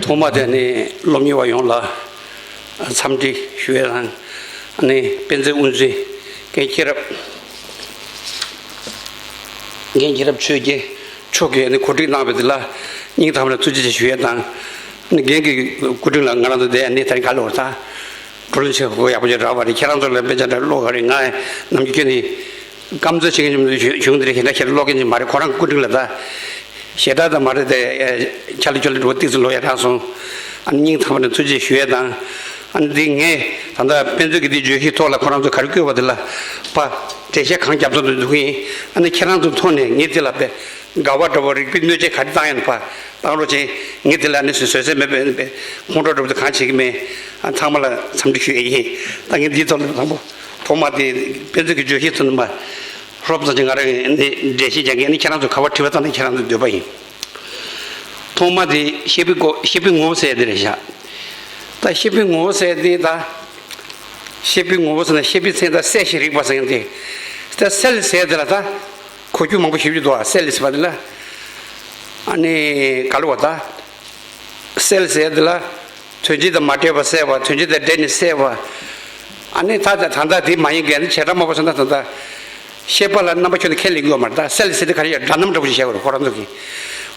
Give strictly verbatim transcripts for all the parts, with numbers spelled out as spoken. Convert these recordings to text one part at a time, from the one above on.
ཐོག་མ་དེ་ནི་སློབ་གཉེར་བ་ཡོངས་ལ་འཚམས་འདྲི་ཞུ་ཡས་དང་། ཨ་ནི་དཔེ་མཛོད་དབུ་འཛིན་རྒན་ཤེས་རབ། རྒན་ཤེས་རབ་ཆོས་རྒྱལ་མཆོག་གིས་ནི་གོ་སྒྲིག་གནང་བའི་དེ་ལ་སྙིང་ཐག་པ་ནས་ཐུགས་རྗེ་ཆེ་ཞུ་ཡས་དང་། ནི་རྒན་གྱི་སྐུ་དྲིན་ལ་ང་རང་ཚོ་དེ་ནི་ད་རིང་ག་ལོར་དང་བགྲོ་གླེང་བྱེད་དགོས་ཡག་པོ་ཅིག་རག་པ་རེད། ཁྱེད་རང་ཚོ་ལ་དཔེ་ཆ་འདྲ་ཀློག་ག་རེད། ང་ནམ་རྒྱུན་ཁྱོད་ནི་སྐམ་ཚོད་བྱེད་མཁན་ཅིག་མི་འདུག་གཞུང་འདི་རེད། ཞེ་དྲག་ཞེ་དྲག་ཀློག་མཁན་ཅིག་མ་རེད། ཁོ་རང་སྐུ་དྲིན་ལ་ད་ཞེ་དྲག་ད་མ་རེད་དེ། ཆ་ལ་ཆ་ལ་འགྲོ་ཏིག་ཙི་ལོ་ཡ་རག་སོང་། ཨ་ནི་སྙིང་ཐག་པ་ནས་ཐུགས་རྗེ་ཆེ་ཞུ་ཡས་དང་། ཨ་ནི་འདི་ངས་ད་ལྟ་དཔེ་མཛོད་ཀྱི་འདི་བརྗོད་གཞིའི་ཐོག་ལ་ཁོ་རང་ཚོ་ག་རེ་བཀོད་པ་དེ་ལ་ཕ་འགྲེལ་བཤད་གང་རྒྱབ་ཐོག་ཏུ་འདུག་གིན། ཨ་ནི་ཁྱེད་རང་ཚོ་ཐོག་ནས་ངས་དེ་ལ་དཔེ་དགའ་བ་འདྲ་བོ་རིག་པའི་གནོད་བྱེད་ག་རེ་བཏང་ཡོད་ན་ཕ་བཏང་རོགས་བྱེད། ངས་དེ་ལ་ནི་བཟོད་བཟོད་བསྲན་མེད་པའི་ཁོང་ཁྲོ་འདྲ་བོ་དེ་གང་བྱེད་ཀྱི་མེད། ཨ་ཚང་མ་ལ་འཚམས་འདྲི་ཞུ་ཡས་ཡིན། ད་ངས་འདིའི་ཐོག་ལ་དང་པོ་ཐོག་མ་དེ་དཔེ་མཛོད་ཀྱི་བརྗོད་གཞི་ཚོ་ནི་མ་ཧྲོབ་ཙམ་ཅིག་ང་རང་གིས་འདི་འགྲེལ་བཤད་རྒྱག་གིན། ཨ་ནི་ཁྱེད་རང་ཚོ་ག་པར་དྲི་བ་བཏང་ན་ཁྱེད་རང་ཚོའི་འདོད་པ་ཡིན། ཐོག་མ་དེ་བཤད་པའི་སྒོ། བཤད་པའི་ངོ་བོ་ཟེར་དེ་རེད་ཤག་ད་བཤད་པའི་ངོ་བོ་ཟེར་དེ་ད། བཤད་པའི་ངོ་བོ་ཟེར་ན་བཤད་པའི་མཚན་ད་གསལ་ཞིང་རིག་པ་ཟེར་མཁན་དེ། ད་གསལ་ཟེར་དེ་ལ་ད་གོ་རྒྱུ་མང་པོ་ཞིག་ཡོད་འདུག་ཨ་གསལ་ཟེར་བ་དེ་ལ། ཨ་ནི་ག་ལ་བ་ད། གསལ་ཟེར་དེ་ལ། དོན་སྤྱི་དང་མ་འབྲེལ་བ་གསལ་བ། དོན་སྤྱི་དང་འབྲེལ་ནས་གསལ་བ། ཨ་ནི་ད་ད་ད་ལྟ་དེ་མ་ཡིན་གྱི་ནི་བྱེ་བྲག་སྨྲ་བ་ཟེར་ན་ད་ལྟ། ཤེས་པ་ལ་རྣམ་པ་ཁྱོན་ནས་ཁས་ལེན་གྱི་ཡོད་མ་རེད། ད་གསལ་ཟེར་དེ་ག་རེ་ཡོད། སྒྲ་རྣམ་འདྲ་པོ་ཞིག་བཤད་དགོས་རེད་ཁོ་རང་ཚོ་གིས།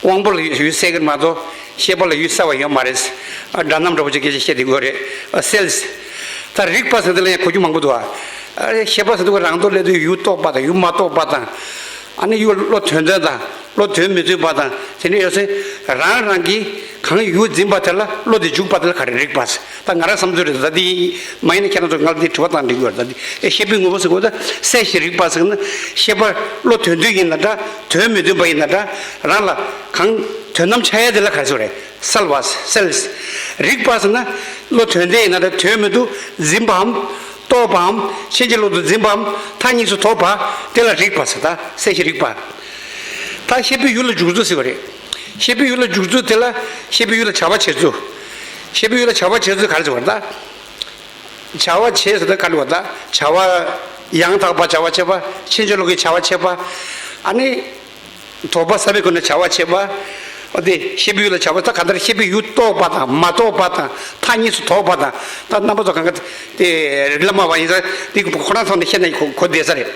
དབང་པོ་ལ་ཡུལ་གསལ་བ་ཡིན་མ་གཏོགས་ཤེས་པ་ལ་ཡུལ་གསལ་བ་ཡོད་མ་རེད། ཨ་སྒྲ་རྣམ་འདྲ་པོ་ཅིག་སྐད་ཆ་བཤད་དེ་དགོས་རེད། ཨ་གསལ་ཟེར། ད་རིག་པ་ཟེར་དེ་ལ་ཡང་གོ་རྒྱུ་མང་པོ་འདུག་ཨ་ཤེས་པ་ཟེར་དུས་རང་དོན་སླེབས་དུས་ཡུལ་རྟོགས་པ་དང་ཡུལ་མ་རྟོགས་པ་དང་། ཨ་ནི་ཡུལ་བློ་དོན་མཐུན་དང་བློ་དོན་མི་མཐུན་པ་དང་དེ་འདྲ་ཡོད་ཚེ། རང་རང་གིས་གང་ཡུལ་འཛིན་པ་དེ་ལ་བློ་དེ་འཇུག་པ་དེ་ལ་ག་རེ་རིག་པ་ཟེར། ད་ང་རང་བསམ་ཚུལ་རེད། ད་འདི་མ་ཡིན་ན་ཁྱེད་རང་ཚོ་ང་ལ་འདི་དྲི་བ་བཏང་འགྲིག་གི་ཡོད། ད་འདི་ཨེ་ཤེས་པའི་ངོ་བོ་ཟེར་གོ་ད་གསལ་ཞིང་རིག་པ་ཟེར་ན་ཤེས་པ་བློ་དོན་མཐུན་ཡིན་ན་འདྲ་དོན་མི་མཐུན་པ་ཡིན་ན་འདྲ་རང་ལ་གང་དོན་དམ་འཆར་ཡ་དེ་ལ་ག་རེ་ཟེར་རེད། གསལ་བ་གསལ། རིག་པ་ཟེར་ན་བློ་དོན་ལྡན་ཡིན་ན་འདྲ་དོན་མི་འདུག་འཛིན་པའམ་རྟོགས་པའམ་ཕྱིན་ཅི་ལོག་ཏུ་འཛིན་པའམ་མཐའ་གཉིས་སུ་དོགས་པ་དེ་ལ་རིག་པ་ཟེར། ད་གསལ་ཞིང་རིག་པ། ད་ཤེས་པའི་ཡུལ་ལ་འཇུག་ཚུལ་ཟེར་བ་རེད། ཤེས་པའི་ཡུལ་ལ་འཇུག་ཚུལ་དེ་ལ་ཤེས་པའི་ཡུལ་ལ་བྱ་བ་བྱེད་ཚུལ། ཤེས་པའི་ཡུལ་ལ་བྱ་བ་བྱེད་ཚུལ་ག་རེ་ཟེར་བ་རེད་ད། བྱ་བ་བྱེད་ཟེར་ད་ག་རེ་བ་ད། བྱ་བ་ཡང་དག་པ་བྱ་བ་བྱེད་པ། ཕྱིན་ཅི་ལོག་གི་བྱ་བ་བྱེད་པ། ཨ་ནི། དོགས་པ་ཟ་བའི་སྒོ་ནས་བྱ་བ་བྱེད་པ། འོ་དེ་ཤེས་པའི་ཡུལ་ལ་བྱ་བ་ད་ག་འདྲ་ཤེས་པའི་ཡུལ་རྟོགས་པ་དང་མ་རྟོགས་པ་དང་མཐའ་གཉིས་སུ་དོགས་པ་དང་ད་རྣམ་པ་ཚོ་གང་ག་དེ་རིགས་ལ་སྨྲ་བ་ཡིན་ཙང་དེ་ཁོ་རང་ཐོག་ནས་བཤད་ན་གོ་གོ་བདེ་ས་རེད།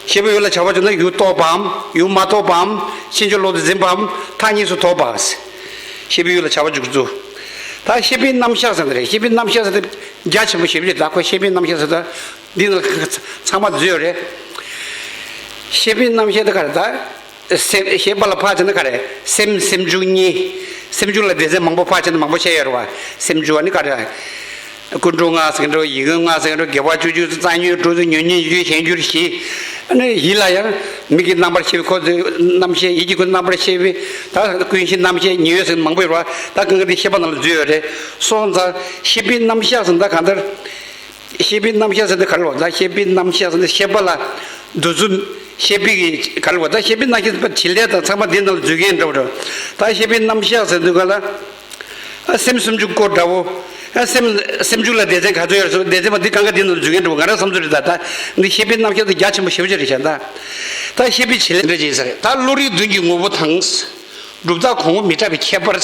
ཤེས་པའི་ཡུལ་ལ་བྱ་བ་བྱུང་ན་ཡུལ་རྟོགས་པའམ་ཡུལ་མ་རྟོགས་པའམ་ཕྱིན་ཅི་ལོག་ཏུ་འཛིན་པའམ་མཐའ་གཉིས་སུ་དོགས་པ། ཤེས་པའི་ཡུལ་ལ་བྱ་བ་འཇུག་ཚུལ། ད་ཤེས་པའི་རྣམ་གཞག་ཟེར་ནི་རེད། ཤེས་པའི་རྣམ་གཞག་ཟེར་ཏེ་རྒྱ་ཆེན་པོ་ཞེ་པོ་ཅིག་ད་ཁོ་ཤེས་པའི་རྣམ་གཞག་ཟེར་ད་འདི་ནང་ཚང་མ་འཛུལ་ཡོད་རེད། ཤེས་པའི་རྣམ་གཞག་དེ་ག་རེ་ད། སེམས་ཤེས་པ་ལ་ཕར་ཕྱིན་ན་ག་རེ་སེམས་སེམས་བྱུང་གཉིས། སེམས་བྱུང་ལ་སྡེ་ཚན་མང་པོ་ཕར་ཕྱིན་ན་མང་པོ་བཤད་ཡོད་རེད་བ། སེམས་བྱུང་བ་ནི་ག་རེ། ཀུན་འགྲོ་ལྔ་ཟེར་གྱི་འགྲོ། ཡིད་ཀུན་ལྔ་ཟེར་གྱི་འགྲོ། དགེ་བ་བཅུ་བཅུ་རྩ་ཉོན་དྲུག་ཉོན་གཉིས་བཅུ་གཞན་འགྱུར་བཞི། ཨ་ནི་ཡིད་ལ་ཡང་མིག་གི་རྣམ་པར་ཤེས་པའི་ཁོ་ཚོའི་རྣམ་ཤེས། ཡིད་ཀྱི་ཀུན་རྣམ་པར་ཤེས་པའི་ད་ཀུན་གཞི་རྣམ་ཤེས་ཉེ་བའི་ཟེར་མང་པོ་ཡོད་རེད་བ། ད་གང་ག་དེ་ཤེས་པ་ནང་ལ་འཛུལ་ཡོད་རེད། སོང་ཙང་ཤེས་པའི་རྣམ་གཞག་ཟེར་ད་གང་ལྟར། ཤེས་པའི་རྣམ་གཞག་ཟེར་དེ་ག་རེ་ལབ་ད། ཤེས་པའི་རྣམ་གཞག་ཟེར་དེ་ཤེས་པ་ལ་འདུ་འཛོམས། ཤེས་པའི་གི་ག་རེ་ལབ་ད། ཤེས་པའི་རྣམ་གཞག་ཟེར་བ་བྱེད་ལས་དང་ཚང་མ་འདི་ནང་ལ་འཛུལ་མཁན་འདྲ་བོ་འདྲ། ད་ཤེས་པའི་རྣམ་གཞག་ཟེར་དུས་ག་ལ། ཨ་སེམས་སུམ་ཅུ་སྐོར་འདྲ་བོ། ཨ་སེམས་སེམས་བྱུང་ལ་སྡེ་ཚན་ག་ཚོད་ཡོད་རེད་ཟེར་སྡེ་ཚན་མ་འདི་གང་ག་འདི་ནང་ལ་འཛུལ་མཁན་འདྲ་བོ་ང་རང་བསམ་ཚུལ་རེད་ད། ད་འདི་ཤེས་པའི་རྣམ་གཞག་དེ་རྒྱ་ཆེན་པོ་ཞེ་པོ་ཅིག་རེད་ཤག་ད་ད་ཤེས་པའི་བྱེད་ལས་འདྲ་ཅིག་ཟེར། ད་བློ་རིག་བདུན་གྱི་ངོ་བོ་དང་། གྲུབ་མཐའ་གོང་འོག་མི་འདྲ་བའི་ཁྱད་པར།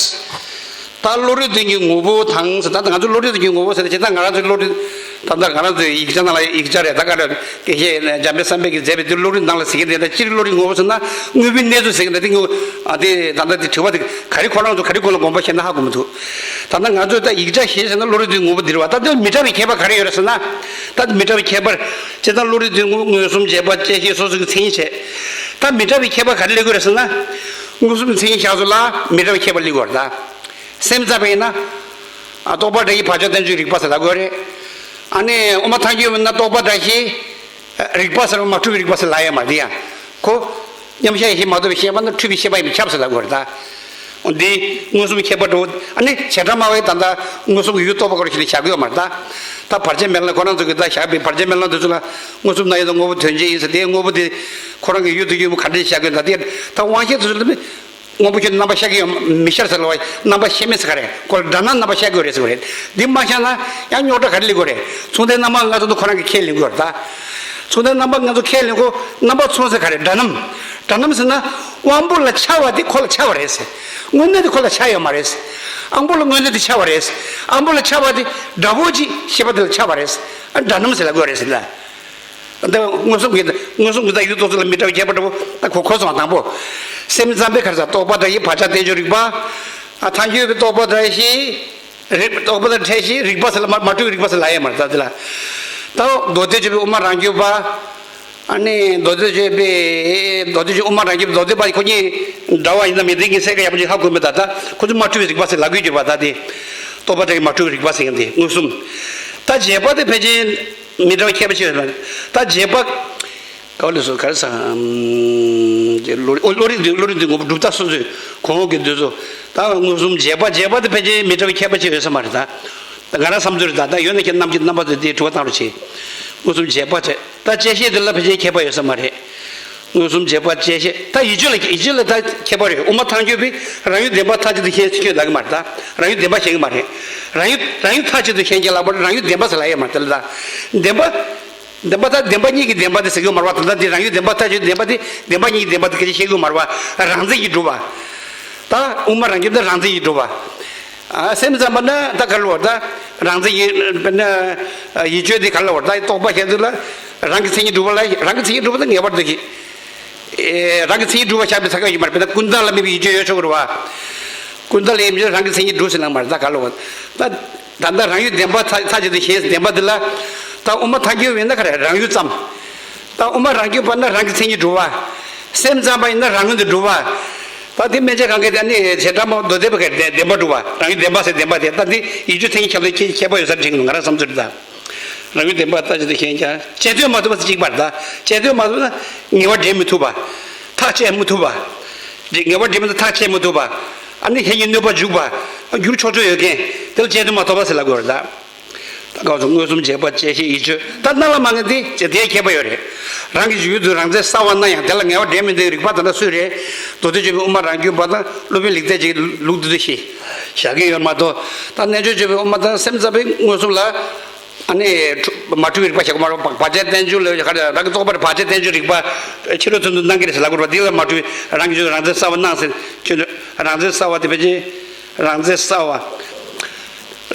ད་བློ་རིག་བདུན་གྱི་ངོ་བོ་དང་ཟེར། ད་ང་ཚོ་བློ་རིག་བདུན་གྱི་ངོ་བོ་ཟེར་ན་བྱས་ཙང་ང་རང་ཚོའི་བློ་རིག་ད་ལྟ་ང་རང་ཚོའི་ཡིག་ཆ་ནང་ལ་ཡིག་ཆ་རེད། ད་ག་རེ་དགེ་བཤེས་འཇམ་དཔལ་བསམ་འཕེལ་གྱིས་མཛད་པའི་དེ་བློ་རིག་ནང་ལ་ཟེར་གྱི་འདུག་ད་སྤྱིར་བློ་རིག་ངོ་བོ་ཟེར་ན་དངོས་པོའི་གནས་ཚུལ་ཟེར་གྱི་འདུག་དེ་ངོ་ཨ་དེ་ད་ལྟ་དེ་དྲི་བ་དེ་ག་རེ་ཁོ་རང་ཚོ་ག་རེ་ཁོ་ལ་དགོངས་པ་བཞེས་ན་ཧ་གོ་མི་འདུག་ད་ལྟ་ང་ཚོས་ད་ཡིག་ཆ་ཞིག་ཟེར་ན་བློ་རིག་བདུན་ངོ་བོ་འདི་རེད་བ། ད་དེ་མི་འདྲ་བའི་ཁྱད་པར་ག་རེ་ཡོད་རེད་ཟེར་ན། ད་མི་འདྲ་བའི་ཁྱད་པར་བྱས་ཙང་བློ་རིག་བདུན་ངོ་མངོན་སུམ་བྱས་པ་བཅད་ཤེས་སོ་སོ་གི་མཚན་ཉིད་བྱས། ད་མི་འདྲ་བའི་ཁྱད་པར་ག་རེ་སླེབས་ཀྱི་རེད་ཟེར་ན། མངོན་སུམ་མཚན་ཉིད་བཞག་ཚུལ་ལ་མི་འདྲ་བའི་ཁྱད་པར་སླེབས་ཀྱི་ཡོད་རེད་ད། སེམས་ཙམ་པ་ཡིན་ན། ཨ་རྟོག་པ་འདྲ་ཞིག་བག་ཆགས་བསྟན་བཅོས་རིག་པ་ཟེར་ལབ་ཀྱི་ཡོད་རེད། ཨ་ནི་དབུ་མ་ཐལ་འགྱུར་མ་ཡིན་ན་རྟོག་པ་འདྲ་ཞིག་རིག་པ་ཟེར་བ་མ་འཁྲུལ་བའི་རིག་པ་ཟེར་ལབ་ཡོད་མ་རེད་ཡ། ཁོ། མཉམ་གཞག་ཡེ་ཤེས་མ་རྟོགས་པའི་ཤེས་པ་ནི་འཁྲུལ་པའི་ཤེས་པ་ཡིན་པས་ཁྱབ་ཟེར་ལབ་ཀྱི་ཡོད་རེད་ད། འོ་འདི་མངོན་སུམ་ཁྱད་པར་འགྲོ། ཨ་ནི་བྱེ་བྲག་སྨྲ་བས་ད་ལྟ་མངོན་སུམ་གྱི་ཡུལ་རྟོགས་པ་སྐོར་ཞིག་ལ་བཞག་གི་ཡོད་མ་རེད་ད། ད་བར་ཆད་མེད་ལམ་ཁོ་རང་ཚོ་གིས་ད་བཞག་པའི་བར་ཆད་མེད་ལམ་དེ་ཚོ་ལ་མངོན་སུམ་རྣམ་དབྱེ་དང་དངོས་པོ་དོན་བྱེད་ཡིན་ཟེར་དེའི་དངོས་པོ་དེ་ཁོ་རང་གི་ཡུལ་དུ་ཡོད་པ་ག་འདྲ་བཞག་གི་ཡོད་ད། དེ་ད་དབང་ཤེས་དེ་ཚོ་ལ་དངོས་པོ་ཁྱོད་རྣམ་པ་ཤར་གྱི་ཡོད་མི་ཤར་ཟེར་ལ་བ། རྣམ་པ་ཤར་མེད་ཟེར་ག་རེད། ཁོ་ལ་སྒྲ་རྣམ་རྣམ་པ་ཤར་གྱི་ཡོད་རེད་ཟེར་བ་རེད། འདི་མ་ཤར་ན་ཡང་རྙོག་དྲ་ག་རེ་སླེབས་ཀྱི་ཡོད་རེད། མཚུངས་ལྡན་རྣམ་པ་ལྔ་ཚོ་འདི་ཁོ་རང་གིས་ཁས་ལེན་གྱི་ཡོད་རེད་ད། མཚུངས་ལྡན་རྣམ་པ་ལྔ་ཚོ་ཁས་ལེན་གོ། རྣམ་པ་མཚུངས་ཟེར་ག་རེད། སྒྲ་རྣམ། སྒྲ་རྣམ་ཟེར་ན་དབང་པོ་ལ་འཆར་བ་དེ་ཁོ་ལ་འཆར་བ་རེད་ཟེར། དངོས་གནས་དེ་ཁོ་ལ་འཆར་ཡོད་མ་རེད་ཟེར། ཨང་པོ་ལ་དངོས་གནས་དེ་ཆགས་པ་རེད། ཨང་པོ་ལ་ཆགས་པ་དེ་འདྲ་པོ་ཅིག་ཤེས་པ་དེ་ལ་ཆགས་པ་རེད། ཨ་འདྲ་སྣང་ཟེར་ལབ་དགོས་རེད་ཟེར་ལ། ད་མངོན་སུམ་གྱི་མངོན་སུམ་གྱི་ད་ཡུལ་རྟོགས་ཚུལ་ལ་མི་འདྲ་བའི་ཁྱད་པར་འདྲ་པོ་ད་གོ་གོ་སོང་བ། དང་པོ་སེམས་ཙམ་པའི་ཁར་ས་རྟོག་པ་འདྲ་ཞིག་བག་ཆགས་བསྟན་བཅོས་རིག་པ། ཨ་ཐལ་འགྱུར་བའི་རྟོག་པ་འདྲ་ཞིག་རིག་རྟོག་པ་དང་ཕྲད་ཞིག་རིག་པ་ཟེར་ལ་མ་མ་འཁྲུལ་བའི་རིག་པ་ཟེར་ལ་ཡ་མ་རེད་ད་དེ་ལ། ད་མདོ་སྡེ་སྤྱོད་པའི་དབུ་མ་རང་རྒྱུད་པ། ཨ་ནི་མདོ་སྡེ་སྤྱོད་པའི་མདོ་སྡེ་སྤྱོད་དབུ་མ་རང་རྒྱུད་མདོ་སྡེ་པ་ཁོ་གཉིས་འདྲ་བ་ཡིན་ན་མི་འདྲ་གཉིས་སེ་ག་ཡག་པོ་ཅིག་ཧ་གོ་མེད་ད། ད་ཁོ་ཚོ་མ་འཁྲུལ་བའི་རིག་པ་ཟེར་ལབ་དགོས་ཀྱི་ཡོད་པ། ད་དེ་རྟོག་པ་དེ་གི་མ་འཁྲུལ་བའི་རིག་པ་ཟེར་མཁན་དེ་མངོན་སུམ། ད་རྗེས་དཔག་དེ་ཕལ་ཆེར་མི་འདྲ་བ་ཁྱད་པར་ཆེ་བ། ད་རྗེས་དཔག་ག་བ་ལས་སོ་ག་རེ་ཟ། ཨམ། དེ་བློ་རིག་ཨོ་བློ་རིག་འདུས་བློ་རིག་འདུས་ངོ་བོ་གྲུབ་མཐའ་སོ་སོའི་གོང་འོག་གི་འདུས་ཚོ། ད་མངོན་སུམ་རྗེས་དཔག་རྗེས་དཔག་དེ་ཕལ་ཆེར་མི་འདྲ་བའི་ཁྱད་པར་ཅིག་ཡོད་ས་མ་རེད་ད། ད་ང་རང་བསམ་ཚུལ་རེད་ད། ད་ཡོད་ན་ཁྱེད་རྣམས་ཀྱིས་རྣམ་པ་ཚོས་དེའི་དྲི་བ་བཏང་རོགས་གྱིས། མངོན་སུམ་རྗེས་དཔག་བྱས་ད་བཅད་ཤེས་དེ་ལ་ཕལ་ཆེར་ཁྱད་པར་ཡོད་ས་མ་རེད། མངོན་སུམ་རྗེས་དཔག་བཅད་ཤེས་ད་ཡིད་དཔྱོད་ལ་ཡིད་དཔྱོད་ལ་ད་ཁྱད་པར་ཡོད། དབུ་མ་ཐལ་འགྱུར་བས་རང་ཡུལ་བདེན་པ་མཐའ་གཅིག་ཏུ་ཞེན་ཁྱོད་ལབ་ཀྱི་མ་རེད་ད། རང་ཡུལ་བདེན་པ་ཞེན་གྱི་མ་རེད། རང་ཡུལ་རང་ཡུལ་མཐའ་གཅིག་ཏུ་ཞེན་ཁྱོད་ལབ་པ་རང་ཡུལ་བདེན་པ་ཟེར་ལབ་ཡོད་མ་རེད་ད། བདེན་པ། བདེན་པ་དང་བདེན་པ་གཉིས་ཀྱི་བདེན་པ་དེ་ཟེར་གྱི་ཡོད་མ་རེད་པ། ད་ལྟ་འདི་རང་ཡུལ་བདེན་པ་མཐའ་གཅིག་བདེན་པ་དེ་བདེན་པ་གཉིས་ཀྱི་བདེན་པ་དེ་སྐད་ཆ་བཤད་གྱི་ཡོད་མ་རེད་པ། རང་མཚན་གྱིས་གྲུབ་པ། ད་དབུ་མ་རང་རྒྱུད་དེ་རང་མཚན་གྱིས་གྲུབ་པ། ཨ་སེམས་ཙམ་པ་ན་ད་ག་རེ་ལབ་དགོས་རེད། ད་རང་མཚན་གྱིས་དཔེར་ན་ཡིད་དཔྱོད་དེ་ག་རེ་ལབ་དགོས་རེད། ད་རྟོག་པ་བཤད་དུས་ལ་རང་གི་མཚན་ཉིད་གྲུབ་པ་ལ་རང་གི་མཚན་ཉིད་གྲུབ་པ་དེ་ངེས་པར་དུ་ཞིག་ཨེ་རང་གི་མཚན་ཉིད་གྲུབ་པ་བཞག་པའི་ཚ་ཁ་ཡོད་མ་རེད། དཔེར་ན་ཀུན་བརྟགས་ལ་དམིགས་པའི་ཡིད་དཔྱོད་ཡོད་ཆོག་གི་རེད་པ། ཀུན་བརྟགས་ལ་དམིགས་པའི་རང་གི་མཚན་ཉིད་གྲུབ་ཟེར་ལབ་མ་རེད། ད་ག་རེ་ལབ་དགོས་རེད། ད་ད་ལྟ་རང་ཡུལ་བདེན་པ་མཐའ་མཐའ་གཅིག་ཏུ་ཞེན་བདེན་པ་འདི་ལ། ད་དབུ་མ་ཐལ་འགྱུར་བས་ན་ག་རེ་རང་ཡུལ་ཙམ། ད་དབུ་མ་རང་རྒྱུད་པ་ན་རང་གི་མཚན་ཉིད་གྲུབ་པ། སེམས་ཙམ་པ་ཡིན་ན་རང་ངོས་དུ་གྲུབ་པ། ད་དེ་སྨན་དཔྱད་གང་ག་དེ་ནི་བྱེ་བྲག་སྨྲ་བ་མདོ་སྡེ་པ་གི་བདེན་བདེན་པ་གྲུབ་པ། རང་ཡུལ་བདེན་པ་ཟེར་བདེན་པ་དེ་ད་འདི་ཡིད་དཔྱོད་མཚན་ཉིད་ཁྱད་པར་ཁྱད་པར་ཡོད་ས་དྲན་གྱི་འདུག་ང་རང་བསམ་ཚུལ་རེད་ད། རང་ཡུལ་བདེན་པ་ལྟ་ཅི་སྟེ་ཞེན་ཀྱང་བཅད་གཏོད་མ་ཐུབ་པ་གཅིག་པ་རེད་ད། བཅད་གཏོད་མ་ཐུབ་ན་ངེས་པ་འདྲེན་མི་ཐུབ་པ། ཐག་བཅད་མི་ཐུབ་པ། ངེས་པ་འདྲེན་མི་ཐུབ་ཐག་བཅད་མི་ཐུབ་པ། ཨ་ནི་ཧེ་ཉིན་གནོད་པ་འཇུག་པ། འགྱུར་ཆོག་ཆོག་ཡོད་མཁན་དེ་ལ་བཅད་གཏོད་མ་ཐུབ་པ་ཟེར་ལབ་དགོས་རེད་ད། ད་གང་སོང་མངོན་སུམ་རྗེས་དཔག་བཅད་ཤེས་ཡིད་དཔྱོད་ད་སྣང་ལ་མ་ངེས་ཏེ་དེ་ཁྱད་པར་ཡོད་རེད། རང་གི་ཡུལ་དུ་རང་མཚན་གསལ་བར་སྣང་ཡང་དེ་ལ་ངེས་པ་འདྲེན་མི་འདུག་རིགས་པ་དེ་འདྲ་སུས་རེད། མདོ་སྡེ་སྤྱོད་པའི་དབུ་མ་རང་རྒྱུད་པ་དང་སློབ་དཔོན་ལེགས་བསྟན་གྱི་ལུགས་འདི་ཚོ་ཞེས་བཞག་གི་ཡོད་མ་གཏོགས། ད་རྣལ་འབྱོར་སྤྱོད་པའི་དབུ་མ་དང་སེམས་ཙམ་པའི་མངོན་སུམ་ལ་ཨ་ནི་མ་འཁྲུལ་བའི་རིགས་པ་བཞག་གི་མ་རེད། བག་ཆགས་བསྟན་བཅོས་ལ་ག་རེ་རང་གི་རྟོག་པར་བག་ཆགས་བསྟན་བཅོས་རིགས་པ་ཕྱི་རོལ་དོན་དུ་སྣང་གི་རེད་ཟེར་ལབ་དགོས་རེད་པ། འདི་ལ་མ་འཁྲུལ་བའི་རང་གི་རྒྱུད་རང་མཚན་གསལ་བར་སྣང་ཟེར་ཁྱོད་ཚོས་རང་མཚན་གསལ་བ་དེ་ཕལ་ཆེར། རང་མཚན་གསལ་བ།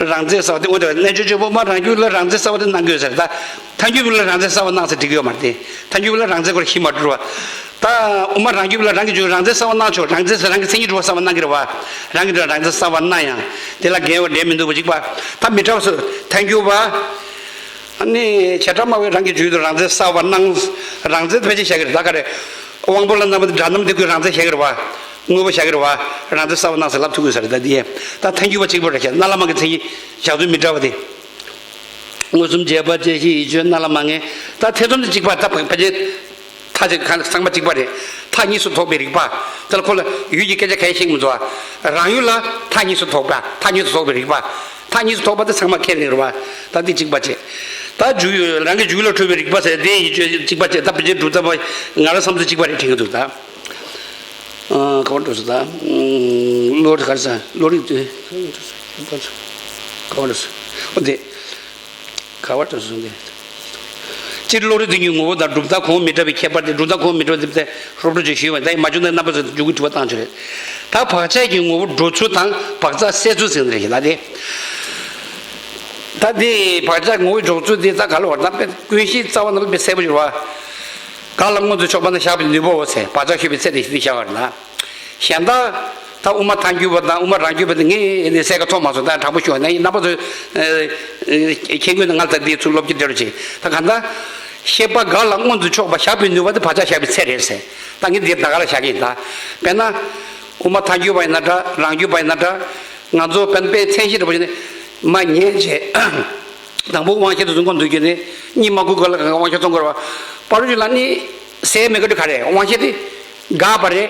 རང་མཚན་གསལ་བ་དེ་འོ་དེ་རྣལ་འབྱོར་སྤྱོད་པ་དབུ་མ་རང་རྒྱུད་ལ་རང་མཚན་གསལ་བ་དེ་སྣང་གི་ཡོད་ཟེར་ད། ཐལ་འགྱུར་བ་ལ་རང་མཚན་གསལ་བ་སྣང་ཟེར་འགྲིག་གི་ཡོད་མ་རེད་དེ། ཐལ་འགྱུར་བ་ལ་རང་མཚན་ཁོ་རང་གཞི་མ་གྲུབ་པ། ད་དབུ་མ་རང་རྒྱུད་ལ་རང་གི་རྒྱུད་རང་མཚན་གསལ་བ་སྣང་ཆོག་རང་མཚན་ཟེར་རང་གི་མཚན་ཉིད་གྲུབ་པ་གསལ་བ་སྣང་གི་རེད་བ། རང་གི་རྒྱུད་རང་མཚན་གསལ་བ་སྣང་ཡང་། དེ་ལ་འགལ་བ་འདྲེན་མི་འདུག་པ་གཅིག་པ། ད་མི་འདྲ་བ་སོ་ཐལ་འགྱུར་བ། ཨ་ནི་བྱེ་བྲག་སྨྲ་བས་རང་གི་རྒྱུད་དུ་རང་མཚན་གསལ་བར་སྣང་། རང་མཚན་དེ་ཕལ་ཆེར་བཞག་གི་རེད་ད་ག་རེ། དབང་པོ་ལ་སྣང་བ་དེ་འདྲ་རྣམ་དེ་ཀུན་རང་མཚན་བཞག་གི་རེད་བ། དངོས་པོ་བཞག་གི་རེད་བ། རང་མཚན་གསལ་བར་སྣང་ཟེར་ལབ་ཐུབ་དགོས་ས་རེད་ད་འདི། ད་ཐལ་འགྱུར་བ་གཅིག་པ་རེད་ཤག་སྣང་ལ་མ་ངེས་མཚན་ཉིད་བཞག་ཚུལ་མི་འདྲ་བ་དེ། མངོན་སུམ་རྗེས་དཔག་བཅད་ཤེས་ཡིད་དཔྱོད་སྣང་ལ་མ་ངེས། ད་ཐེ་ཚོམ་དེ་གཅིག་པ་ད་ཕ་ཕལ་ཆེར། མཐའ་གཅིག་གང་ཚང་མ་གཅིག་པ་རེད། མཐའ་གཉིས་སུ་དོགས་པའི་རིགས་པ། དེ་ལ་ཁོ་ལ་ཡུལ་གྱི་སྐད་ཆ་གང་ཡང་བཤད་ཀྱི་མི་འདུག་ཨ། རང་ཡུལ་ལ་མཐའ་གཉིས་སུ་དོགས་པ་མཐའ་གཉིས་སུ་དོགས་པའི་རིགས་པ། མཐའ་གཉིས་སུ་དོགས་པ་དེ་ཚང་མ་ཁས་ལེན་རེད་བ། ད་འདི་གཅིག་པ་བྱས། ད་རྒྱུ་རང་གི་རྒྱུད་ལ་འཁྲུལ་བའི་རིགས་པ་ཟེར་དེ་ཡིད་དཔྱོད་གཅིག་པ་བྱས། ད་ཕལ་ཆེར་གྲུབ་མཐའ་པ་ང་རང་བསམ་ཚུལ་གཅིག་པ་རེད་དྲན་གྱི་འདུག་ད། ཨ་ག་བར་འགྲོ་སོང་ད། ཨ་བློ་རིག་ག་རེ་ཟེར་བློ་རིག་དེ་ག་བར་འགྲོ་སོང་། འོ་དེ། ག་བར་དུ་གསུངས་ཏེ། སྤྱིར་བློ་རིག་དེ་གཉིས་ངོ་བོ་དང་གྲུབ་མཐའ་གོང་མི་འདྲ་བའི་ཁྱད་པར་ཏེ། གྲུབ་མཐའ་གོང་མི་འདྲ་བ་དེ་ཧྲོབ་ཧྲོབ་ཅིག་ཞུས་པ་ཡིན། ད་ཡིན་མ་བྱུང་ན་རྣམ་པ་ཚོས་མཇུག་གི་དྲི་བ་བཏང་ཆོག་རེད། ད་བག་ཆགས་ཀྱི་ངོ་བོ་འགྲོ་ཚུལ་དང་བག་ཆགས་སད་ཚུལ་ཟེར་ནི་རེད་ལ་དེ། ད་དེ་བག་ཆགས་ངོ་བོ་འཇོག་ཚུལ་དེ་ད་ག་ལ་བར་ད་དཔེ་ཀུན་གཞིའི་རྩ་བ་རྣམས་དཔེ་གསལ་པོ་ཡོད་པ། ག་ལ་མངོན་དུ་ཕྱོགས་པ་ན་བཞག་པའི་ནུས་པའོ་ཟེར་བག་ཆགས་ཞུས་པའི་ཚེ་དེ་ཞིག་བཞག་པ་རེད་ལ། གཞན་དག་ད་དབུ་མ་ཐལ་འགྱུར་བ་དང་དབུ་མ་རང་རྒྱུད་པ་དེ་ངས་ནི་གསལ་ཁ་མཐོང་མ་སོང་། ད་དྲང་པོ་ཞུ་བ་ན་ཡིན་རྣམ་པ་ཚོས་མཁྱེན་དགོས་ན། ང་ད་འདིའི་ཚུལ་སློབ་ཀྱི་འབྲེལ་བ་བྱེད། ད་གང་ལྟར་ཤེས་པ་འགའ་ལ་མངོན་དུ་ཕྱོགས་པ་བཞག་པའི་ནུས་པ་དེ་བག་ཆགས་བཞག་པའི་ཚེ་རེད་ཟེར། ད་ངས་འདིར་ད་ག་ལ་བཞག་གི་ཡིན། ད་དཔེར་ན་དབུ་མ་ཐལ་འགྱུར་བ་ཡིན་ན་འདྲ་རང་རྒྱུད་པ་ཡིན་ན་འདྲ། ང་ཚོ་དཔེར་ན་དཔེ་མཚན་ཤེས་འདྲ་པོ་བྱས་ནས་མ་ཉལ་བྱས། དང་པོ་དབང་ཤེས་དེ་ཚོ་མངོན་དུ་གྱུར་ནས་གཉིད་མ་ཁུག་གོང་ལ་དབང་ཤེས་གཏོང་དགོས་རེད་བ། བར་དུ་ལ་ནི་ཟས་མེད་ག་དུས་ག་རེད། དབང་ཤེས་དེ་འགག་པ་རེད་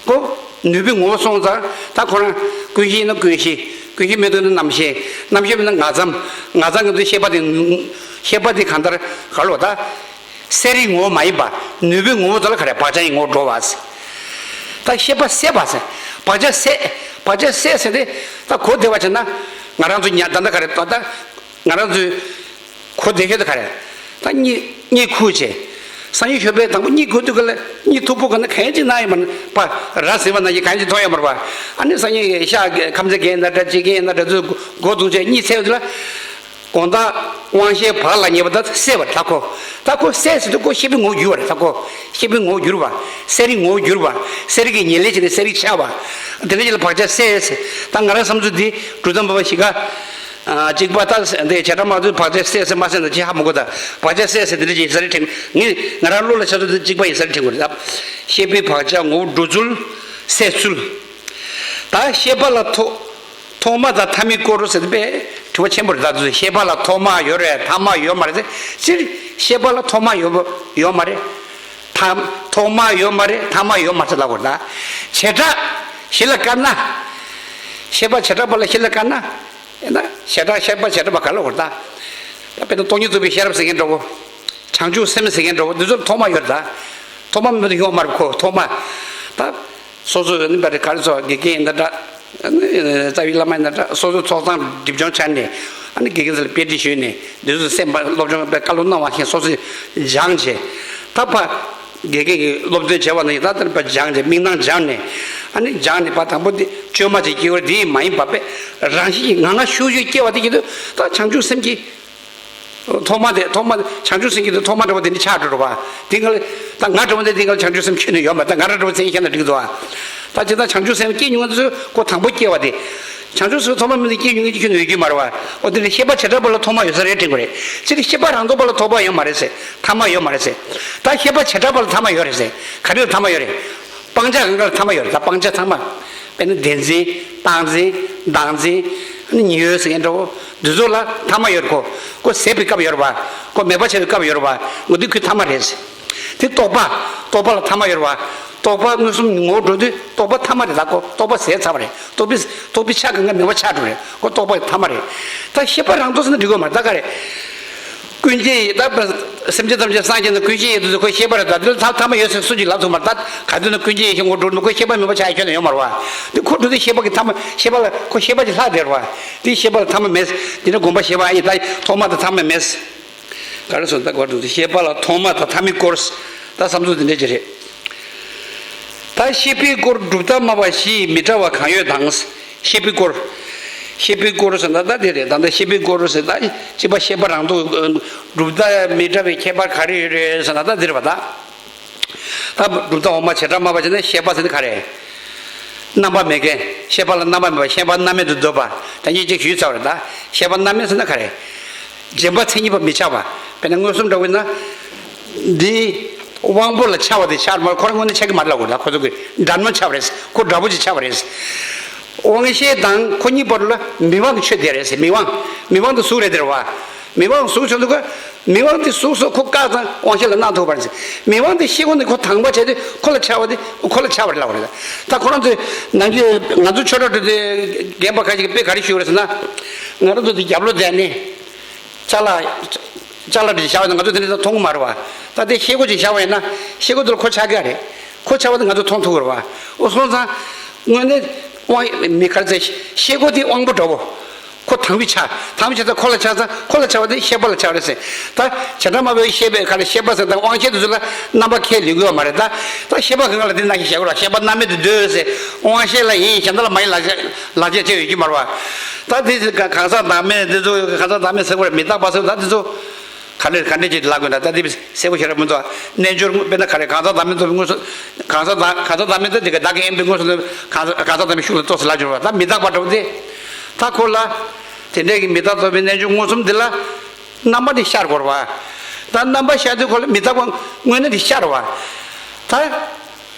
གོ། ནུས་པའི་ངོ་བོ་སོང་ཙང་ད་ཁོ་རང་ཀུན་གཞི་ཡིན་ན་ཀུན་གཞི། ཀུན་གཞི་མེད་དུས་ན་རྣམ་ཤེས། རྣམ་ཤེས་མེད་ན་ངག་ཙམ། ངག་ཙམ་གྱི་དུས་ཤེས་པ་དེ། ཤེས་པ་དེ་གང་ལྟར་ག་ལོ་ད། གསལ་རིག་ངོ་བོ་མ་ཡིན་པ། ནུས་པའི་ངོ་བོ་དེ་ལ་ག་རེ་བག་ཆགས་ཀྱི་ངོ་བོ་འགྲོ་བ་ཟེར། ད་ཤེས་པ་སད་པ་ཟེར། བག་ཆགས་སད། བག་ཆགས་སད་ཟེར་ཏེ། ད་གོ་བདེ་བ་བྱས་ན། ང་རང་ཚོ་ཉ་ད་ལྟ་ག་རེ་ད་ལྟ་ང་རང་ཚོའི་གོ་བདེ་ཤོས་དེ་ག་རེ། ད་གཉིད་གཉིད་ཁུག་བྱས། སང་ཉིན་ཞོགས་པའི་དང་པོ་གཉིད་ཁུག་དུས་ག་ལ་གཉིད་མཐུག་པོ་ག་ན་གང་ཡང་ཅིག་སྣང་ཡོད་མ་རེད་པ། ར་ཟིན་པ་ནང་བཞིན་གང་ཡང་ཅིག་མཐོང་ཡོད་མ་རེད་པ། ཨ་ནི་སང་ཉིན་ཤ་ཁམ་ཚན་གས་ན་འདྲ་ཅི་གས་ན་འདྲ་ཚོས་མགོ་བརྡུངས་བྱས་གཉིད་སད་དུས་ལ། དགོང་དག་དབང་ཤེས་བག་ལ་ཉལ་བ་ད་སད་པ་རེད་ད་ཁོ། ད་ཁོ་སད་ཟེར་དུས་ཁོ་ཤེས་པའི་ངོ་བོ་འགྱུར་བ་རེད་ད་ཁོ། ཤེས་པའི་ངོ་བོ་འགྱུར་བ། གསལ་རིག་ངོ་བོ་འགྱུར་བ། གསལ་རིག་གི་ཉེར་ལེན་བྱས་ནས་གསལ་རིག་འཆར་བ། དེ་འདྲ་ཅིག་ལ་བག་ཆགས་སད་ཟེར། ད་ང་རང་བསམ་ཚུལ་འདི་གྲུབ་མཐའ་མ་བ་ཞིག་ག་གཅིག་པ་ད་འདི་བྱེ་བྲག་སྨྲ་བ་ཚོས་བག་ཆགས་སད་ཟེར་མ་ཟེར་ན་ཅི་ཧ་མི་གོ། ད་བག་ཆགས་སད་ཟེར་འདི་འདྲ་ཅིག་ཡིན་ས་རེད་དྲན། ངས་ང་རང་བློ་ལ་ཤར་ཚུལ་འདི་གཅིག་པ་ཡིན་ས་རེད་དྲན་གྱི་རེད། ད་ཤེས་པའི་བག་ཆགས་ངོ་བོ་འགྲོ་ཚུལ། སད་ཚུལ། ད་ཤེས་པ་ལ་ཐོག་ཐོག་མ་དང་ཐ་མའི་སྐོར་ཟེར་ཏེ་དཔེ་དྲི་བ་ཆེན་པོ་རེད། ད་དུས་ཤེས་པ་ལ་ཐོག་མ་ཡོད་རེད་ཐ་མ་ཡོད་མ་རེད་ཟེར། སྤྱིར་ཤེས་པ་ལ་ཐོག་མ་ཡོད་ཡོད་མ་རེད། ཐ་ཐོག་མ་ཡོད་མ་རེད་ཐ་མ་ཡོད་མ་རེད་ལབ་དགོས་རེད། ད་བྱེ་བྲག་གཞི་ལ་བཀར་ན། ཤེས་པ་བྱེ་བྲག་པ་ལ་གཞི་ལ་བཀར་ན། ཡིན་ན་བྱེ་བྲག་ཤེས་པ་བྱེ་བྲག་པ་ག་ལབ་དགོས་རེད། ད་ད་དཔེར་ན་སྟོང་ཉིད་རྫོགས་པའི་ཤེས་རབ་ཟེར་མཁན་འདྲ་བོ། བྱང་ཆུབ་སེམས་ཟེར་མཁན་འདྲ་བོ་འདི་ཚོ་ཐོག་མ་ཡོད་རེད། ད་ཐོག་མ་མེད་པ་ཡོད་མ་རེད་ཁོ་ཐོག་མ། ད། སོ་སོ་ནི་པ་རེད་ག་རེ་ཚོ་དགེ་རྒན་ཡིན་ན་འདྲ། རྩ་བའི་བླ་མ་ཡིན་ན་འདྲ་སོ་སོའི་ཚོགས་གཙང་སྒྲིབ་སྦྱོང་བྱས་ནས། ཨ་ནི་དགེ་རྒན་ཚོ་ལ་དཔེ་ཁྲིད་ཞུས་ནས་འདི་ཚོ་སེམས་པ་སློབ་སྦྱོང་དཔེ་བཀའ་སློབ་གནང་བ་བཞིན་སོ་སོས་སྦྱངས་བྱས། ད་ཕ། དགེ་རྒན་གྱིས་སློབ་སྟོན་བྱས་པ་ནང་བཞིན་ད་ལྟར་ཕ་སྦྱངས་བྱས་མིག་ནང་སྦྱངས་ནས། ཨ་ནི་སྦྱངས་ནས་ཕ་དང་པོ་འདི་བཅོས་མ་བྱས་སྐྱེ་བ་འདི་མ་ཡིན་པ་དཔེ་རང་བཞིན་གྱིས་ངང་ངམ་ཤུགས་ཤུགས་སྐྱེ་བ་དེ་གྱིས་དུ་ད་བྱང་ཆུབ་སེམས་ཀྱི། ཐོག་མ་དེ་ཐོག་མ་བྱང་ཆུབ་སེམས་ཀྱི་དེ་ཐོག་མ་འདྲ་བོ་དེ་འདྲ་ཆགས་འགྲོ་རོགས་པ། དེ་འགལ་ད་ང་འདྲ་བོ་འདི་དེ་འགལ་བྱང་ཆུབ་སེམས་ཁྱོན་ནས་ཡོད་མ་ད་ང་རང་འདྲ་བོ་མཚན་ཉིད་བཤད་ན་འགྲིག་འདུག་ཨ། ད་ཇི་ལྟར་བྱང་ཆུབ་སེམས་སྐྱེ་མྱོང་ང་དེ་ཚོས་ཁོ་དང་པོ་སྐྱེ་བ་དེ། བྱང་ཆུབ་སེམས་ཐོག་མ་མི་དེ་སྐྱེ་མྱོང་ངེས་ཀྱི་ཁྱོན་ནས་ཡོད་རྒྱུ་མ་རེད་བ། འོ་དེ་ནི་ཤེས་པ་བྱེ་བྲག་པ་ལ་ཐོག་མ་ཡོད་ས་རེད་དྲན་དགོས་རེད། སྤྱིར་ཤེས་པ་རང་ཐོག་པ་ལ་ཐོག་མ་ཡོད་མ་རེད་ཟེར། ཐ་མ་ཡོད་མ་རེད་ཟེར། ད་ཤེས་པ་བྱེ་བྲག་པ་ལ་ཐ་མ་ཡོད་རེད་ཟེར། ག་རེ་ལ་ཐ་མ་ཡོད་རེད། སྤང་བྱ་གང་ག་ལ་ཐ་མ་ཡོད་རེད། ད་སྤང་བྱ་ཚང་མ། དཔེར་ན་བདེན་འཛིན། རྟག་འཛིན། བདག་འཛིན། ཨ་ནི་ཉེར་འོད་ཟེར་མཁན་འདྲ་བོ། འདི་ཚོ་ལ་ཐ་མ་ཡོད་རེད་ཁོ། ཁོ་ཟད་པའི་སྐབས་ཡོད་རེད་པ། ཁོ་མེད་པ་ཆགས་པའི་སྐབས་ཡོད་རེད་པ། འོ་འདི་ཁོའི་ཐ་མ་རེད། དེ་རྟོག་པ། རྟོག་པ་ལ་ཐ་མ་ཡོད་རེད་པ། རྟོག་པ་མངོན་སུམ་ངོ་བོ་འགྲོ་དུས་རྟོག་པ་ཐ་མ་རེད། ད་ཁོ་རྟོག་པ་ཟད་ཚར་བ་རེད། རྟོག་པའི་རྟོག་པའི་ཆ་གང་ག་མེད་པ་ཆགས་འགྲོ་རེད། ཁོ་རྟོག་པ་ཐ་མ་རེད། ད་ཤེས་པ་རང་ཐོག་ཟེར་ན་འགྲིག་གི་མ་རེད། ད་ག་རེད། ཀུན་མཁྱེན་ཡིན་ད། སེམས་ཅན་ཐམས་ཅད་སངས་རྒྱས་ན་ཀུན་མཁྱེན་ཡིན་དུས་ཁོ་ཤེས་པ་རེད། ད་དེ་ལ་ཐ་ཐ་མ་ཡོད་ཟེར་སུ་གཅིག་ལབ་ཐུབ་མ་རེད། ད་ག་དུས་ན་ཀུན་མཁྱེན་ཡིན་ཞེས་ངོ་སྤྲོད་མི་ཁོ་ཤེས་པ་མེད་པ་ཆགས་ཡ་ཁྱོན་ནས་ཡོད་མ་རེད་བ། དེ་ཁོ་འགྲོ་དུས་ཤེས་པ་གི་ཐ་མ་ཤེས་པ་ལ་ཁོ་ཤེས་པ་གྱི་ལྷག་བསྡད་རེད་བ། དེ་ཤེས་པ་ལ་ཐ་མ་མེད། དེ་ནས་སྒོམ་པ་ཤེས་པ་ཨ་ཡིན་ད་ཐོག་མ་དང་ཐ་མ་མེད། ག་རེ་སོང་ད་གོ་འགྲོ་དུས་ཤེས་པ་ལ་ཐོག་མ་དང་ཐ་མའི་སྐོར། ད་བསམ་ཚུལ་དེ་འདྲ་ཅིག་རེད། ད་ཤེས་པའི་སྐོར་གྲུབ་མཐའ་སྨྲ་བ་བཞི་ཡི་མི་འདྲ་བ་གང་ཡོད་དང་། ཤེས་པའི་སྐོར། ཤེས་པའི་སྐོར་ཟེར་ན་ད་དེ་རེད། ད་ལྟ་ཤེས་པའི་སྐོར་ཟེར་ན་གཅིག་པ་ཤེས་པ་རང་ཐོག་གྲུབ་མཐའ་མི་འདྲ་བའི་ཁྱད་པར་ག་རེ་ཡོད་རེད་ཟེར་ན་ད་དེ་རེད་པ་ད། ད་གྲུབ་མཐའ་འོག་མ་བྱེ་བྲག་སྨྲ་བ་བྱས་ན་ཤེས་པ་ཟེར་ན་ག་རེ། རྣམ་པ་མེད་མཁན། ཤེས་པ་ལ་རྣམ་པ་མེད་པ་ཤེས་པ་རྣམ་མེད་དུ་འདོད་པ། ད་ངས་གཅིག་ཞུས་ཚར་བ་རེད་ད། ཤེས་པ་རྣམ་མེད་ཟེར་ན་ག་རེ། རྗེན་པ་མཚན་ཉིད་པ་མི་ཆགས་པ། དཔེར་ན་མངོན་སུམ་འདྲ་བོ་ཡིན་ན། འདི་དབང་པོ་ལ་ཆགས་པ་དེ་ཆགས་མ་ཁོ་རང་ངོས་ནས་ཆགས་ཀྱི་མ་རེད་ལབ་དགོས་ལ་ཁོ་ཚོ་གི་འདྲ་མཉམ་ཆགས་པ་རེད། ཁོ་འདྲ་པོ་ཅིག་ཆགས་པ་རེད། དབང་ཤེས་དང་ཁོ་གཉིས་བར་ལ་མི་དབང་གི་ཆོས་དེ་རེད་ཟེར། མི་དབང་། མི་དབང་དེ་གཟུགས་རེད་དེ་རེད་བ། མི་དབང་གཟུགས་ཆགས་འདུག་ག་མི་དབང་དེ་གཟུགས་སོགས་ཁོ་བཀག་ཙང་དབང་ཤེས་ལ་སྣང་ཐུབ་པ་རེད་ཟེར། མི་དབང་དེ་ཤེས་ཁོ་ནས་ཁོ་དང་པོ་བྱས་ཏེ་ཁོ་ལ་ཆགས་པ་དེ་ཁོ་ལ་ཆགས་པ་རེད་ལབ་པ་རེད། ད་ཁོ་རང་ཚོས་ནམ་རྒྱུན་ང་ཚོ་ཆོས་གྲོགས་དེ་རྒན་པ་ཁ་ཅིག་གིས་དཔེ་ག་རེ་ཞུས་པ་རེད་ཟེར་ན། ང་རང་ཚོ་དེ་རྒྱབ་ལོགས་བསྡད་ནས། ཅ་ལག་ཅ་ལག་ཅིག་བཞག་པ་ན་ང་ཚོ་དེ་འདྲ་ད་མཐོང་གི་མ་རེད་བ། ད་དེ་ཤེལ་སྒོ་ཅིག་བཞག་པ་ཡིན་ན་ཤེལ་སྒོ་དེ་ལ་ཁོ་ཆགས་ཀྱི་རེད། ཁོ་ཆགས་པ་དེ་ང་ཚོ་མཐོང་ཐུབ་ཀྱི་རེད་བ། འོ་སོང་ཙང་། དངོས་གནས་དབང་མི་ག་རེ་ཟེར་ཤེལ་སྒོ་དེ་དབང་པོ་འདྲ་བོ། ཁོ་དང་པོ་ཆགས་དང་པོ་ཆགས་ཙང་ཁོ་ལ་ཆགས་ཙང་ཁོ་ལ་ཆགས་པ་དེ་ཤེས་པ་ལ་ཆགས་རེད་ཟེར། ད་བྱེ་བྲག་སྨྲ་བས་ཤེས་པའི་ཁ་ལ་ཤེས་པ་ཟེར་དང་དབང་ཤེས་དེ་ཚོ་ལ་རྣམ་པ་ཁས་ལེན་དགོས་པ་མ་རེད་ད། ད་ཤེས་པ་གང་ག་ལ་དེ་ནང་བཞིན་བྱ་དགོས་ར་ཤེས་པ་རྣམ་མེད་དུ་འདོད་ཟེར། དབང་ཤེས་ལ་ཡིན་གཞན་དག་ལ་མ་ཡིན་ལ་ལ་རྒྱ་ཆེ་ཡོད་ཀྱི་མ་རེད་བ། ད་དེ་གང་ཟག་བདག་མེད་དེ་ཚོ་གང་ཟག་བདག་མེད་ཟེར་བ་རེད་མི་རྟག་པ་ཟེར་བ་ད་དེ་ཚོ། ག་འདྲ་ག་འདྲ་ཅིག་ལབ་དགོས་ན་ད་དེ་གསལ་པོ་ཞེ་དྲག་མི་འདུག་རྣལ་འབྱོར་དཔེར་ན་ག་རེ་གང་ཟག་བདག་མེད་རྟོགས་པའི་དངོས་སུ། གང་ཟག་བདག་གང་ཟག་བདག་མེད་རྟོགས་དེ་ག་བདག་གི་ཨེ་འབྲས་དངོས་སུ་གང་ཟག་གང་ཟག་བདག་མེད་ཤུགས་ལ་རྟོགས་ཟེར་ལབ་ཀྱི་རེད་བ། ད་མི་རྟག་པ་འདྲ་བོ་དེ། ད་ཁོ་ལ། དེ་འདྲའི་གི་མི་རྟག་རྟོགས་པའི་རྣལ་འབྱོར་མངོན་སུམ་འདི་ལ། རྣམ་པ་དེ་ཤར་དགོས་རེད་བ། ད་རྣམ་པ་ཤར་དུས་ཁོ་ལ་མི་རྟག་པ་དངོས་གནས་དེ་ཤར་བ།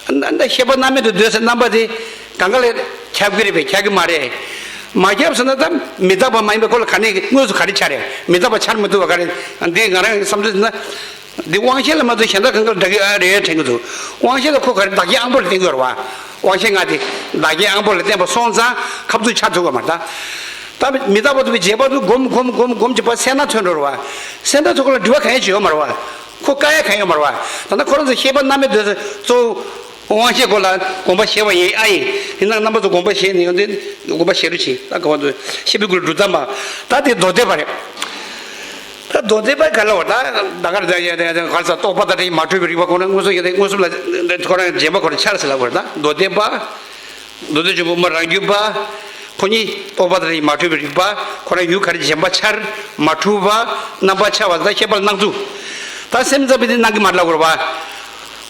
ད། ད་ཤེས་པ་རྣམ་མེད་དུ་འདོད་ཟེར་རྣམ་པ་དེ་གང་ག་ལ་ཁྱབ་ཀྱི་རེད་པས་ཁྱབ་ཀྱི་མ་རེད། མ་ཁྱབ་ཟེར་ན་ད་མི་རྟག་པ་མ་ཡིན་པའི་ཁོ་ལ་ག་ནས་དངོས་སུ་ག་རེ་ཆགས་རེད། མི་རྟག་པ་ཆགས་མི་ཐུབ་པ་ག་རེ། འདི་ང་རང་གི་བསམ་ཚུལ་ཟེར་ན། འདི་དབང་ཤེས་ལ་མ་གཏོགས་གཞན་དག་གང་ག་ལ་འདྲ་གི་ཨ་རེད་དྲན་གྱི་འདུག་དབང་ཤེས་ལ་ཁོ་ག་རེ་བདག་རྐྱེན་དབང་པོ་ལ་བརྟེན་གྱི་ཡོད་རེད་བ། དབང་ཤེས་ལྔ་དེ་བདག་རྐྱེན་དབང་པོ་ལ་བརྟེན་པ་སོང་ཙང་ཁ་ཐུག་ཆགས་ཐུབ་ཀྱི་མ་རེད་ད། ད་མི་རྟག་པ་ཐུབ་པའི་རྗེས་དཔག་ཏུ་སྒོམ་སྒོམ་སྒོམ་སྒོམ་གྱི་བར་གསལ་སྣང་ཐོན་འགྲོ་རེད་བ། གསལ་སྣང་ཐོན་ཁོ་ལ་འགྲིག་པ་གང་ཡང་ཅིག་ཡོད་མ་རེད་བ། ཁོ་དཀའ་ཡ་གང་ཡོད་མ་རེད་བ། ད་ནི་ཁོ་རང་ཚོ་ཤེས་པ་རྣམ་མེད་དུ་གཙོ་བོ། དབང་ཤེས་སྒོ་ལ་སྒོམ་པ་བྱེད་པ་ཡིན་ཨ་ཡིན། ཡིན་ན་རྣམ་པ་ཚོ་སྒོམ་པ་བྱེད་ནས་ཡོང་དུས་སྒོམ་པ་བྱེད་རོགས་བྱེད་ད་ག་བ་འདུག་ཤེས་པའི་སྒོ་ལ་སྒྲུབ་ད་མ། ད་དེ་མདོ་སྡེ་པ་རེད། ད་ ད་མདོ་སྡེ་པ་ག་ལ་བར་ད་ད་གར་ད་ཡ་ད་ཡ་ད་གར་ས་རྟོག་པ་དང་བྲལ་མ་འཁྲུལ་པའི་རིག་པ་ཁོ་ན་མངོན་སུམ་ཡོད་དེ་མངོན་སུམ་ལ་ཁོ་རང་རྗེན་པ་ཁོ་རང་འཆར་ཟེར་ལ་བར་ད་མདོ་སྡེ་པ། མདོ་སྡེ་ཆེན་པོ་དབུ་མ་རང་རྒྱུད་པ། ཁོ་གཉིས་རྟོག་པ་དང་བྲལ་མ་འཁྲུལ་པའི་རིག་པ་ཁོ་རང་ཡུལ་ག་རེ་རྗེན་པ་འཆར། མ་འཁྲུལ་པ། རྣམ་པར་འཆར་བ་ད་ཤེས་པ་ལ་སྣང་ཚུལ། ད་སེམས་ཙམ་པའི་དེ་སྣང་གི་མ་ལ་བར་བ།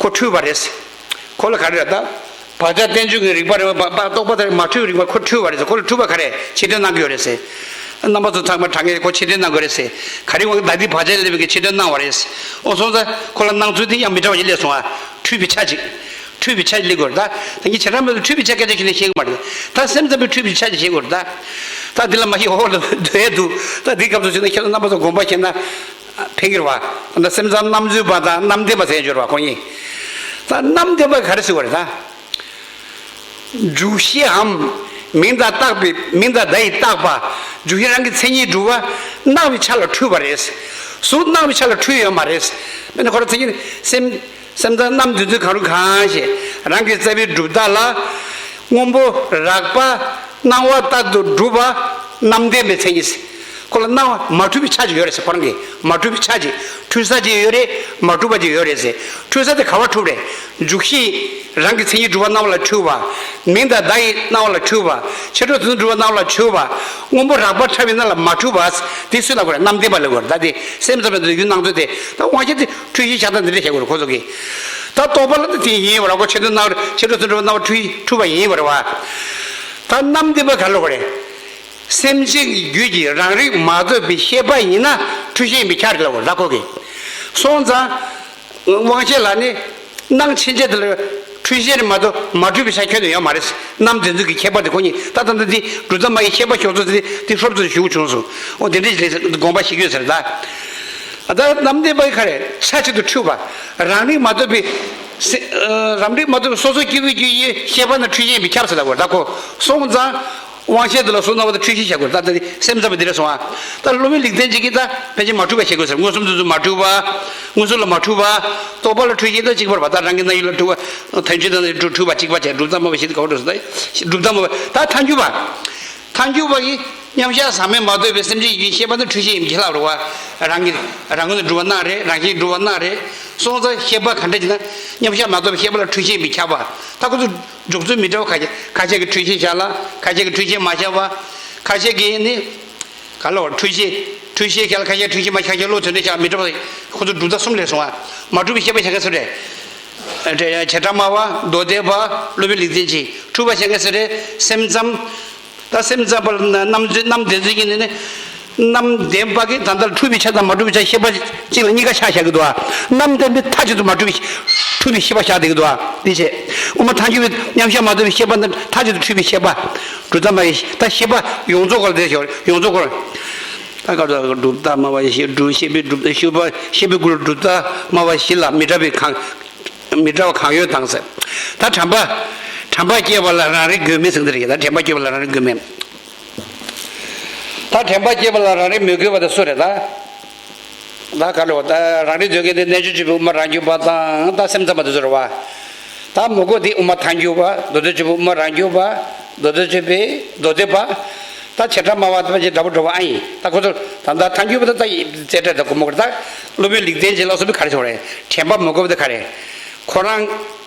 ཁོ་འཁྲུལ་པ་རེད། ཁོ་ལ་ག་རེ་རེད་ད། བག་ཆགས་རྟེན་འབྱུང་གི་རིག་པ་རེད་བ། རྟོག་པ་དང་མ་འཁྲུལ་རིག་པ་ཁོ་འཁྲུལ་བ་རེད་ཟེར། ཁོ་ལ་འཁྲུལ་པ་ག་རེ་ཕྱིར་དོན་གནང་དགོས་རེད་ཟེར། རྣམ་པ་ཚོ་ཚང་མ་དྲང་ངེས་ཁོ་ཕྱིར་དོན་གནང་དགོས་རེད་ཟེར། ག་རེ་དབང་གིས་ད་ལྟའི་བག་ཆགས་སླེབས་པའི་ཕྱིར་དོན་གནང་བ་རེད་ཟེར། འོ་སོང་ཙང་ཁོ་ལ་སྣང་ཚུལ་དེ་ཡང་མི་འདྲ་བ་ཞིག་སླེབས་སོང་ཨ། འཁྲུལ་པའི་ཆ་ཅིག་འཁྲུལ་པའི་ཆ་ཞིག་སླེབས་དགོས་རེད་ད། ད་གིན་བྱེ་བྲག་སྨྲ་བའི་འཁྲུལ་པའི་ཆ་སྐད་ཆ་ཞིག་ནས་ཤེས་ཀྱི་མ་རེད། ད་སེམས་ཙམ་པའི་འཁྲུལ་པའི་ཆ་ཞིག་ཤེས་དགོས་རེད་ད། ད་འདི་ལ་མ་ཤེས་འོག་ལ་སྡོད་ཡས་འདུག་ད་འདི་སྐབས་སུ་བྱས་ན་ཁྱེད་ཚོ་རྣམ་པ་ཚོ་དགོངས་པ་བཞེས་ན། ཕན་གྱི་རེད་བ། ད་སེམས་ཙམ་རྣམ་འཛོལ་པ་དང་རྣམ་བདེན་པ་ཟེར་ཡོད་རེད་བ་ཁོ་གཉིས། ད་རྣམ་བདེན་པ་ག་རེ་ཟེར་བ་རེད་ད། འཇུག་ཤེས་འམ། མིང་དང་བཏགས་པའི་མིང་དང་བརྡ་ཡིས་བཏགས་པ། འཇུག་ཤེས་རང་གི་མཚན་ཉིད་གྲུབ་པ། སྣང་བའི་ཆ་ལ་འཁྲུལ་པ་རེད། གཟུགས་སྣང་བའི་ཆ་ལ་འཁྲུལ་ཡོད་མ་རེད། དཔེར་ན་ཁོ་རང་མཚན་ཉིད་སེམས། སེམས་ཙམ་རྣམ་བདེན་ཚུལ་གང་རུང་གང་ཞེས་རང་གི་རྩ་བའི་གྲུབ་མཐའ་ལ། སྔོན་པོ་རགས་པ་སྣང་བ་ལྟར་དུ་གྲུབ་པ་རྣམ་བདེན་པའི་མཚན་ཉིད། ཁོ་ལ་སྣང་བ་མ་འཁྲུལ་བའི་ཆ་ཅིག་ཡོད་རེད་ཟེར། ཁོ་རང་གིས་མ་འཁྲུལ་བའི་ཆ་ཅིག་འཁྲུལ་ས་ཅིག་ཡོད་རེད། མ་གྲུབ་པ་ཅིག་ཡོད་རེད་ཟེར། འཁྲུལ་ས་དེ་ག་བ་འཁྲུལ་རེད། འཇུག་ཤེས་རང་གི་མཚན་ཉིད་གྲུབ་པ་སྣང་བ་ལ་འཁྲུལ་བ། མིང་དང་བརྡ་ཡི་སྣང་བ་ལ་འཁྲུལ་བ། ཕྱིར་གྲུབ་དོན་གྲུབ་པ་སྣང་བ་ལ་འཁྲུལ་བ། སྔོན་པོ་རགས་པ་ཕྲ་བའི་སྣང་ལ་མ་འཁྲུལ་བ། དེ་སུས་ལབ་དགོས་རེད། རྣམ་བདེན་པ་ལབ་དགོས་རེད། ད་དེ་སེམས་ཙམ་པའི་ཡུལ་སྣང་ཚུལ་དེ་ད་དབང་ཤེས་དེ། འཁྲུལ་ཤེས་བཞག་སྟངས་འདི་འདྲ་བྱེད་དགོས་རེད་ཁོ་ཚོ་གིས། ད་རྟོག་པ་ལ་ད་དེ་ཡིན་པ་རེད། ཁོ་ཕྱིར་དོན་སྣང་ཕྱིར་གྲུབ་དོན་གྲུབ་པ་སྣང་བ་འཁྲུལ་འཁྲུལ་པ་ཡིན་པ་རེད་བ། ད་རྣམ་བདེན་པ་ག་ལ་བ་རེད། སེམས་ཅན་གྱི་རྒྱུད་ཀྱི་རང་རིག་མ་རྟོགས་པའི་ཤེས་པ་ཡིན་ན་འཁྲུལ་ཤེས་ཡིན་པས་ཁྱབ་རེད་ལབ་པ་རེད་ཁོ་གིས། སོང་ཙང་། དབང་ཤེས་ལ་ནི། སྣང་ཕྱིན་ཆད་དེ་ལ་འཁྲུལ་ཤེས་རེད་མ་གཏོགས་མ་འཁྲུལ་བའི་ཆ་ཁྱོན་ནས་ཡོད་མ་རེད། རྣམ་བདེན་ཚུལ་གྱི་ཁྱད་པར་དེ་ཁོ་གཉིས་ད་ལྟ་འདི་གྲུབ་མཐའ་སྨྲ་བའི་ཤེས་པ་ཤོག་ཚོ་དེ་དེ་ཧྲོབ་ཙམ་ཞུ་བྱུང་སོང་། འོ་དེ་འདྲ་ཞིག་ལས་དགོངས་པ་བཞེས་རྒྱུ་ཟེར་ད། ད་རྣམ་བདེན་པ་ག་རེ་ཆ་གཅིག་ཏུ་འཁྲུལ་པ། རང་རིག་མ་རྟོགས་པའི། སེ་ཨ། རང་རིག་མ་རྟོགས་པའི་སོ་སོ་སྐྱེ་བོའི་རྒྱུད་ཡི་ཤེས་པ་ན་འཁྲུལ་ཤེས་ཡིན་པས་ཁྱབ་ཟེར་ལབ་པ་རེད་ད་ཁོ། སོང་ཙང་། དབང་ཤེས་དེ་ལ་སོ་སྣང་བ་དང་འཁྲུལ་ཤེས་བྱ་དགོས་ད་ལྟ་སེམས་ཙམ་པ་འདི་རེད་སོང་ཨ། ད་སློབ་དཔོན་ལེགས་ལྡན་འབྱེད་ཀྱིས་ད་ཕལ་ཆེར་མ་འཁྲུལ་པ་བྱེད་དགོས་ཟེར། མངོན་སུམ་དུ་མ་འཁྲུལ་པ། མངོན་སུམ་ལ་མ་འཁྲུལ་པ། རྟོག་པ་ལ་འཁྲུལ་ཤེས་ད་གཅིག་པ་རེད་པ། ད་རང་གི་སྣང་ཡུལ་ལ་འཁྲུལ་པ། ཐལ་འགྱུར་དང་འཁྲུལ་པ་གཅིག་པ་བྱས་གྲུབ་མཐའ་སྨྲ་བ་ཞིག་ག་བ་འགྲོ་ཟེར་ད། གྲུབ་མཐའ་སྨྲ་བ་ད་ཐལ་འགྱུར་པ། ཐལ་འགྱུར་པ་ཡིས་མཉམ་གཞག་ཟག་མེད་མ་རྟོགས་པའི་སེམས་ཅན་ཡི་ཤེས་པ་ནི་འཁྲུལ་ཤེས་ཡིན་གྱི་ལབ་རེད་བ། རང་གི་རང་ངོས་ནས་གྲུབ་པ་སྣང་རེད། རང་བཞིན་གྲུབ་པ་སྣང་རེད། སོང་ཙང་ཤེས་པ་ག་འདྲ་ཅིག་ན་མཉམ་གཞག་མ་རྟོགས་པའི་ཤེས་པ་ལ་འཁྲུལ་ཤེས་ཡིན་པས་ཁྱབ་པ། ད་ཁོ་ཚོ་འཇོག་ཚུལ་མི་འདྲ་བ་ཁ་ཤས་ཁ་ཤས་ཀྱིས་འཁྲུལ་ཤེས་བཞག་ལ་ཁ་ཤས་ཀྱིས་འཁྲུལ་ཤེས་མ་བཞག་པ། ཁ་ཤས་ཀྱིས་ནི་ག་ལ་བ་འཁྲུལ་ཤེས་འཁྲུལ་ཤེས་བཞག་ལ་ཁ་ཤས་འཁྲུལ་ཤེས་མ་བཞག་ཁ་ཤས་བློ་དོན་འདྲ་བཞག་མི་འདྲ་བ། ཁོ་ཚོ་གྲུབ་མཐའ་གསུམ་ལས་སོང་བ། མ་གྲུབ་པའི་ཤེས་པ་བཞག་མཁན་སུ་རེད། བྱེ་བྲག་སྨྲ་བ་མདོ་སྡེ་པ་སློབ་དཔོན་ལེགས་ལྡན་འབྱེད། འཁྲུལ་པ་བཞག་མཁན་སུ་རེད། སེམས་ཙམ། ད་སེམས་ཙམ་པ་ལ་རྣམ་རྣམ་བདེན་ཚུལ་གྱི་ནི་ནི། རྣམ་བདེན་པ་གིས་ད་ལྟ་འཁྲུལ་པའི་ཆ་དང་མ་འཁྲུལ་པའི་ཆ་ཤེས་པ་གཅིག་ལ་གཉིས་ཀ་ཆ་བཞག་གི་འདུག་ཨ། རྣམ་བདེན་པས་མཐའ་གཅིག་ཏུ་མ་འཁྲུལ་པའི་འཁྲུལ་པའི་ཤེས་པ་བཞག་བསྡད་ཀྱི་འདུག་ཨ། འདི་བྱས། དབུ་མ་ཐལ་འགྱུར་བས་མཉམ་གཞག་མ་རྟོགས་པའི་ཤེས་པ་རྣམས་མཐའ་གཅིག་ཏུ་འཁྲུལ་པའི་ཤེས་པ། གྲུབ་མཐའ་སྨྲ་བའི་ད་ཤེས་པ་ཡོངས་རྫོགས་སྐོར་དེ་ཞོར་ཡོངས་རྫོགས་སྐོར། ད་ག་ད་གྲུབ་མཐའ་སྨྲ་བ་ཞེས་གྲུབ་ཤེས་པའི་གྲུབ་ཤེས་པ་ཤེས་པའི་སྐུ་ལ་གྲུབ་མཐའ་སྨྲ་བ་བཞི་ལ་མི་འདྲ་བའི་གང་། མི་འདྲ་བ་གང་ཡོད་དང་ཟེར། ད་དྲན་པ། དྲན་པ་སྐྱེས་པ་ལ་རང་རིག་དགོས་མིན་ཟེར་འདི་རེད། ད་དྲན་པ་སྐྱེས་པ་ལ་རང་རིག་དགོས་མིན། ད་དྲན་པ་སྐྱེས་པ་ལ་རང་རིག་མི་དགོས་པ་དེ་སུ་རེད་ད། ད་ག་ལ་བ་ད་རང་རིག་འདོད་མཁན་དེ་རྣལ་འབྱོར་སྤྱོད་པའི་དབུ་མ་རང་རྒྱུད་པ་དང་ད་སེམས་ཙམ་པ་དེ་ཚོ་རེད་བ། ད་མི་དགོས་དེ་དབུ་མ་ཐལ་འགྱུར་བ་མདོ་སྡེ་སྤྱོད་པའི་དབུ་མ་རང་རྒྱུད་པ་མདོ་སྡེ་སྤྱོད་པའི་མདོ་སྡེ་པ། ད་བྱེ་བྲག་སྨྲ་བ་དང་ཅིག་འདྲ་པོ་འདྲ་པོ་ཨ་ཡིན། ད་ཁོ་ཚོ་ད་ད་ཐལ་འགྱུར་བ་ད་ད་ཡི་རྩེ་གྲས་ད་སྒོ་མོ་ག་ད་སློབ་དཔོན་ལེགས་ལྡན་འབྱེད་ལ་སོགས་པའི་ག་རེ་ཟེར་བ་རེད། དྲན་པ་མི་དགོས་པ་ད་ག་རེ། ཁོ་རང་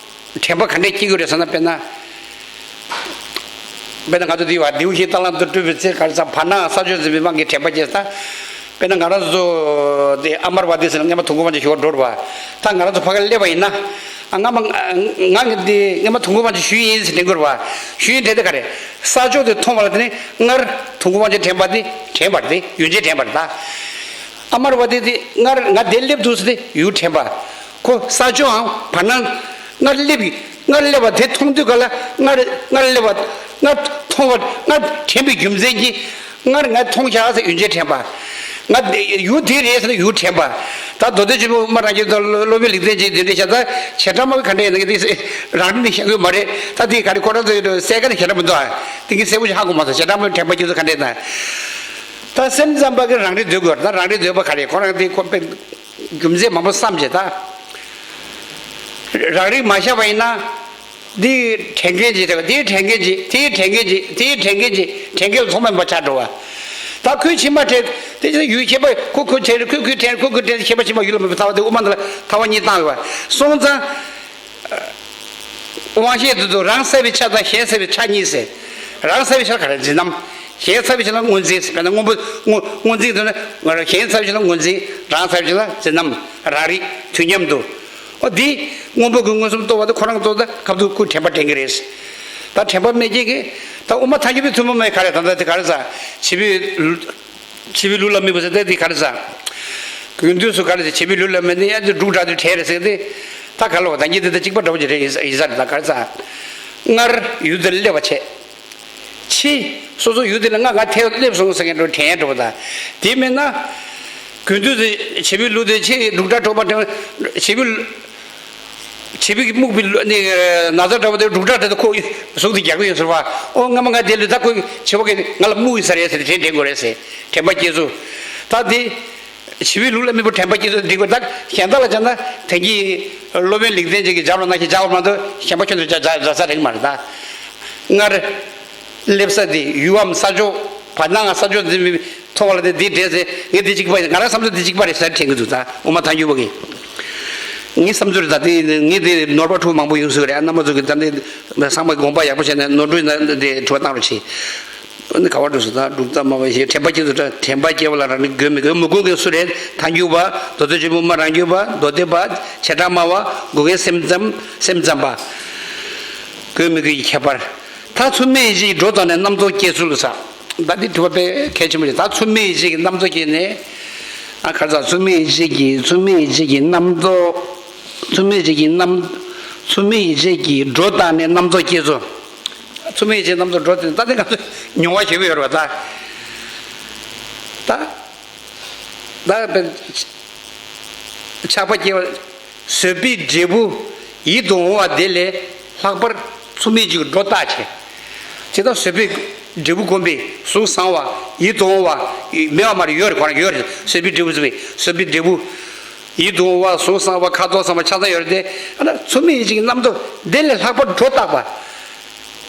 དྲན་པ་ག་འདྲས་སྐྱེ་གི་རེད་ཟེར་ན། དཔེར་ན། དཔེར་ན་ང་ཚོ་འདི་བ་ལྡེའུ་བཞིའི་རྟ་གླང་དུ་སྤྲུལ་པའི་ཚེ་ག་རེ་ཟེར་བར་སྣང་ས་ཕྱོགས་འཛིན་པའི་དབང་གིས་དྲན་པ་སྐྱེས་ད། དཔེར་ན་ང་རང་ཚོ་དེ་ཨ་མར་བ་དི་ཟེར་ན་སྔོན་མ་དུས་འཁོར་དབང་ཆེན་ཞུ་བར་འགྲོ་རེད་བ། ད་ང་རང་ཚོ་ཕ་གིར་སླེབས་པ་ཡིན་ན། ཨ་སྔ་མ་ང་གི་འདི་སྔོན་མ་དུས་འཁོར་དབང་ཆེན་ཞུས་ཡིན་ཟེར་དྲན་དགོས་རེད་བ། ཞུས་ཡིན་དྲན་དེ་ག་རེ། ས་ཕྱོགས་དེ་མཐོང་བ་ལ་དེ་ནི་སྔར་དུས་འཁོར་དབང་ཆེན་དྲན་པ་དེ་དྲན་པ་རེད། དེ་ཡུལ་ཅན་དྲན་པ་རེད་ད། ཨ་མར་བ་དི་དེ་སྔར་ང་འདིར་སླེབས་འདུག་ཟེར་དེ་ཡུལ་དྲན་པ། ཁོ་ས་ཕྱོགས་འམ་བར་སྣང་། སྔར་སླེབས་ཡིན། སྔར་སླེབས་པ་དེ་མཐོང་དུས་ག་ལ་སྔར་སྔར་སླེབས་པ་སྔར་མཐོང་བ་སྔར་དྲན་པའི་རྒྱུ་མཚན་གྱིས་སྔར་ང་མཐོང་བཞག་ཟེར་ཡུལ་ཅན་དྲན་པ། ང་ཡུལ་དེ་རེད་ཟེར་ན་ཡུལ་དྲན་པ། ད་མདོ་སྡེ་ཆེན་པོ་དབུ་མ་རང་རྒྱུད་དང་སློབ་དཔོན་ལེགས་ལྡན་འབྱེད་འདི་འདྲ་བྱས་ཙང་བྱེ་བྲག་སྨྲ་བས་ག་འདྲ་ཡིན་ན་དེ་རང་རིག་ནས་བཤད་དགོས་མ་རེད། ད་དེ་ག་རེ་ཁོ་རང་ཚོའི་གསལ་ཁ་ནས་བྱེ་བྲག་མི་འདུག་ཨ། དེ་གི་གསལ་པོ་ཞིག་ཧ་གོ་མ་སོང་། བྱེ་བྲག་སྨྲ་བས་དྲན་པ་སྐྱེ་ཚུལ་ག་འདྲ་ཡིན་ན། ད་སེམས་ཙམ་པ་གི་རང་རིག་འདོད་དགོས་རེད། ད་རང་རིག་འདོད་པ་ག་རེ་ཁོ་རང་དེ་ཁོ་དཔེ། རྒྱུ་མཚན་མང་པོ་བསམ་བྱས་ད། རང་རིག་མ་བཞག་པ་ཡིན་ན། འདི་དྲན་མཁན་ཅིག་དྲན་པ། འདི་དྲན་མཁན་ཅིག་དེ་དྲན་མཁན་ཅིག་དེ་དྲན་མཁན་ཅིག་དྲན་མཁན་ལ་ཐོགས་མེད་པ་ཆགས་འགྲོ་བ། ད་ཁོའི་ཕྱི་མ་དྲན་དེ་ཡུལ་ཁྱད་པར་ཁོ་ཁོ་དྲན་ཁོ་ཁོའི་དྲན་ཁོ་ཁོའི་དྲན་ཁྱད་པར་ཕྱི་མ་ཡུལ་ལ་མེད་པའི་ཐལ་བ་དེ་དབུ་མ་འདི་ལ་ཐལ་བ་གཉིས་བཏང་ཡོད་པ་སོང་ཙང་། དབང་ཤེས་དེ་ཚོ་རང་གསལ་བའི་ཆ་དང་གཞན་གསལ་བའི་ཆ་གཉིས་ཟེར། རང་གསལ་བའི་ཆ་ལ་ག་རེ་འཛིན་རྣམ། གཞན་གསལ་བའི་ཆ་ལ་སྔོ་འཛིན་ཟེར། དཔེར་ན་སྔོན་པོ་སྔོ་སྔོ་འཛིན་དུ་ན་གཞན་གསལ་བའི་ཆ་ལ་སྔོ་འཛིན། རང་གསལ་བའི་ཆ་ལ་འཛིན་རྣམ། རང་རིག་དུས་མཉམ་དུ། ཨོ་འདི་སྔོན་པོ་གི་མངོན་སུམ་རྟོགས་པ་དེ་ཁོ་རང་རྟོགས་ད་སྐབས་དུ་ཁོའི་དྲན་པ་དྲན་གི་རེད། ད་དྲན་པ་མེད་ཀྱི་གི་ད་དབུ་མ་ཐལ་འགྱུར་བའི་ཐུན་མོང་མ་ཡིན་ག་རེ་ད་ལྟ་དེ་ག་རེ་ཟ། བྱེད་པའི་བྱེད་པའི་ལུགས་ལ་དམིགས་པ་ཟེར་ཏེ་དེ་ག་རེ་ཟ། དགེ་འདུན་སུ་ག་རེ་ཟེར་བྱེད་པའི་ལུགས་ལ་དམིགས་ནས་ཡ་དེ་འབྲུག་སྒྲ་དུ་བྲལ་རེད་ཟེར་ཏེ། ད་ག་ལོ་ད་ཉིད་དེ་ད་གཅིག་པ་འདྲ་བོ་ཅིག་རེད་ཡིན་ས་རེད། ད་ག་རེ་ཟ། སྔར་ཡུལ་དེར་སླེབས་པ་བྱས། ཕྱིས་སོ་སོ་ཡུལ་དེ་ལ་ང་ང་ཐལ་སླེབས་སོང་ཟེར་མཁན་འགྲོ་དྲན་འགྲོ་བ་དང་། དེ་མིན་ན། དགེ་འདུན་དེ་བྱེད་པའི་ལུགས་དེ་ཕྱིས་འབྲུག་སྒྲ་སྒྲོགས་པ་དྲན་བྱེད་པའི། བྱེད་པའི་རྨུགས་པའི་ནི་ན་ཚ་འདྲ་བོ་དེ་འབྲུག་སྒྲ་དེ་ཁོ་གཟུགས་དེ་རྒྱག་གི་ཡོད་ཟེར་བ། ཨོ་སྔ་མ་ང་དེ་ལུས་ད་ཁོ་བྱེད་པ་གི་ང་ལ་རྨུགས་ཡིན་ས་རེད་ཟེར་དྲན་དྲན་དགོས་རེད་ཟེར། དྲན་པ་སྐྱེ་ཚུལ། ད་དེ། བྱེད་པའི་ལུགས་ལ་དམིགས་པ་དྲན་པ་སྐྱེ་ཚུལ་འགྲིག་པ་ད་གཞན་དག་ལ་བྱས་ན་དེང་གི་སློབ་དཔོན་ལེགས་ལྡན་འབྱེད་ཀྱི་སྦྱར་བ་ནང་བཞིན་སྦྱར་བ་མ་གཏོགས་གཞན་པ་ཁྱོད་ཚོས་སྦྱར་སྦྱར་ས་རེད་མ་རེད་ད། སྔར། སླེབས་ས་དེ་ཡུལ་བའམ་ས་ཕྱོགས་བར་སྣང་ང་ས་ཕྱོགས་འཛིན་པའི་མཐོང་བ་ལ་དེ་འདི་འདྲས་ཟེར་ངས་འདི་གཅིག་པ་ཡིན་ང་རང་བསམ་ཚུལ་འདི་གཅིག་པ་རེད་ཟེར་དྲན་གི་འདུག་ད་དབུ་མ་ཐལ་འགྱུར་བ་གི། ངའི་བསམ་ཚུལ་རེད་ད་དེ་ངས་དེ་ནོར་བ་འཁྲུག་མང་པོ་ཡོང་སྲིད་རེད། རྣམ་པ་ཚོ་གི་ད་འདི་ཚང་མ་དགོངས་པ་ཡག་པོ་བྱས་ནས་ནོར་འཁྲུལ་ན་དེ་དྲི་བ་བཏང་རོགས་གྱིས། ནི་ག་བར་འགྲོ་སོང་ད་འབྲུག་རྩ་སྨྲ་བ་ཞེས་དྲན་པ་སྐྱེ་ཚུལ་དྲན་པ་སྐྱེ་བ་ལ་རང་ནི་དགོས་མི་དགོས་མི་དགོས་མཁན་སུ་རེད། ཐལ་འགྱུར་བ། མདོ་སྡེ་ཆེན་པོ་མ་རང་རྒྱུད་པ། མདོ་སྡེ་པ། བྱེ་བྲག་སྨྲ་བ། དགོས་མཁན་སེམས་ཙམ་སེམས་ཙམ་པ། དགོས་མི་དགོས་ཀྱི་ཁྱད་པར། ད་ཚུལ་མིན་ཡིད་བྱེད་ཀྱི་སྒྲོ་བཏགས་ནས་རྣམ་རྟོག་སྐྱེ་ཚུལ་ལ་ཟ། ད་འདི་དྲི་བ་དཔེ་གལ་ཆེན་པོ་རེད། ད་ཚུལ་མིན་ཡིད་བྱེད་ཀྱི་རྣམ་རྟོག་སྐྱེས་ནས། ཨ་ཁར་ཟ་ཚུལ་མིན་ཡིད་བྱེད་ཀྱི་ཚུལ་མིན་ཡིད་བྱེད་ཀྱི་རྣམ་རྟོག་ཚུལ་མིན་ཡིད་བྱེད་ཀྱི་རྣམ། ཚུལ་མིན་ཡིད་བྱེད་ཀྱི་སྒྲོ་བཏགས་ནས་རྣམ་རྟོག་སྐྱེ་ཚུལ། ཚུལ་མིན་ཡིད་བྱེད་རྣམ་རྟོག་སྒྲོ་བཏགས་ནས་ད་ལྟ་ང་ཚོ་མྱོང་བ་ཞེ་པོ་ཡོད་རེད་བ་ད། ད། ད་དཔེ། ཆགས་པ་སྐྱེ་བ། བཟོད་པའི་འབྲས་བུ། ཡིད་དུ་འོང་བ་དེ་ལས་ལྷག་པར་ཚུལ་མིན་ཡིད་བྱེད་ཀྱི་སྒྲོ་བཏགས་བྱས། ཇི་ལྟར་བཟོད་པའི་འབྲས་བུ་བསྒོམས་པས་གཟུགས་བཟང་བ། ཡིད་དུ་འོང་བ། མེད་པ་མ་རེད་ཡོད་རེད་ཁོ་རང་ཡོད་རེད་བཟོད་པའི་འབྲས་བུ་བཟོད་པའི་བཟོད་པའི་འབྲས་བུ། ཡིད་དུ་འོང་བ་གཟུགས་བཟང་བ་ཁ་དོག་བཟང་བ་ཆ་ཚང་ཡོད་རེད་དེ། ཨ་ན་ཚུལ་མིན་ཡིད་བྱེད་ཀྱི་རྣམ་རྟོག་འདི་ལས་ལྷག་པར་སྒྲོ་བཏགས་པ།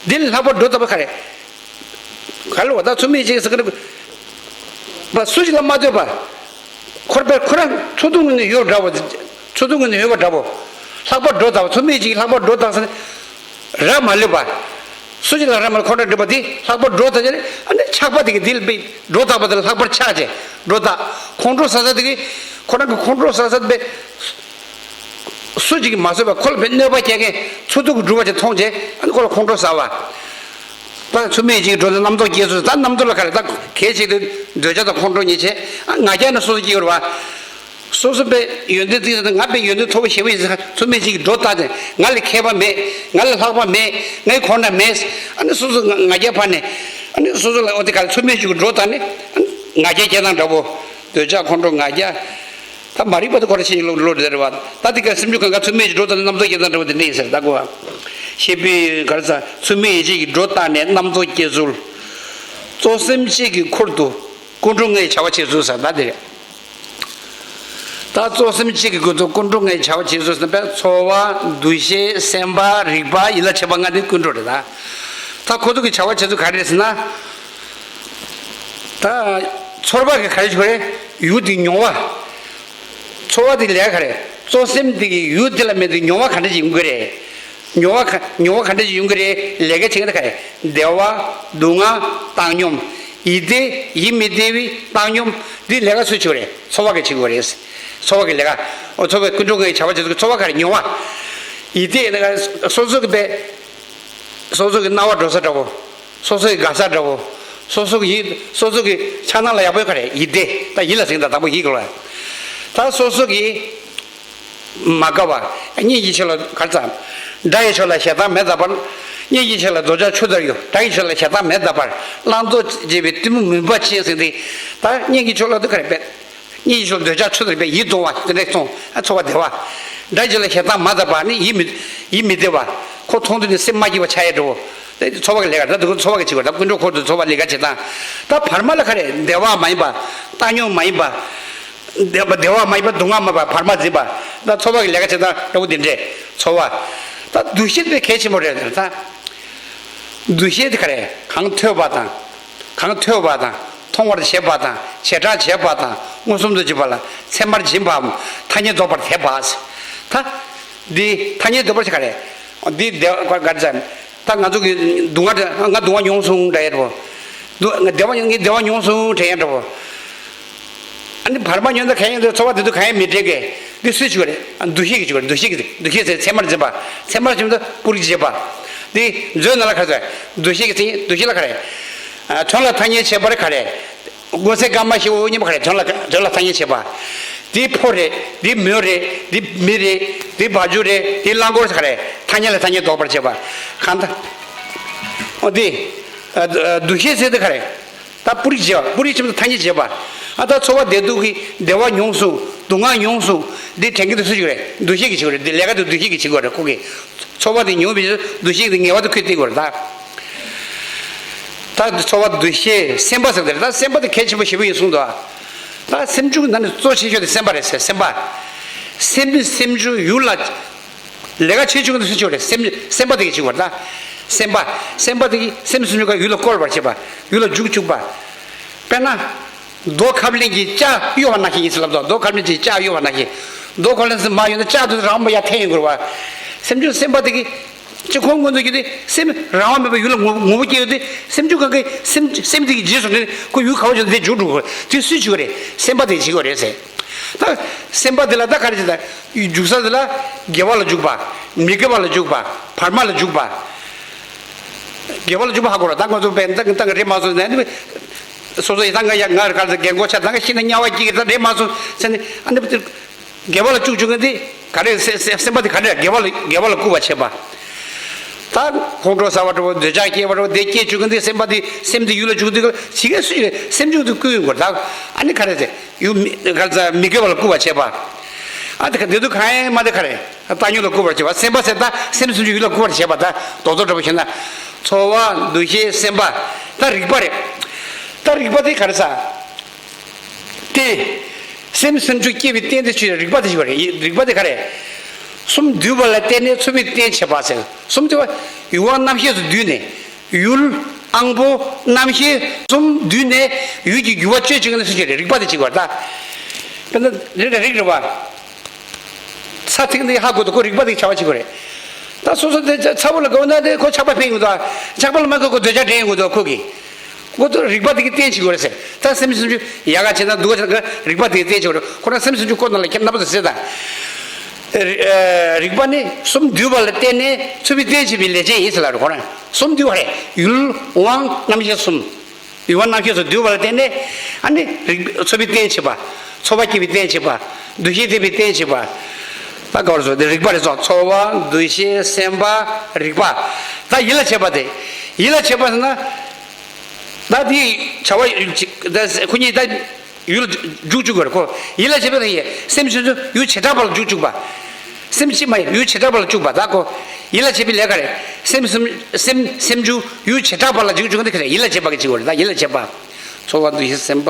འདི་ལས་ལྷག་པར་སྒྲོ་བཏགས་པ་ག་རེ། ག་ལ་བ་ད་ཚུལ་མིན་ཡིད་བྱེད་ཟེར་གི་འདུག་པ་སུ་ཞིག་ལ་མ་ལྟོས་པ། ཁོར་པའི་ཁོ་རང་ཚུར་མཐོང་ངོས་ནས་ཡོད་འདྲ་བོ། ཚུར་མཐོང་ངོས་ནས་ཡོད་པ་འདྲ་བོ། ལྷག་པར་སྒྲོ་བཏགས་པ་ཚུལ་མིན་ཡིད་བྱེད་ཀྱི་ལྷག་པར་སྒྲོ་བཏགས་ཟེར་ནས། ར་མ་ལུས་པ། སུ་ཞིག་ལ་ར་མ་ལུས་ཁོ་རང་འདྲ་བ་དེ་ལྷག་པར་སྒྲོ་བཏགས་ཀྱི་རེད། ཨ་ནི་ཆགས་པ་དེ་གི་དེ་ལ་དཔེ་སྒྲོ་བཏགས་པ་དེ་ལ་ལྷག་པར་ཆགས་བྱས་སྒྲོ་བཏགས་ཁོང་ཁྲོ་ཟ་ས་དེ་གི་ཁོ་རང་གི་ཁོང་ཁྲོ་ཟ་ས་དེ་དཔེ། སུ་གཅིག་གིས་མ་བཟོད་པར་ཁོ་ལ་དཔེ་གནོད་པ་སྐྱེལ་མཁན་ཚུར་ཐུག་གི་སྒྲུབ་པ་ཅིག་མཐོང་རྗེས་ཨ་ནི་ཁོ་ལ་ཁོང་ཁྲོ་ཟ་བ། ད་ཚུལ་མིན་ཡིད་བྱེད་ཀྱི་སྒྲོ་ལ་རྣམ་རྟོག་སྐྱེ་ཚུལ་ད་རྣམ་རྟོག་ལ་ག་རེ་ད་གལ་ཆེ་དུ་འདོད་ཆགས་དང་ཁོང་ཁྲོ་ཉེས་བྱས་ཨ་ང་རྒྱལ་ནི་སོ་སོ་སྐྱེ་ཡོད་རེད་བ། སོ་སོ་དཔེ་ཡོན་ཏན་བརྩིགས་ཟེར་ན་ང་དཔེ་ཡོན་ཏན་མཐོ་པོ་ཞེ་པོ་ཡིན་ཟེར་ཚུལ་མིན་ཡིད་བྱེད་ཀྱི་སྒྲོ་བཏགས་ཏེ་ང་ལས་མཁས་པ་མེད། ང་ལས་ལྷག་པ་མེད། ངའི་གོང་ན་མེད། ཨ་ནི་སོ་སོ་ང་ང་རྒྱལ་འཕར་ནས་ཨ་ནི་སོ་སོ་ལ་འོ་དེ་ག་རེ་ཚུལ་མིན་ཡིད་བྱེད་ཀྱི་སྒྲོ་བཏགས་ནས་ཨ་ནི་ང་རྒྱལ་སྐྱེ་སྟངས་འདྲ་པོ། འདོད་ཆགས་ཁོང་ཁྲོ་ང་རྒྱལ། ད་མ་རིག་པ་དེ་ཁོ་རང་ཕྱིན་ཅི་ལོག་ལོག་རེད་བ། ད་དེ་ག་སེམས་བྱུང་གང་ག་ཚུལ་མིན་གྱི་སྒྲོ་བཏགས་ནས་རྣམ་རྟོག་སྐྱེ་སྟངས་འདྲ་པོ་དེ་འདྲ་ཡིན་ཟེར་ད་གོ་བ། ཤེས་པའི་ག་རེ་ཟ་ཚུལ་མིན་ཡིད་བྱེད་ཀྱི་སྒྲོ་བཏགས་ནས་རྣམ་རྟོག་སྐྱེ་ཚུལ། གཙོ་སེམས་གཅིག་གི་ཁུར་དུ་ཀུན་འགྲོ་ལྔའི་བྱ་བ་བྱེད་ཚུལ་ཟེར་ད་དེ་རེད། ད་གཙོ་སེམས་གཅིག་གི་ཁུར་དུ་ཀུན་འགྲོ་ལྔའི་བྱ་བ་བྱེད་ཚུལ་ཟེར་ན་ཚོར་བ། འདུ་ཤེས། སེམས་པ། རིག་པ། ཡིད་ལ་བྱེད་པ་ལྔ་དེ་ཀུན་འགྲོ་རེད་ད། ད་ཁོ་ཚོ་གི་བྱ་བ་བྱེད་ཚུལ་ག་རེ་རེད་ཟེར་ན། ད་ཚོར་བ་གི་ག་རེ་ཞིག་རེད། ཡུལ་དེ་མྱོང་བ། ཚོར་བ་དེ་ལས་ག་རེ། གཙོ་སེམས་དེ་གི་ཡུལ་དེ་ལ་མེད་དེ་མྱོང་བ་ག་འདྲ་ཞིག་ཡོང་གི་རེད། མྱོང་བ་ག་མྱོང་བ་ག་འདྲ་ཞིག་ཡོང་གི་རེད། ལས་ཀ་བྱེད་མཁན་དེ་ག་རེ། བདེ་བ། སྡུག་བསྔལ། བཏང་སྙོམས། ཡིད་བདེ། ཡིད་མི་བདེ་བའི་བཏང་སྙོམས། འདི་ལས་ཀ་སུས་བྱེད་ཀྱི་རེད། ཚོར་བ་གིས་བྱེད་ཀྱི་རེད། ཚོར་བ་གི་ལས་ཀ་ཨོ་ཚོར་བའི་ཀུན་འགྲོ་ལྔའི་བྱ་བ་བྱེད་དུས་ཚོར་བ་ག་རེ་མྱོང་བ། ཡིད་བདེ་ཡིན་ན་སོ་སོ་གི་དཔེ། སོ་སོ་གི་རྣ་བ་འགྲོ་ས་འདྲ་བོ། སོ་སོ་གི་དགའ་ས་འདྲ་བོ། སོ་སོ་གི་ཡིད་སོ་སོ་གི་ཆགས་སྣང་ལ་ཡག་པོ་ག་རེ་ཡིད་བདེ། ད་ཡིད་ལ་ཟིན་ད་དང་པོ་ཡིད་དགོས་ལ། ད་སོ་སོ་གི་མ་དགའ་བ། གཉིས་ཀྱི་ཆོས་ལ་གར་ཙམ། དགྲ་ཡི་ཆོས་ལ་ཞེ་སྡང་མེད་ད་པར། གཉིས་ཀྱི་ཆོས་ལ་འདོད་ཆགས་ཆུ་ལྟར་གཡོ། དགྲ་ཡི་ཆོས་ལ་ཞེ་སྡང་མེད་ད་པར། བླང་དོར་བྱེད་པའི་གཏི་མུག་མུན་པ་ཅན་ཟིན་ཏེ། ད་གཉིས་ཀྱི་ཆོས་ལ་དུ་ག་རེ་པས། གཉིས་ཀྱི་ཆོས་འདོད་ཆགས་ཆུ་དང་རིག་པས་ཡིད་གདུང་བ་དེ་འདྲས་སོང་ཨ་ཚོར་བ་བདེ་བ། དགྲ་ཡི་ཆོས་ལ་ཞེ་སྡང་མ་དག་པ་ནི་ཡིད་མི་ཡིད་མི་བདེ་བ། ཁོ་མཐོང་དུས་ནི་སེམས་མ་སྐྱིད་པ་ཆགས་ཡས་འགྲོ། དེ་ཚོར་བ་གི་ལས་ཀ་ད་དུ་ཚོར་བ་གི་བྱེད་པ་ད་ཀུན་འགྲོ་འཁོར་དུ་ཚོར་བ་ལས་ཀ་བྱེད་སྟངས། ད་བར་མ་ལ་ག་རེ་བདེ་བ་མ་ཡིན་པ། བཏང་སྙོམས་མ་ཡིན་པ། བདེ་བ་བདེ་བ་མ་ཡིན་པ་སྡུག་བསྔལ་མ་ཡིན་པ་བར་མ་འཛིན་པ། ད་ཚོར་བ་གི་ལས་ཀ་བྱེད་སྟངས་འདྲ་བོ་འདི་འདྲས་ཚོར་བ། ད་འདུ་ཤེས་དེ་གལ་ཆེན་པོ་རེད་ད། འདུ་ཤེས་དེ་ག་རེ་གང་ཐོས་པ་དང་། གང་ཐོས་པ་དང་། མཐོང་བར་བྱེད་པ་དང་བྱེ་བྲག་བྱེད་པ་དང་མངོན་སུམ་དུ་བྱེད་པ་ལ་ཚད་མར་འབྱིན་པའམ་ཐ་སྙད་འདོགས་པར་བྱེད་པ། ད་འདི་ཐ་སྙད་འདོགས་པར་བྱེད་ག་རེད། འདི་བདེ་བ་ག་རེ་ཟེར། ད་ང་ཚོ་གི་སྡུག་བསྔལ་ང་སྡུག་བསྔལ་མྱོང་སོང་འདྲ་ཡ་འདྲ་པོ། སྡུག་ང་བདེ་བ་ངས་བདེ་བ་མྱོང་སོང་དྲན་ཡ་འདྲ་པོ། ཨ་ནི་བར་མ་ཉོན་ད་གང་ཡང་འདུག་ཚོར་བ་དེ་དུས་གང་ཡང་མི་འདྲེན་གི། འདི་སུས་བྱེད་ཀྱི་རེད། འདུ་ཤེས་ཀྱིས་བྱེད་ཀྱི་རེད། འདུ་ཤེས་ཀྱིས་འདུ་ཤེས་ཟེར་ཚད་མར་འཛིན་པ། ཚད་མར་འཛིན་པ་སྤུ་རིས་བྱེད་པ། འདི་མཛོད་ནང་ལ་ག་རེ་ཟེར། འདུ་ཤེས་ཀྱི་མཚན་ཉིད་འདུ་ཤེས་ལ་ག་རེ། དོན་ལ་ཐ་སྙད་བྱེད་པར་ག་རེ། སྔོ་སེར་དཀར་དམར་ཤི་བ་གཉིས་པོ་ག་རེ། དོན་ལ་དོན་ལ་ཐ་སྙད་བྱེད་པ། འདི་ཕོ་རེད། འདི་མོ་རེད། འདི་མི་རེད། འདི་བ་ཕྱུགས་རེད། འདི་གླང་འཁོར་ག་རེ། ཐ་སྙད་ལ་ཐ་སྙད་འདོགས་པར་བྱེད་པ། གང་ལྟར། འོ་འདི། འདུ་ཤེས་ཟེར་དེ་ག་རེ། ད་སྤུ་རིས་བྱེད་པ། སྤུ་རིས་བྱེད་པ་ཐ་སྙད་བྱེད་པ། ཨ་ད་ཚོར་བ་བདེ་སྡུག་གི་བདེ་བ་མྱོང་སོང་། སྡུག་བསྔལ་མྱོང་སོང་། འདི་དྲན་གྱི་འདུག་སུ་ཞིག་རེད། འདུ་ཤེས་ཀྱིས་བྱེད་དགོས་རེད། འདི་ལས་ཀ་དེ་འདུ་ཤེས་ཀྱིས་བྱེད་དགོས་རེད། ཁོ་གིས་ཚོར་བ་དེ་མྱོང་བའི་འདུ་ཤེས་དེ་ངེས་པར་དུ་ཁོས་བརྟེན་དགོས་རེད་ད། ད་ཚོར་བ་འདུ་ཤེས་སེམས་པ་ཟེར་དེ་རེད། ད་སེམས་པ་དེ་གལ་ཆེན་པོ་ཞེ་པོ་ཡིན་གསུངས་འདུག་ད་སེམས་བྱུང་གི་ནང་ནས་གཙོ་ཆེ་ཤོས་དེ་སེམས་པ་རེད་ཟེར། སེམས་པ། སེམས་སེམས་བྱུང་ཡུལ་ལ། ལས་ཀ་བྱེད་བཅུག་འདུག་སུ་བྱེད་དགོས་རེད། སེམས་སེམས་པ་དེ་གིས་བྱེད་དགོས་རེད་ད། སེམས་པ། སེམས་པ་དེ་གིས་སེམས་སུ་འཇུག་ག་ཡུལ་ལ་བཀོལ་བར་བྱེད་པ། ཡུལ་ལ་འཇུག་བཅུག་པ། དཔེར་ན། རྡོ་ཁ་ལེན་གྱི་ལྕགས་གཡོ་བ་ནང་བཞིན་ཡིན་ཟེར་ལབ་དོ། རྡོ་ཁ་ལེན་གྱི་ལྕགས་གཡོ་བ་ནང་བཞིན། རྡོ་ཁ་ལེན་ཟེར་མ་ཡོད་ན་ལྕགས་དེ་རང་མ་ཡར་འཐེན་ཡོང་དགོས་རེད་བ། སེམས་བྱུང་སེམས་པ་དེ་གིས། ཅི་ཁོང་ངོ་ཚ་གི་དེ་སེམས་རང་དབང་མེད་པར་ཡུལ་ལ་ངོ་ངོ་བོ་སྐྱེ་ཡོད་དེ། སེམས་བྱུང་གང་གི་སེམས་སེམས་དེ་གི་རྗེས་སུ་འབྲེལ་ཁོ་ཡུལ་ག་བ་བྱུང་དེ་འཇུག་འགྲོ་དགོས། དེ་སུས་བྱེད་དགོས་རེད། སེམས་པ་དེ་བྱེད་དགོས་རེད་ཟེར། ད་སེམས་པ་དེ་ལ་ད་ག་རེ་བྱེད་ད། འཇུག་ས་དེ་ལ་དགེ་བ་ལ་འཇུག་པ། མི་དགེ་བ་ལ་འཇུག་པ། བར་མ་ལ་འཇུག་པ། དགེ་བ་ལ་འཇུག་པ་ཧ་གོ་ར། ད་ང་ཚོ་བན་ད་ད་རེད་མ་སོང་ནས་སོ་སོ་ཡི་ད་ང་ཡ་ང་ར་ག་རེ་རྒན་གོག་ཆ་ད་ང་ཤི་ན་དམྱལ་བ་སྐྱིད་ཀྱི་ད་རེད་མ་སོང་ཟེར་ནས་ཨ་ནི། དགེ་བ་ལ་བཅུག་བཅུག་མཁན་དེ་ག་རེ་སེ་སེ་སེམས་པ་དེ་ག་རེ་དགེ་བ་ལ་དགེ་བ་ལ་བསྐུལ་བ་བྱེད་པ། ད་ཁོང་ཁྲོ་ཟ་བ་འདྲ་བོ་འདོད་ཆགས་སྐྱེ་བ་འདྲ་བོ་དེ་སྐྱེ་བཅུག་མཁན་དེ་སེམས་པ་དེ་སེམས་དེ་ཡུལ་ལ་བཅུག་དུས་ག་ལ་ཇི་སྐད་སུ་ཡིན་སེམས་བྱུང་དེ་བསྐུལ་ཡོང་དགོས། ད་ཨ་ནི་ག་རེ་ཟེར་ཡུལ་མི་ག་རེ་ཟེར་མི་དགེ་བ་ལ་བསྐུལ་བ་བྱེད་པ། ཨ་དེ་ག་དེ་དུས་གང་ཡང་མ་དེ་ག་རེ་བཏང་སྙོམས་ལ་བསྐུལ་བར་བྱེད་པ། སེམས་པ་ཟེར་ད་སེམས་སུ་ཡུལ་ལ་བསྐུལ་བར་བྱེད་པ། ད་རྡོག་རྡོག་འདྲ་བོ་བཤད་ན་ཚོར་བ་འདུ་ཤེས་སེམས་པ། ད་རིག་པ་རེད། ད་རིག་པ་དེ་ག་རེ་ཟེར། རྟེན། སེམས་སེམས་བྱུང་སྐྱེ་བའི་རྟེན་དེ་ཆོས་རིག་པ་དེ་ཞིག་རེད། རིག་པ་དེ་ག་རེ། གསུམ་འདུས་པ་ལ་བརྟེན་ནས་ཚོར་བའི་རྟེན་བྱེད་པ་ཟེར། གསུམ་དེ་བ་ཡུལ་དབང་རྣམ་ཤེས་སུ་འདུས་ནས། ཡུལ། དབང་པོ། རྣམ་ཤེས་གསུམ་འདུས་ནས་ཡུལ་གྱི་རྒྱུ་བ་སྤྱོད་བྱེད་ཀྱི་ནི་ཚུལ་ཆོས་རིག་པ་དེ་བྱེད་པ་རེད་ད། དཔེར་ན་རིག་རེད་རིག་རེད་བ། ཚྭ་ཐིག་འདི་ཧ་གོ་དུས་ཁོ་རིག་པ་དེ་བྱ་བ་བྱེད་དགོས་རེད། ད་སོ་སོ་དེ་ཚྭ་བོ་ལ་དགའ་བ་ན་དེ་ཁོ་ཆགས་པ་འཕེལ་ཡོང་དུས། ཆགས་པ་ལ་མ་དགའ་ཁོ་འདོད་ཆགས་འདྲེན་ཡོང་དུས་ཁོ་གི། ཁོ་ཚོ་རིག་པ་དེ་གིས་བརྟེན་བྱེད་དགོས་རེད་ཟེར། ད་སེམས་སུ་ཡག་ག་བྱེད་ན་སྡུག་ག་བྱེད་ན་རིག་པ་དེ་གིས་བརྟེན་བྱེད་དགོས་རེད། ཁོ་རང་སེམས་སུ་ཁོ་ན་ལ་ཁྱེད་རྣམ་པ་ཚོ་ཟེར་ད། རི་ཨ་རིག་པ་ནི་གསུམ་འདུས་པ་ལ་བརྟེན་ནས་ཚོར་བའི་རྟེན་བྱེད་པའི་ལས་ཅན་ཡིན་ཟེར་ལབ་རེད་ཁོ་རང་། གསུམ་འདུས་པ་རེད། ཡུལ་དབང་རྣམ་ཤེས་གསུམ། ཡུལ་དབང་རྣམ་ཤེས་སུ་འདུས་པ་ལ་བརྟེན་ནས་ཨ་ནི་རིག་ཚོར་བའི་རྟེན་བྱེད་པ། ཚོར་བ་སྐྱེ་བའི་རྟེན་བྱེད་པ། འདུ་ཤེས་སྐྱེ་བའི་རྟེན་བྱེད་པ། ད་ག་བར་སོ་དེ་རིག་པ་རེད་སོ། ཚོར་བ་འདུ་ཤེས་སེམས་པ་རིག་པ། ད་ཡིད་ལ་བྱེད་པ་དེ། ཡིད་ལ་བྱེད་པ་ཟེར་ན། ད་དེ་བྱ་བ་ཡུལ་གཅིག་ད་ཁོ་གཉིས་ད་ཡུལ་ལ་འཇུག་བཅུག་དགོས་རེད་ཁོ། ཡིད་ལ་བྱེད་པ་དེ་ཡིན་སེམས་སུ་ཡུལ་བྱེ་བྲག་པ་ལ་འཇུག་བཅུག་པ། སེམས་གཅིག་མ་ཡིན་ཡུལ་བྱེ་བྲག་པ་ལ་འཇུག་པ་ད་ཁོ། ཡིད་ལ་བྱེད་པའི་ལས་ཀ་རེད། སེམས་སེམས་སེམས་སེམས་བྱུང་ཡུལ་བྱེ་བྲག་པ་ལ་འཇུག་བཅུག་འདི་ག་རེད། ཡིད་ལ་བྱེད་པ་གི་བྱེད་དགོས་རེད་ད་ཡིད་ལ་བྱེད་པ། ཚོར་བ་འདུ་ཤེས་སེམས་པ།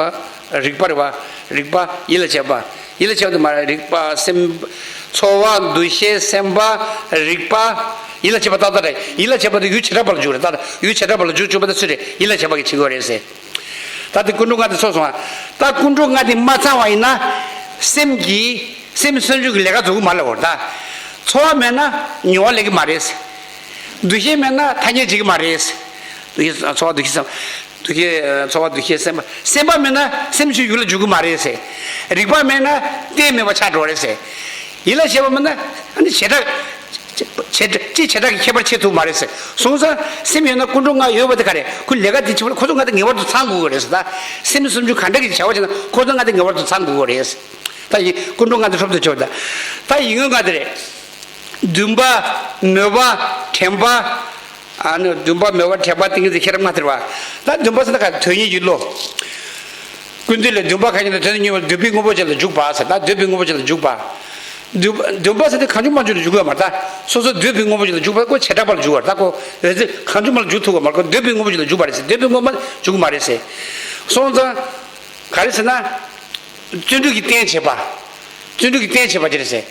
རིག་པ་རེད་བ། རིག་པ་ཡིད་ལ་བྱེད་པ། ཡིད་ལ་བྱེད་པ་དེ་མ་རེད་རིག་པ་སེམས། ཚོར་བ་འདུ་ཤེས་སེམས་པ། རིག་པ། ཡིད་ལ་བྱེད་པ་ཏག་ཏག་རེད། ཡིད་ལ་བྱེད་པ་དེ་ཡུལ་བྱེ་བྲག་པ་ལ་འཇུག་རེད་ད། ཡུལ་བྱེ་བྲག་པ་ལ་འཇུག་བཅུག་པ་དེ་སུ་རེད། ཡིད་ལ་བྱེད་པ་གི་བྱེད་དགོས་རེད་ཟེར། ད་དེ་ཀུན་འགྲོ་ལྔ་དེ་ཚོགས་སོང་ང་། ད་ཀུན་འགྲོ་ལྔ་དེ་མ་ཚང་བ་ཡིན་ན། སེམས་ཀྱི། སེམས་སེམས་བྱུང་གི་ལས་ཀ་རྫོགས་གི་མ་རེད་བ་ད། ཚོར་བ་མེད་ན་མྱོང་བ་སླེབས་གི་མ་རེད། འདུ་ཤེས་མེད་ན་ཐ་སྙད་བྱེད་གི་མ་རེད། འདུ་ཤེས་ཚོར་བ་འདུ་ཤེས་སེམས། འདུ་ཤེས་ཚོར་བ་འདུ་ཤེས་སེམས་པ་སེམས་པ་མེད་ན་སེམས་བྱུང་ཡུལ་ལ་འཇུག་གི་མ་རེད་ཟེར། རིག་པ་མེད་ན་རྟེན་མེད་པ་ཆགས་འགྲོ་རེད་ཟེར། ཡིད་ལ་བྱེད་པ་མེད་ན་ཨ་ནི་བྱེ་བྲག་བྱེ་བྲག་ཅི་བྱེ་བྲག་གི་ཁྱད་པར་ཕྱེ་ཐུབ་མ་རེད་ཟེར། སོང་ཙང་སེམས་ཡོད་ན་ཀུན་འགྲོ་ལྔ་ཡོད་པ་དེ་ག་རེད། ཁོ་ལས་ཀ་དེ་བྱེད་པ་ཁོ་ཚོ་ལྔ་དེ་ངེས་པར་དུ་ཚང་དགོས་ཀྱི་རེད་ཟེར་ད། སེམས་སེམས་བྱུང་ག་འདྲ་གི་བྱ་བ་བྱེད་ན་ཁོ་ཚོ་ལྔ་དེ་ངེས་པར་དུ་ཚང་དགོས་ཀྱི་རེད། ད་ཡིན་ཀུན་འགྲོ་ལྔ་དེ་ཧྲོབ་ཏུ་ཆོད་ད། ད་ཡིད་དངོས་ལྔ་དེ་རེད། འདུན་པ། མོས་པ། དྲན་པ། ཨ་ནི་འདུན་པ་མོས་པ་དྲན་པ་ཏིང་ངེ་འཛིན་ཤེས་རབ་ལྔ་དེ་རེད་བ། ད་འདུན་པ་ཟེར་ན་ག་དོན་གཉེར་གྱི་བློ། ཀུན་བཏུས་ལས་འདུན་པ་གང་ཡིན་ན་དོན་དུ་གཉེར་བ་འདོད་པའི་དངོས་པོ་ཅན་ལ་འཇུག་པ་ཟེར་ད་འདོད་པའི་དངོས་པོ་ཅན་ལ་འཇུག་པ། འདུན་པ་འདུན་པ་ཟེར་དུས་གང་བྱུང་མང་བྱུང་ལ་འཇུག་ཡོད་མ་རེད་ད། སོ་སོ་འདོད་པའི་དངོས་པོ་ཅན་ལ་འཇུག་པ་ཁོ་བྱེ་བྲག་པ་ལ་འཇུག་པ་རེད་ད་ཁོ། རེད་ཚེ་གང་བྱུང་མང་ལ་འཇུག་ཐུབ་པ་མ་རེད་ཁོ་འདོད་པའི་དངོས་པོ་ཅན་ལ་འཇུག་པ་རེད་ཟེར་འདོད་པའི་དངོས་པོ་འཇུག་གི་མ་རེད་ཟེར། སོང་ཙང་། ག་རེ་ཟེར་ན། བརྩོན་འགྲུས་ཀྱི་རྟེན་བྱེད་པ། བརྩོན་འགྲུས་ཀྱི་རྟེན་བྱེད་པ་ཅི་རེད་ཟེར།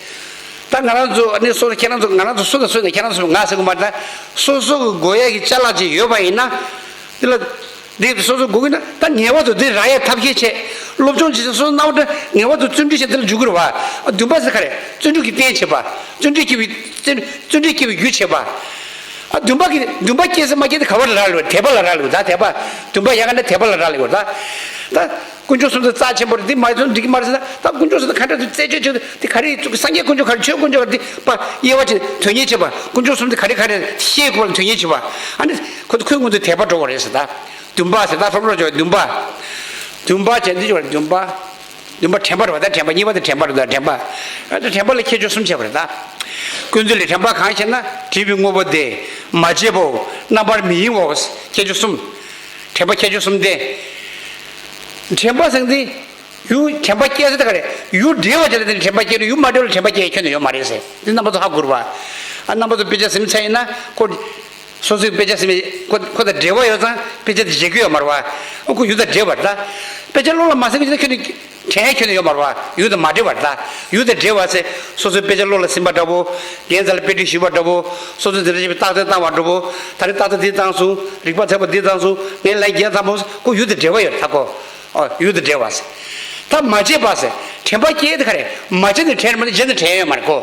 ད་ང་རང་ཚོ་ཨ་ནི་སོ་སོ་ཁྱེད་རང་ཚོ་ང་རང་ཚོ་སུ་དང་སུ་ཡིན་ན་ཁྱེད་རང་ཚོ་ང་ཟེར་གི་མ་རེད་ད། སོ་སོ་གི་དགོས་ཡ་གི་ཅ་ལག་ཅིག་ཡོད་པ་ཡིན་ན། དེ་ལ། འདི་སོ་སོ་དགོས་ཀྱི་ན་ད་ངེས་པར་དུ་འདི་རག་ཡས་ཐབས་ཤེས་བྱས། སློབ་སྦྱོང་བྱེད་ས་སོ་སོ་སྣང་བ་ངེས་པར་དུ་བརྩོན་འགྲུས་བྱས་འདི་ལ་འཇུག་དགོས་རེད་བ། བདུན་པ་ཟེར་ག་རེ། བརྩོན་འགྲུས་ཀྱི་རྟེན་བྱེད་པ། བརྩོན་འགྲུས་སྐྱེ་བའི་བརྩོན་བརྩོན་འགྲུས་སྐྱེ་བའི་རྒྱུ་བྱེད་པ། ཨ་བདུན་པ་གི་བདུན་པ་སྐྱེ་ས་མ་སྐྱེ་དེ་ག་བ་ལ་རག་ལས་པ། དད་པ་ལ་རག་ལས་པ། ད་དད་པ་བདུན་པ་ཡག་ག་ན་དད་པ་ལ་རག་ལས་པ་ད། ད་དཀོན་མཆོག་གསུམ་དེ་རྩ་ཆེན་པོ་རེད། འདི་མ་ཡིན་ཙང་འགྲིག་གི་མ་རེད་ཟེར་ན། ད་དཀོན་མཆོག་གསུམ་དེ་ག་འདྲ་དུ་རྩད་གཅོད་བྱེད་དེ་ག་རེ་སངས་རྒྱས་དཀོན་མཆོག་ག་རེ། ཆོས་དཀོན་མཆོག་ག་རེ། འདི་པ་དབྱེ་བ་ཕྱེ་དོན་གཉེར་བྱེད་པ། དཀོན་མཆོག་གསུམ་དེ་ག་རེ་ག་རེ་ཤེས་དགོས་པ་ལ་དོན་གཉེར་བྱེད་པ། ཨ་ནི་ཁོ་ཁོའི་སྔོན་དུ་དད་པ་འགྲོ་བ་རེད་ཟེར་ད། བདུན་པ་ཟེར་ད་ཧྲོབ་ཧྲོབ་བྱེད་པ་བདུན་པ། བདུན་པ་བྱས་འདི་བྱེད་པ་བདུན་པ། བདུན་པ་དྲན་པ་རེད་བ། ད་དྲན་པ་གཉིས་པ་དེ་དྲན་པ་རེད། ད་དྲན་པ། ཨ་ད་དྲན་པ་ལ་ཁྱད་ཆོས་གསུམ་བྱས་པ་རེད་ད། ཀུན་རྫོབ་ལ་དྲན་པ་གང་ཞེ་ན། བྲིས་པའི་དངོས་པོ་དེ། མ་བྱས་པའོ། རྣམ་པར་མི་གཡེང་བའོ། ཁྱད་ཆོས་གསུམ། དྲན་པ་ཁྱད་ཆོས་གསུམ་ལྡན། དྲན་པ་ཟེར་འདི། ཡུལ་དྲན་པ་སྐྱེ་ས་དེ་ག་རེ། ཡུལ་འབྲེལ་བ་བྱས་ལ་དེ་ནི་དྲན་པ་སྐྱེ་རུང་ཡུལ་མ་འབྲེལ་བ་ལ་དྲན་པ་སྐྱེ་ཡ་ཁྱོན་ནས་ཡོད་མ་རེད་ཟེར། འདི་རྣམ་པ་ཚོ་ཧ་གོ་རེད་བ། ཨ་རྣམ་པ་ཚོ་དཔེ་ཆ་ཟིན་ཚར་ཡིན་ན་ཁོ། སོ་སོའི་དཔེ་ཆ་ཟིན་ཁོ་ཁོ་དང་འབྲེལ་བ་ཡོད་ཙང་དཔེ་ཆ་དེ་བརྗེད་ཀྱི་ཡོད་མ་རེད་བ། ཨ་ཁོ་ཡུལ་དང་འབྲེལ་བ་རེད་ད། དཔེ་ཆ་བློ་ལ་མ་ཟིན་གྱི་ཁྱོན་ནས་དྲན་ཡ་ཁྱོན་ནས་ཡོད་མ་རེད་བ། ཡུལ་དང་མ་འབྲེལ་བ་རེད་ད། ཡུལ་དང་འབྲེལ་བ་ཟེར། སོ་སོའི་དཔེ་ཆ་བློ་ལ་ཟིན་པ་འདྲ་བོ། རྒན་རྩ་ལ་དཔེ་ཁྲིད་ཞུས་པ་འདྲ་བོ། སོ་སོ་དེ་འདྲ་བྱས་པའི་རྟགས་མཚན་བཏང་བ་འདྲ་བོ། ད་རེས་རྟགས་མཚན་འདི་བཏང་སོང་། རིག་པ་ཚད་པ་འདི་བཏང་སོང་། ངས་ལན་བརྒྱད་བཏང་བ་ཁོ་ཡུལ་དང་འབྲེལ་བ་ཡོད་རེད་ད་ཁོ། ཨོ་ཡུལ་དང་འབྲེལ་བ་ཟེར། ད་མ་བྱས་པ་ཟེར། དྲན་པ་སྐྱེ་དེ་ག་རེ། མ་བྱས་ནས་དྲན་མ་ནི་བྱས་ནས་དྲན་ཡོད་མ་རེད་ཁོ།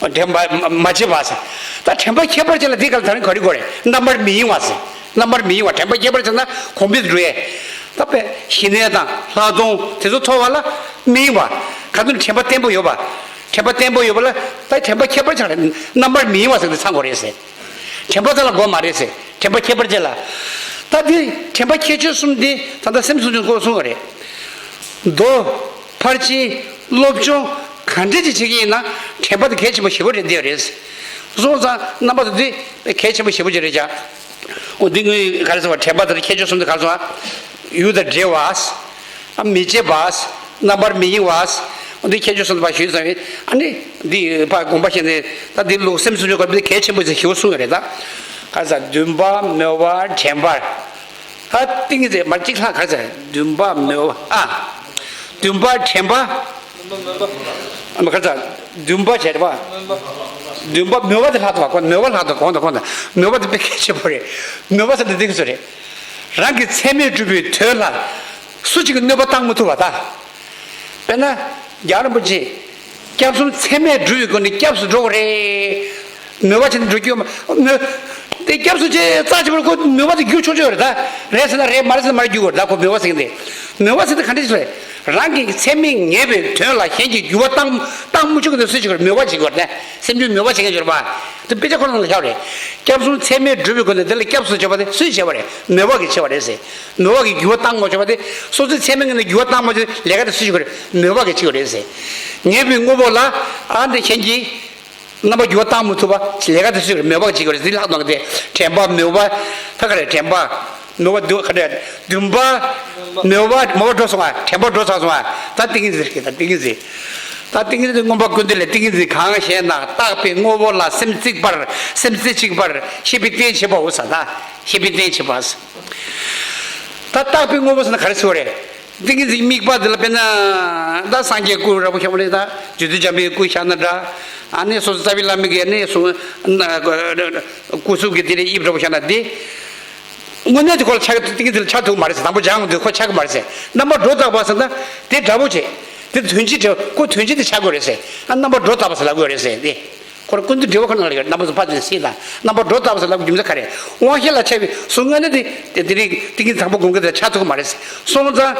ཨོ་དྲན་པ་མ་མ་བྱས་པ་ཟེར། ད་དྲན་པ་ཁྱད་པར་ཅན་ལ་འདི་ག་ལ་ད་རིང་ག་རེ་དགོས་རེད། རྣམ་པར་མི་གཡེང་བ་ཟེར། རྣམ་པར་མི་གཡེང་བ། དྲན་པ་ཁྱད་པར་ཅན་ན་གོང་འཕེལ་དུ་འགྲོ་ཡས། ད་དཔེ་ཞི་གནས་དང་ལྷག་མཐོང་དེ་ཚོ་ཐོབ་པ་ལ་མི་གཡེང་བ། ག་ཚོད་དྲན་པ་བརྟན་པོ་ཡོད་པ། དྲན་པ་བརྟན་པོ་ཡོད་པ་ལ་ད་དྲན་པ་ཁྱད་པར་ཅན་རེད། རྣམ་པར་མི་གཡེང་བ་ཟེར་དེ་ཚང་དགོས་རེད་ཟེར། དྲན་པ་ཙམ་ལ་དགོས་མ་རེད་ཟེར། དྲན་པ་ཁྱད་པར་ཅན་ལ། ད་འདི་དྲན་པ་ཁྱད་ཆོས་གསུམ་འདི་ད་ལྟ་སེམས་སོ་སོའི་སྐོར་གསུངས་པ་རེད། མདོ། ཕར་ཕྱིན། སློབ་སྦྱོང་ག་འདྲ་ཅིག་བྱེད་ཀྱི་ཡིན་ན་དྲན་པ་དེ་གལ་ཆེན་པོ་ཞེ་པོ་རེད་འདི་རེད། སོང་ཙང་རྣམ་པ་ཚོ་འདི་གལ་ཆེན་པོ་ཞེ་པོ་ཅིག་རེད་ཀྱང་། འོ་འདི་ངོས་ག་རེ་ཟེར་བ། དྲན་པ་དེ་ཁྱད་ཆོས་གསུམ་དེ་ག་རེ་ཟེར་བ། ཡུལ་དང་འབྲེལ་བ། ཨ་མི་བྱེད་པ། རྣམ་པར་མི་གཡེང་བ། འདི་ཁྱད་ཆོས་གསུམ་པ་ཞུས་ཙང་། ཨ་ནི་འདི་ཕ་དགོངས་པ་བཞེས་ནས་ད་འདི་ལུགས་སེམས་སུ་འཇོག་དགོས་པའི་གལ་ཆེན་པོ་ཞིག་ཞུ་གསུངས་ཡོད་རེད་ད། ག་ས་བདུན་པ་མོས་པ་དྲན་པར། ད་ཏིང་ངེ་འཛིན་མར་གཅིག་ལྷག་ག་ས་བདུན་པ་མོས་པ་ཨ། བདུན་པ་དྲན་པ། ཨ་མ་ག་ས་བདུན་པ་བྱས་པ། བདུན་པ་མོས་པ་དེ་ལྷག་ཏུ་བ་གོ། མོས་པ་ལྷག་ཏུ་གོང་དུ་གོང་དུ་མོས་པ་དེ་དཔེ་གལ་ཆེན་པོ་རེད། མོས་པ་ཟེར་དེ་ཏིང་ངེ་འཛིན་རེད། རང་གི་ཚད་མས་གྲུབ་པའི་དོན་ལ་སུ་གཅིག་གིས་གནོད་པ་བཏང་མི་ཐུབ་པ་དང་། དཔེར་ན། རྒྱལ་བ་རིན་པོ་ཆེ། སྐྱབས་གསུམ་ཚད་མས་གྲུབ་པའི་སྒོ་ནས་སྐྱབས་སུ་འགྲོ་དགོས་རེད། མོས་པ་བྱས་ནས་འགྲོ་རྒྱུ་ཡོད་མ་མོས། དེ་སྐྱབས་སུ་མཆི་རྩ་ཆེན་པོ་ཁོ་མོས་པ་དེ་བསྒྱུར་ཆོག་ཆོག་རེད་ད། རེད་ཟེར་ན་རེད། མ་རེད་ཟེར་ན་མ་རེད་བསྒྱུར་དགོས་རེད་ད། ཁོ་མོས་པ་ཟེར་གྱི་འདི། མོས་པ་ཟེར་དེ་ག་འདྲ་ཞིག་རེད། རང་གི་ཚད་མས་ངེས་པའི་དོན་ལ་གཞན་གྱིས་འགྱུར་བ་བཏང་བཏང་མི་ཆོག་གི་འདི་སུས་བྱེད་དགོས་རེད། མོས་པ་བྱེད་དགོས་རེད་ད། སེམས་ཅན་མོས་པ་བྱེད་མཁན་ཡོད་རེད་པ། དེ་དཔེ་ཆ་ཁོ་རང་ལ་བཞག་རེད། སྐྱབས་གསུམ་ཚད་མས་གྲུབ་པའི་སྒོ་ནས་དེ་ལ་སྐྱབས་སུ་མཆི་བ་དེ་སུས་བྱས་པ་རེད། མོས་པ་གིས་བྱས་པ་རེད་ཟེར། མོས་པ་གིས་འགྱུར་བ་བཏང་མ་ཆོག་པ་དེ། སོ་སོའི་ཚད་མའི་ངོས་ནས་འགྱུར་བ་བཏང་མ་ཆོག་ལས་ཀ་དེ་སུས་བྱེད་ཀྱི་རེད། མོས་པ་གིས་བྱེད་ཀྱི་རེད་ཟེར། ངེས་པའི་དངོས་པོ་ལ་ཨ་འདི་གཞན་གྱིས་རྣམ་པ་འགྱུར་བ་བཏང་མི་ཐུབ་པ་ལས་ཀ་དེ་སུས་བྱེད་ཀྱི་རེད། མོས་པ་གིས་བྱེད་ཀྱི་རེད་ཟེར། ལྷག་མཐོང་གི་དེ་དྲན་པ་མོས་པ་ད་ག་རེ་དྲན་པ། མོས་པ་འདུ་ག་འདྲ། བདུན་པ། མོས་པ་མོས་པ་འགྲོ་སོང་ང་། དྲན་པ་འགྲོ་ཚར་སོང་ང་། ད་ཏིང་ངེ་འཛིན་རེད། ད་ཏིང་ངེ་འཛིན། ད་ཏིང་ངེ་འཛིན་མངོན་པ་ཀུན་བཏུས་ལས། ཏིང་ངེ་འཛིན་གང་ཞེ་ན། བཏགས་པའི་དངོས་པོ་ལ་སེམས་བརྩིགས་པར། སེམས་རྩེ་གཅིག་པར་ཤེས་པའི་རྟེན་བྱེད་པའོ་ཟེར་ད། ཤེས་པའི་རྟེན་བྱེད་པ་ཟེར། ད་བཏགས་པའི་དངོས་པོ་ཟེར་ན་ག་རེ་ཟེར་བ་རེད། ཏིང་ངེ་འཛིན་དམིགས་པ་འདི་ལ་དཔེར་ན། ད་སངས་རྒྱས་སྐུ་འདྲ་པོ་བཞག་པ་ལས་ད་རྗེ་བཙུན་འཇམ་པའི་སྐུ་བཞག་ན་འདྲ། ཨ་ནི་སོ་སོ་རྩ་བའི་བླ་མའི་གི་ཨ་ནི་སོ། སྐུ་གཟུགས་ཀྱི་དེ་ནས་དབྱིབས་འདྲ་པོ་བཞག་ན་དེ། དངོས་གནས་དེ་ཁོ་ལ་ཆགས་ཀྱི་འདུག་ཏིང་ངེ་འཛིན་ལ་ཆགས་ཐུབ་མ་རེད་ཟེར། དང་པོ་སྦྱང་དགོས་འདུག་ཁོ་ཆགས་ཀྱི་མ་རེད་ཟེར། རྣམ་པར་སྒྲོ་བཏགས་པ་ཟེར་ན་དེ་འདྲ་པོ་བྱས། དེ་དོན་སྤྱི་འདྲ་ཁོ་དོན་སྤྱི་དེ་ཆགས་དགོས་རེད་ཟེར། ཨ་རྣམ་པར་སྒྲོ་བཏགས་པ་ཟེར་ལབ་དགོས་རེད་ཟེར་ཏེ། ཁོ་རང་ཀུན་ཏུ་འབྲེལ་བ་ཁོ་ནང་ལ་ཡོད། རྣམ་པ་ཚོ་ཕར་ཚུར་སྲིད་དང་རྣམ་པར་སྒྲོ་བཏགས་པ་ཟེར་ལབ་རྒྱུ་མཚན་ག་རེ། དབང་ཤེས་ལ་ཆགས་པའི་གཟུགས་དངོས་གནས་དེ་དེ་རིང་ཏིང་ངེ་འཛིན་དང་པོ་སྒོམ་མཁན་དེ་ཆགས་ཐུབ་ཀྱི་མ་རེད་ཟེར། སོང་ཙང་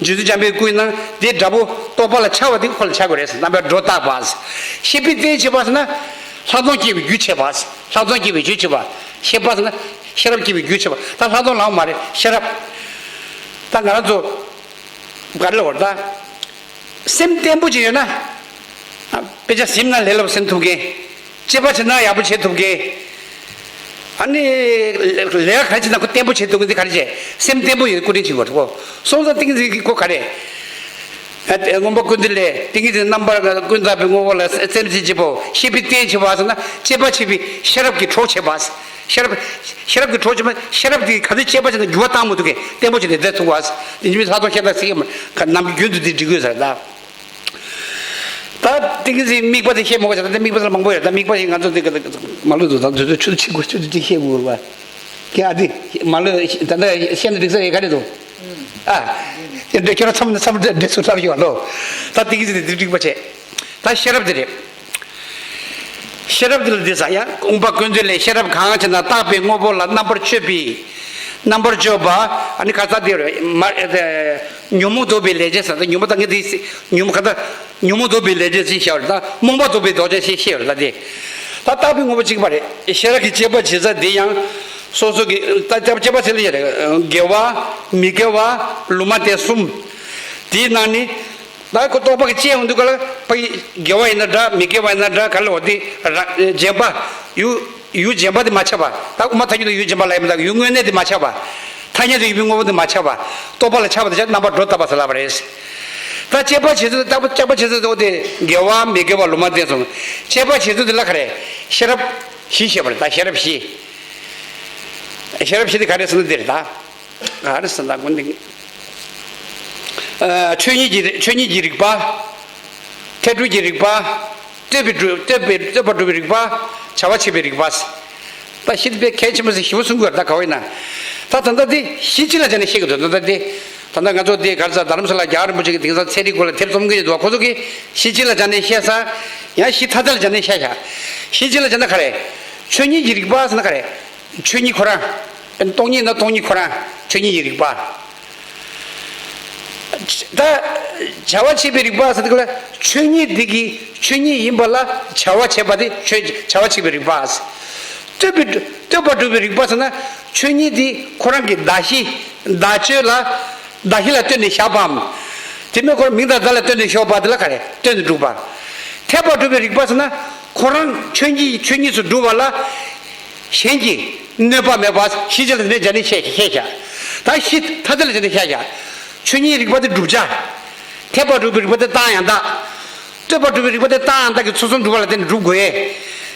རྗེ་བཙུན་འཇམ་པའི་སྐུ་ཡིན་ན་དེ་འདྲ་པོ་རྟོགས་པ་ལ་ཆགས་པ་དེ་ཁོ་ལ་ཆགས་དགོས་རེད་ཟེར། རྣམ་པར་སྒྲོ་བཏགས་པ་ཟེར། ཤེས་པའི་རྟེན་བྱེད་པ་ཟེར་ན། ལྷག་མཐོང་སྐྱེ་བའི་རྒྱུ་བྱེད་པ་ཟེར། ལྷག་མཐོང་སྐྱེ་བའི་རྒྱུ་བྱེད་པ། ཤེས་པ་ཟེར་ན་ཤེས་རབ་སྐྱེ་བའི་རྒྱུ་བྱེད་པ། ད་ལྷག་མཐོང་ལའང་མ་རེད། ཤེས་རབ། ད་ང་རང་ཚོ་ག་རེ་ལབ་དགོས་རེད་ད། སེམས་བརྟན་པོ་ཅིག་ཡོད་ན། ཨ། དཔེ་ཆ་ཟིན་ན་ལས་སླ་པོ་ཟིན་ཐུབ་མཁན། དཔྱད་པ་བྱེད་ན་ཡག་པོ་བྱེད་ཐུབ་མཁན། ཨ་ནི། ལས་ཀ་ག་རེ་བྱེད་ན་ཁོ་བརྟན་པོ་བྱེད་ཐུབ་མཁན་དེ་ག་རེ་བྱེད། སེམས་བརྟན་པོ་ཡོད་སྐུ་དྲིན་ཆེ་བ་རེད་གོ། སོང་ཙང་ཏིང་ངེ་འཛིན་གྱི་སྐུ་ག་རེ། ཨ། དེ་མངོན་པ་ཀུན་བཏུས་ལས། ཏིང་ངེ་འཛིན་རྣམ་པར་ཀུན་བཏགས་པའི་དངོས་པོ་ལ་སེམས་རྩེ་གཅིག་པའོ། ཤེས་པའི་རྟེན་བྱེད་པ་ཟེར་ན་དཔྱད་པ་བྱེད་པའི་ཤེས་རབ་ཀྱི་གྲོགས་བྱེད་པ། ཤེས་རབ། ཤེས་རབ་ཀྱི་གྲོགས་བྱེད་པ། ཤེས་རབ་དེ་ག་ཚོད་དཔྱད་པ་བྱས་ན་འགྱུར་བ་བཏང་མི་ཐུབ་མཁན་བརྟན་པོ་བྱས་ནས་བསྡད་ཐུབ་པ། དེ་ཉིད་མི་ལྷག་མཐོང་ཤེས་རབ་ཟེར་གྱི་མ་རེད། ནམ་རྒྱུན་དུ་འདི་འགྲིག་དགོས་ཟེར་ད། ད་ཏིང་ངེ་འཛིན་དམིགས་པ་དེ་བཤད་མང་པོ་བྱས། ད་དེ་དམིགས་པ་དེ་ལ་མང་པོ་ཡོད། ད་དམིགས་པ་ཞིག་ང་ཚོ་འདི་ག་ལ་མ་ལུས་འདུག་ད་དུས་ཚོད་ཆུ་ཚོད་ཕྱེད་ཀ་ཆུ་ཚོད་གཅིག་བཤད་དགོས་རེད་པ། ཀྱེ་ཨ་དེ། མ་ལོས་ད་ལྟ་བཤད་ན་འགྲིག་ས་རེད། ག་རེ་འདུག་ཨ། དེ་འདྲ་ཁྱོད་རང་མཚམས་མཚམས་འདྲེ་སུ་ལབ་ཡོད་ལོ། ད་དེ་གི་ཚེ་དེ་འགྲིག་པ་བྱས། ད་ཤེས་རབ་དེ་རེད། ཤེས་རབ་དེ་ལ་འདི་ཟ་ཡ། དབུ་མ་ཀུན་བཏུས་ལས། ཤེས་རབ་གང་ཞེ་ན། བརྟགས་པའི་དངོས་པོ་ལ་རྣམ་པར་དཔྱོད་པའི། རྣམ་པར་དཔྱོད་པ། ཨ་ནི་ཁ་ཚ་དེ་རེད། མ་ཉོན་མོངས་ལྡོག་པའི་ལས་བྱེད་ཟེར། ད་ཉོན་མོངས་ད་ངས་དེ་ཉོན་མོངས་ག་ད། ཉོན་མོངས་ལྡོག་པའི་ལས་བྱེད་ཅེས་བཤད་པ་རེད། ད་རྨོངས་པ་ལྡོག་པའི་ལྡོག་ཅེས་ཞེས་བཤད་པ་རེད། ད་དེ། ད་བརྟགས་པའི་དངོས་པོ་གཅིག་པ་རེད། ཤེས་རབ་ཀྱི་དཔྱད་པ་བྱེད་ས་འདི་ཡང་། སོ་སོ་གི་ད་དཔྱད་པ་དཔྱད་པ་ཟེར་ལ་ཡ་རེད། དགེ་བ། མི་དགེ་བ། ལུང་མ་བསྟན་གསུམ། དེའི་ནང་ནས། ད་ཁོ་རྟོག་པ་གི་དཔྱད་ཡོང་དུས་ག་ལ་ཕ་གི་དགེ་བ་ཡིན་ན་འདྲ། མི་དགེ་བ་ཡིན་ན་འདྲ། ག་ལ་འོ་དེ་ར་རྗེན་པ། ཡུལ་ཡུལ་རྗེན་པ་དེ་མ་ཁྱབ་པ། ད་དབུ་མ་ཐལ་འགྱུར་དུ་ཡུལ་རྗེན་པ་ལ་ཡིན་པ། ད་ཡུལ་དངོས་གནས་དེ་མ་ཁྱབ་པ། ཐ་སྙད་དུ་ཡོད་པའི་དངོས་པོ་དེ་མ་ཁྱབ་པ། རྟོག་པ་ལ་ཁྱབ་པ་དེ་ཆ་རྣམ་པར་སྒྲོ་བཏགས་པ་ཟེར་ལབ་པ་རེད། ད་དཔྱད་པ་བྱེད་ཚུལ། ད་དཔྱད་པ་བྱེད་ཚུལ་དེ་འོ་དེ་དགེ་བ་མི་དགེ་བ་ལུང་མ་བསྟན་གསུམ། དཔྱད་པ་བྱེད་ཚུལ་དེ་ལ་ག་རེ། ཤེས་རབ་བཞི་བཤད་པ་རེད། ད་ཤེས་རབ་བཞི། ཤེས་རབ་བཞི་དེ་ག་རེ་ཟེར་ན་འདི་རེད་ད། ག་རེ་ཟེར་ན་དགོན་འདི། ཨ། ཆོས་ཉིད་ཀྱི་ཆོས་ཉིད་ཀྱི་རིག་པ། ཐལ་འགྱུར་གྱི་རིག་པ། རྟོགས་པའི་སྒྲུབ་རྟོགས་པའི་རྟོགས་པ་སྒྲུབ་པའི་རིག་པ། བྱ་བ་བྱེད་པའི་རིག་པ། ད་བཞི་དེ་དཔེ་གལ་ཆེན་པོ་ཟེར་ཞེ་པོ་གསུང་གི་ཡོད་རེད། ད་ག་བ་ཡིན་ན། ད་ད་ལྟ་འདི་གཞི་གཅིག་ལ་བྱས་ནས་བཤད་ཀྱི་འདུག་ད་ལྟ་འདི། ད་ལྟ་ང་ཚོ་འདི་ག་རེ་ཟེར། རྡ་རམ་ས་ལ་རྒྱལ་བ་རིན་པོ་ཆེ་གིས་དེང་སང་ཚན་རིག་སྐོར་ལ་དེབ་རྩོམ་གྱི་འདུག་ཁོ་ཚོ་གིས་གཞི་གཅིག་ལ་བྱས་ནས་བཤད་ས། ཡང་གཞི་ཐ་དད་ལ་བྱས་ནས་བཤད་བཞག་གཞི་གཅིག་ལ་བྱས་ན་ག་རེ། ཆོས་ཉིད་ཀྱི་རིག་པ་ཟེར་ན་ག་རེ། ཆོས་ཉིད་ཁོ་རང་། སྟོང་ཉིད་ན་སྟོང་ཉིད་ཁོ་རང་ཆོས་ཉིད་ཀྱི་རིག་པ། ད་བྱ་བ་བྱེད་པའི་རིག་པ་ཟེར་དུས་ལ་ཆོས་ཉིད་འདི་གི་ཆོས་ཉིད་ཡིན་པ་ལ་བྱ་བ་བྱེད་པ་དེ་ཆོས་བྱ་བ་བྱེད་པའི་རིག་པ། རྟོགས་པའི་རྟོགས་པ་སྒྲུབ་པའི་རིག་པ་ཟེར་ན་ཆོས་ཉིད་འདི་ཁོ་རང་གི་གདགས་གཞི་བདག་ཆོས་ལ་གདགས་གཞི་ལ་ལྟོས་ནས་བཞག་པའམ། དེ་མིན་ཁོ་རང་མིང་དང་བརྡ་ལ་ལྟོས་ནས་བཞག་པ་དེ་ལ་ག་རེ་ལྟོས་ནས་སྒྲུབ་པ། ཐལ་བ་སྒྲུབ་པའི་རིག་པ་ཟེར་ན་ཁོ་རང་ཆོས་ཉིད་ཆོས་ཉིད་སུ་སྒྲུབ་པ་ལ། གཞན་གྱིས་གནོད་པ་མེད་པ་གཞི་གཅིག་ལ་དེ་ནས་སྦྱར་ནས་བཤད་བཤད་བཞག་ད་གཞི་ཐ་དད་ལ་སྦྱར་ནས་བཤད་བཞག་ཆོས་ཉིད་རིག་པ་དེ་བསྒྲུབ་བྱ། ཐལ་བ་སྒྲུབ་པའི་རིག་པ་དེ་རྟགས་ཡང་དག་རྟོགས་པ་སྒྲུབ་པའི་རིག་པ་དེ་རྟགས་ཡང་དག་གི་ཚུལ་གསུམ་སྒྲུབ་པ་ལ་བརྟེན་ནས་སྒྲུབ་དགོས་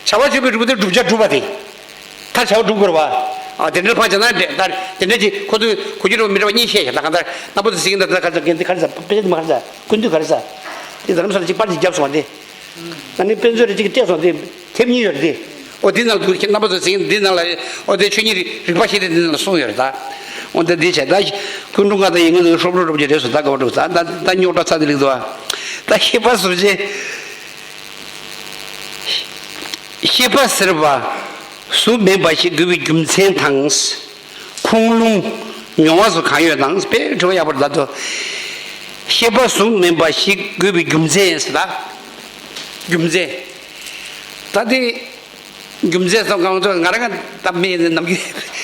ཡས། བྱ་བ་བྱེད་པའི་རིག་པ་དེ་བསྒྲུབ་བྱ་སྒྲུབ་པ་དེ། མཐར་བྱ་བ་སྒྲུབ་དགོས་རེད་བ། ཨ་དེ་འདྲ་ཕར་བྱས་ན་འདྲེ་ད་དེ་འདྲ་ཅིག་ཁོ་ཚོས་གོ་རྒྱུ་རེད་བ་མི་འདྲ་བ་གཉིས་བཤད་བཞག་ད་གང་ལྟར་རྣམ་པ་ཚོ་ཟེར་གྱིན་ད་ད་ག་རེ་ཟ་ག་རེ་ཟ་དཔེ་ཆ་དེ་མ་ག་རེ་ཟ་ཀུན་བཏུས་ག་རེ་ཟ། དེ་ད་ལམ་སང་ཅིག་པར་ཅིག་བརྒྱབ་སོང་བ་དེ། ད་ནི་དཔེ་མཛོད་རེ་གཅིག་གིས་སྤྲད་སོང་དེ། དེབ་གཉིས་ཡོད་རེད་དེ། ཨོ་འདི་ནང་ལ་འདུག་རྣམ་པ་ཚོ་ཟེར་གྱིན་འདི་ནང་ལ་ཨོ་དེ་ཆོས་ཉིད་རིག་པ་ཞེས་དེ་འདི་ནང་ལ་གསུངས་ཡོད་རེད་ད། ཨོ་འདི་འདི་བྱས་ད། ཀུན་འགྲོ་ལྔ་དང་ཡིན་ངེས་འདུག་ཧྲོབ་ཧྲོབ་ཀྱི་རེད་སོ་ད་ག་བ་འགྲོ་ད་ད་ད་རྙོག་དྲ་ཚ་དེ་ལེགས་འདུག་ད་ཤེས་པ་ཟུར་བཅད། ཤེས་པ་ཟེར་བ་གཟུགས་མིན་པ་ཞིག་དགོས་པའི་རྒྱུ་མཚན་དང་། ཁུངས་ལུང་མྱོང་བ་སོགས་གང་ཡོད་དང་དཔེ་དྲི་བ་ཡག་པོ་རེད་ད་དོ། ཤེས་པ་གཟུགས་མིན་པ་ཞིག་དགོས་པའི་རྒྱུ་མཚན་ཟེར་ད། རྒྱུ་མཚན། ད་དེ། རྒྱུ་མཚན་སོགས་གང་ཚོ་ང་རང་ད་མི་ནམ་རྒྱུན་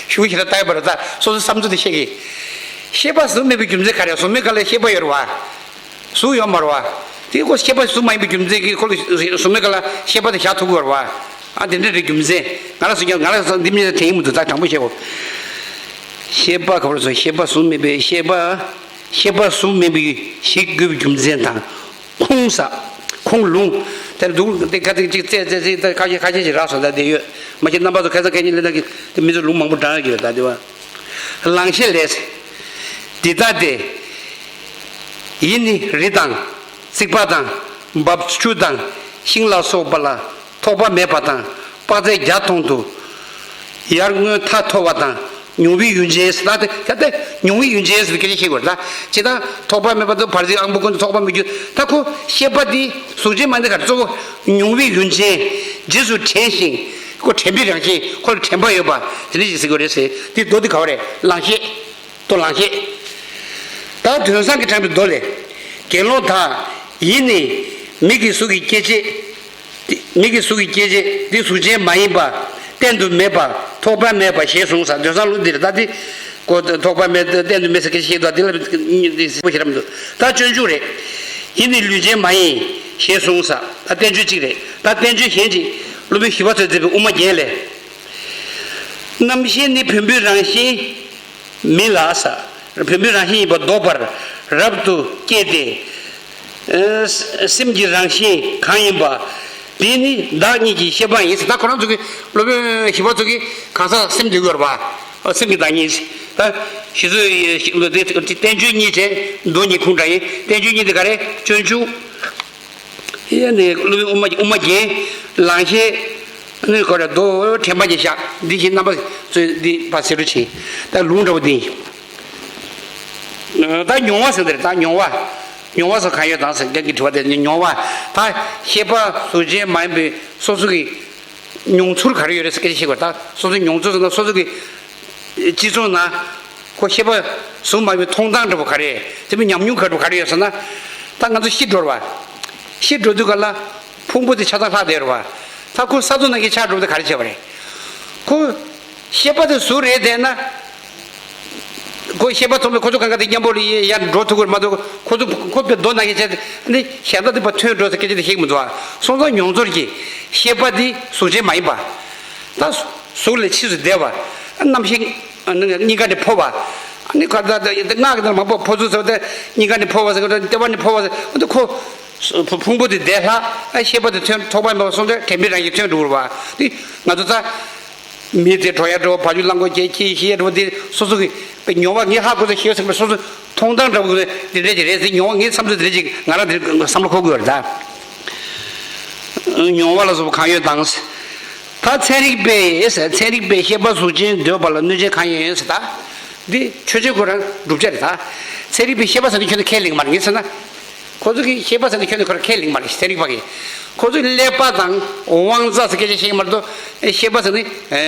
ཞུ་ཞིག་ལ་ལྟ་ཡོད་པ་རེད་ད་སོ་སོའི་བསམ་ཚུལ་དེ་བཤད་གི། ཤེས་པ་གཟུགས་མེད་པའི་རྒྱུ་མཚན་ག་རེ་གཟུགས་མེད་ག་ལ་ཤེས་པ་ཡོད་རེད་བ། གཟུགས་ཡོད་མ་རེད་བ། དེ་ཁོ་ཤེས་པ་གཟུགས་མ་ཡིན་པའི་རྒྱུ་མཚན་གྱིས་ཁོ་ལ་གཟུགས་མེད་ག་ལ་ཤེས་པ་དེ་བཞག་ཐུབ་ཀྱི་ཡོད་རེད་བ། ཨ་དེ་འདྲ་རེད་རྒྱུ་མཚན། ང་ལ་གཟུགས་ཀྱང་ང་ལ་གཟུགས་འདི་མི་དྲན་གྱི་མི་འདུག་ད་དྲང་པོ་བཤད་གོ། ཤེས་པ་ག་པར་སོང་ཤེས་པ་གཟུགས་མེད་པའི་ཤེས་པ། ཤེས་པ་གཟུགས་མེད་པའི་ཞིག་དགོས་པའི་རྒྱུ་མཚན་དང་། ཁུངས་ས། ཁུངས་ལུང་། དེར་འདུག་དེ་ཁ་ཅིག་ཅིག་རྩེ་རྩེ་རྩེ་ཁ་ཤས་ཁ་ཤས་ཤིག་རག་སོང་ད་དེ་ཡོད། མ་གཞི་རྣམ་པ་ཚོ་ཁ་སང་ཁ་ཉིན་ལས་ད་གི་དེ་མི་ཚོ་ལུང་མང་པོ་བགྲང་ཡོད་ཀྱི་ཡོད་ད་དེ་བ། ལང་གཤེད་ལས། འདི་ལྟ་སྟེ། ཡིད་ནི་རི་དང་། རྩིག་པ་དང་། འབབ་ཆུ་དང་། ཤིང་ལ་སོགས་པ་ལ་ཐོགས་པ་མེད་པ་དང་དཔག་ཚད་བརྒྱ་སྟོང་དུ་ཡར་སྔོན་མཐའ་ཐོབ་པ་དང་མྱོང་བའི་ཡུལ་ཅན་ཟེར་ད་དེ་ད་ལྟ་མྱོང་བའི་ཡུལ་ཅན་ཟེར་སྐད་ཆ་བཤད་དགོས་རེད་ད། ཇི་ལྟར་ཐོགས་པ་མེད་པ་དང་བར་ཆད་དབང་པོ་ཀུན་ཏུ་ཐོགས་པ་མེད་རྒྱུ་ད་ཁོ་ཤེས་པ་འདི་གཟུགས་ཅན་མ་འདི་གར་གཙོ་བོ་མྱོང་བའི་ཡུལ་ཅན་རྗེས་སུ་དྲན་ཞིང་ཁོ་དྲན་པའི་རང་བཞིན་ཁོ་ལ་དྲན་པ་ཡོད་པ་དེ་འདྲ་ཞིག་ཟེར་དགོས་རེད་ཟེར་དེ་མདོ་འདི་ག་བ་རེད་ལང་གཤེད། མདོ་ལང་གཤེད། ད་དོན་བཟང་གིས་དྲངས་པའི་མདོ་ལས། དགེ་སློང་དག་ཡིད་ནི་མིག་གི་གཟུགས་ཀྱི་སྐྱེ་མཆེད། མིག་གི་གཟུགས་ཀྱི་སྐྱེ་མཆེད་འདི་གཟུགས་ཅན་མ་ཡིན་པ། བསྟན་དུ་མེད་པ། ཐོགས་པ་མེད་པ་ཞེས་གསུངས་ས་དོན་བཟང་ལུགས་འདིར་ད་འདི། གོ་ཐོགས་པ་མེད་བསྟན་དུ་མེད་ཟེར་སྐད་ཆ་བཤད་འདུག་འདི་ལ་གཟིགས་པོ་ཞེ་དྲག་མི་འདུག་ད་སྤྱོད་འཇུག་རེད། ཡིད་ནི་ལུས་ཅན་མ་ཡིན་ཞེས་གསུངས་ས་ད་བསྟན་བཅོས་གཅིག་རེད། ད་བསྟན་བཅོས་གཞན་གཅིག་སློབ་དཔོན་ཞི་བ་འཚོས་མཛད་པའི་དབུ་མ་རྒྱན་ལས། རྣམ་ཤེས་ནི་བེམ་པོའི་རང་བཞིན། མིན་ལ་ཟ། བེམ་པོའི་རང་བཞིན་ཡིན་པ་ལྡོག་པར་རབ་ཏུ་སྐྱེས་ཏེ། ཨ་སེམས་ཀྱི་རང་བཞིན་གང་ཡིན་པ། དེ་ནི་བདག་ཉིད་ཀྱི་ཤེས་པ་ཡིན་ཟེར་ད་ཁོ་རང་ཚོ་གི་སློབ་དཔོན་ཞི་བ་འཚོ་གི་གང་ཟག་སེམས་འདུས་ཡོད་རེད་བ། ཨ་སེམས་ཀྱི་བདག་ཉིད་ཟེར། ད་ཞི་འཚོ་བསྟན་བཅོས་གཉིས་བྱས་མདོ་གཉིས་ཁུངས་འདྲ་ཡིན། བསྟན་བཅོས་གཉིས་དེ་ག་རེ་སྤྱོད་འཇུག་ཡ་ནི་སློབ་དཔོན་དབུ་མ་དབུ་མ་རྒྱན། ལང་གཤེད། ནི་ཁོ་ར་རྡོ་དྲན་པ་གྱི་ཤ་འདི་བཞིན་རྣམ་པ་ཚོས་འདི་ཕར་ཟེར་རོ་ཆེ། ད་ལུང་འདྲ་བོ་འདི། ད་མྱོང་བ་ཟེར་འདིར་ད་མྱོང་བ། མྱོང་བ་སོགས་གང་ཡོད་དང་ཟེར་རྒྱན་གྱི་དྲི་བ་དེ་མྱོང་བ། ད་ཤེས་པ་གཟུགས་ཅན་མ་ཡིན་པའི་སོ་སོ་གི་མྱོང་ཚུལ་ག་རེ་ཡོད་རེད་ཟེར་སྐད་ཆ་བཤད་དགོས། ད་སོ་སོའི་མྱོང་ཚུལ་ཟེར་ན་སོ་སོ་གི་སྤྱི་ཚོགས་ན་ཁོ་ཤེས་པ་གཟུགས་མ་ཡིན་པའི་མཐོང་སྟངས་འདྲ་བོ་ག་རེ་དེ་མི་ཉམས་མྱོང་ག་རེ་བོ་ག་རེ་ཡོད་ཟེར་ན། ད་ང་ཚོ་ཤི་འགྲོ་ར་བ། ཤི་འགྲོ་དུས་ག་ལ་ཕུང་པོ་དེ་ཆ་ཚང་ལྷག་བསྡད་ར་བ། ད་ཁོ་ས་རྡོ་ནང་གི་ཆགས་འགྲོ་དེ་ག་རེ་བྱས་པ་རེད། ཁོ་ཤེས་པ་དེ་གཟུགས་རེད་བསྡད་ན། ཁོ་ཤེས་པ་ཐོབ་ནས་ཁོ་ཚོ་གང་ག་དེ་མཉམ་པོ་ལ་ཡར་འགྲོ་ཐུབ་ཀྱི་རེད་མ་གཏོགས་ཁོ་ཚོ་ཁོ་པའི་རྡོ་ནང་གི་བྱས་ཏེ་ནི་གཞན་དག་དེ་ཕར་ཐོན་འགྲོ་ཟེར་སྐད་ཆ་དེ་བཤད་ཀྱི་མི་འདུག་ཨ། སོང་ཙང་མྱོང་ཚོར་གྱི་ཤེས་པ་དེ་གཟུགས་ཅན་མ་ཡིན་པ། ད་གཟུགས་ལས་ཕྱིས་སུ་འདས་པ། རྣམ་ཤེས་སྙིང་ག་ནས་འཕོ་བ། ཨ་ནི་ཁ་ད་ད་སྔགས་ཀྱི་ནང་མང་པོ་འཕོ་ཚུལ་ཟེར་བ་དེ་སྙིང་ག་ནས་འཕོ་བ་ཟེར་བ་དེ་ལྟེ་བ་ནས་འཕོ་བ་ཟེར་བ་དེ་ཁོ། ཕུང་པོ་དེ་བདེ་ལྷག་ཨ་ཤེས་པ་དེ་ཐོན་ཐོགས་པ་མེད་པ་སོང་ཙང་དྲན་པའི་རང་བཞིན་ཐོན་འགྲོ་བ་དེ་ང་ཚོ་ད། མི་དེ་གྲོ་ཡ་འགྲོ་བ་ཕ་ཇུ་གླང་གོ་ཁྱེད་ཁྱེད་ཤེས་འགྲོ་དེ་སོ་སོ་གི་མྱོང་བ་ངས་ཧ་གོ་ཚོད་ཤེས་ཟེར་བ་སོ་སོ་མཐོང་སྟངས་འདྲ་བོ་དེ་འདྲ་ཅིག་རེད་ཟེར། མྱོང་བ་ངའི་བསམ་ཚུལ་དེ་འདྲ་ཅིག་ང་རང་དེ་བསམ་བློ་འཁོར་དགོས་རེད་ད། མྱོང་བ་ལ་སོགས་པ་གང་ཡོད་དང་། ད་ཚན་རིག་པས་ཚན་རིག་པས་ཤེས་པ་གཟུགས་ཅན་འདོད་པ་ལ་གནོད་བྱེད་གང་ཡོད་ཟེར་ད། འདི་ཆོས་ཅན་ཁོ་རང་བསྒྲུབ་བྱ་རེད་ད། ཚན་རིག་པས་ཤེས་པ་ཟེར་དུས་ཁྱོན་ནས་ཁས་ལེན་མ་རེད་ངས་ཟེར་ན། ཁོ་ཚོ་གིས་ཤེས་པ་ཟེར་ནས་ཁྱོན་ནས་ཁོ་རང་ཁས་ལེན་མ་རེད་ཚན་རིག་པ་གིས། ཁོ་ཚོས་ཀླད་པ་དང་དབང་རྩ་ཟེར་སྐད་ཆ་བཤད་ཀྱི་མ་རེད་དོ། ཤེས་པ་ཟེར་ནས་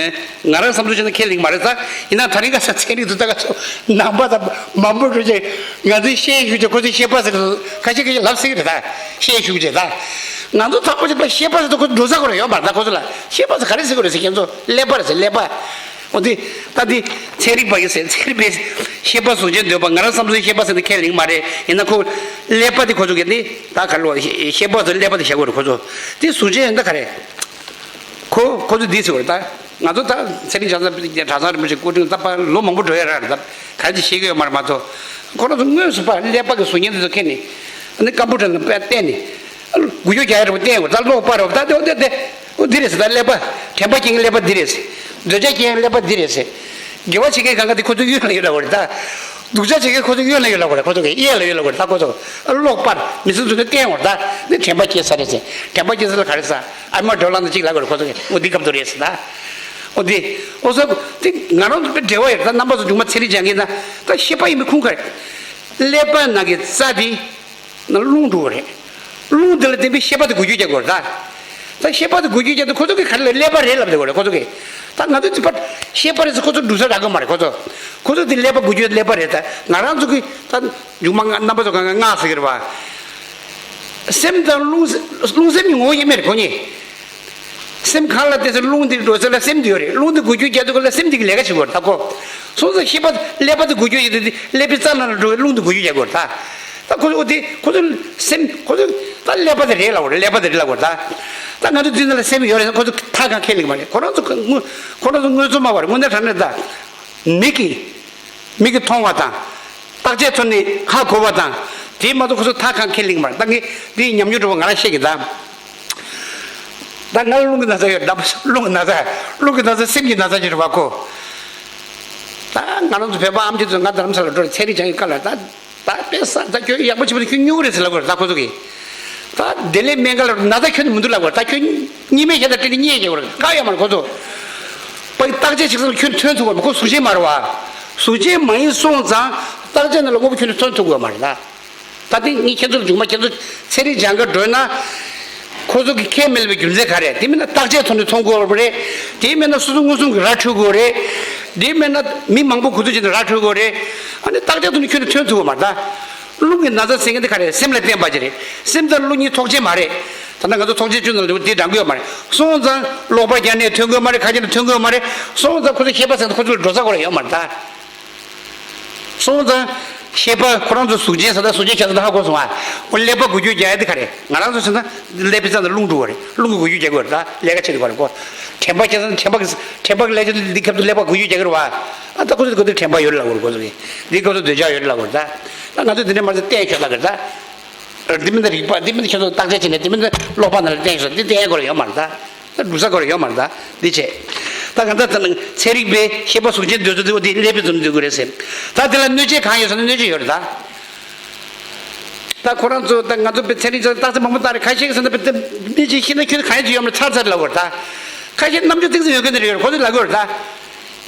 ང་རང་བསམ་ཚུལ་བྱས་ན་ཁས་ལེན་མ་རེད་ད། ཡིན་ན་ད་རིང་ཁ་སང་ཚན་རིག་ཏུ་ད་ག་ཚོད་ནང་པ་དང་མང་པོ་འགྲོ་ཅིག་ང་ཚོས་ཤེས་ཞུ་ཅིག་ཁོ་ཚོས་ཤེས་པ་ཟེར་ཁ་ཤས་ཀྱིས་ལབ་ཟེར་གྱི་རེད་ད། ཤེས་ཞུ་གི་རེད་ད། ང་ཚོ་ཐག་པ་ཆད་པ་ཤེས་པ་ཟེར་དུས་ཁོ་ཚོ་འགྲོ་ས་ཁོ་རང་ཡོད་མ་རེད་ད། ཁོ་ཚོ་ལ་ཤེས་པ་ཟེར་ག་རེ་ཟེར་གི་རེད་ཟེར་ཁྱེད་ཚོ་ཀླད་པ་རེད་ཟེར་ཀླད་པ། འོ་དེ། ད་དེ་ཚན་རིག་པ་ཡིན་ཟེར་ཚན་རིག་པས་ཤེས་པ་གཟུགས་ཅན་འདོད་པ་ང་རང་བསམ་ཚུལ་ཤེས་པ་ཟེར་ནས་ཁས་ལེན་མ་རེད། ཡིན་ན་ཁོ་ཀླད་པ་དེ་ཁོ་ཚོ་གིས་ནི་ད་ག་ལོ་ཤེས་པ་ཚོ་ཀླད་པ་དེ་བཞག་དགོས་རེད་ཁོ་ཚོ། དེ་གཟུགས་ཅན་ཡིན་ད་ག་རེད། ཁོ་ཁོ་ཚོ་འདི་ཟེར་བ་རེད་ད། ང་ཚོ་ད་ཚན་རིག་གྲྭ་ཚང་གྲྭ་ཚང་རིན་པོ་ཆེ་སྐུ་ཕྲེང་ད་པ་ལོ་མང་པོ་འགྲོ་ཡ་རག་རེད་ད། ག་རེ་ཅིག་ཤེས་ཀྱི་ཡོད་མ་རེད་མ་གཏོགས། ཁོ་རང་ཚོ་དངོས་སུ་པ་ཀླད་པ་གི་གཟུགས་བརྙན་དེ་ཚོ་ཁྱེར་ནས་ཨ་ནི་ཀམ་པུ་ཊར་ནང་པ་བལྟས་ནས། འགུལ་སྐྱོད་རྒྱག་ཡ་རེད་པ་བལྟས་འོ་ད་ཀློག་པ་རེད་པ་ད་དེ་འོ་དེ་དེ། འོ་འདི་རེད་ཟེར་ད་ཀླད་པ། དྲན་པ་སྐྱེ་མཁན་ཀླད་པ་འདི་རེད་ཟེར། འདོད་ཆགས་སྐྱེ་མཁན་ཀླད་པ་འདི་རེད་ཟེར། དགེ་བ་བྱེད་མཁན་གང་ག་དེ་ཁོ་ཚོ་གཡོན་ལ་ཡོད་ལབ་དགོས་རེད་ད། སྡུག་ཅག་བྱེད་མཁན་ཁོ་ཚོ་གཡོན་ལ་ཡོད་ལབ་དགོས་རེད་ཁོ་ཚོ་གི་གཡས་ལ་ཡོད་ལབ་དགོས་རེད་ད་ཁོ་ཚོ། ཨ་ཀློག་པར་མི་ཚེ་འཛུལ་ནས་བསྟན་འོང་རེད་ད། འདི་དྲན་པ་སྐྱེ་ས་རེད་ཟེར། དྲན་པ་སྐྱེ་ས་ལ་ག་རེ་ཟེར། ཨ་མ་བགྲོ་གླེང་དང་གཅིག་ལབ་དགོས་རེད་ཁོ་ཚོ་གི་འོ་འདི་སྐབས་དུ་རེད་ཟེར་ད། འོ་འདི། འོ་ཟོ། འདི་ང་རང་ཚོ་འབྲེལ་བ་ཡོད་རེད་ད་རྣམ་པ་ཚོ་སྒྱུ་མ་ཚན་རིག་སྦྱང་མཁན་ད། ད་ཤེས་པ་ཡིན་པའི་ཁུངས་ག་རེད། ཀླད་པ་ནང་གི་རྩ་དེ། ན་རླུང་འགྲོ་གི་རེད། རླུང་འདི་ལ་བརྟེན་པའི་ཤེས་པ་དེ་འགུལ་སྐྱོད་རྒྱག་དགོས་རེད་ད། ད་ཤེས་པ་དེ་འགུལ་སྐྱོད་རྒྱག་དུས་ཁོ་ཚོ་གིས་ག་རེ་ལ་ཀླད་པ་རེད་ལབ་བསྡད་ཡོད་རེད་ཁོ་ཚོ་གིས། ད་ང་ཚོ་དེ་པར་ཤེས་པ་རེད་ཟེར་ཁོ་ཚོ་འགྲོ་ས་རག་གི་མ་རེད་ཁོ་ཚོ། ཁོ་ཚོ་དེ་ཀླད་པ་འགུལ་སྐྱོད་ཀླད་པ་རེད་ད། ང་རང་ཚོ་གིས་ད་མཇུག་མ་ང་རྣམ་པ་ཚོ་གང་ག་སྔགས་ཟེར་གི་རེད་བ། སེམས་དང་རླུང་རླུང་སེམས་གཉིས་ངོ་བོ་དབྱེར་མེད་རེད་ཁོ་གཉིས། སེམས་གང་ལ་བརྟེན་སོང་རླུང་འདི་འགྲོ་ས་ལ་སེམས་འདི་ཡོད་རེད། རླུང་འདི་འགུལ་སྐྱོད་རྒྱག་དུས་སྐབས་ལ་སེམས་འདི་གི་ལས་ཀ་བྱེད་དགོས་རེད་ད་ཁོ། སོང་ཙང་ཤེས་པ་ཀླད་པ་འདི་འགུལ་སྐྱོད་ཡོད་དུས་འདི་ཀླད་པའི་རྩ་ནང་ལ་འགྲོ་བའི་རླུང་འདི་འགུལ་སྐྱོད་རྒྱག་དགོས་རེད་ད། ད་ཁོ་ཚོ་འོ་དེ་ཁོ་ཚོ་སེམས་ཁོ་ཚོ་ད་ཀླད་པ་དེ་རེད་ལབ་དགོས་རེད། ཀླད་པ་དེ་རེད་ལབ་དགོས་རེད་ད། ད་ང་ཚོ་འདི་ནང་ལ་སེམས་ཡོད་རེད་ཁོ་ཚོ་ཐག་གང་ཁས་ལེན་གི་མ་རེད། ཁོ་རང་ཚོ་དངོས་ཁོ་རང་ཚོ་དངོས་ཚོ་མ་བར་དངོས་གནས་དྲང་གནས་ད། མིག་གིས། མིག་གིས་མཐོང་བ་དང་། བརྟག་དཔྱད་ཐོག་ནས་ཧ་གོ་བ་དང་། དེ་མ་གཏོགས་ཁོ་ཚོ་ཐག་གང་ཁས་ལེན་གི་མ་རེད། ད་ངས་འདིའི་ཉམས་མྱོང་འགྲོ་བ་ང་རང་བཤད་ཀྱི་ད། ད་ང་ལ་རླུང་གི་ན་ཚ་ཡོད་ད། རླུང་གི་ན་ཚ། རླུང་གི་ན་ཚ་སེམས་ཀྱི་ན་ཚ་ཅིག་རེད་བ་ཁོ། ད་ང་རང་ཚོ་བོད་པ་ཨམ་ཆི་ཚོ་ང་རྡ་རམ་ས་ལ་འགྲོ་རེད་ཚན་རིག་སྦྱང་གི་སྐབས་ལ་ད། ད་དཔེ་ས་ད་ཁྱོད་ཡག་པོ་བྱེད་པ་ཁྱོད་སྨྱུ་གུ་རེད་ཟེར་ལབ་དགོས་རེད་ད་ཁོ་ཚོ་གིས། ད་དེ་ལས་སྨན་ཁང་ལ་ན་ཚ་ཁྱོན་ནས་མི་འདུག་ལབ་དགོས་རེད་ད། ཁྱོད་གཉིས་སྨན་ཞལ་ད་སྤྲད་ནས་རྙེད་ཡོད་རེད་ག་ཡོད་མ་རེད་ཁོ་ཚོ། པ་བརྟག་དཔྱད་བྱེད་ས་ཁྱོད་ཐོན་ཐུབ་པ་མ་ཁོ་གཟུགས་ཅན་མ་རེད་བ། གཟུགས་ཅན་མ་ཡིན་སོང་ཙང་བརྟག་དཔྱད་ནང་ལ་དངོས་པོ་ཁྱོད་ནས་ཐོན་ཐུབ་དགོས་མ་རེད་ད། ད་དེ་ངས་ཁྱེད་ཚོར་མཇུག་མ་ཁྱེད་ཚོ་ཚན་རིག་སྦྱང་ག་འགྲོ་ན། ཁོ་ཚོ་གི་ཁས་མི་ལེན་པའི་རྒྱུ་མཚན་ག་རེ་དེ་མིན་ན་བརྟག་དཔྱད་ཐོག་ནས་མཐོང་དགོས་རེད། དེ་མིན་ན་སོ་སོ་མངོན་སུམ་གྱི་ར་འཕྲོད་དགོས་རེད། དེ་མིན་ན་མི་མང་པོ་གོ་ཚོད་བྱས་ནས་ར་འཕྲོད་དགོས་རེད། ཨ་ནི་བརྟག་དཔྱད་ཐོག་ནས་ཁྱོན་ནས་ཐོན་ཐུབ་པ་མ་རེད་ད། རླུང་གི་ན་ཚ་ཟེར་མཁན་དེ་ག་རེ་སེམས་ལ་བརྟེན་པ་ཅིག་རེད། སེམས་དང་རླུང་གཉིས་ཚོགས་ཆེན་མ་རེད། ད་ལྟ་ང་ཚོ་ཚོགས་ཆེན་བཅུ་ནང་ལ་དེ་འདྲ་གི་ཡོད་མ་རེད། སོང་ཙང་ཀློག་པ་རྒྱག་ནས་ཐོན་གི་ཡོད་མ་རེད། ཁ་རྒྱག་ནས་ཐོན་གི་ཡོད་མ་རེད། སོང་ཙང་ཁོ་ཚོ་ཤེས་པ་ཟེར་ན་ཁོ་ཚོ་ལ་འགྲོ་ས་ཁོ་ར་ཡོད་མ་རེད་ད། སོང་ཙང་ཤེས་པ་ཁོ་རང་ཚོ་གཟུགས་ཅན་ཟེར་ད་གཟུགས་ཅན་ཁྱེད་ཚོ་ད་ཧ་གོ་སོང་ཨ། ཁོ་ཀླད་པ་འགུལ་སྐྱོད་རྒྱག་ཡ་དེ་ག་རེད། ང་རང་ཚོ་ཟེར་ན་ཀླད་པའི་རྩ་ནས་རླུང་འགྲོ་བ་རེད། རླུང་གི་འགུལ་སྐྱོད་རྒྱག་དགོས་རེད་ད། ལས་ཀ་བྱེད་དགོས་རེད་ཁོ། དྲན་པ་ཁྱེད་ཚོ་དྲན་པ་གི་དྲན་པ་གི་ལས་ཀ་འདི་སྐབས་སུ་ཀླད་པ་འགུལ་སྐྱོད་རྒྱག་གི་རེད་བ། ཨ་ད་ཁོ་ཚོ་ག་དུས་དྲན་པ་ཡོད་ལབ་དགོས་རེད་ཁོ་ཚོ་གི། འདི་སྐབས་སུ་འདོད་ཆགས་ཡོད་ལབ་དགོས་རེད་ད། ད་ང་ཚོ་འདི་འདྲ་མ་ཚད་བསྟན་ཤོག་ལབ་དགོས་རེད་ད། འདི་མིན་ན་རིག་པ་འདི་མིན་ན་ཁྱེད་ཚོ་བརྟག་དཔྱད་བྱས་ནས་འདི་མིན་ན་ཀློག་པ་ནང་ལ་བསྟན་ཤོག་འདི་བསྟན་ཡ་དགོས་རེད་ཡོད་མ་རེད་ད། ད་འགྲུབ་ས་དགོས་རེད་ཡོད་མ་རེད་ད། འདི་བྱས། ད་གང་ལྟར་ད་ནང་ཚན་རིག་པའི་ཤེས་པ་གཟུགས་ཅན་འདོད་ཚུལ་འདི་འོ་འདི་ཀླད་པའི་ཚུལ་འདོད་དགོས་རེད་ཟེར། ད་དེ་ལ་གནོད་བྱེད་གང་ཡོད་ཟེར་ན་གནོད་བྱེད་ཡོད་རེད་ད། ད་ཁོ་རང་ཚོ་ད་ང་ཚོ་པའི་ཚན་རིག་ཚོ་རྟགས་གསལ་མང་པོ་བཏང་རེད་ཁ་ཤས་ཀྱི་ཟེར་ན་པའི་མི་གཅིག་ཤི་ན་ཁྱོད་གང་ཡང་ཅིག་ཡོད་མ་རེད་ཚར་ཚར་ལབ་དགོས་རེད་ད། ཁ་ཤས་རྣམ་དཔྱོད་ཏོག་ཙམ་ཡོད་མཁན་དེ་རེད། ཁོ་ཚོས་ལབ་ཀྱི་ཡོད་རེད་ད།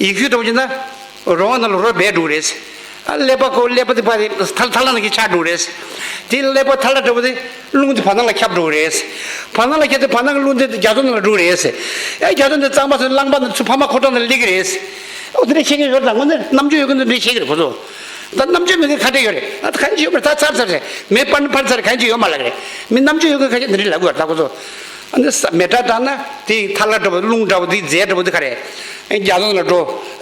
ཡེ་ཤུ་འདྲ་པོ་བྱས་ན་རོ་ནང་ལ་རོ་སྦས་འགྲོ་གི་རེད། ཨ་ཀླད་པ་ཁོ་ཀླད་པ་དེ་ཕར་ཐལ་ཐལ་ལ་ནང་གི་ཆགས་འགྲོ་གི་རེད། དེ་ཀླད་པ་ཐལ་ལ་འདྲ་པོ་དེ་རླུང་དེ་བར་སྣང་ལ་ཁྱབ་འགྲོ་གི་རེད། བར་སྣང་ལ་ཁྱབ་དེ་བར་སྣང་གི་རླུང་དེ་རྒྱ་མཚོ་ནང་ལ་འགྲོ་གི་རེད། ཨ་རྒྱ་མཚོ་ནས་གཙང་མ་སོང་རླངས་པ་ནང་ཚུར་ཕ་མ་ཁོ་ཐག་ནང་སླེབས་ཀྱི་རེད། ཨོ་དེ་འདྲ་བཤད་མཁན་ཡོད་རེད་ད། དངོས་གནས་རྣམ་དཔྱོད་ཡོད་མཁན་དེ་འདྲ་བཤད་ཀྱི་རེད་ཁོ་ཚོ། ད་རྣམ་དཔྱོད་མེད་མཁན་ག་འདྲ་ཡོད་རེད། ཨ་ད་གང་ཅི་ཡོད་མ་རེད། ད་ཚར་ཚར་རེད། མེ་སྤར་ན་འཕར་ཚར་རེད། གང་ཅི་ཡོད་མ་ལབ་རེད། མི་རྣམ་དཔྱོད་ཡོད་མཁན་ཁ་ཤས་འདི་འདྲ་ལབ་དགོས་རེད་ད་ཁོ་ཚོ། ཨ་ནི་ས་མེ་སྲེག་བཏང་ན་དེ་ཐལ་ལ་འདྲ་པོ་རླུང་འདྲ་པོ་དེ་རྫས་འདྲ་པོ་དེ་ག་རེད། རྒྱ་མཚོ་ལ་འགྲོ།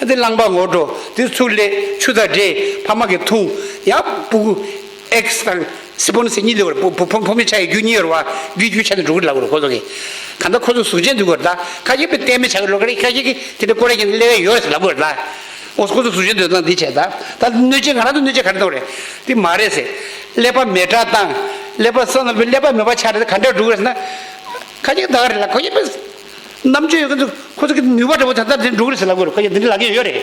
དེ་རླངས་པ་ངོ་འགྲོ། དེ་ཚུར་སླེབས་ཆུ་དང་འདྲེས་ཕ་མ་གིས་འཐུང་། ཡང་སྤུ་གུ་ཨེག་སི་དང་སི་པོན་སི་གཉིས་ལས་བར་བུ་བུ་ཕོ་མོ་ཆ་ཡི་རྒྱུ་གཉིས་ཡོད་རེད་བ། རྒྱུ་རྒྱུ་ཆ་ནས་འགྲོ་གི་ལབ་དགོས་རེད་ཁོ་ཚོ་གིས། གང་ལྟར་ཁོ་ཚོ་གཟུགས་ཅན་འདུག་གོ་རེད་ད། ཁ་ཤས་པས་གཏན་མེད་ཆགས་ཀྱི་ལོ་ཀ་རེད། ཁ་ཤས་ཀྱིས་དེ་འདྲ་སྐོར་ར་ཡིན་སླེབས་ཡ་ཡོད་རེད་ལབ་དགོས་རེད་ད། འོ་ཁོ་ཚོ་གཟུགས་ཅན་འདོད་སྟངས་འདི་བྱས་ད། ད་གནོད་བྱེད་ང་རང་ཚོ་གནོད་བྱེད་ག་རེ་གཏོང་རེད། དེ་མ་རེད་ཟེར། ཀླད་པ་མེ་སྲེག་བཏང་། ཀླད་པ་ས་ནང་ལ་ཀླད་པ་མེད་པ་ཆགས་རེད། ག་འདྲ་འགྲོ་གི་རེད་ཟེར་ན། ཁ་ཅིག་ད་ག་རེད་ལ་ཁོ་ཡིན་པས། རྣམ་དཔྱོད་ཡོད་མཁན་ཚོ་ཁོ་ཚོ་གི་ནུས་པ་འདྲ་པོ་ད་ལྟ་དེ་འགྲོ་གི་རེད་ཟེར་ལབ་དགོས་རེད། ཁོ་ཡིན་འདི་འདྲ་ལབ་ཀྱི་ཡོད་རེད།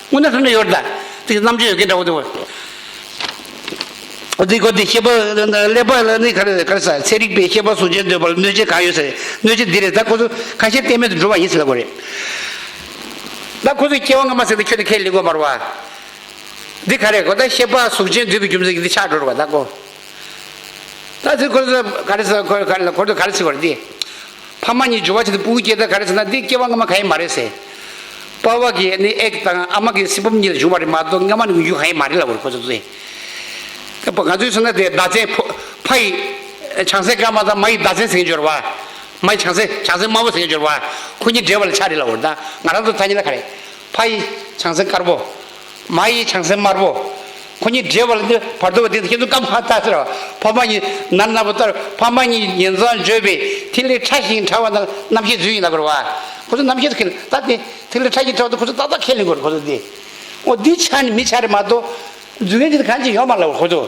དངོས་གནས་དྲང་གནས་ཡོད་རེད་ད། དེ་རྣམ་དཔྱོད་ཡོད་མཁན་འདྲ་པོ་དེ། འོ་དེ་ཁོ་དེ་ཤེས་པ་ཀླད་པ་ལ་ནི་ག་རེ་ག་རེ་ཟེར། ཚན་རིག་པས་ཤེས་པ་གཟུགས་ཅན་འདོད་པ་ལ་གནོད་བྱེད་གང་ཡོད་ཟེར། གནོད་བྱེད་འདི་རེད་ད། ཁོ་ཚོ་ཁ་ཤས་གཏན་མེད་དུ་འགྲོ་བ་ཡིན་ཟེར་ལབ་དགོས་རེད། ད་ཁོ་ཚོས་སྐྱེ་བ་སྔ་མ་ཟེར་ཏེ་ཁྱོན་ནས་ཁས་ལེན་དགོས་མ་རེད་བ། འདི་ག་རེ་གོ་ད། ཤེས་པ་གཟུགས་ཅན་འདོད་པའི་རྒྱུ་མཚན་གྱིས་འདི་ཆགས་འགྲོ་རེད་བ་ད་ཁོ། ད་ཚིག་ཁོ་ཚོ་ག་རེ་ཟེར། ཁོ་ག་རེ་ལ་ཁོ་ཚོ་ག་རེ་ཟེར་བ་རེད་དེ། ཕ་མ་གཉིས་འབྱོར་བ་བྱས་ཏེ་སྤུ་གུ་སྐྱེས་ད་ག་རེ་ཟེར་ན་འདི་སྐྱེ་བ་སྔ་མ་གང་ཡང་མ་རེད་ཟེར། པ་ཕ་གི་ནི་ཨེག་དང་ཨ་མ་གི་སི་པོམ་གཉིས་ལ་བྱུང་བ་རེད་མ་གཏོགས་སྔ་མ་ནས་ཡོང་རྒྱུ་གང་ཡང་མ་རེད་ལབ་དགོས་རེད་ཁོ་ཚོ་ཚོས། ད་ང་ཚོས་སོང་ན་དེ་མདའ་ཚན་ཕོ་ཕ་ཡི་བྱང་སེམས་དཀར་དམར་དང་མ་ཡི་མདའ་ཚན་ཟེར་མཁན་འབྱོར་བ། མ་ཡི་བྱང་སེམས་བྱང་སེམས་དམར་པོ་ཟེར་མཁན་འབྱོར་བ། ཁོ་གཉིས་འབྲེལ་བ་ལ་ཆགས་རེད་ལབ་དགོས་རེད་ད། ང་རང་ཚོ་ཐ་སྙད་ལ་ག་རེ། ཕ་ཡི་བྱང་སེམས་དཀར་པོ། མ་ཡི་བྱང་སེམས་དམར་པོ། ཁོ་གཉིས་འབྲེལ་བ་ལ་འདི་བར་དོ་བ་དེ་ཁྱེད་ཚོ་སྐབས་ཁ་ལྟ་ཟེར་བ། ཕ་མ་གཉིས་ནར་ནར་པོ་ལྟར་ཕ་མ་གཉིས་ཉིན་མཚན་བརྗོད་པའི་ཐིག་ལེ་ཕྲ་ཞིང་ཕྲ་བ་དང་རྣམ་ཤེས་འཛུལ་ཡིན་ལབ་དགོས་རེད་བ། ཁོ་ཚོ་རྣམ་ཤེས་ཁེལ་ད་དེ་ཐིག་ལེ་ཕྲ་ཞིང་ཕྲ་བ་དེ་ཁོ་ཚོ་ཏག་ཏག་ཁས་ལེན་དགོས་རེད་ཁོ་ཚོ་དེ། འོ་འདི་ཆ་ནི་མི་ཆ་རེད་མ་གཏོགས་འཛུལ་མཁན་ཅིག་གང་ཅིག་ཡོད་མ་ལབ་ཁོ་ཚོ།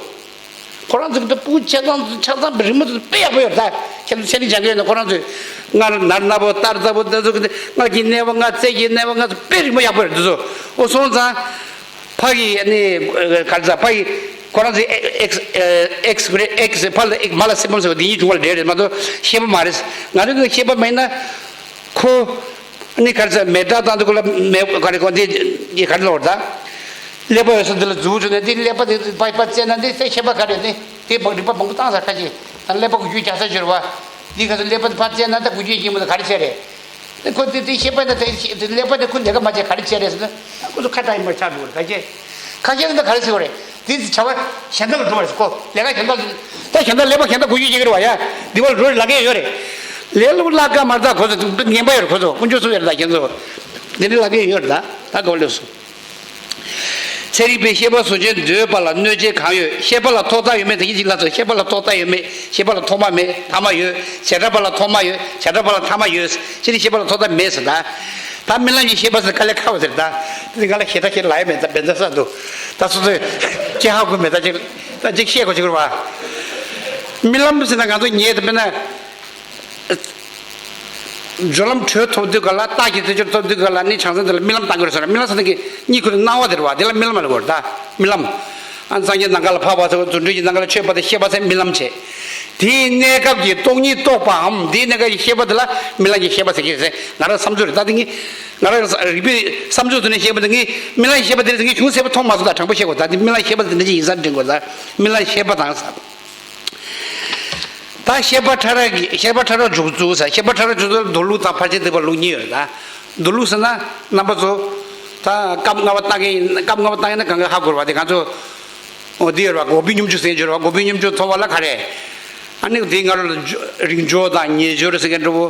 ཁོ་རང་ཚོ་གི་སྤུ་གུ་ཆ་ཚང་ཆ་ཚང་རི་མོ་ཚོ་དཔེ་ཡག་པོ་ཡོད་ད། ཁྱེད་ཚོ་ཚན་རིག་སྦྱང་གི་ཡོད་ན་ཁོ་རང་ཚོས་སྔར་ནར་ནར་པོ་སྟར་ཚ་པོ་འདི་ཚོ་གི་སྔར་གྱི་གནས་པ་ལྔ་རྩལ་གྱི་གནས་པ་ལྔ་ཚོ་དཔེ་རི་མོ་ཡག་པོ་ཡོད་འདི་ཚོ། འོ་སོང་ཙང་ཕ་གི་ནི་ག་རེ་ཟ་ཕ་གི་ཁོ་རང་ཚོའི་ཨེག་ཨེག་ཨེག་ཨེག་ཕ་ལ་ཨེག་མ་ལ་སེ་བོམ་ཟེར་བ་འདི་གཉིས་བྱུང་བ་ལ་འབྲེལ་རེད་མ་གཏོགས་ཤེས་པ་མ་རེད། ང་ཚོ་གི་ཤེས་པ་མེད་ན་ཁོ། ནི་ག་རེ་ཟེར་མེ་སྲེག་བཏང་དུས་ཁོ་ལ་མེ་ག་རེ་གོ་འདི་འདི་ག་རེ་ལབ་དགོས་རེད་ད། ཀླད་པ་ཡོད་ས་འདི་ལ་འཛུལ་བྱུང་ནས་འདི་ཀླད་པ་འདི་པ་པ་བཙལ་ན་འདི་ཚེ་ཤེས་པ་ག་རེ་ནི་དེ་རིག་པ་མང་པོ་བཏང་ས་ཁ་ཅིག་ད་ཀླད་པ་འགུལ་སྐྱོད་རྒྱག་ས་སྦྱོར་བ། འདི་ག་ཚོད་ཀླད་པ་འདི་ཕར་བཙལ་ན་ད་འགུལ་སྐྱོད་ཡིན་མོད་ག་རེ་བྱས་རེད། ནི་ཁོ་འདི་འདི་ཤེས་པ་ན་དེ་ཀླད་པ་འདི་ཁོ་ལས་ཀ་མ་བྱས་ག་རེ་བྱས་རེད་ཟེར་ན་ཁོ་ཚོ་ཁ་བྲལ་ཡིན་པར་ཆགས་འགྲོ་གི་རེད་ག་ཅི། ཁ་ཤས་ནི་ད་ག་རེ་ཟེར་བ་རེད། དེ་བྱ་བ་གཞན་དག་ལ་འགྲོ་བ་རེད་ཁོ་ལས་ཀ་གཞན་དག་ལ་ད་གཞན་དག་ཀླད་པ་གཞན་དག་འགུལ་སྐྱོད་བྱེད་ཀྱི་རེད་བ་ཡ། འདི་བ་ལ་འགྲོ་རེད་ལབ་མཁན་ཡོད་རེད། ལས་སླ་པོ་བརླག་ག་མ་རེད་ད་ཁོ་ཚོ་ངན་པ་ཡོད་རེད་ཁོ་ཚོ་དཀོན་མཆོག་གསུམ་ཡོད་རེད་ད་ཁྱེད་ཚོ། འདི་འདྲ་ལབ་མཁན་ཡོད་རེད་ད་ད་གོ་ལོས་སོ། ཚན་རིག་པས་ཤེས་པ་གཟུགས་ཅན་འདོད་པ་ལ་གནོད་བྱེད་གང་ཡོད། ཤེས་པ་ལ་ཐོག་མཐའ་ཡོད་མེད་དེ་གཉིས་གཅིག་ལ་སོ། ཤེས་པ་ལ་ཐོག་མཐའ་ཡོད་མེད། ཤེས་པ་ལ་ཐོག་མ་མེད་ཐ་མ་ཡོད། བྱེ་བྲག་པ་ལ་ཐོག་མ་ཡོད། བྱེ་བྲག་པ་ལ་ཐ་མ་ཡོད། ཅི་ནི་ཤེས་པ་ལ་ཐོག་མཐའ་མེད་ཟེར་ད། ད་རྨི་ལམ་གྱི་ཤེས་པ་ཟེར་དཀའ་ལས་ཁག་པོ་ཟེར་ད། དེ་ང་ལ་ཞེ་དྲག་ཞེ་ལབ་ཡ་མེད་ད་བན་ཚ་ས་འདུག་ད་སོ་སོས་ཅི་ཧ་གོ་མེད་ད་ཅིག་ད་ཅིག་བཤད་དགོས་ཅིག་རེད་བ། རྨི་ལམ་ཟེར་ན་ང་ཚོ་ཉལ་དུ་དཔེར་ན། སྦྱོར་ལམ་དྲོད་ཐོབ་དུས་ག་ལ་རྟགས་ཀྱི་དུས་སྦྱོར་ཐོབ་དུས་ག་ལ་ནི་བྱང་སེམས་དེ་ལ་རྨི་ལམ་བཏང་དགོས་རེད་ཟེར་ན་རྨི་ལམ་ཟེར་ན་གི་གཉིད་ཁུག་ནས་སྣང་བ་དེ་རེད་བ་དེ་ལ་རྨི་ལམ་ལབ་དགོས་རེད་ད་རྨི་ལམ། ཨ་སངས་རྒྱས་ནམ་མཁའ་ལ་འཕགས་པ་ཚོ་རྫུ་འཕྲུལ་གྱི་ནམ་མཁའ་ལ་མཆོད་པ་དང་བཤད་པ་ཚོ་རྨི་ལམ་བྱེད། དེའི་གནས་སྐབས་ཀྱི་སྟོང་ཉིད་རྟོགས་པའམ་དེའི་གནས་སྐབས་ཀྱི་ཤེས་པ་དེ་ལ་རྨི་ལམ་གྱི་ཤེས་པ་ཟེར་གྱི་རེད་ཟེར་ང་རང་བསམ་ཚུལ་རེད་ད་དེ་ངས་ང་རང་རིག་པའི་བསམ་ཚུལ་དུ་ནས་བཤད་པ་དེ་ངས་རྨི་ལམ་གྱི་ཤེས་པ་དེ་རེད་ཟེར་ངས་གཞུང་གསལ་པོ་མཐོང་མ་སོང་ད་དྲང་པོ་བཤད་དགོས་ད་དེ་རྨི་ལམ་ཤེས་པ་དེ་འདྲ་ཅིག་ཡིན་ས་དྲན་དགོས་ད་རྨི་ལམ་ཤེས་པ་དང་ས། ད་ཤེས་པ་ཕྲ་རགས་ཀྱི་ཤེས་པ་ཕྲ་རགས་འཇུག་ཚུལ་ཟེར་ཤེས་པ་ཕྲ་རགས་འཇུག་ཚུལ་མདོ་ལུགས་དང་ཕར་ཕྱིན་ཐེག་པ་ལུགས་གཉིས་ཡོད་ལ། མདོ་ལུགས་ཟེར་ན་རྣམ་པ་ཚོ་ད་སྐབས་ལྔ་པ་བཏང་གི་ཡིན་སྐབས་ལྔ་པ་བཏང་ཡིན་ན་གང་ག་ཧ་གོ་ར་བ་དེ་ང་ཚོ་འོ་འདི་ཡོད་ར་བ་འགོག་པའི་སྙོམས་འཇུག་ཟེར་ཡོད་ར་བ་འགོག་པའི་སྙོམས་འཇུག་ཐོབ་པ་ལ་ག་རེ། ཨ་ནི་དེ་སྔ་རོལ་ལ་རིག་སྦྱོར་དང་ཉེ་སྦྱོར་ཟེར་མཁན་འདྲ་བོ།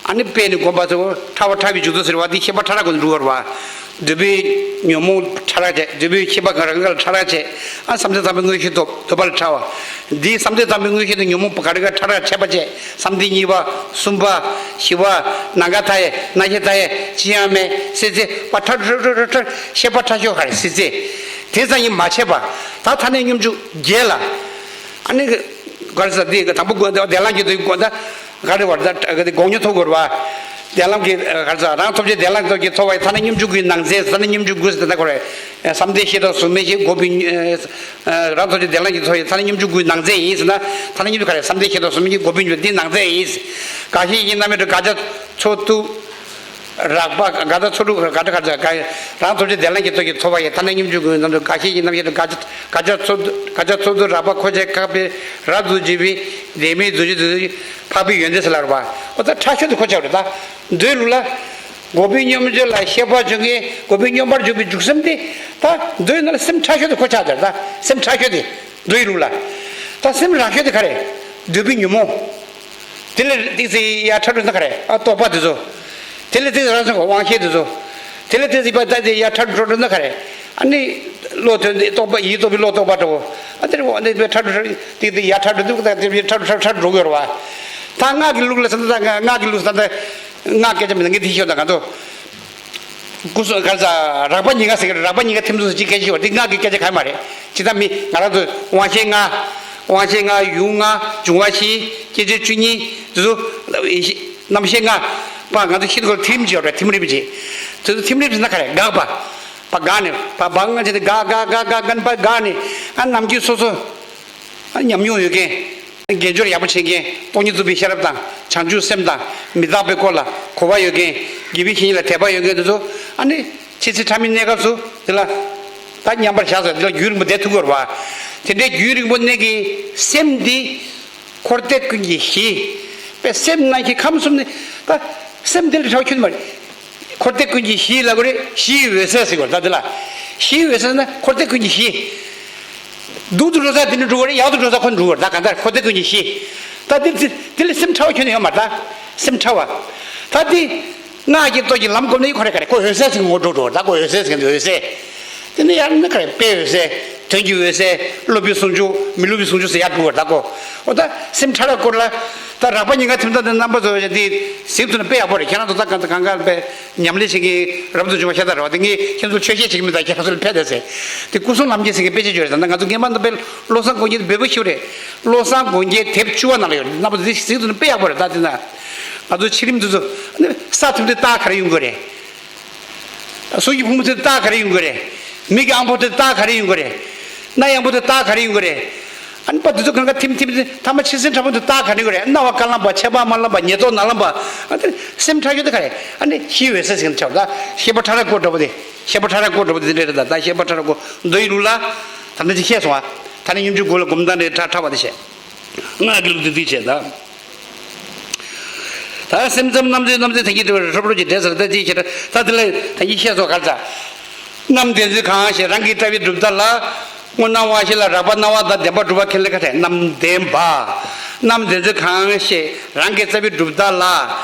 ཨ་ནི་དཔེ་ནི་སྒོམ་པ་ཚོ་ཕྲ་བ་ཕྲ་བའི་འཇུག་ཚུལ་ཟེར་བ་འདི་ཤེས་པ་ཕྲ་རགས་ཀུན་འགྲུབ་པར་བ། འདོད་པའི་ཉོན་མོངས་ཕྲ་རགས་བྱས་འདོད་པའི་ཤེས་པ་གང་རག་ག་ལ་ཕྲ་རགས་བྱས། ཨ་བསམ་གཏན་དང་པོའི་དངོས་གཞི་ཐོབ་འདོད་པ་ལ་ཕྲ་བ། འདིའི་བསམ་གཏན་དང་པོའི་དངོས་གཞི་དང་ཉོན་མོངས་པ་གང་རག་ག་ཕྲ་རགས་ཆད་པ་བྱས་བསམ་གཏན་གཉིས་པ་གསུམ་པ་བཞི་པ་ནམ་མཁའ་མཐའ་ཡས་རྣམ་ཤེས་མཐའ་ཡས་ཅི་ཡང་མེད་སྲིད་རྩེ་པ་ཕྲ་ཕྲ་ཕྲ་ཕྲ་ཤེས་པ་ཕྲ་ཤོས་ག་རེ་སྲིད་རྩེ། དེ་ཙམ་གྱིས་མ་ཆད་པ་ད་ཐ་སྙད་སྙོམས་འཇུག་བརྒྱད་ལ། ཨ་ནི་ག་རེ་ཟེར་འདི་དང་པོ་དགོངས་དེ་བདེན་ལམ་གྱི་དུས་དགོངས་ད། ག་རེ་བར་ད་ག་དེ་དགོངས་ཉོ་ཐོབ་དགོས་རེད་བ། བདེན་ལམ་གྱི་ག་རེ་ཟ་རང་ཐོབ་བྱའི་བདེན་ལམ་གྱི་ཐོབ་ཀྱི་ཐོབ་པ་ཡི་ཐ་སྙད་སྙོམས་འཇུག་གི་ནང་ཚན་ཐ་སྙད་སྙོམས་འཇུག་དགུ་ཟེར་ད་ཁོ་རེ། བསམ་གཏན་ཤེས་རབ་གཟུགས་མེད་ཀྱི་འགོག་པའི་རང་ཐོབ་བྱའི་བདེན་ལམ་གྱི་ཐོབ་ཀྱི་ཐ་སྙད་སྙོམས་འཇུག་དགུའི་ནང་ཚན་ཡིན་ཟེར་ན་ཐ་སྙད་སྙོམས་འཇུག་ག་རེ་བསམ་གཏན་ཤེས་རབ་གཟུགས་མེད་ཀྱི་འགོག་པའི་འཇུག་འདིའི་ནང་ཚན་ཡིན། དགག་བྱའི་ཡིན་རྣམ་སྨིན་གྲོལ་དགག་བྱ་ཚོགས་བསྡུ། རགས་པ་དགའ་ད་ཚོགས་དྲུག་ག་འདྲ་ག་འདྲ་ག་རང་ཐོབ་བྱ་བདེ་ལ་གི་ཐོག་གི་ཐོབ་པ་ཡི་ཐ་ན་སྙོམས་འཇུག་གི་ནང་དུ་དགའ་ཞེན་གྱི་རྣམ་ཤེས་དང་དགའ་དགའ་བྱ་ཚོགས་དགའ་བྱ་ཚོགས་དུ་རགས་པ་འཁོར་བཅས་ཁ་བའི་རབ་ཏུ་འཇུག་པའི་བདེན་མེད་རྫུ་འཕྲུལ་དུ་འཕགས་པའི་ཡོན་ཏན་ཟེར་ལ་རེད་པ། འོ་ད་ཕྲ་ཤོས་དེ་འཁོར་བྱ་བ་རེད་ད། མདོའི་ལུགས་ལ། འགོག་པའི་སྙོམས་འཇུག་ལ་ཤེས་པ་འཇུག་མཁན་འགོག་པའི་སྙོམས་པར་འཇུག་པའི་འཇུག་སེམས་དེ། ད་མདོའི་ནང་ལ་སེམས་ཕྲ་ཤོས་དེ་འཁོར་ཆགས་དེ་རེད་ད། སེམས་ཕྲ་ཤོས་དེ། མདོའི་ལུགས་ལ། ད་སེམས་རགས་ཤོས་དེ་ག་རེ། འདོད་པའི་ཉོན་མོངས། དེ་ལས་ཏིག་ཙི་ཡར་ཕྲ་འགྲོ་ན་ག་རེ། ཨ་རྟོག་པ་དེ་ཚོ། དེ་ལས་ཏིག་ཙི་རང་བྱུང་གི་དབང་ཤེས་དེ་ཚོ། དེ་ལས་ཏིག་ཙི་པ་ད་དེ་ཡར་ཕྲ་འགྲོ་འགྲོ་ན་ག་རེ། ཨ་ནི། བློ་ཐོན་ཏེ་རྟོག་པ་ཡིད་རྟོག་པའི་བློ་རྟོག་པ་འདྲ་བོ། ཨ་དེ་རེ་བ་ནི་ཕྲ་འགྲོ་ཏིག་ཏིག་ཡར་ཕྲ་འགྲོ་འདུག་ད་དེ་ཕྲ་འགྲོ་ཕྲ་འགྲོ་གི་རེད་བ། ད་སྔགས་ཀྱི་ལུགས་ལ་ས་ད་སྔགས་ཀྱི་ལུགས་ས་ད། སྔགས་སྐད་ཆ་མི་ལ་ངས་དེ་ཤོད་ད་ག་ཚོ། སྐུ་གསུང་ག་ས་རགས་པ་གཉིས་ཀ་ཟེར་གི་རགས་པ་གཉིས་ཀ་ཐིམ་སོང་ཅིག་སྐད་ཆ་ཤོད་དེ་སྔགས་ཀྱི་སྐད་ཆ་ག་མ་རེད། ཇི་ལྟར་མི་ང་རང་ཚོ་དབང་ཤེས་ལྔ། དབང་ཤེས་ལྔ་ཡུལ་ལྔ་འབྱུང་བ་བཞི་སྐྱེ་མཆེད་བཅུ་གཉིས་དེ་ཚོ། རྣམ་ཤེས་ལྔ། པ་ང་ཚོ་ཤེས་སྒོ་ཐིམ་གྱི་ཡོད་རེད་ཐིམ་རིམ་གྱི། དེ་ཚོ་ཐིམ་རིམ་ཟེར་ན་ག་རེ་འགག་པ། པ་འགག་ནས་པ་བག་ང་བྱས་ཏེ་འགག་འགག་འགག་འགག་འགག་ནས་པ་འགག་ནས་ཨ་ནམ་རྒྱུན་སོ་སོ། ཨ་ཉམས་མྱོང་ཡོད་མཁན། དགེ་སྦྱོར་ཡག་པོ་བྱེད་མཁན། སྟོང་ཉིད་རྫོགས་པའི་ཤེས་རབ་དང་བྱང་ཆུབ་སེམས་དང་མི་རྟག་པའི་སྐོར་ལ་གོ་བ་ཡོད་མཁན། དགེ་བའི་བཤེས་གཉེན་ལ་དད་པ་ཡོད་མཁན་དེ་ཚོ་ཨ་ནི་ཆེས་ཆེས་ཕྲ་མོའི་གནས་སྐབས་སུ་དེ་ལ་ད་མཉམ་པར་བཞག་ཟེར་དེ་ལ་རྒྱུན་རིང་པོ་བསྡད་ཐུབ་ཀྱི་ཡོད་རེད་བ། དེ་འདྲའི་རྒྱུན་རིང་པོ་གནས་ཀྱི་སེམས་འདི་འཁོར་འདས་ཀུན་གྱི་གཞི། པའི་སེམས་རྣམ་ཤེས་ཁམས་གསུམ་ནི་ད་སེམས་འདི་ལས་ཕྲ་བ་ཁྱོན་ནས་མ་རེད། འཁོར་འདས་ཀུན་གྱི་གཞི་ལབ་དགོས་རེད། གཞིའི་འོད་གསལ་ཟེར་དགོས་རེད་ད་འདི་ལ། གཞིའི་འོད་གསལ་ན་འཁོར་འདས་ཀུན་གྱི་གཞི། སྡུག་ཏུ་འགྲོ་ས་འདི་ནས་འགྲོ་གི་རེད། ཡག་ཏུ་འགྲོ་ས་ཁོ་ནས་འགྲོ་གི་རེད་ད་གང་ལྟར་འཁོར་འདས་ཀུན་གྱི་གཞི། ད་འདི་འདི་འདི་ལས་སེམས་ཕྲ་བ་ཁྱོན་ནས་ཡོད་མ་རེད་ད། སེམས་ཕྲ་བ། ད་འདི་སྔགས་ཀྱི་སྟོབས་ཀྱིས་ལམ་བསྒོམས་ནས་ཁོ་རེ་ག་རེ་ཁོ་འོད་གསལ་ཟེར་གི་ངོ་སྤྲོད་འགྲོ་གི་རེད་ད་ཁོ་འོད་གསལ་ཟེར་གི་འདི་འོད་གསལ། དེ་ནས་ཡང་ན་ག་རེ་དཔེའི་འོད་གསལ། དོན་གྱི་འོད་གསལ། སློབ་པའི་ཟུང་འཇུག་མི་སློབ་པའི་ཟུང་འཇུག་ཟེར་ཡག་འགྲོ་བར་གདའ་གོ། འོ་ད་སེམས་ཕྲ་རགས་སྐོར་ལ། ད་རགས་པ་གཉིས་ཀ་ཐིམ་ཐང་དེ་རྣམ་པ་ཚོ་ཡ་དེ་གཟིགས་ཐུབ་ན་དཔེ་ཡག་པོ་རེད། ཁྱེད་རང་ཚོ་ད་གང་ཚ་གང་ག་དཔེ་ཉམས་ལེན་བྱེད་མཁན་རབ་ཏུ་བྱུང་བ་ཤ་སྟག་རེད་བ། དེ་ངས་ཁྱེད་ཚོ་ཆོས་བཤད་བྱེད་ཀྱི་མི་ད་ཁྱེད་རང་ཚོ་ལ་ཕན་བདེ་ཟེར། དེ་སྐུ་གསུང་རྣམ་རྒྱལ་ཟེར་མཁན་དཔེ་ཆ་བརྗོད་རེད། ད་ང་ཚོ་རྔན་པ་ནོ་བེལ་བློ་བཟང་དགོངས་རྒྱན་དེ་འབོད་པོ་ཞིག་རེད། བློ་བཟང་དགོངས་རྒྱན་དེབ་བཅུ་པ་ནང་ལ་ཡོད། རྣམ་པ་ཚོ་དེ་གཟིགས་ཐུབ་ན་དཔེ་ཡག་པོ་རེད། ད་དེ་ན་ང་ཚོ་ཕྱི་རིམ་དེ་ཚོ་ས་ཐིམ་དུས་རྟགས་ག་རེ་ཡོང་གི་རེད། གཟུགས་ཀྱི་ཕུང་པོ་དེ་རྟགས་ག་རེ་ཡོང་གི་རེད། མིག་གི་ཨང་པོ་དེ་རྟགས་ག་རེ་ཡོང་གི་རེད། སྣ་ཡངས་པོ་དེ་རྟགས་ག་རེ་ཡོང་གི་རེད། ཨ་ནི་པ་དེ་ཚོ་གང་ག་ཐིམ་ཐིམ་དེ་ཐ་མ་ཕྱི་སེམས་ཕྲ་མོ་དེ་རྟགས་ག་རེ་ཡོང་གི་རེད། རྣ་བ་དཀར་ལམ་པ་མཆེད་པ་དམར་ལམ་པ་ཉེར་ཐོབ་ནག་ལམ་པ། ཨ་ནི་སེམས་ཕྲ་ཤོས་དེ་ག་རེད། ཨ་ནི་ཤེས་འོད་གསལ་ཟེར་མཁན་དེ་ཆགས་པ་ད་ཤེས་པ་ཕྲ་རགས་སྐོར་འདྲ་པོ་དེ་ཤེས་པ་ཕྲ་རགས་སྐོར་འདྲ་པོ་དེ་འདྲ་རེད། ད་ད་ཤེས་པ་ཕྲ་རགས་སྐོར་མདོ་ཡི་ལུགས་ལ་ད་ནི་ཅིག་བཤད་སོང་ཨ། ད་ནི་སྙོམས་འཇུག་དགུ་ལ་སྒོམ་སྟངས་རེ་ཕྲ་ཕྲ་བ་དེ་བཤད། སྔགས་ཀྱི་ལུགས་དེ་དེ་བྱས་ད། ད་སེམས་ཙམ་རྣམ་འཛིན་རྣམ་འཛིན་དེ་ཉིད་དེ་ཧྲོབ་ཧྲོབ་ཀྱི་འདྲེས་ཟེར་ད་དེ་ཁྱེད་ད་དེ་ལ་ད་ཡིད་ཤེས་སོགས་གར་ཚ། རྣམ་བདེན་རྫུན་གང་ཞེས་རང་གི་ལྟ་བའི་གྲུབ་མཐའ་ལ། སྔོ་སྣང་དབང་ཤེས་ལ་རགས་པ་སྣང་བ་དང་ལྡན་པ་གྲུབ་པ་ཁས་ལེན་ག་དེ་རྣམ་བདེན་པ། རྣམ་བདེན་རྫུན་གང་ཞེས་རང་གི་ལྟ་བའི་གྲུབ་མཐའ་ལ།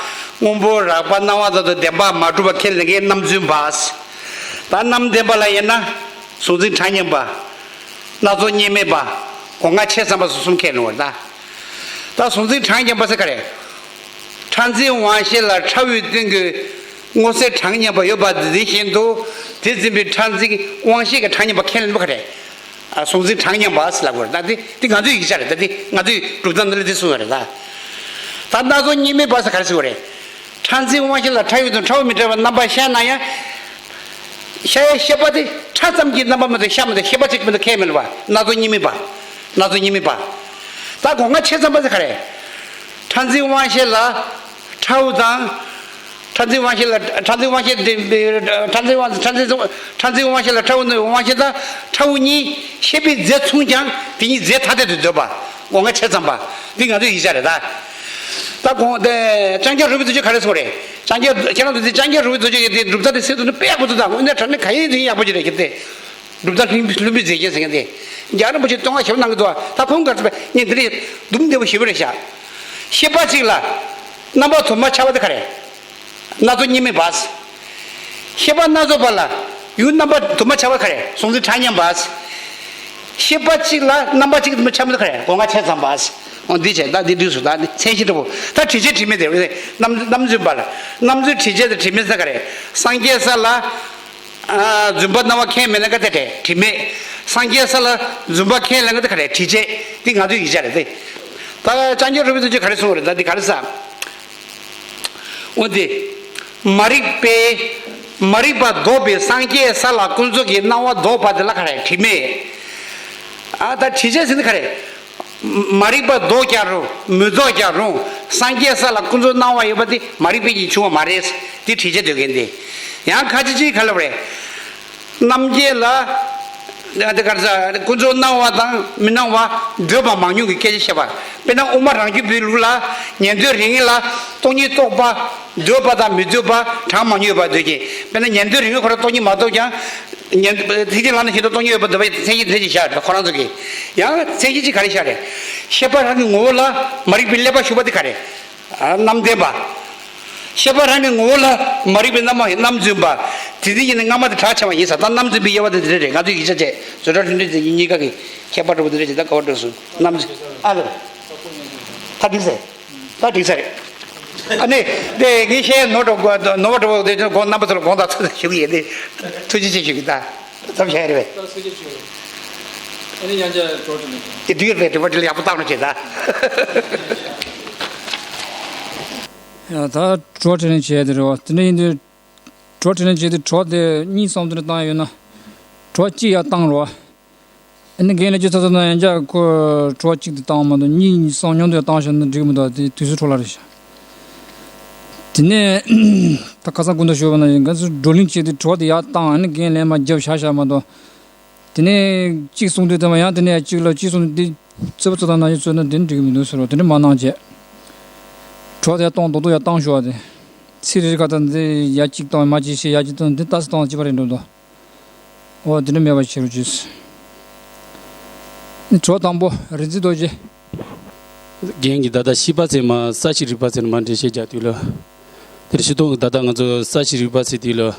སྔོན་པོ་རགས་པ་སྣང་བ་དང་ལྡན་པ་མ་གྲུབ་པ་ཁས་ལེན་མཁན་རྣམ་རྫུན་པ། ད་རྣམ་བདེན་པ་ལ་དབྱེ་ན། གཟུང་འཛིན་གྲངས་མཉམ་པ། སྣ་ཚོགས་གཉིས་མེད་པ། སྒོ་ལྔ་ཆ་ཚང་བ་སོགས་གསུམ་ཁས་ལེན་པ་རེད་ད། ད་གཟུང་འཛིན་གྲངས་མཉམ་པ་ཟེར་ག་རེ། ཕྲ་འཛིན་དབང་ཤེས་ལ་ཕྲ་བའི་སྟེང་གི་སྔོ་སེར་གྲངས་མཉམ་པ་ཡོད་པ་དེ་བཞིན་དུ་དེ་འཛིན་པའི་ཕྲ་འཛིན་དབང་ཤེས་ཀྱི་གྲངས་མཉམ་པ་ཁས་ལེན་པ་ག་རེ། ཨ་གཟུང་འཛིན་གྲངས་མཉམ་པ་ཟེར་ལབ་དགོས་རེད་ད། དེ་དེ་ང་ཚོའི་ཡིག་ཆ་རེད་ད། དེ་ང་ཚོའི་གྲུབ་མཐའ་འདི་ལ་དེ་གསུངས་ཡོད་རེད་ད། ད་སྣ་ཚོགས་གཉིས་མེད་པ་ཟེར་ག་རེ་ཟེར་དགོས་རེད། ཕྲ་འཛིན་དབང་ཤེས་ལ་ཕྲ་བའི་དང་ཕྲ་བ་མི་འདྲ་བའི་རྣམ་པ་ཤར་ན་ཡང་། ཤར་ཡ་ཤེས་པ་དེ་ཕྲ་ཙམ་གྱི་རྣམ་པ་མ་གཏོགས་ཤར་མི་འདུག་ཤེས་པ་གཅིག་མི་འདུག་ཁས་མི་ལེན་པ། སྣ་ཚོགས་གཉིས་མེད་པ། སྣ་ཚོགས་གཉིས་མེད་པ། ད་སྒོ་ལྔ་ཆ་ཚང་བ་ཟེར་ག་རེ། ཕྲ་འཛིན་དབང་ཤེས་ལ་ཕྲ་བ་དང་། ཕྲ་འཛིན་དབང་ཤེས་ལ་ཕྲ་འཛིན་དབང་ཤེས་དེ་ཕྲ་འཛིན་དབང་ཕྲ་འཛིན་ཕྲ་འཛིན་དབང་ཤེས་ལ་ཕྲ་བ་ནི་དབང་ཤེས་དང་ཕྲ་བ་གཉིས་ཤེས་པའི་རྫས་མཚུངས་ཀྱང་དེ་གཉིས་རྫས་ཐ་དད་དུ་འདོད་པ། སྒོ་ལྔ་ཆ་ཚང་བ། འདི་ང་ཚོའི་ཡིག་ཆ་རེད་ད། ད་དགོངས་ཏེ་ལྕང་སྐྱ་རོལ་པའི་བཟོ་བཅོས་ག་རེ་གསུངས་རེད། ལྕང་སྐྱ་ཁྱེད་རང་ཚོ་འདི་ལྕང་སྐྱ་རོལ་པའི་བཟོ་བཅོས་ཀྱི་དེ་གྲུབ་མཐའ་དེ་གསལ་དུ་ནི་དཔེ་ཡག་པོ་འདུག་ད་དངོས་གནས་དྲང་གནས་ག་ཡིན་དུ་ཡིན་ཡག་པོ་ཅིག་རེད་ཁྱེད་དེ། གྲུབ་མཐའ་ལྷུན་ལྷུན་པོའི་མཛེས་རྒྱན་ཟེར་མཁན་དེ། རྒྱ་རིན་པོ་ཆེས་སྟོང་བ་ཞེ་པོ་གནང་གི་འདུག་ད་ཁོང་ག་ཚོད་པ་ངས་འདི་ལས་སྡུག་འདེབས་པོ་ཞེ་པོ་རེད་ཤག་ཤེས་པ་གཅིག་ལ་རྣམ་པ་དུ་མ་ཆགས་པ་དེ་ག་རེད། སྣ་ཚོགས་གཉིས་མེད་པ། ཤེས་པ་སྣ་ཚོགས་པ་ལ་ཡུལ་རྣམ་པ་དུ་མ་ཆགས་པ་ག་རེ། གཟུང་འཛིན་གྲངས་མཉམ་པ། ཤེས་པ་གཅིག་ལ་རྣམ་པ་གཅིག་དུ་མ་ཆགས་མི་འདུག་ག་རེ། སྒོ་ལྔ་ཆ་ཚང་པ། འོ་འདི་བྱས་ད་འདི་འདྲ་སོང་ད་འདི་མཚན་གཞི་འདྲ་པོ་ད་དྲི་བྱེད་དྲི་མེད་དེ་རྣམ་རྣམ་རྫུན་པ་ལ་རྣམ་རྫུན་དྲི་བྱེད་དང་དྲི་མེད་ཟེར་ག་རེ། སངས་རྒྱས་ས་ལ་ཨ་རྫུན་པ་སྣང་བ་ཁས་མི་ལེན་ག་དེ་དྲི་མེད། སངས་རྒྱས་ས་ལ་རྫུན་པ་ཁས་ལེན་ག་དེ་ག་རེ་དྲི་བྱེད། འདི་ང་ཚོའི་ཡིག་ཆ་རེད་དེ། ད་ལྕང་སྐྱ་རོལ་པའི་བཟོ་བཅོས་ག་རེ་གསུངས་རེད་ད་འདི་ག་རེ་ཟེར། འོན་ཏེ། མ་རིག་པས། མ་རིག་པ་ལྡོག་པའི་སངས་རྒྱས་ས་ལ་ཀུན་རྫོབ་ཀྱི་སྣང་བ་ལྡོག་པ་དེ་ལ་ག་རེ་དྲི་མེད། ཨ་ད་དྲི་བྱེད་ཟེར་ནི་ག་རེ། མ་རིག་པ་ལྡོག་ཀྱང་རུང་མི་ལྡོག་ཀྱང་རུང་ སངས་རྒྱས་ས་ལ་ཀུན་རྫོབ་སྣང་བ་ཡོད་པ་དེ་མ་རིག་པའི་རྐྱེན་བྱུང་བ་མ་རེད། དེ་འགྲེལ་བྱེད་འདོད་མཁན་དེ། ཡང་ཁ་ཅིག་ཅིག་ག་ལབ་རེད། རྣམ་མཁྱེན་ལ། དེ་ག་རེ་ཟེར། ཀུན་རྫོབ་སྣང་བ་དང་མི་སྣང་བ་འདོད་པ་མང་ཉུང་གི་སྐད་ཆ་བཤད་པ། དཔེར་ན་དབུ་མ་རང་རྒྱུད་པའི་ལུགས་ལ་ཉན་ཐོས་རིགས་ངེས་ལ་སྟོང་ཉིད་རྟོགས་པ་འདོད་པ་དང་མི་འདོད་པ་གྲངས་མང་ཉུང་ཡོད་པ་འདོད་ཀྱི། དཔེར་ན་ཉན་ཐོས་རིགས་ངེས་ཁོ་རང་སྟོང་ཉིད་མ་རྟོགས་ཀྱང་། ཉན་ཐེག་ཆེན་ལམ་ནས་ཤེས་རྟོགས་སྟོང་ཉིད་ཡོད་པ་འདོད་པ་མཚན་གཞི་འདི་འདྲ་ཅིག་བཞག་རེད། ཁོ་རང་ཚོ་གིས། ཡང་མཚན་གཞི་ཅིག་ག་རེ་བཞག་རེད། ཤེས་པ་རང་གི་ངོ་བོ་ལ་མ་རིག་པའི་བསླད་པ་ཞུགས་པ་འདི་ག་རེ། ཨ། རྣམ་བདེན་པ། ཤེས་པ་རང་གི་ངོ་བོ་ལ་མ་རིག་པའི་རྣམ་རྣམ་རྫུན་པ། དེ་འདི་ཡིན་ནི་སྔ་མ་དེ་གྲགས་ཆེ་བ་ཡིན་ས། ད་རྣམ་རྫུན་པའི་དབྱེ་བ་དེ་འདི་འདྲ་རེད། ང་ཚོས་ཡིག་ཆ་བྱས་བཟོ་གྲྭ་ལྷུན་གྲུབ་ཚེ་གཉིས་ཀ་གི་མཁས་པ་འདྲ་པོ་འདི་འདྲ་ཅིག་ད་ག་བ་འགྲོ་སོང་། རྣམ་རྫུན། ཨ་ལེ། ད་འགྲིག་ཟེར། ད་འགྲིག་ས་རེད། ཨ་ནི། དེ་ངས་བཤད་ནོར་འགྲོ་ནོར་བ་འགྲོ་བ་དེ་དགོངས། རྣམ་པ་ཚོ་ལ་དགོངས་དག་ཞུ་གི་ཡིན། དེ་ཐུགས་རྗེ་ཆེ་ཞུ་གི། ད་ཙམ་བཤད་རེད་པས། ད་ཚིག་རྗེ་ཆེ། ཨ་ནི་ཡང་བསྐྱར་གྲོགས་དྲི་ལན། དེ་དུས་རེད་པས། དྲི་བ་དྲི་ལན་ཡག་པོ་བཏང་རོགས་བྱེད་ད། ཡ། ད་གྲོགས་དྲི་ལན་བྱས་དེ་རེད་བ། དེ་འདྲ་ཡིན་དུས་གྲོགས་དྲི་ལན་བྱས་དུས་གྲོགས་དེ་གཉིས་གསུམ་དེ་འདྲ་བཏང་ཡོད་ན། གྲོགས་གཅིག་ཡར་བཏང་རོགས། ཨ་ནི་རྒན་ལགས་ཀྱིས་ཚོད་ཚོད་ན་ཡང་བསྐྱར་ཁོ་གྲོགས་གཅིག་དེ་བཏང་མ་གཏོགས་གཉིས་གསུམ་མཉམ་དུ་ཡང་བཏང་བཞག་ན་འགྲིག་གི་མི་འདུག་དེ་དུས་ཚོད་འཕྲོ་བརླག་རེད་ཤག་དེ་ནས་ད་ཁ་སང་སྐུ་མདོག་ཞུས་པ་ན་ཡིན། ང་ཚོས་བགྲོ་གླེང་བྱས་ཏེ་གྲོགས་དེ་ཡར་བཏང་། ཨ་ནི་རྒན་ལན་མ་རྒྱབ་བཞག་བཞག་མ་གཏོགས། དེ་ནས་གཅིག་གསུང་དུས་ཙམ་པ་ཡང་དེ་ནས་ཡང་གཅིག་ལ་གཅིག་གསུང་དུས། འདི་རྩོད་པ་རྩོད་སྟངས་ནང་བཞིན་རྩོད་ན་དེ་ནི་འགྲིག་གི་མི་འདུག་ཟེར་བ་དེ་འདྲ་མ་གནང་བྱས། གྲོགས་དེ་ཡར་གཏོང་། རྡོག་རྡོག་ཡར་བཏང་ཤོག་ཨ། དེ་ཚིག་རེ་རེ་ཁ་ད་འདི་ཡར་གཅིག་བཏང་། མར་གཅིག་བྱས། ཡར་གཅིག་བཏང་། འདི་ཏོག་ཙམ་བཏང་། གཅིག་པ་རེད་འགྲོ་འདུག་འོ། དེ་འདྲ་མེད་པ་བྱེད་རོགས་གྱིས། གྲོགས་དང་པོ་རིག་འཛིན་རྡོ་རྗེ། རྒན་གྱིས་ད་ལྟ་ཤེས་པ་ཟེར་མ་ས་བཅད་རིག་པ་ཟེར་མ་འགྲེལ་བཤད་རྒྱག་དུས་ལ། དེར་སྤྱིར་བཏང་གི་ད་ལྟ་ང་ཚོ་ས་བཅད་རིག་པ་ཟེར་དུས་ལ།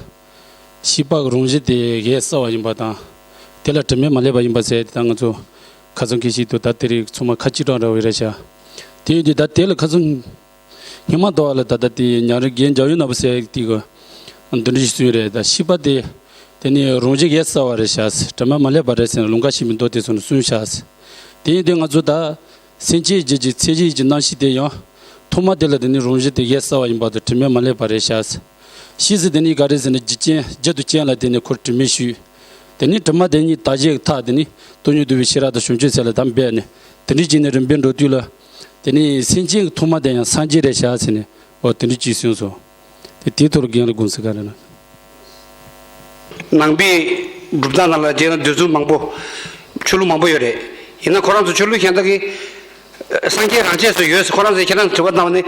ཤེས་པ་གི་རང་བཞིན་དེ་གཞལ་ས་བ་ཡིན་པ་དང་། དེ་ལ་དྲི་མས་མ་བསླད་པ་ཡིན་པ་ཟེར་དེ། ད་ང་ཚོ་ཁ་སང་གི་ཞིག་ཏུ་ད་དེ་རིགས་ཚང་མ་ཁ་གཅིག་གྲགས་འདྲ་བོ་རེད་ཤག་དེ་ཡིན་དུས་ད་དེ་ལ་ཁ་སང་སྔོན་མ་དོ་བ་ལ་ད་ལྟ་དེ་ཉང་རི་རྒན་འཇམ་དབྱངས་ནོར་བུ་ཟེར་དེ་གི་འདི་འདྲ་ཞིག་གསུངས་ཡོད་རེད། ད་ཤེས་པ་དེ་དེ་ནི་རང་བཞིན་གཞལ་ས་བ་རེད་ཤག་དྲི་མས་མ་བསླད་པ་རེད་ཟེར་ནས་ལུང་ཁ་ཤིག་མི་འདུག་དེ་ཚོ་ནས་གསུངས་ཤག་དེ་ཡིན་དུས་ང་ཚོ་ད། སེམས་ཅན་རྒྱུད་ཀྱི་མཚན་གཞི་ཡུལ་གྱི་རྣམ་ཤེས་དེ་ཡང་། ཐོག་མ་དེ་ལ་དེ་ནི་རང་བཞིན་དེ་གཞལ་ས་བ་ཡིན་པ་དང་དྲི་མས་མ་བསླད་པ་རེད་ཤག་ཕྱིས་སུ་དེ་ནི་ག་རེ་ཟེར་ན་རྒྱུ་རྐྱེན་རྒྱུ་དང་རྐྱེན་ལ་དེ་ནི་ཁོར་དྲི་མས་ཞུས། དེ་ནི་དྲི་མ་དེ་ཉིད་དག་བྱེད་ཀྱི་ཐབས་དེ་ནི་སྟོང་ཉིད་རྟོགས་པའི་ཤེས་རབ་དང་བྱང་ཆུབ་སེམས་ལ་དམ་པས་ནས་དེ་འདྲའི་བྱས་ནས་རིམ་པས་འགྲོ་དུས་ལ། དེ་ནི་སེམས་ཅན་གྱི་ཐོག་མ་དེ་ཡང་སངས་རྒྱས་རེད་ཤག་ཟེར་ནས། འོ། དེ་འདྲ་ཅིག་གསུངས་སོང་། དེ་དེའི་ཐོག་ལ་རྒན་ལ་དགོངས་ཚུལ་ག་རེ་ན། ནང་པའི་སྒྲུབ་སྟངས་ནང་ལ་བྱས་ན་འདོད་ཚུལ་མང་པོ། ཆོས་ལུགས་མང་པོ་ཡོད་རེད། ཡིན་ན་ཁོ་རང་ཚོ་ཆོས་ལུགས་གཞན་དག་གིས་སངས་རྒྱས་རང་ཆས་སུ་ཡོད་ཟེར་ཁོ་རང་ཚོས་ཁྱེད་རང་ཚོ་དྲི་བ་བཏང་བ་ནི་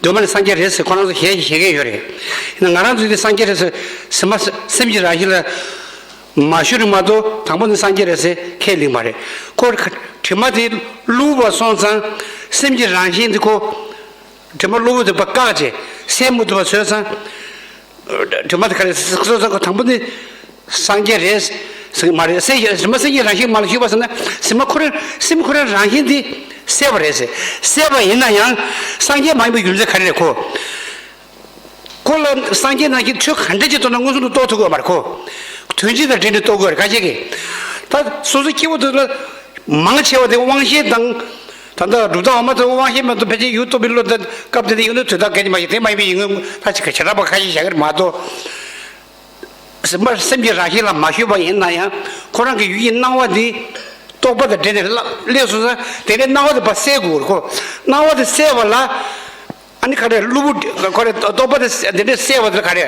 གདོད་མ་ནས་སངས་རྒྱས་རེད་ཟེར་ཁོ་རང་ཚོ་ཞལ་བཞེས་མཁན་ཡོད་རེད། ཡིན་ན་ང་རང་ཚོས་དེ་སངས་རྒྱས་རེད་ཟེར་ཟེར་མ། སེམས་ཀྱི་རང་བཞིན་ལ་མ་ཞུ་རིགས་མ་གཏོགས་དང་པོ་ནས་སངས་རྒྱས་རེད་ཟེར་ཁས་ལེན་པ་རེད། ཁོ་དྲི་མ་དེ་བླུགས་པ་སོང་ཙང་སེམས་ཀྱི་རང་བཞིན་དེ་ཁོ། དྲི་མ་གློ་བུར་དུ་བཀག་བྱས་སེལ་མི་ཐུབ་པ་བཟོས་ཙང་། དྲི་མ་དེ་ག་རེ་སོ་སོ་ག་དང་པོ་ནི་སངས་རྒྱས་རེད་ཟེར་གྱི་མ་རེད། སེམས་དྲི་མ་སེམས་ཀྱི་རང་བཞིན་མ་ལ་ཞུགས་པ་ཟེར་ན་སེམས་ཁོ་རང་སེམས་ཁོ་རང་རང་བཞིན་དེ་སེལ་བ་རེད་ཟེར། སེལ་བ་ཡིན་ན་ཡང་སངས་རྒྱས་མ་ཡིན་པའི་རྒྱུ་མཚན་ག་རེ་རེད་ཁོ། ཁོ་ལ་སངས་རྒྱས་ནང་བཞིན་ཆོས་ག་འདྲ་ཅིག་མཐོང་ན་མངོན་སུམ་དུ་རྟོགས་ཐུབ་དགོས་མ་རེད་ཁོ། དོན་སྤྱི་དང་འབྲེལ་ནས་རྟོགས་དགོས་རེད་ཁ་ཤས་ཀྱིས། ད་སོ་སོ་སྐྱེ་བོ་དེ་ལ་མང་ཆེ་བ་དེ་དབང་ཤེས་དང་། ད་ལྟ་སྒྲུབ་སྟངས་འོག་མ་དེ་དབང་ཤེས་མ་གཏོགས་ཕལ་ཆེར་ཡུལ་རྟོགས་པའི་བློ་དེ་སྐབས་དེ་དུས་ཡིན་ན་དོན་དག་གལ་ཆེ་མ་ཤེས། དེ་མ་ཡིན་པའི་ཡིན་ངོས་ད་ཅིག་བྱེ་བྲག་པ་ཁ་ཤས་བཞག་གི་རེད་མ་གཏོགས། སེམས་པ་སེམས་ཀྱི་རང་བཞིན་ལ་མ་ཞུགས་པ་ཡིན་ན་ཡང་ཁོ་རང་གི་ཡུལ་གྱི་སྣང་བ་འདི་རྟོག་པ་དང་འབྲེལ་ནས་སླེབས་སོང་ཙང་དེ་ནས་སྣང་བ་དེ་ཕར་སེལ་དགོས་རེད་ཁོ། སྣང་བ་དེ་སེལ་བ་ལ་ཨ་ནི་ག་རེ་གློ་བུར་ག་རེ་རྟོག་པ་དེ་དེ་འདྲས་སེལ་བ་དེ་ག་རེ།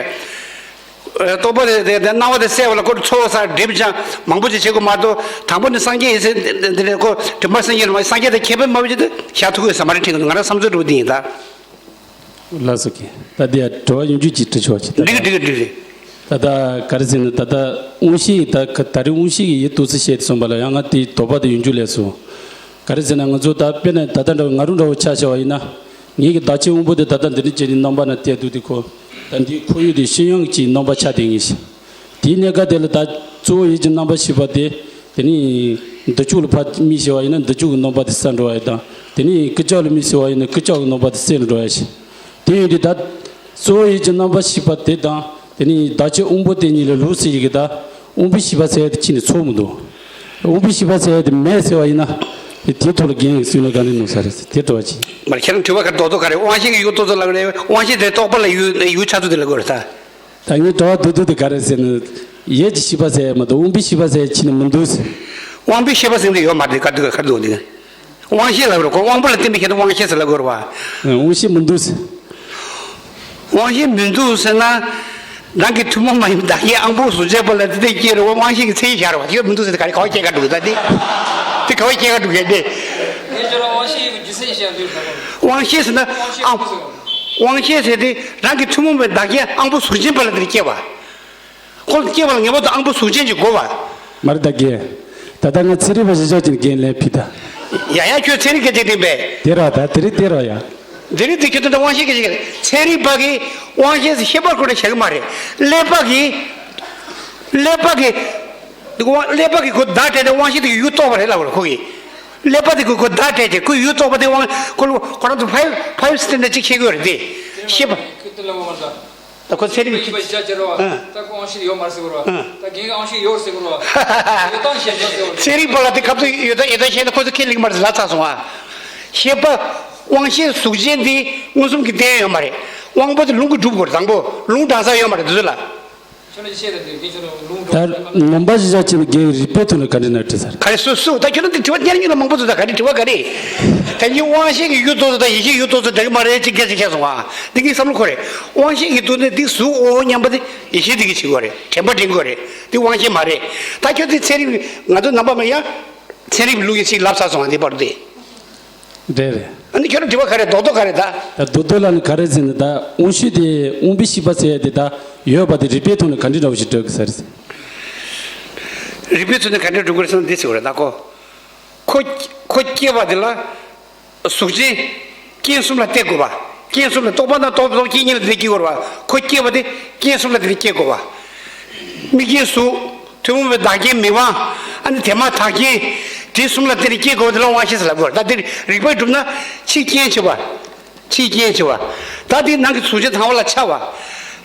རྟོག་པ་དེ་དེ་དེ་སྣང་བ་དེ་སེལ་བ་ལ་ཁོ་ཚོགས་བསགས་སྒྲིབ་སྦྱང་མང་པོ་ཅིག་བྱེད་དགོས་མ་གཏོགས་དང་པོ་ནས་སངས་རྒྱས་ཡིན་ཟེར་འདི་འདྲས་ཁོ་དྲི་མ་སེལ་མཁན་ལ་མ་སངས་རྒྱས་དང་ཁྱད་པར་མ་བྱེད་དུ་བཞག་ཐུབ་ཀྱི་ཡོད་ས་མ་རེད་དྲན་གྱི་འདུག་ང་རང་བསམ་ཚུལ་འདྲ་པོ་འདི་ཡིན་ད། ལགས་སོ། ད་འདི་ཡང་དྲི་བ་ཡང་བསྐྱར་ཅིག་དྲི་ཆོག་ཅིག་ད་འགྲིག་གི་འགྲིག་གི་འགྲིག་གི། ད་ལྟ་ག་རེ་ཟེར་ན་ད་ལྟ་དབང་ཤེས་ད་ག་ད་རེས་དབང་ཤེས་ཀྱི་ཡིད་རྟོགས་ཚུལ་བཤད་དེ་སོང་བ་ལ་ཡང་ང་དེའི་དོགས་པ་དེ་ཡང་བསྐྱར་སླེབས་སོང་། ག་རེ་ཟེར་ན་ང་ཚོ་ད་དཔེར་ན་ད་ལྟ་འདྲ་བོ་ང་རང་འདྲ་བོ་ཆ་བཞག་པ་ཡིན་ན་ངེད་ཀྱི་བདག་ཅན་དབང་པོ་དེ་ད་ལྟ་འདི་འདྲ་བྱས་ནས་རྣམ་པ་ན་བལྟས་འདུག་དེ་ཁོ་ད་འདིའི་ཁོར་ཡུག་དེ་ཤེས་ཡོན་གྱི་རྣམ་པ་ཆགས་བསྡད་ངེས་ཤིང་། དེའི་གནས་སྐབས་དེ་ལ་ད་གཙོ་བོ་ཡིད་ཀྱི་རྣམ་པར་ཤེས་པ་དེ། དེ་ནས་འདུ་བྱེད་ལ་ཕར་དམིགས་བྱས་པ་ཡིན་ན་འདུ་བྱེད་ཀྱི་རྣམ་པ་དེ་གསལ་འགྲོ་བ་ཡིན་དང་། དེ་ནས་ཀུན་ཁྱབ་ལ་དམིགས་བྱས་པ་ཡིན་ན་ཀུན་ཁྱབ་ཀྱི་རྣམ་པ་དེ་གསལ་འགྲོ་བ་ཞིག་དེ་ཡིན་དུས་ད་གཙོ་བོ་ཡིད་ཀྱི་རྣམ་པར་ཤེས་པ་དེ་དང་དེ་ནས་བདག་ཅན་དབང་པོ་དེ་གཉིས་ལ་ལུགས་སྲོལ་ཡིན་གྱི་ད་དབང་པོའི་ཤེས་པ་ཟེར་ཡ་དེ་ཁྱོན་ནས་ཚོར་མི་འདུག་དབང་པོའི་ཤེས་པ་ཟེར་ཡ་དེ་མེད་ཟེར་བ་ཡིན་ན། དེ་དེའི་ཐོག་ལ་རྒན་གྱིས་གསུངས་ན་ག་འདྲ་མནོ་ས་རེད་ཟེར་དེ་དྲི་བ་གཅིག་མར་ཁྱེད་རང་དྲི་བ་ག་རེ་རྡོག་རྡོག་ག་རེ་དབང་ཤེས་ཀྱི་ཡུལ་རྟོགས་ཚུལ་ལབ་ཀྱི་རེད། དབང་ཤེས་དེ་རྟོག་པ་ལ་ཡུལ་ཡུལ་ཆགས་ཚུལ་དེ་ལབ་དགོས་རེད་ད། ད་ངས་དྲི་བ་རྡོག་རྡོག་དེ་ག་རེ་ཟེར་ན། ཡིད་ཀྱི་ཤེས་པ་ཟེར་ཡ་མ་གཏོགས་དབང་པོའི་ཤེས་པ་ཟེར་ཡ་ཁྱོན་ནས་མི་འདུག་ཟེར། དབང་པོའི་ཤེས་པ་ཟེར་འདི་ཡོད་མ་རེད། ག་དུས་ག་རེ་འདུག་འདི། དབང་ཤེས་ལབ་རོ། ཁོ་དབང་པོ་ལ་བརྟེན་པའི་ཁྱད་དུ་དབང་ཤེས་ཟེར་ལབ་དགོས་རེད་བ། དབང་ཤེས་མི་འདུག་ཟེར། དབང་ཤེས་མི་འདུག་ཟེར་ན། རང་གི་ཐུན་མོང་མ་ཡིན་པའི་བདག་རྐྱེན་དབང་པོ་གཟུགས་ཅན་པ་ལ་དེ་འདྲ་སྐྱེ་རུང་དབང་ཤེས་ཀྱི་མཚན་ཉིད་བཞག་རེད་བ། དེ་མི་འདུག་ཟེར་ཏེ་ག་རེ་ག་བ་སྐྱེ་ག་འགྲོ་གི་ད་དེ། དེ་ག་བ་སྐྱེ་ག་འགྲོ་གི་དེ། དབང་ཤེས་ཟེར་ན། དབང་ཤེས་ཟེར་དེ་རང་གི་ཐུན་མོང་བའི་བདག་རྐྱེན་དབང་པོ་གཟུགས་ཅན་པ་ལ་དེ་འདྲ་སྐྱེ་བ། ཁོ་སྐྱེ་བ་ལ་ངེས་པར་དུ་དབང་པོ་གཟུགས་ཅན་གྱི་དགོས་པ། མར་ད་གེ། ད་ལྟ་ང་ཚན་རིག་པ་ཞིག་ཆགས་ཀྱི་འགན་ལེན་ཕི་ད། ཡ་ཡ་ཁྱོད་ཚན་རིག་སྐད་ཆ་དྲན་པས། དེ་ར་ད་དེ་རིག་དེ་ར་ཡ། དེ་རིག་དེ་ཁྱོད་ད་དབང་ཤེས་སྐད་ཆ་ཚན་རིག་པ་གིས་དབང་ཤེས་སུ་ཤེས་པར་ཁོ་ན་བྱ་གི་མ་རེད། ཀླད་པ་གིས། ཀླད་པ་གིས། དབང་ཀླད་པ་གིས་ཁོ་བརྡ་སྤྲད་དེ་དབང་ཤེས་དེ་གི་ཡུལ་རྟོགས་པ་རེད་ལབ་རེད་ཁོ་གིས། ཀླད་པ་དེ་གིས་ཁོ་བརྡ་སྤྲད་ཀྱི་ཁོའི་ཡུལ་རྟོགས་པ་དེ་དབང་ཁོ་ལ་ཁོ་རང་ཚོ་ཕའིབ་ཕའིབ་སི་ཊེན་ཌར་ཌ་གཅིག་ཤེས་དགོས་རེད་དེ། ཤེས་པ། ད་ཁོ་ཚན་རིག་ཡིན་པ་ཞིག་ཆགས་ཀྱི་རེད་བ། ཨ། ད་ཁོ་དབང་ཤེས་ཡོད་མ་རེད་ཟེར་གི་རེད་བ། ཨ། ད་རྒན་གྱི་དབང་ཤེས་ཡོད་ཟེར་གི་རེད་བ། ཡོད་སྟངས་ཤེས་ཆོག་ཟེར་གི་རེད། ཚན་རིག་པ་ལ་དེ་སྐབས་སུ་ཡོད་ད་ཡོད་ད་བཤད་ན་ཁོ་ཚོ་ཁས་ལེན་མ་རེད་ལ་ཚར་སོང་ཨ། ཤེས་པ། དབང་ཤེས་གཟུགས་ཅན་དེ་མངོན་སུམ་གྱི་རྟེན་ཡོད་མ་རེད། དབང་པོ་དེ་ལུང་གིས་གྲུབ་དགོས་རེད། དང་པོ་ལུང་དྲངས་ས་ཡོད་མ་རེད་དེ་ཚོ་ལ། ཁྱོད་རང་ཤེས་རེད་དེ་རྒན་ཁྱོད་རང་ལུང་ད་འགྲོ། ནོམ་པ་ཞིག་ཆགས་ཀྱི་འགན་རིག་པའི་ཐོག་ནས་ག་འདྲ་ན་དྲི་ཚར། ག་རེ་སུ་སུ་ད་ཁྱོད་རང་དེ་དྲི་བ་ཉར་ཉུལ་ལ་མང་པོ་འདུག་ད་ག་རེ་དྲི་བ་ག་རེ། ད་ཉིད་དབང་ཤེས་ཀྱི་ཡུལ་རྟོགས་ཚུལ་དང་ཡིད་ཤེས་ཡུལ་རྟོགས་ཚུལ་འདྲ་གི་མ་རེད་ཅེས་སྐད་ཆ་བཤད་སོང་ཨ། འདི་གི་བསམ་བློ་འཁོར་རེད། དབང་ཤེས་ཀྱི་ཐོག་ནས་འདི་གཟུགས་འོ་སྙམ་པ་དེ་ཡིད་ཤེས་འདི་གི་བྱེད་དགོས་རེད། དྲན་པ་འདྲེན་དགོས་རེད། འདི་དབང་ཤེས་མ་རེད། ད་ཁྱོད་ཚོས་ཚན་རིག་ང་ཚོ་རྣམ་པ་མ་ཡ། ཚན་རིག་ལུགས་ཡིན་ཞིག་ལབ་ཚར་སོང་ཨ་འདི་བར་དུ་དེ། རེད་རེད། ཨ་ནི་ཁྱོད་རང་དྲི་བ་ག་རེ་རྡོག་རྡོག་ག་རེ་ད། ད་རྡོག་རྡོག་ལ་ནི་ག་རེ་ཟེར་ན་ད་དབང་ཤེས་དེ་དབང་པོའི་ཤེས་པ་ཟེར་ཡ་དེ་ད་ཡོད་པ་དེ་རིག་པའི་ཐོག་ནས་ག་འདྲ་འདྲ་བོ་ཞིག་འགྲོ་གི་ཟེར། རིག་པའི་ཐོག་ནས་ག་འདྲ་འགྲོ་གི་རེད་ཟེར་ན་འདི་ཟེར་བ་རེད་ད་ཁོ། ཁོ་ཁོ་སྐྱེ་བ་དེ་ལ་གཟུགས་ཅན་རྐྱེན་གསུམ་ལ་བརྟེན་དགོས་པ། རྐྱེན་གསུམ་ལ་རྟོག་པ་དང་རྟོག་རྟོག་རྐྱེན་གཉིས་ལ་བརྟེན་སྐྱེ་དགོས་པ། ཁོ་སྐྱེ་བ་དེ་རྐྱེན་གསུམ་ལ་བརྟེན་སྐྱེ་དགོས་པ། དམིགས་རྐྱེན་གཟུགས། ཐུན་མོང་བའི་བདག་རྐྱེན་མིག་དབང་། ཨ་ནི་དེ་མ་ཐག་རྐྱེན། དེ་གསུམ་ལ་བརྟེན་ནས་སྐྱེ་དགོས་པ་དེ་ལ་དབང་ཤེས་ཟེར་ལབ་དགོས་རེད། ད་འདིར་རིགས་པས་གྲུབ་ན་ཕྱིའི་རྐྱེན་བྱེད་པ། ཕྱིའི་རྐྱེན་བྱེད་པ། ད་འདི་ནང་གི་གཟུགས་ཅན་དང་པོ་ལ་འཆར་བ།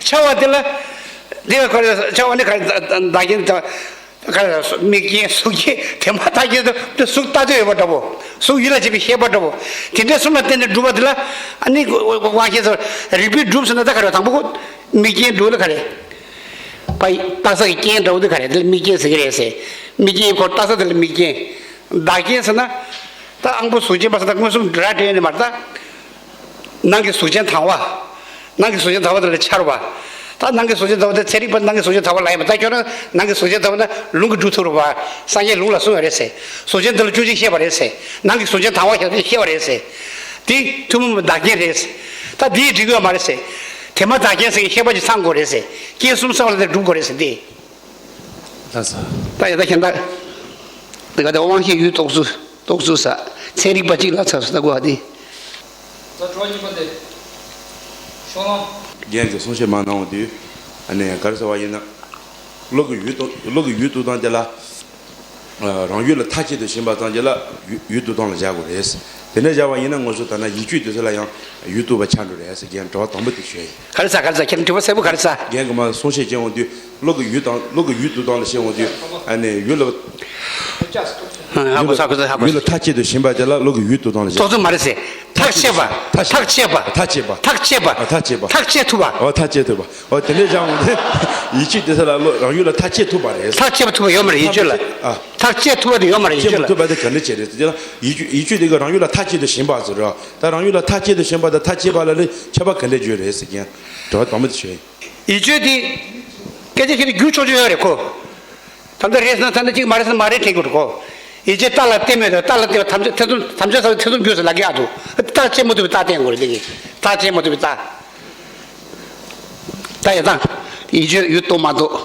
འཆར་བ་དེ་ལ། དེ་ལ་ཁོ་འཆར་བ་ནི་ག་རེ་བདག་རྐྱེན་དང་། ག་རེ་དམིགས་རྐྱེན་གཟུགས་རྐྱེན་དེ་མ་ཐག་རྐྱེན་དུ་གཟུགས་རྟག་སྟོན་ཡོད་པ་འདྲ་པོ། གཟུགས་ཡུལ་ལ་བྱེད་པའི་ཤེས་པ་འདྲ་པོ། དེ་འདྲའི་གསུམ་ལ་བརྟེན་ནས་གྲུབ་པ་དེ་ལ་ཨ་ནི་དབང་ཤེས་སུ་རིགས་པས་གྲུབ་ཟེར་ན་ད་ག་རེ་དང་པོ་ཁོ་དམིགས་རྐྱེན་འདྲ་པོ་དེ་ག་རེ། པ་རྟགས་གསལ་གྱི་རྐྱེན་འདྲ་པོ་དེ་ག་རེ་དེ་ལ་དམིགས་རྐྱེན་ཟེར་གྱི་རེད་ཟེར། དམིགས་རྐྱེན་ཁོ་རྟགས་གསལ་དེ་ལ་དམིགས་རྐྱེན། བདག་རྐྱེན་ཟེར་ན། ད་དབང་པོ་གཟུགས་ཅན་པ་ཟེར་ན་མངོན་སུམ་འདྲ་འདྲ་ཡོད་ནི་མ་རེད་ད། ནང་གི་གཟུགས་ཅན་དང་པོ། ནང་གི་གཟུགས་ཅན་དང་པོ་དེ་ལ་འཆར་བ། ད་ནང་གི་གཟུགས་ཅན་དང་པོ་དེ་ཚན་རིག་པ་ནང་གི་གཟུགས་ཅན་དང་པོ་ལ་ཡིན་པ་ད་ཁྱོད་རང་ནང་གི་གཟུགས་ཅན་དང་པོ་ན་ལུང་གིས་གྲུབ་ཐུབ་རེད་པ། སངས་རྒྱས་ལུང་ལ་གསུངས་པ་རེད་ཟེར། གཟུགས་ཅན་འདི་ལ་བཅུ་གཅིག་བཤད་པ་རེད་ཟེར། ནང་གི་གཟུགས་ཅན་དང་པོ་ཞེས་པ་བཤད་པ་རེད་ཟེར། དེ་ཐུན་མོང་བའི་བདག་རྐྱེན་རེད། ད་དེའི་འགྲིག་གི་ཡོད་མ་རེད་ཟེར། དེ་མ་བདག་རྐྱེན་ཟེར་གྱི་བཤད་པ་ཅིག་ཚང་དགོས་རེད་ཟེར། རྐྱེན་གསུམ་གསུམ་ལ་དེ་གྲུབ་དགོས་རེད་ཟེར་ཏེ། ལགས་སོ། ད་ཡ་ད་ཁྱེད་ད། དེ་ག་དེ་དབང་ཤེས་ཡུལ་རྟོགས་ཚུལ་རྟོགས་ཚུལ་ས། ཚན་རིག་པ་གཅིག་ལ་ཚར་སོང་ད་གོ་བ་དེ། ད་གྲོགས་གཉིས་པ་དེ། ཤོང་ལང་། རྒན་གྱིས་གསུང་བཤད་མ་གནང་བ་དེ། ཨ་ནི་ག་རེ་ཟེར་བ་ཡིན་ན། བློ་གི་ཡུལ་རྟོགས་བློ་གི་ཡུལ་རྟོགས་སྟངས་དེ་ལ། རང་ཡུལ་ལ་མཐའ་གཅིག་ཏུ་ཞེན་པ་ཙམ་གྱིས་ལ་ཡུལ་ཡུལ་རྟོགས་སྟངས་ལ་བཞག་དགོས་རེད། དེ་འདྲ་བཞག་པ་ཡིན་ན་ང་ཚོ་ད་ན་ཡིད་དཔྱོད་དེ་ཚོ་ལ་ཡང་ཡུལ་རྟོགས་པ་ཆགས་འགྲོ་རེད་ཟེར་མཁན་དྲི་བ་དང་པོ་དེ་ཞུ་ཡ་ཡིན། ག་རེ་ཟ་ག་རེ་ཟ་ཁྱེད་དྲི་བ་གསལ་པོ་ག་རེ་ཟ། རྒན་གྱིས་མ་གསུང་བཤད་བྱེད་འོང་དུས་བློ་གི་ཡུལ་དང་བློ་གི་ཡུལ་དུ་དང་ལ་བཤད་འོང་དུས་ཨ་ནི་ཡུལ་ལ། ཧ་གོ་ས་ཧ་གོ་ས་ཧ་གོ་ཡུལ་ལ་མཐའ་གཅིག་ཏུ་ཞེན་པ་དེ་ལ་བློ་གི་ཡུལ་དུ་དང་ལ་བཤད། རྟོགས་ཚུལ་མ་རེད་ཟེར། ཐག་བཅད་པ། ཐག་བཅད་པ། ཐག་བཅད་པ། ཐག་བཅད་པ། ཨ་ཐག་བཅད་པ། ཐག་བཅད་ཐུབ་པ། ཨོ་ཐག་བཅད་ཐུབ་པ། ཨོ་དེ་འདྲའི་སྦྱང་འོང་དུས་ཡིད་དཔྱོད་དེ་ཚོ་ལ་བློ་རང་ཡུལ་ལ་མཐའ་གཅིག་ཐུབ་པ་རེད། ཐག་བཅད་པ་ཐུབ་པ་ཡོད་མ་རེད་ཡིད་དཔྱོད་ལ། ཨ། ཐག་བཅད་ཐུབ་པ་དེ་ཡོད་མ་རེད་ཡིད་དཔྱོད་ལ། བཅད་མ་ཐུབ་པ་དེ་ག་འདྲ་བྱས་རེད་ཟེར་ན་ཡིད་དཔྱོད་ཡིད་དཔྱོད་དེ་ག་རང་ཡུལ་ལ་མཐའ་གཅིག་ཏུ་ཞེན་པ་ཟེར་རོ། ད་རང་ཡུལ་ལ་མཐའ་གཅིག་ཏུ་ཞེན་པ་དང་མཐའ་གཅིག་པ་ལ་ནི་ཁྱད་པར་ག་འདྲ་བརྗོད་རེད་ཟེར་མཁན་དྲི་བ་དང་པོ་དེ་ཞུ་ཡ་ཡིན། ཡིད་དཔྱོད་དེ། སྐད་ཆ་ཞིག་ཏུ་འགྱུར་ཆོག་ཆོག་ཡོད་རེད་ཁོ། ད་ལྟ་རེད་ཟེར་ན་ད་ལྟ་གཅིག་མ་རེད་ཟེར་ན་མ་རེད་དྲན་གྱི་རེད་ཁོ། ཡིད་དཔྱོད་རྟགས་ལ་བརྟེན་མེད་དང་རྟགས་ལ་བརྟེན་པ་ཐམས་ཅད་ཐེ་ཚོམ་ཐམས་ཅད་ས་ཐེ་ཚོམ་འགྱུར་ཟེར་ལབ་ཀྱི་ཨ་འདུག་རྟགས་བཅད་མ་ཐུབ་པའི་རྟགས་བསྟན་དགོས་རེད་འདི་གི། རྟགས་བཅད་མ་ཐུབ་པའི་རྟགས། ད་ཡ་ད། ཡིད་དཔྱོད་ཡུལ་རྟོགས་མ་རྟོགས།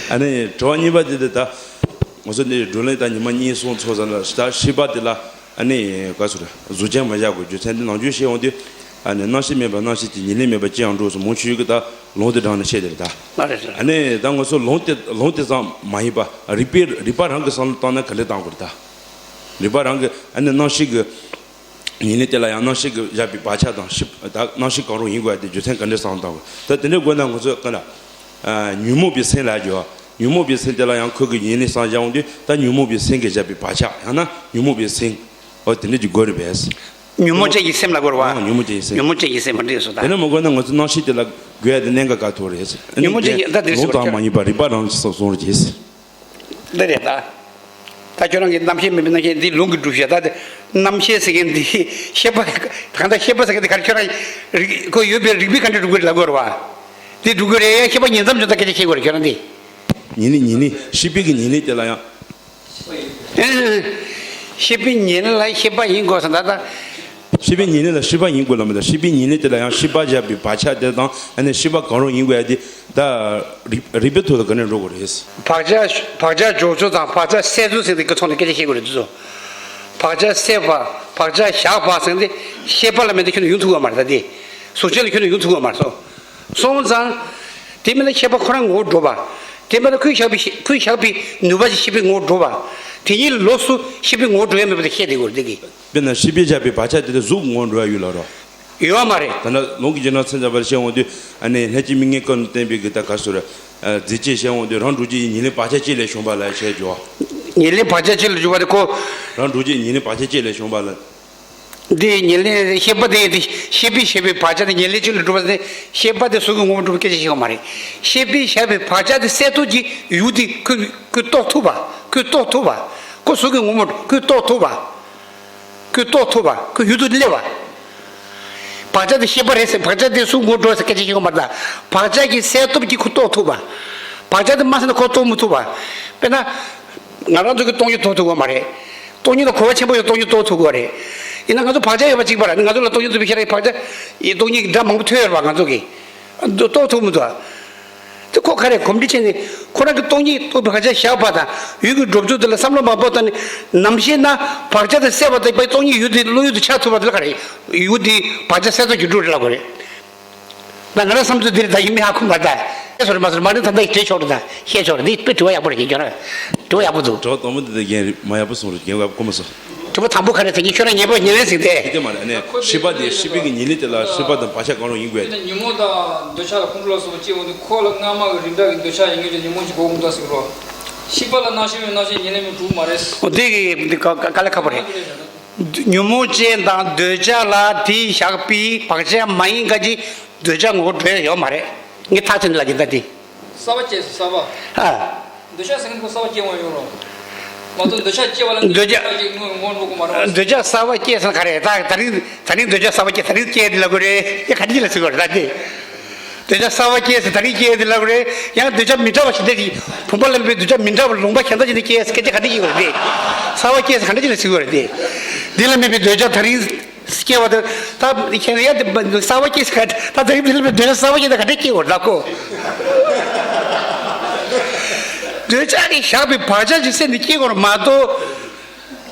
ཨ་ནི་དྲི་བ་གཉིས་པ་དེ་དེ་ད། ང་ཚོ་འདི་བགྲོ་གླེང་ད་ཉི་མ་གཉིས་གསུམ་ཚོགས་ཙང་ལ་ད་ཧྲིལ་པ་དེ་ལ། ཨ་ནི་ག་ཚོད་རེད་གཟུགས་ཅན་མ་བཞག་དགོས་རྒྱུ་མཚན་དེ་ནང་ཆོས་བཤད་འོང་དུས་ཨ་ནི་རྣམ་ཤེས་མེད་པར་རྣམ་ཤེས་ཀྱི་ཉེར་ལེན་མེད་པར་ཅི་ཡང་འགྲུབ་གསུངས། མང་ཆོས་ཀྱི་ད་ལུང་དེ་དྲངས་ནས་བཤད་དེ་རེད་ད། ཨ་ནི་ད་ང་ཚོ་ལུང་དེ་ལུང་དེ་ཙམ་མ་ཡིན་པ་རིགས་པས་རིགས་པ་རང་གི་བསམ་བློ་བཏང་ན་ག་འདྲ་བཏང་དགོས་རེད་ད། རིགས་པ་རང་གི་ཨ་ནི་རྣམ་ཤེས་ཀྱི་ཉེར་ལེན་དེ་ལ་ཡང་རྣམ་ཤེས་ཀྱི་བཞག་པའི་བག་ཆགས་དང་ཧྲིལ་ད་རྣམ་ཤེས་གང་རུང་ཡིན་དགོས་ཡ་དེ་རྒྱུ་མཚན་ག་འདྲ་བསམ་བློ་བཏང་དགོས་ད་དེ་འདྲ་དགོས་ན་ང་ཚོ་ག་ལ། ཉོན་མོངས་པའི་སེམས་ལ་འགྱུར་བ། ཉོན་མོངས་པའི་སེམས་དེ་ལ་ཡང་ཁོ་གི་ཡིན་ནི་སང་བཞག་འོང་དུས་ད་ཉོན་མོངས་པའི་སེམས་ཀྱིས་བཞག་པའི་བག་ཆགས་ཡང་ན་ཉོན་མོངས་པའི་སེམས། འོ་དེ་འདྲ་ཅིག་དགོས་རེད་པས། ཉོན་མོངས་ཅན་གྱི་སེམས་ལ་དགོས་རེད་བ། ཨ་ཉོན་མོངས་ཅན་གྱི་སེམས། ཉོན་མོངས་ཅན་གྱི་སེམས་མ་འགྲིག་སོ་ད། དེ་ནས་མ་དགོས་ན་ང་ཚོ་རྣམ་ཤེས་དེ་ལ་དགོས་ཡ་དེ་གནད་འགག་ག་ཐུག་རེད། ཉོན་མོངས་ཅན་གྱི་ད་དེ་ལུང་དང་མ་ཡིན་པ་རིགས་པ་རང་གིས་གསུངས་རེད་ཀྱི། འདི་རེད་ད། ད་ཁྱོད་རང་གི་རྣམ་ཤེས་མེད་པའི་རྣམ་ཤེས་འདི་ལུང་གིས་སྒྲུབ་ཤག་ད་དེ་རྣམ་ཤེས་ཟེར་མཁན་འདི་ཤེས་པ་གང་ལྟར་ཤེས་པ་ཟེར་མཁན་འདི་ག་རེ། ཁྱོད་རང་རིག་ཁོ་ཡོད་པའི་རིགས་པས་ག་འདྲ་སྒྲུབ་དགོས་རེད་ལབ་དགོས་རེད་བ། འདི་སྒྲུབ་དགོས་རེད། ཡང་ཤེས་པ་ཉིད་ཙམ་བྱུང་ད་སྐད་ཆ་བཤད་དགོས་རེད་ཁྱོད་རང་འདི། ཉེར་ལེན་ཉེར་ལེན་ཤེས་པའི་གི་ཉེར་ལེན་དེ་ལ་ཡང་། ཤེས་པའི་ཉེར་ལེན་ལ་ཤེས་པ་ཡིན་དགོས་ཟེར་ད་ལྟ། ཤེས་པའི་ཉེར་ལེན་ལ་ཤེས་པ་ཡིན་དགོས་ལབ་མི་དང་། ཤེས་པའི་ཉེར་ལེན་དེ་ལ་ཡང་ཤེས་པ་བཞག་པའི་བག་ཆགས་དེ་དང་ཨ་ནི་ཤེས་པ་གང་རུང་ཡིན་དགོས་ཡ་དེ་ད་རིགས་རིགས་པའི་ཐོག་ལ་ག་ནས་འགྲོ་དགོས་རེད། བག་ཆགས་བག་ཆགས་འཇོག་ཚུལ་དང་བག་ཆགས་སེལ་ཚུལ་ཟེར་དེ་གི་ཐོག་ནས་སྐད་ཆ་བཤད་དགོས་རེད་འདུག་སོ། བག་ཆགས་སེལ་བ་བག་ཆགས་བཞག་པ་ཟེར་དེ་ཤེས་པ་ལ་མེད་དེ་ཁྱོན་ནས་ཡོང་ཐུབ་ཀྱི་མ་རེད། ད་དེ་གཟུགས་ཅན་ལ་ཁྱོན་ནས་ཡོང་ཐུབ་ཀྱི་མ་རེད་སོ། སོང་ཙང་། དེ་མིན་ན་ཤེས་པ་ཁོ་རང་ངོ་བོ་འགྲོ་བ། དེ་མིན་ན་ཁོས་བཞག་པའི་ཤེས་ཁོས་བཞག་པའི་ནུས་པ་ཞིག་ཤེས་པའི་ངོ་བོ་འགྲོ་བ། དེ་གཉིས་ལོགས་སུ་ཤེས་པའི་ངོ་བོ་འགྲོ་ཡ་མེད་པ་དེ་བཤད་བསྡད་དགོས་རེད་དེ་གི། དཔེར་ན་ཤེས་པས་བཞག་པའི་བག་ཆགས་དེ་དག་གཟུགས་ངོ་བོ་འགྲོ་ཡ་ཡོད་ལ་རོ། ཡོད་མ་རེད། ད་ནི་ལུང་གི་རྗེས་གནང་མཚན་ཅན་པར་བཤད་འོང་དུས་ཨ་ནི་ལྷན་ཅིག་དམིགས་ངེས་སྐབས་ནས་བསྟན་པའི་གི་ད་ག་ཟེར། རྫས་བཅས་བཤད་འོང་དུས་རང་གྲོལ་བྱེད་ཀྱི་ཉེར་ལེན་བག་ཆགས་གཅིག་ལས་བྱུང་བ་ལ་བཤད་ཀྱི་ཡོད། ཉེར་ལེན་བག་ཆགས་གཅིག་ལས་བྱུང་བ་དེ་ཁོ། རང་གྲོལ་བྱེད་ཉེར་ལེན་བག་ཆགས་གཅིག་ལས་བྱུང་བ་ལ། འདི་ཉེར་ལེན་ཤེས་པ་དེ་ཡིན་ཏེ་ཤེས་པས་བྱས་པའི་བག་ཆགས་དེ་ཉེར་ལེན་གཅིག་ལས་གྲུབ་པ་དེ་ཤེས་པ་དེ་གཟུགས་ཀྱི་ངོ་བོ་གྲུབ་པའི་སྐད་ཆ་བཤད་ཀྱི་མ་རེད། ཤེས་པས་བྱས་པའི་བག་ཆགས་དེ་སེལ་ཐུབ་ཀྱི་ཡུལ་དེ་ཁོས་ཁོས་རྟོགས་ཐུབ་པ། ཁོས་རྟོགས་ཐུབ་པ། ཁོ་གཟུགས་ཀྱི་ངོ་བོ་ཁོས་རྟོགས་ཐུབ་པ། ཁོས་རྟོགས་ཐུབ་པ། ཁོ་ཡུལ་དུ་སླེབས་པ། བག་ཆགས་དེ་ཤེས་པ་རེད་ཟེར། བག་ཆགས་དེ་གཟུགས་ངོ་བོ་འགྲོ་ཟེར་སྐད་ཆ་བཤད་ཀྱི་མ་རེད་ད། བག་ཆགས་ཀྱི་སེལ་སྟོབས་ཀྱིས་ཁོ་རྟོགས་ཐུབ་པ། བག་ཆགས་དེ་མ་སེལ་ན་ཁོ་རྟོགས་མི་ཐུབ་པ། དཔེར་ན། ང་རང་ཚོ་གིས་སྟོང་ཉིད་རྟོགས་ཐུབ་ཀྱི་མ་རེད། སྟོང་ཉིད་ལ་གོ་བ་ཆེན་པོ་ཡོད། སྟོང་ཉིད་རྟོགས་ཐུབ་ཀྱི་རེད། ཡིན་ན་ང་ཚོ་བག་ཆགས་ཡོད་པ་གཅིག་པ་རེད། ང་ཚོ་ལ་སྟོང་ཉིད་རྟོགས་པའི་ཤེས་རབ་བག་ཆགས་ཡི་སྟོང་ཉིད་ཀྱི་སྒྲ་མང་པོ་ཐོས་ཡོད་རེད་པ། ང་ཚོ་གིས་རྟོགས་ཐུབ་མི་འདུག་ཨ། དེ་ཁོ་ག་རེ་གོམས་འདྲིས་བྱས་ནས་ཁོ་རང་གི་སྟོང་ཉིད་རྟོགས་པའི་བག་ཆགས་བཞག་པ་དང་ཡུལ་གྱི་གྲུབ་ཚུལ་དེ་ལ་བསམ་བློ་མ་བཏང་ནས་ནམ་ཤེས་ན་བག་ཆགས་དེ་སད་པ་དང་སྟོང་ཉིད་ཡུལ་དེ་བློ་ཡུལ་དུ་ཆགས་ཐུབ་པ་དེ་ལ་ག་རེ་ཡུལ་དེ་བག་ཆགས་སད་སྟོབས་ཀྱིས་གྲུབ་རེད་ལབ་དགོས་རེད། ད་ང་རང་བསམ་ཚུལ་འདི་རེད། ད་ཡིན་མིན་ཧ་གོ་མ་རེད། ད་ཤེས་སོང་རེད་མ་སོང་རེད་མ་རེད། ད་ད་ཡིན་བྲིས་ཆོག་རེད། ད་བཤད་ཆོག་རེད། འདི་དཔེ་དྲི་བ་ཡག་པོ་རེད། ཁྱེད་ཁྱོད་རང་དྲི་བ་ཡག་པོ་འདུག་དྲི་བ་དང་པོ་འདི་ད་རྒན་མ་ཡག་པོ་གསུངས་རེད། རྒན་ཡག་པོ་གོ་མ་སོང་། དྲི་བ་དང་པོ་ག་རེ་ཟེར་གྱི་ཁྱོད་རང་ཉན་པ་ཉན་ལེན་ཟིན་ཏེ། དེ་མ་རེད། ཨ་ནི་ཤེས་པ་དེ་ཤེས་པའི་གི་ཉེར་ལེན་དེ་ལ་ཤེས་པ་དང་བག་ཆགས་གང་རུང་ཡིན་དགོས་ཡ་དེ། ཉོན་མོངས་དང་འདོད་ཆགས་ལ་ཁོང་ཁྲོ་ལ་སོགས་པ་སྐྱེ་འོང་དུས་ཁོ་ལ་སྔ་མ་གི་རིམ་གྲོ་གི་འདོད་ཆགས་ཡིན་ངེས་ཀྱི་ཉོན་མོངས་ཀྱི་གོ་འོང་ད་ཟེར་རོ། ཤེས་པ་ལ་སྣང་ཤས་མེད། སྣང་ཤས་ཉེར་ལེན་མིན་གྲུབ་མ་རེད། འོ་དེ་གི་འདི་ག་ག་ལ་ཁག་པོ་རེད། ཉོན་མོངས་ཅན་དང་འདོད་ཆགས་ལ་དེས་བཞག་པའི་བག་ཆགས་མ་ཡིན་ཁ་ཅིག་འདོད་ཆགས་ངོ་བོ་འགྲོ་ཡ་ཡོད་མ་རེད། ངས་ཐག་ཆོད་ནས་ལབ་ཀྱི་ད་དེ། གསར་པ་སྐྱེས་སོ་གསར་པ། ཨ། འདོད་ཆགས་ཟེར་མཁན་ཁོ་གསར་པ་སྐྱེ་བ་ཡོད་རོ། མ་གཏོགས་འདོད་ཆགས་སྐྱེ་བ་ལ་འདོད་ཆགས་འདོད་ཆགས་ཀྱི་ངོ་ངོ་འགྲོ་གི་མ་རེད་པ། འདོད་ཆགས་གསར་པ་སྐྱེས་ཟེར་ན་ག་རེ། ད་ད་རིང་ད་རིང་འདོད་ཆགས་གསར་པ་སྐྱེས། ད་རིང་སྐྱེས་དེ་ལབ་དགོས་རེད། དེ་ག་འདྲ་ལ་ཟེར་དགོས་རེད་ད་དེ། འདོད་ཆགས་གསར་པ་སྐྱེས་ཟེར་ད་རིང་སྐྱེས་དེ་ལབ་དགོས་རེད། ཡང་འདོད་ཆགས་མི་འདྲ་བ་ཞིག་འདྲ་ཞིག་བུམ་པ་ལ་མེད་པའི་འདོད་ཆགས་མི་འདྲ་བ་ལུང་པ་གཞན་དག་ཅིག་ནས་སྐྱེས་ཟེར་སྐད་ཆ་ག་འདྲ་ཡིན་དགོས་རེད་དེ། གསར་པ་སྐྱེས་ཟེར་ག་འདྲ་ཅིག་ལ་ཟེར་དགོས་རེད་དེ། འདི་ལ་མེད་པའི་འདོད་ཆགས་ད་རིང་སྐྱེ་བ་དེ་ད་ཁྱེད་ཡ་དེ་གསར་པ་སྐྱེས་ཟེར་ག་ད་ད་རིང་འདི་ལ་མེད་འདོད་ཆགས་གསར་པ་སྐྱེས་ད་ག་འདྲ་སྐྱེ་དགོས་རེད་ད་ཁོ། འདོད་ཆགས་ཀྱིས་བཞག་པའི་བག་ཆགས་ཀྱི་སེམས་དེ་སྐྱེ་དགོས་རེད་མ་གཏོགས།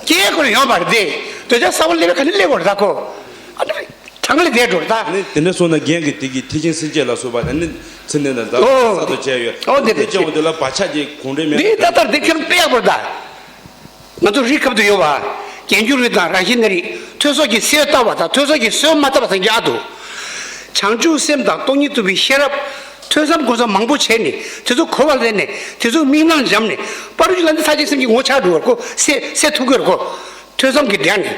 སྐྱེ་དགོས་ཡོད་མ་རེད་དེ། འདོད་ཆགས་གསར་པ་སླེབས་པའི་ག་ནས་སླེབས་དགོས་རེད་ད་ཁོ། ཨ་ནི། གྲངས་ལས་འདས་འགྲོ་རེད་ད། ཨ་ནི་དེ་འདྲ་སོང་ན་རྒན་གྱིས་དེ་གི་ཐེག་ཆེན་སེམས་བསྐྱེད་ལ་སོགས་པ་ཨ་ནི་ཚེ་འདི་ན་ད་ཨོ། གསར་དུ་བྱས་ཡོད། ཨོ་དེ་དེ་དེ་བྱས་འོང་དེ་ལ་བག་ཆགས་ཀྱི་གོང་འདྲེས་མེད་འདི་ད་ལྟར་དེ་ཁྱོད་དཔེ་ཡག་པོ་རེད་ད། ང་ཚོ་རིགས་ཁབ་ཏུ་ཡོད་པ། རྒྱན་སྐྱོང་རིགས་དང་རང་བཞིན་གནས་རིགས། ཐོས་བསམ་གྱིས་གསོས་བཏབ་པ་དང་ཐོས་བསམ་གྱིས་གསོས་མ་བཏབ་པ་ཟེར་གྱི་ཨ་འདུག་བྱང་ཆུབ་སེམས་དང་སྟོང་ཉིད་རྟོགས་པའི་ཤེས་རབ། ཐོས་བསམ་སྒོམ་གསུམ་མང་པོ་བྱས་ནས་དེ་ཚོ་གོ་བ་ལེན་ནས་དེ་ཚོ་དམིགས་རྣམ་འཇམ་ནས་པ་རུ་ཅི་ལ་འདི་ཚ་ཅིག་སེམས་ཀྱི་ངོ་ཆགས་འགྲོ་བར་གོ་སེ་སེ་ཐུག་གི་རེད་གོ་ཐོས་བསམ་གྱིས་འགྲན་ནས།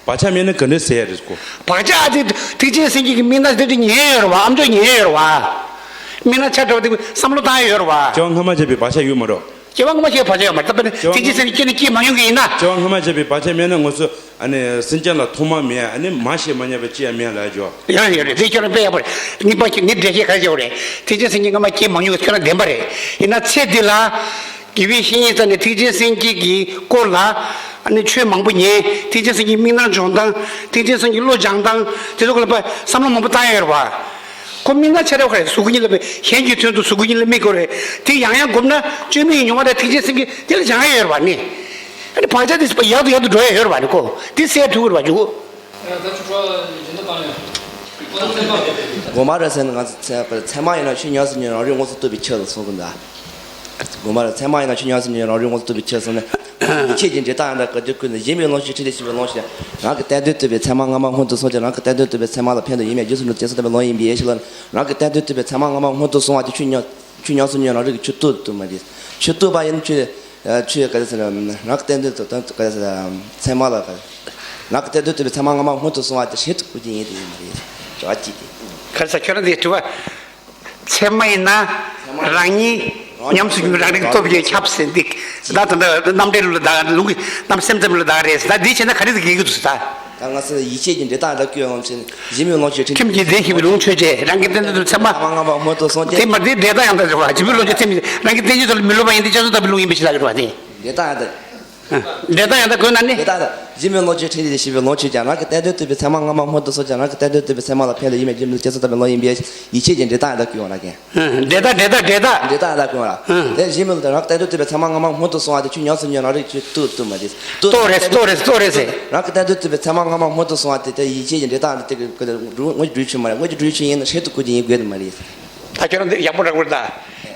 བག་ཆགས་མེད་ན་ག་འདྲ་ཟེར་ཡ་རེད་གོ་བག་ཆགས་ཨ་ཙི་ཐེག་ཆེན་སེམས་བསྐྱེད་ཀྱི་དམིགས་རྣམ་དེ་འདྲ་ཉན་ཡོད་རེད་བ། ཨ་མཆོག་ཉན་ཡོད་རེད་བ། དམིགས་རྣམ་ཆ་འདྲ་བ་དེ་བསམ་བློ་བཏང་ཡ་ཡོད་རེད་བ། སྐྱེ་བ་སྔ་མ་བྱས་པའི་བག་ཆགས་ཡོད་མ་རེད། སྐྱེ་བ་སྔ་མ་བྱས་པའི་བག་ཆགས་ཡོད་མ་རེད། ད་དཔེར་ན་སྐྱེ་བ་ཐེག་ཆེན་སེམས་བསྐྱེད་ནས་སྐྱེས་མ་མྱོང་མཁན་ཡིན་ན། སྐྱེ་བ་སྔ་མ་བྱས་པའི་བག་ཆགས་མེད་ན་ང་ཚོ་ཨ་ནི་སེམས་ཅན་ལ་ཐོག་མ་མེད། ཨ་ནི་མ་ཤེས་མ་རྙེད་པ་ཅི་ཡང་མེད་ལབ་ཡ་ཅོ། ཡོད་རེད་ཡོད་རེད། དེ་ཁྱོད་རང་དཔེ་ཡག་པོ་རེད། ངས་ཕར་ཁྱེད་ངས་འགྲེལ་བཤད་ག་རེ་བྱེད་དགོས་རེད། ཐེག་ཆེན་སེམས་བསྐྱེད་སྔ་མ་སྐྱེས་མ་མྱོང་བའི་ཁྱོད་རང་བདེན་པ་རེད། ཡིན་ན་ཚེ་འདི་ལ། དགེ་བའི་བཤེས་གཉེན་རྩ་ནས་ཐེག་ཆེན་སེམས་བསྐྱེད་ཀྱི་སྐོར་ལ་ཨ་ནི་ཆོས་མང་པོ་ཉན། ཐེག་ཆེན་སེམས་བསྐྱེད་དམིགས་རྣམ་སྦྱོང་སྟངས། ཐེག་ཆེན་སེམས་བསྐྱེད་བློ་སྦྱང་སྟངས་དེ་ཚོ་སྐོར་ལ་དཔེ་བསམ་བློ་མང་པོ་བཏང་ཡ་ཡོད་རེད་བ། ཁོ་དམིགས་རྣམ་ཆ་རེ་བ་ག་རེ་གཟུགས་སྐུ་གཉིས་ལ་དཔེ་གཞན་གྱི་དོན་དུ་གཟུགས་སྐུ་གཉིས་ལ་དམིགས་དགོས་རེད། དེ་ཡང་ཡང་བསྒོམས་ན་བཅོས་མིན་གྱི་མྱོང་བ་དང་ཐེག་ཆེན་སེམས་བསྐྱེད་དེ་ལ་སྦྱང་ཡ་ཡོད་རེད་བ་ནི། ཨ་ནི་བག་ཆགས་དེ་ཡག་ཏུ་ཡག་ཏུ་འགྲོ་ཡ་ཡོད་རེད་བ་ནི་ཁོ་དེ་སེལ་ཐུབ་ཀྱི་རེད་བ་འཇུག་ད་ཆུ་ཁྲོ་ཡིན་ད་བཏང་ཡོད། དགོངས་པ་རེད་ཟེར་ན་ང་ཚོ་ཚད་ཚད་མ་ཡིན་ན་ཆོས་ཉམས་སུ་ལེན་རང་རིག་དངོས་སུ་རྟོགས་པའི་ཕྱིར་ལ་གསུང་གི་འདུག་དགོངས་པ་རེད། ཚད་མ་ཡིན་ན་ཆོས་ཉམས་སུ་ལེན་རང་རིག་དངོས་སུ་རྟོགས་པའི་ཕྱིར་གསུངས་ནས། ཡིད་ཆེས་ཀྱི་འབྲས་རྟགས་ཡང་དག་གི་རྒྱུ་ཀུན་ནས་ཞེན་པའི་ལོངས་སྤྱོད་འཁྲུལ་ལས་སྐྱེས་པའི་ལོངས་སྤྱོད། རང་གི་བསྟན་དོན་རྟོགས་པའི་ཚད་མ་སྔ་མ་སྔོན་དུ་སོང་སྟེ་རང་གི་བསྟན་དོན་རྟོགས་པའི་ཚད་མ་ལ་ཕན་དུ་ཡིན་མིན་རྗེས་སུ་འགྲོ་དེ་སོང་བའི་ལོང་ཡིན་པའི་ཡེ་ཤེས་ལ། རང་གི་བསྟན་དོན་རྟོགས་པའི་ཚད་མ་སྔ་མ་སྔོན་དུ་སོང་བ་དེ་ཆོས་ཉམས་ཆོས་ཉམས་སུ་ལེན་རང་རིག་གི་ཆོས་རྟོགས་དུ་མ་རེད། ཆོས་རྟོགས་པ་ཡིན་ཆོས། ཆོས་ག་རེ་ཟེར་ན། རང་གི་བསྟན་དོན་དུ་དོན་ག་རེ་ཟེར་ན། ཚད་མ་ལ་ག་རེ། རང་གི་བསྟན་དོན་རྟོགས་པའི་ཚད་མ་སྔ་མ་སྔོན་དུ་སོང་བ་དེ་ཞེན་དུ་བཀོད་ཀྱི་ཡིན་དེ་ཡིན་མ་རེད། དྲི་བ་གཅིག་དེ། ག་རེ་ཟེར་ཁྱོད་རང་དེ་དྲི་བ། ཚད་མ་ཡིན་ན་རང་ཉིད་ ཉམས་སུ་མྱོང་རང་རིག་སྟོབས་ཀྱིས་ཁྱབ་ཟེར་འདི། ད་ད་ལྟ་རྣམ་འགྲེལ་ལ་ད་ལུང་གི་རྣམ་སེམས་ཙམ་ལ་ད་རེད། ད་འདི་བྱས་ན་ག་རེ་ཟེར་གྱི་འདུག་ད། ད་ང་ཚོ་ཡིད་ཆེས་ཀྱི་འབྲས་རྟགས་ད་བཀོད་འོང་ཕྱིན་གཞི་མེད་ལོངས་སྤྱོད་ཁྲིམས་ཀྱིས་འདས་ཞི་བའི་ལུང་ཆོས་ཅན། རང་གི་བསྟན་དོན་དུ་ཚད་མ་སྔ་མ་སྔོན་དུ་སོང་སྟེ། དེ་མ་དེ་འབྲས་རྟགས་ཡང་དག་རེད་བ། གཞི་མེད་ལོངས་སྤྱོད་ཁྲིམས་ཀྱིས་རང་གི་བསྟན་བཅོས་ལ་མི་སློབ་པ་ཡིན་ཏེ་བྱས་སོ་ལྟ་བུའི་ལུང་ཡིན་པའི་ཕྱིར་ལབ་ཀྱི་རེད་བ་དེ། འབྲས་རྟགས་ཡང་དག་འབྲས་རྟགས་ཡང་དག་དགོས་ན་ནི། འབྲས་རྟགས་ཡང་དག་གཞི་མེད་ལོངས་སྤྱོད་ཁྲིམས་ཀྱིས་འདས་ཞི་བའི་ལུང་ཆོས་ཅན། རང་གི་བསྟན་དོན་དུ་བའི་ཚད་མ་སྔ་མ་སྔོན་དུ་སོང་ཀྱང་རང་གི་བསྟན་དོན་དུ་བའི་ཚད་མ་ལ་ཕན་ལ་ཡིད་མེད་རྒྱུ་མེད་དུ་བྱས་སོ་ལྟ་བུའི་ལུང་ཡིན་པས་ཡིད་ཆེས་ཀྱི་འབྲས་རྟགས་ཡང་དག་དགོས་པ་ལ་ཀན། འབྲས་རྟགས་ཡང་དག་འབྲས་རྟགས་འབྲས་རྟགས། འབྲས་རྟགས་ཡང་དག་དགོས་པ་ལ། དེ་གཞི་མེད་ལ་རང་གི་བསྟན་དོན་དུ་བའི་ཚད་མ་སྔ་མ་སྔོན་དུ་སོང་བ་དེ་ཆོས་ཉམས་སུ་མྱོང་རང་རིག་ཆོས་རྟོགས་ཐུབ་མ་དེ། རྟོགས་རེད་རྟོགས་རེད་རྟོགས་རེད་ཟེར། རང་གི་བསྟན་དོན་དུ་བའི་ཚད་མ་སྔ་མ་སྔོན་དུ་སོང་བ་དེ་དེ་ཡིད་ཆེས་ཀྱི་འབྲས་རྟགས་ཡང་དག་དེ་གི་དངོས་ཀྱི་སྒྲུབ་ཆོས་མ་རེད། དངོས་ཀྱི་སྒྲུབ་ཆོས་ཡིན་ན་ཧྲིལ་དུ་བཀོད་ཀྱི་ཡིན་དགོས་དེ་མ་རེད། ད་ཁྱོད་རང་འདི་ཡག་པོ་རག་པར་གདའ།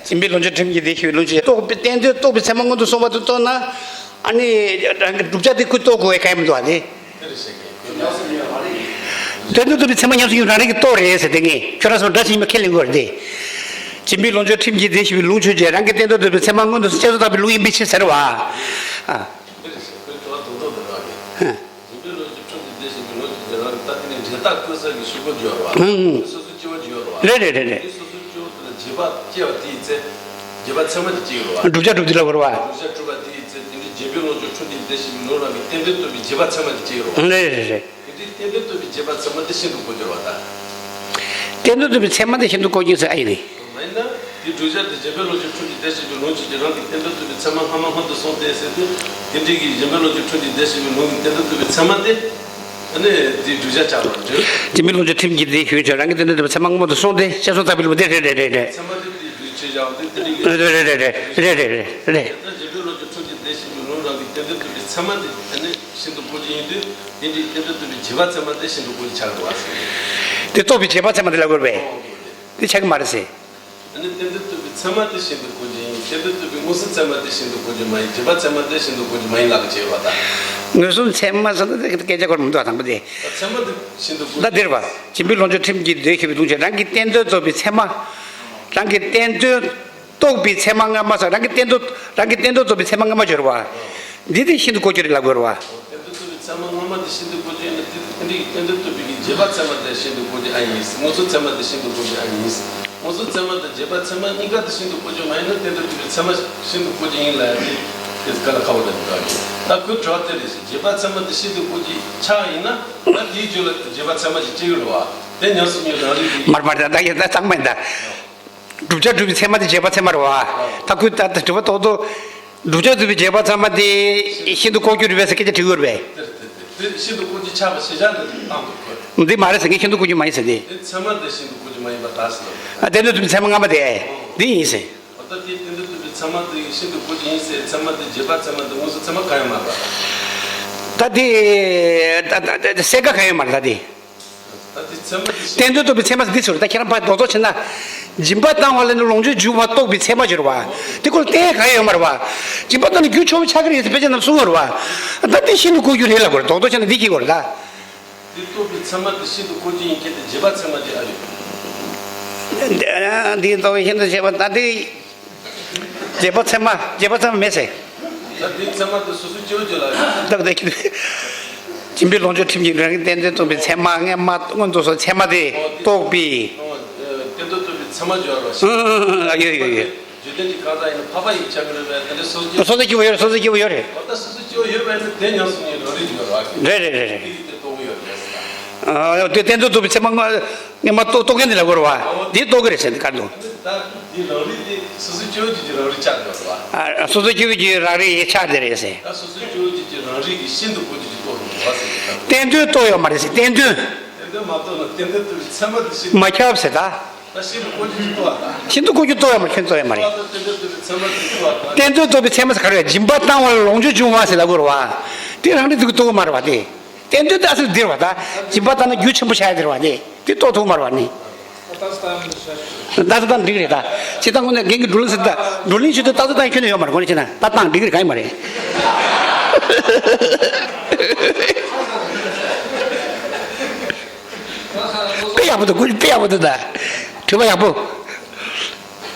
སྦྱིན་པའི་ལོངས་སྤྱོད་ཁྲིམས་ཀྱིས་འདས་ཞི་བའི་ལུང་ཆོས་རྟོགས་པའི་བསྟན་དོན་རྟོགས་པའི་ཚད་མ་སྔོན་དུ་སོང་བ་དེ་རྟོགས་ན། ཨ་ནི་རང་གི་བསྒྲུབ་བྱ་དེ་ཁོས་རྟོགས་དགོས་པའི་གང་ཡང་མི་འདུག་ཨ་ནི། བསྟན་དོན་རྟོགས་པའི་ཚད་མ་ཉམས་སུ་མྱོང་རང་རིག་གིས་རྟོགས་རེད་ཟེར་དེ་ངས་ཁྱོད་རང་ཚོར་འདྲ་ཞིག་ཡིན་པ་ཁས་ལེན་དགོས་རེད་དེ། སྦྱིན་པའི་ལོངས་སྤྱོད་ཁྲིམས་ཀྱིས་འདས་ཞི་བའི་ལུང་ཆོས་ཅན། རང་གི་བསྟན་དོན་རྟོགས་པའི་ཚད་མ་སྔོན་དུ་སོང་བྱས་སོ་ལྟ་བུའི་ལུང་ཡིན་པའི་ཕྱིར་ཟེར་བ། ཨ། དེ་རེད་ཟེར་ཁོའི་དྲི་བ་དོན་དག་དེ་རེད་བ་ཡིན། ཨ། སྦྱིན་པའི་ལོངས་སྤྱོད་ཁྲིམས་ཀྱིས་འདས་ཞི་བའི་ལུང་ཆོས་ཅན། རང་གི་ད་དེ་ནས་འབྲས་རྟགས་བཀོད་ས་གི་ཤུགས་རྐྱེན་ཅིག་ཡོད་རེད་བ། ཨང་། སོ་སོའི་སྐྱེ་བོ་ཅིག་ཡོད་རེད་བ། རེད་རེད་རེད་རེད། དེ་སོ་སོའི་སྐྱེ་བོ་དེ་ལ་རྗེས་དཔག་སྐྱེ་བ་དེ་ཡི་ཚེ། རྗེས་དཔག་ཚད་མ་དེ་སྐྱེ་ཡོད་རེད་བ། བསྒྲུབ་བྱ་གྲུབ་པ་དེ་ཡི་ཚེ་དེ་འདྲའི་སྦྱིན་པའི་ལོངས་སྤྱོད་ཁྲིམས་ཀྱིས་འདས་ཞི་བའི་ལུང་རང་གི་བསྟན་དོན་རྟོགས་པའི་རྗེས་དཔག་ཚད་མ་དེ་སྐྱེ་ཡོད་རེད་བ། རེད་རེད་རེད། དེ་འདྲའི་བསྟན་དོན་རྟོགས་པའི་རྗེས་དཔག་ཚད་མ་དེ་ཤིན་ཏུ་གོ་འགྱུར་བ་དང་། བསྟན་དོན་རྟོགས་པའི་ཚད་མ་དེ་ཤིན་ཏུ་གོ་འགྱུར་ཟེར་ཨ་ཡིན་རེད། མ་ཡིན་ན། དེའི་བསྒྲུབ་བྱ་དེ་སྦྱིན་པའི་ལོངས་སྤྱོད་ཁྲིམས་ཀྱིས་འདས་ཞི་བའི་ལུང་ཆོས་ཅན། རང་གི་བསྟན་དོན་རྟོགས་པའི་ཚད་མ་སྔ་མ་སྔོན་དུ་སོང་སྟེ་ཟེར་ཏེ། དེ་འདྲའི་གི་སྦྱིན་པའི་ལོངས་སྤྱོད་ཁྲིམས་ཀྱིས་འདས་ཞི་བའི་ལུང་གི་བསྟན་དོན་རྟོགས་པའི་ཚད་མ་དེ། ཨ་ནི་དེའི་བསྒྲུབ་བྱ་ཆགས་པར་འགྱུར། སྦྱིན་པའི་ལོངས་སྤྱོད་ཁྲིམས་ཀྱིས་འདས་ཞི་བའི་ལུང་ཆོས་ཅན། རང་གི་བསྟན་དོན་རྟོགས་པའི་ཚད་མ་སྔ་མ་སྔོན་དུ་སོང་སྟེ་ཟེར་སོ་ལྟ་བུའི་ལུང་དེ་རེད་རེད་རེད་རེད། ཚད་མ་དེ་དེའི་བསྒྲུབ་བྱ་ཆགས་པ་དེ་དེ་འདྲའི་གི། རེད་རེད་རེད་རེད་རེད་རེད་རེད་རེད། ད་སྦྱིན་པའི་ལོངས་སྤྱོད་ཁྲིམས་ཀྱིས་འདས་ཞི་བའི་ལུང་རང་གི་བསྟན་དོན་རྟོགས་པའི་ཚད་མ་དེ་ཨ་ནི་ཤིན་ཏུ་གོ་འགྱུར་ཡིན་དུས། དེ་འདྲའི་བསྟན་དོན་རྟོགས་པའི་རྗེས་དཔག་ཚད་མ་དེ་ཤིན་ཏུ་གོ་འགྱུར་ཆགས་འགྲོ་བ་ཟེར། དེ་རྟོགས་པའི་རྗེས་དཔག་ཚད་མ་དེ་ལབ་དགོས་རེད་པས། དེ་ཆགས་ཀྱི་མ་རེད་ཟེར། ཨ་ནི་བསྟན་དོན་རྟོགས་པའི་ཚད་མ་དེ་ཤིན་ཏུ་གོ་འགྱུར་ཡིན། བསྟན་དོན་རྟོགས་པའི་མངོན་སུམ་ཚད་མ་དེ་ཤིན་ཏུ་གོ་འགྱུར་མ་ཡིན། རྗེས་དཔག་ཚད་མ་དེ་ཤིན་ཏུ་གོ་འགྱུར་མ་ཡིན་ལབ་ཀྱི་བྱས་པ་དང་། མངོན་སུམ་ཚད་མ་ཟེར་ན་དེ་སྐད་ཆ་གོ་མི་འདུག་དང་པོ་དེ། ཚད་མ་དེ་ཤིན་ཏུ་གོ་ད་འགྱུར། འདིར་བ། སྦྱིན་པའི་ལོངས་སྤྱོད་ཁྲིམས་ཀྱིས་འདས་ཞི་བའི་ལུང་ཆོས་ཅན། རང་གི་བསྟན་དོན་རྟོགས་པའི་ཚད་མ། རང་གི་བསྟན་དོན་རྟོགས་པའི་ཚད་མ་སྔ་མ་ཟེར། རང་གི་བསྟན་དོན། རང་གི་བསྟན་དོན་རྟོགས་པའི་ཚད་མ་སྔ་མ་སྦྱོར་བ། འདི་དེ་ཤིན་ཏུ་གོ་འགྱུར་ལབ་དགོས་རེད་བ། བསྟན་དོན་རྟོགས་པའི་ཚད་མ་སྔ་མ་དེ་ཤིན་ཏུ་གོ་འགྱུར་ཡིན་ན། དེ་དེ་འདྲའི་བསྟན་དོན་རྟོགས་པའི་གི་རྗེས་དཔག་ཚད་མ་དེ་ཤིན་ཏུ་གོ་འགྱུར་ཨ་ཡིན། མངོན་སུམ་ཚད་མ་དེ་ཤིན་ཏུ་གོ་འགྱུར་ཨ་ཡིན། མངོན་སུམ་ཚད་མ་དང་རྗེས་དཔག་ཚད་མ་གཉིས་ཀ་དེ་ཤིན་ཏུ་གོ་འགྱུར་མ་ཡིན་ན་བསྟན་དོན་རྟོགས་པའི་ཚད་མ་ཤིན་ཏུ་གོ་འགྱུར་ཡིན་ལབ་ཡ་དེ། དེ་ག་ལ་ཁ་བ་ལ་འདུག་ག་ད་ཁོའི་དྲི་བ་དེ་རེད་ཟེར། རྗེས་དཔག་ཚད་མ་དེ་ཤིན་ཏུ་གོ་འགྱུར་ཆགས་ཡིན་ན། ད་དེའི་རྒྱུད་ལ་རྗེས་དཔག་ཚད་མ་ཞིག་སྐྱེ་གི་རེད་བ། དེ་ཉམས་སུ་མྱོང་རང་རིག་གི། མར་མར་ད་ད་ཡ་ད་གཙང་མ་ཡིན་ད། བསྒྲུབ་བྱ་སྒྲུབ་པའི་ཚད་མ་དེ་རྗེས་དཔག་ཚད་མ་རེད་བ། ད་ཁོས་ད་ད་དྲི་བ་ཏོག་ཏོག་བསྒྲུབ་བྱ་སྒྲུབ་པའི་རྗེས་དཔག་ཚད་མ་དེ་ཤིན་ཏུ་ལྐོག་གྱུར་རེད་པས་ཟེར་སྐད་ཆ་དྲི་གི་ཡོད་རེད་པས། དེ་དེ་དེ་དེ་ཤིན་ཏུ་ལྐོག་གྱུར་ཆགས་པ་ཞེས་བྱ་འདི་བཏང་འདུག་གོ། འདི་མ་རེད་ཟེར། ངས་ཤིན་ཏུ་ལྐོག་གྱུར་མ་ཡིན་ཟེར་ཏེ། དེ་ཚད་མ་དེ་ཤིན་ཏུ་ལྐོག་གྱུར་མ་ཡིན་པར་ཐལ་ཟེར། ཨ་བསྟན་དོན་རྟོགས་པའི་ཚད་མ་སྔ་མ་དེ་འདི་ཡིན་ཟེར། འོ་ད་དེ་བསྟན་དོན་རྟོགས་པའི་ཚད་མ་དེ་ཤིན་ཏུ་ལྐོག་གྱུར་ཡིན་ཟེར། ཚད་མ་དེ་རྗེས་དཔག་ཚད་མ་དེ་མངོན་སུམ་ཚད་མ་གང་ཡང་མ་རེད་པ། ད་དེ་ད་ད་ད་ད་གསལ་ཁ་གང་ཡང་མ་རེད་ད་དེ། ད་དེ་ཚད་མ་དེ་ཤིན། བསྟན་དོན་རྟོགས་པའི་ཚད་མ་ཟེར་འདི་ཚོ་རེད། ད་ཁྱེད་རང་ཕར་རྡོག་རྡོག་བྱས་ན། སྦྱིན་པ་བཏང་བ་ལ་ནི་ལོངས་སྤྱོད་འབྱུང་བ་རྟོགས་པའི་ཚད་མ་སྦྱོར་བ། དེ་ཁོ་ལ་གཏན་གང་ཡང་ཡོད་མ་རེད་བ། སྦྱིན་པ་བཏང་ན་རྒྱུ་ཆོག་པའི་ཆགས་ཀྱི་རེད་ཟེར་དཔེ་ཆ་ནང་གསུངས་ཡོད་རེད་བ། ད་དེ་ཤིན་ཏུ་ལྐོག་གྱུར་རེད་ལབ་དགོས་རེད། རྡོག་རྡོག་བྱས་ན་འདི་སྐྱེ་དགོས་རེད་ད། དེ་རྟོགས་པའི་ཚད་མ་དེ་ཤིན་ཏུ་ལྐོག་གྱུར་ཡིན་གྱི། དེ་རྗེས་དཔག་ཚད་མ་དེ་ཨ་ཡོད། འདི་རྟོགས་པའི་ཤིན་ཏུ་བྱས་པ་ད་དེ། རྗེས་དཔག་ཚད་མ། རྗེས་དཔག་ཚད་མ་མེད་ཟེར། ད་དེ་ཚད་མ་དེ་སོ་སོའི་སྐྱེ་བོ་ཅིག་ལ་ཡོད། ད་དེ་སྦྱིན་པའི་ལོངས་སྤྱོད་ཁྲིམས་ཀྱིས་རང་གི་བསྟན་དོན་རྟོགས་པའི་ཚད་མ་སྔ་མ་སྔོན་དུ་སོང་ཚད་མ་དེ་རྟོགས་པའི། ཨོ། བསྟན་དོན་རྟོགས་པའི་ཚད་མ་སྦྱོར་བ་ཞིག་ཨང་ཨང་ཨང་། ཡོད་ཡོད་ཡོད། རྗེས་དོན་གྱི་གང་ཟག་ཡིན་ན་འཕགས་པ་ཡི་ཆ་གི་རེད་པས། དེ་འདྲ་སོ་སོ་སོ་སོ་སྐྱེ་བོ་ཡོད་རེད། སོ་སོ་སྐྱེ་བོ་ཡོད་རེད། ཨོ་ད་སོ་སོ་སྐྱེ་བོ་ཡོད་པ་ཡིན་ན་དེ་ཉམས་སུ་མྱོང་རང་རིག་ཡོད་རེད། རེད་རེད་རེད་རེད། དེ་ཡིན་དེ་རྟོགས་ཀྱི་ཡོད་རེད། ཨ་དེ་བསྟན་དོན་རྟོགས་པའི་ཚད་མ་སྔ་མ་རྟོགས་རྟོགས་མཁན་དེ་ལ་གོ་རེད་བ། དེ་རྟོགས་ཀྱི་རེད་ཟེར་འདི་གར་འདུག་ད་འདི་རང་རིག་དེ་སོ་སོའི་སྐྱེ་བོ་ཅིག་གི་རང་རིག་ཆགས་ཡོད་རེད་བ། ཨ་སོ་སོ་སྐྱེ་བོ་ཅིག་གི་རང་རིག་ཆགས་བསྡད་རེད་ཟེར། ད་སོ་སོའི་སྐྱེ་བོ་ཅིག་གི་རང་རིག་གི་ཤིན་ཏུ་ལྐོག་གྱུར་གྱི་རྟོགས་རུང་འགྲོ་བ་ཟེར་གྱི་ད། བསྟན་དོན་རྟོགས་ཡོད་མ་རེད་ཟེར། བསྟན་དོན། བསྟན་དོན་མ་རྟོགས་ན་བསྟན་དོན་རྟོགས་པའི་ཚད་མ་དེ་ཤིན་ཏུ་མ་ཁྱབ་ཟེར་ད། ད་ཤིན་ཏུ་ལྐོག་གྱུར་གྱི་རྟོགས་པ་ད། ཤིན་ཏུ་ལྐོག་གྱུར་རྟོགས་ཡོད་མ་རེད། ཤིན་ཏུ་རྟོགས་ཡོད་མ་རེད། བསྟན་དོན་རྟོགས་པའི་ཚད་མ་དེ་ཤིན་ཏུ་མ་ཁྱབ་ཟེར་ད། བསྟན་དོན་རྟོགས་པའི་ཚད་མ་ཟེར་ག་རེ་རེད། སྦྱིན་པ་བཏང་བ་ལ་ལོངས་སྤྱོད་འབྱུང་བ་ཟེར་ལབ་དགོས་རེད་བ། དེ་རང་རིག་ཏུ་རྟོགས་མ་རེད་བ་དེ། བསྟན་དོན་ད་ཨ་ཙི་འདིར་བ་ད། སྦྱིན་པ་བཏང་ན་རྒྱུ་ཆེན་པོ་ཆགས་ཡ་འདིར་བ་དེ། དེ་རྟོགས་ཐུབ་མ་རེད་བ་ནི། ད་ལྟ་སྟངས་འགྲིག་རེད་ད། སྤྱིར་བཏང་ངོས་ནས་རྒན་གྱི་བགྲོ་གླེང་ཟེར་ད། བགྲོ་གླེང་བྱེད་དུས་ད་ལྟ་སྟངས་ཁྱོན་ནས་ཡོད་མ་རེད། དངོས་གནས་བྱས་ན་ད་སྟངས་འགྲིག་རེད། གང་ཡིན་མ་རེད། དཔེ་ཡག་པོ་འདུག་དཔེ་ཡག་པོ་འདུག་ད། དྲི་བ་ཡག་པོ།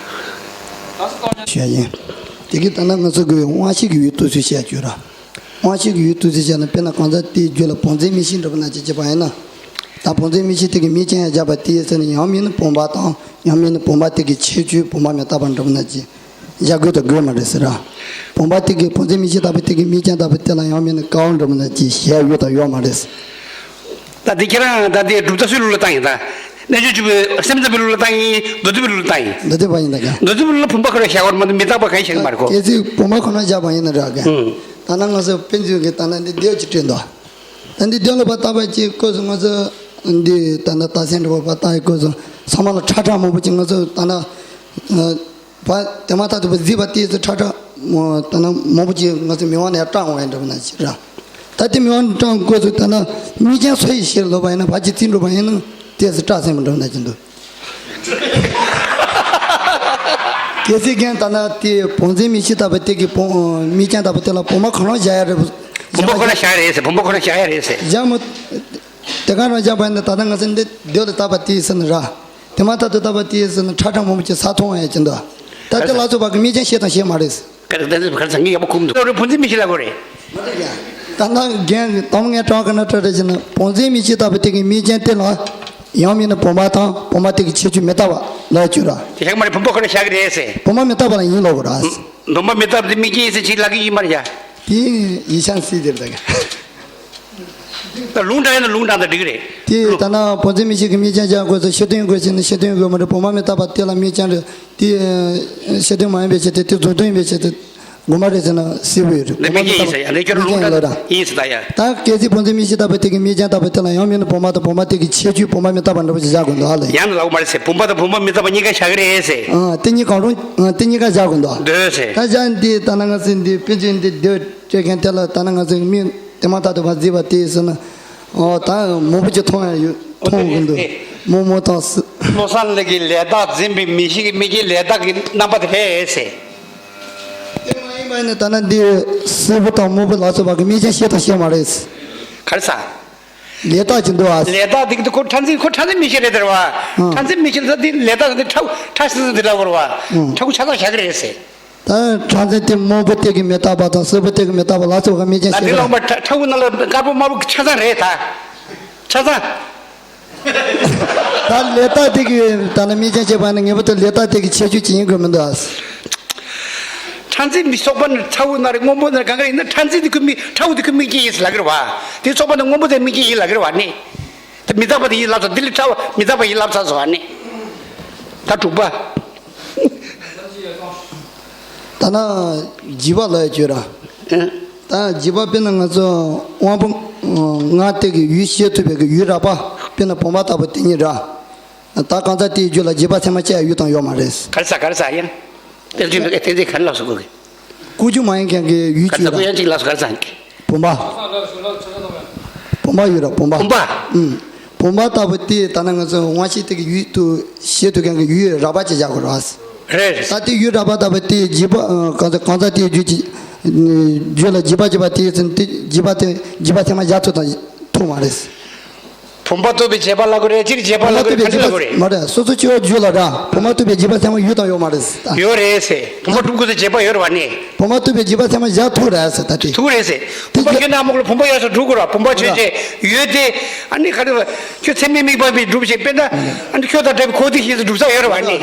ཞུ་ཡ་ཡིན། དེ་གི་ད་ལྟ་ང་ཚོ་གི་དབང་ཤེས་ཀྱི་ཡུལ་དུ་ཚུལ་བཤད་རྒྱུ་ར། དབང་ཤེས་ཀྱི་ཡུལ་དུ་ཚུལ་བཤད་ན། དཔེར་ན་གང་ཟག་དེའི་རྒྱུད་ལ་བུམ་འཛིན་མིག་ཤེས་འདྲ་པོ་ན་ཅིག་བྱེད་པ་ཡིན་ན། ད་བུམ་འཛིན་མིག་ཤེས་དེ་གི་མིག་ཅན་ཡང་སྦྱར་བ་དེའི་ཚེ་ན་ཡང་མིན་ན་བུམ་པ་དང་། ཡང་མིན་ན་བུམ་པ་དེ་གི་ཁྱད་ཆོས་བུམ་པ་མི་རྟག་པ་འདྲ་པོ་ན་ཅིག་བཞག་དགོས་དང་དགོས་མ་རེད་ཟེར་ར། བུམ་པ་དེ་གི་བུམ་འཛིན་མིག་ཤེས་ལྟ་བུ་དེ་གི་མིག་རྐྱང་ལྟ་བུ་དེ་ལ་ཡང་མིན་ན་ཀའོ་འདྲ་མིན་ན་ཅི་བྱས་ཡོད་དང་ཡོད་མ་རེད། ད་དེ་ཁྱེད་རང་ད་དེ་གྲུབ་མཐའ་སུའི་ལུགས་ལ་བཏང་ཡིན་ད། རྣལ་འབྱོར་ཆེན་པོའི་སེམས་ཙམ་པའི་ལུགས་ལ་བཏང་ཡིན། མདོ་སྡེ་པའི་ལུགས་ལ་བཏང་ཡིན། མདོ་སྡེ་པ་ཡིན་ད་ག་མདོ་སྡེ་པའི་ལུགས་ལ་བུམ་པ་ཁོ་ན་བཞག་པར་མ་གཏོགས་མི་རྟག་པ་གང་ཡང་བཞག་གི་མ་རེད་གོ་གལ་སྲིད་བུམ་པ་ཁོ་ན་བཞག་པ་ཡིན་ན་ར་ག་ཨུམ། ད་ནང་ང་ཚོ་དཔེ་མཛོད་ཀྱི་ད་ན་འདི་ལྡེའུ་ཅིག་བྲིས་འདུག་ད་འདི་ལྡེའུ་ལ་བ་ལྟ་བ་ཅིག་བཀོད་སོང་ང་ཚོ་འདི་ད་ན་ད་སེང་འགྲོ་བ་ལྟ་ཡི་བཀོད་སོང་ཚང་མ་ལ་ཁྲ་ཁྲ་མང་པོ་ཅིག་ང་ཚོ་ད་ན། བ་དེ་མ་ཐག་ཏུ་བ་གཟིགས་པ་ཏོག་ཙམ་ཁྲ་ཁྲ་མོ་ད་ན་མང་པོ་ཅིག་ང་ཚོ་མི་དབང་ནས་སྐྲག་འོང་ཡ་འདྲ་བ་ན་ཞིག་ར། ད་དེ་མི་དབང་སྐྲག་དགོས་ཚུལ་ད་ན་མིག་རྐྱང་སོ་ཡི་ཕྱིར་ལོག་པ་ཡིན་ན་བ་ཅི་རྩིས་འགྲོ་པ་ཡིན་ན་ཏོག་ཙམ་སྐྲག་སེམས་འགྲོ་ན་ཅི་འདུག་གལ་སྲིད་རྒན་ད་ན་དེ་བུམ་འཛིན་མིག་ཤེས་ལྟ་བུ་དེ་གི་བུམ་མིག་རྐྱང་ལྟ་བུ་དེ་ལ་བུམ་པ་གང་རུང་བཞག་ཡ་རེད། བུམ་པ་ཁོ་ན་བཞག་ཡ་རེད་ཟེར། བུམ་པ་ཁོ་ན་བཞག་ཡ་རེད་ཟེར། བཞག་མོ། དེ་ག་རང་བཞག་པ་ཡིན་ན་ད་ལྟ་ང་ཚོ་འདི་ལྡེའུ་ལ་བལྟས་པ་དེ་ཟེར་ན་ར། དེ་མ་ཐག་ཏུ་བལྟས་པ་དེ་ཟེར་ན་ཁྲ་ཁྲ་མང་པོ་ཅིག་ས་མཐོང་ཡ་ཅི་འདུག་ད་དེ་ལ་སོགས་པ་གི་མིག་རྐྱང་ཤེས་དང་ཤེས་མ་རེད། ག་རེ་ག་རེ་ཟེར་ཁར་སང་གི་ཡག་པོ་ཁུམ་འདུག་རེ་བུམ་འཛིན་མིག་ཤེས་ལ་གོ་རེད། ད་ན་རྒན་གི་དམ་ངན་གྲངས་ག་ན་ཁྲ་ཁྲ་ཅི་ན་བུམ་འཛིན་མིག་ཤེས་ལྟ་བུ་དེ་གི་མིག་རྐྱང་དེ་ལ་ཡང་མིན་ན་བུམ་པ་དང་བུམ་པ་དེ་གི་ཁྱད་ཆོས་མི་རྟག་པ་ལ་བཅོས་ར། དེ་ཤག་མ་རེད། བུམ་པ་ཁོ་ན་ཤག་གི་རེད་ཟེར། བུམ་པ་མི་རྟག་པ་ལ་ཡིན་ལོག་གོ་ར། བུམ་པ་མི་རྟག་པ་དེ་མིག་རྐྱང་ཡིན་ཟེར་ཅིག་ལབ་གི་ཡིན་མ་རེད་ཡ། དེ་ཡིན་ཤང་སྲིད་དེ་རེད་ད། ད་ལུང་དྲངས་ཡིན་ན་ལུང་དྲངས་ད་འགྲིག་རེད། དེ་ད་ན་བུམ་འཛིན་མིག་ཤེས་ཀྱི་མིག་རྐྱང་བཞག་དགོས་ཚེ་ཕྱི་དོན་དགོས་ཟེར་ན་ཕྱི་དོན་དགོས་མ་རེད། བུམ་པ་མི་རྟག་པ་དེ་ལ་མིག་རྐྱང་རེད། དེ་ཕྱི་དོན་མ་ཡིན་པའི་ཕྱིར་ཏེ་དེ་རྫུན་དོན་ཡིན་པའི་ཕྱིར་ཏེ་དགོས་མ་རེད་ཟེར་ན་སྲིད་པོ་ཡོད་རེད། འདི་མིག་རྐྱང་ཡིན་ཟེར་ཡ་ལས་ཁྱོད་རང་ལུང་དྲངས་ཡིན་ཟེར་ད་ཡ། ད་གལ་སྲིད་བུམ་འཛིན་མིག་ཤེས་ལྟ་བུ་དེ་གི་མིག་རྐྱང་ལྟ་བུ་དེ་ལ་ཡང་མིན་ན་བུམ་པ་དང་བུམ་པ་དེ་གི་ཁྱད་ཆོས་བུམ་པ་མི་རྟག་པ་འདྲ་པོ་ཞིག་བཞག་དགོས་འདུག་ཨ་ལ་ཡ། ཡང་ལབ་མ་རེད་ཟེར། བུམ་པ་དང་བུམ་པ་མི་རྟག་པ་གཉིས་ཀ་བཞག་གི་རེད་ཟེར། ཨ་དེ་གཉིས་གང་རུང་ཨ་དེ་གཉིས་ཀ་བཞག་དགོས་འདུག་འདོད་ཟེར། ད་བཞག་འདི་ད་ན་ང་ཚོ་འདི་དཔེ་མཛོད་འདི་འདོད། སྤྱོད་མཁན་དེ་ལ་ད་ནི་ང་ཚོའི་མི་དེ་མ་ཐག་ཏུ་བ་གཟིགས་པ་དེ་ཟེར་ན། ཨོ་ད་མང་པོ་ཅིག་མཐོང་ཡ་ཡོད། མཐོང་གི་འདུག་མོག་མོག་དང་སི། བློ་བཟང་ལགས་ཀྱིས་ལས་རྟགས་འཛིན་པའི་མིག་ཤེས་ཀྱི་མིག་གི་ལས་རྟགས་ཀྱི་རྣམ་པ་དེ་རེད་ཟེར། དེ་མ་ཡིན་པ་ནི་ད་ནི་འདི་སིལ་བུ་དང་མོག་པོ་ལ་སོགས་པ་གི་མིག་ཅན་ཤེས་དང་ཤེས་མ་རེད། ག་རེ་ཟ། ལས་རྟགས་ཀྱི་འདུག་ཨ། ལས་རྟགས་འདི་གི་ཁོ་ཕྲ་འཛིན་ཁོ་ཕྲ་འཛིན་མིག་ཤེས་རེད་དེ་རེད་བ། ཨང་། ཕྲ་འཛིན་མིག་ཤེས་ད་འདི་ལས་རྟགས་འདི་ཕྲ་ཕྲ་སིལ་སིལ་འདི་ལ་བོར་བ། ཨང་། ཕྲ་ཁུ་ཆ་ཚང་བཞག་གི་རེད་ཟེར། ད་ཕྲ་འཛིན་དེ་མོག་པོ་སྟེ་གི་མི་རྟག་པ་དང་སིལ་བུ་སྟེ་གི་མི་རྟག་པ་ལ་སོགས་པ་མིག་ཅན་ད་ཤེས་དེ་རེད། ལོངས་པ་ཕྲ་ཕྲ་བོ་ནང་ལ་དཀར་པོ་དམར་པོ་ཆ་ཚང་རེད་ད། ཆ་ཚང་། ད་ལས་རྟགས་དེ་གི་ད་ནི་མིག་ཅན་ཤེས་པ་ནི་ངེས་པར་དུ་ལས་རྟགས་དེ་གི་ཁྱད་ཆོས་ཅི་ཡིན་དགོས་མི་འདུག་ཨ། ཕྲ་འཛིན་མི་ཚོགས་པ་ནི་ཕྲ་བོ་ན་རེ་སྔོན་པོ་ན་རེ་གང་ག་ཡིན་ན་ཕྲ་འཛིན་དེ་ཁོ་མི་ཕྲ་བོ་དེ་ཁོ་མིག་ཅན་ཡིན་ལབ་གི་རེད་བ། དེ་ཚོགས་པ་ནི་སྔོན་པོ་དེ་མིག་ཅན་ཡིན་ལབ་གི་རེད་བ་ནི། དེ་མི་རྟག་པ་དེ་ཡིན་ལབ་ཚར། དེ་ལས་ཕྲ་བ་མི་རྟག་པ་ཡིན་ལབ་ཚར་སོང་ཨ་ནི། ད་དྲུག་པ། ད་ན་བརྒྱད་པ་ལ་ཡ་བརྗོད་ར། ཨེ། ད་བརྒྱད་པ་དཔེར་ན་ང་ཚོ་དབང་པོ་ལྔ་སྟེ་གི་ཡུལ་ཤེས་ཐུབ་པའི་གི་ཡུལ་རགས་པ་དཔེར་ན་བུམ་པ་ལྟ་བུ་དེ་ཉིད་ར། ད་གང་ཟག་དེའི་རྒྱུད་ལ་བརྒྱུད་པ་ཚད་མ་སྐྱེ་ཡ་ཡོད་དང་ཡོད་མ་རེད། ག་རེ་ཟ་ག་རེ་ཟ་ཡང་། དེ་རྒྱུད་པའི་དེ་རྒྱུད་ག་རེ་ལབ་སོང་གོ་གི། ཀུན་འབྱུང་མ་ཡིན་མཁན་གྱི་ཡུལ་ག་ཅིག་ལ། ཡང་ཅིག་ལབ་སོང་ག་རེ་ཟ་གི། བུམ་པ། བུམ་པ་ཡོད་ར་བུམ་པ། བུམ་པ། ཨུམ། བུམ་པ་ལྟ་བུ་དེ་ད་ནི་ང་ཚོ་དབང་ཤེས་དེ་གི་ཡུལ་དུ་ཤེས་ཐུབ་མཁན་གྱི་ཡུལ་རགས་པ་ཅིག་བཞག་དགོས་ར། རེད། ད་དེ་ཡུལ་རགས་པ་ལྟ་བུ་དེ་བརྒྱུད་པ་གང་ཟག་གང་ཟག་དེའི་རྒྱུད་ཀྱི་རྒྱུད་ལ་བརྒྱུད་པ་བརྒྱུད་པ་དེ་ཚུན་དེ་བརྒྱུད་པ་དེ་བརྒྱུད་པ་ཚད་མ་བཞག་ཐུབ་དང་ཐུབ་མ་རེད། བུམ་པ་རྟོགས་པའི་བྱེད་པ་ལ་གོ་རེ་སྤྱིར་བྱེད་པ་ལ་གོ་རེ་ག་རེ་ལ་གོ་རེ། མ་རེད། སོ་སོ་སྐྱེ་བོ་རྒྱུད་ལ་ར་བུམ་པ་རྟོགས་པའི་བརྒྱུད་པ་ཚད་མ་ཡོད་དང་ཡོད་མ་རེད། ཡོད་རེད་ཟེར། བུམ་པ་སྒྲུབ་དགོས་ཟེར་བྱེད་པ་ཡོད་རེད་བ་ནི། བུམ་པ་རྟོགས་པའི་བརྒྱུད་པ་ཚད་མ་བཞག་ཐུབ་རེད་ཟེར་ད་དེ། ཐུབ་རེད་ཟེར། བུམ་པ་ཁྱོད་ནི་ཨ་མ་ཀུ་ལ་བུམ་པ་ཡོད་ས་སྒྲུབ་དགོས་ར། བུམ་པ་ཆོས་ཅན་ཡོད་དེ། ཨ་ནི་ག་རེ་བ། ཁྱོད་ཚད་མའི་དམིགས་པ་མི་སྒྲུབ་ཞིག་དཔེར་ན། ཨ་ནི་ཁྱོད་དང་འདྲ་བའི་གོ་དེ་ཤེས་ཟེར་སྒྲུབ་ས་ཡོད་རེད་བ་ནི།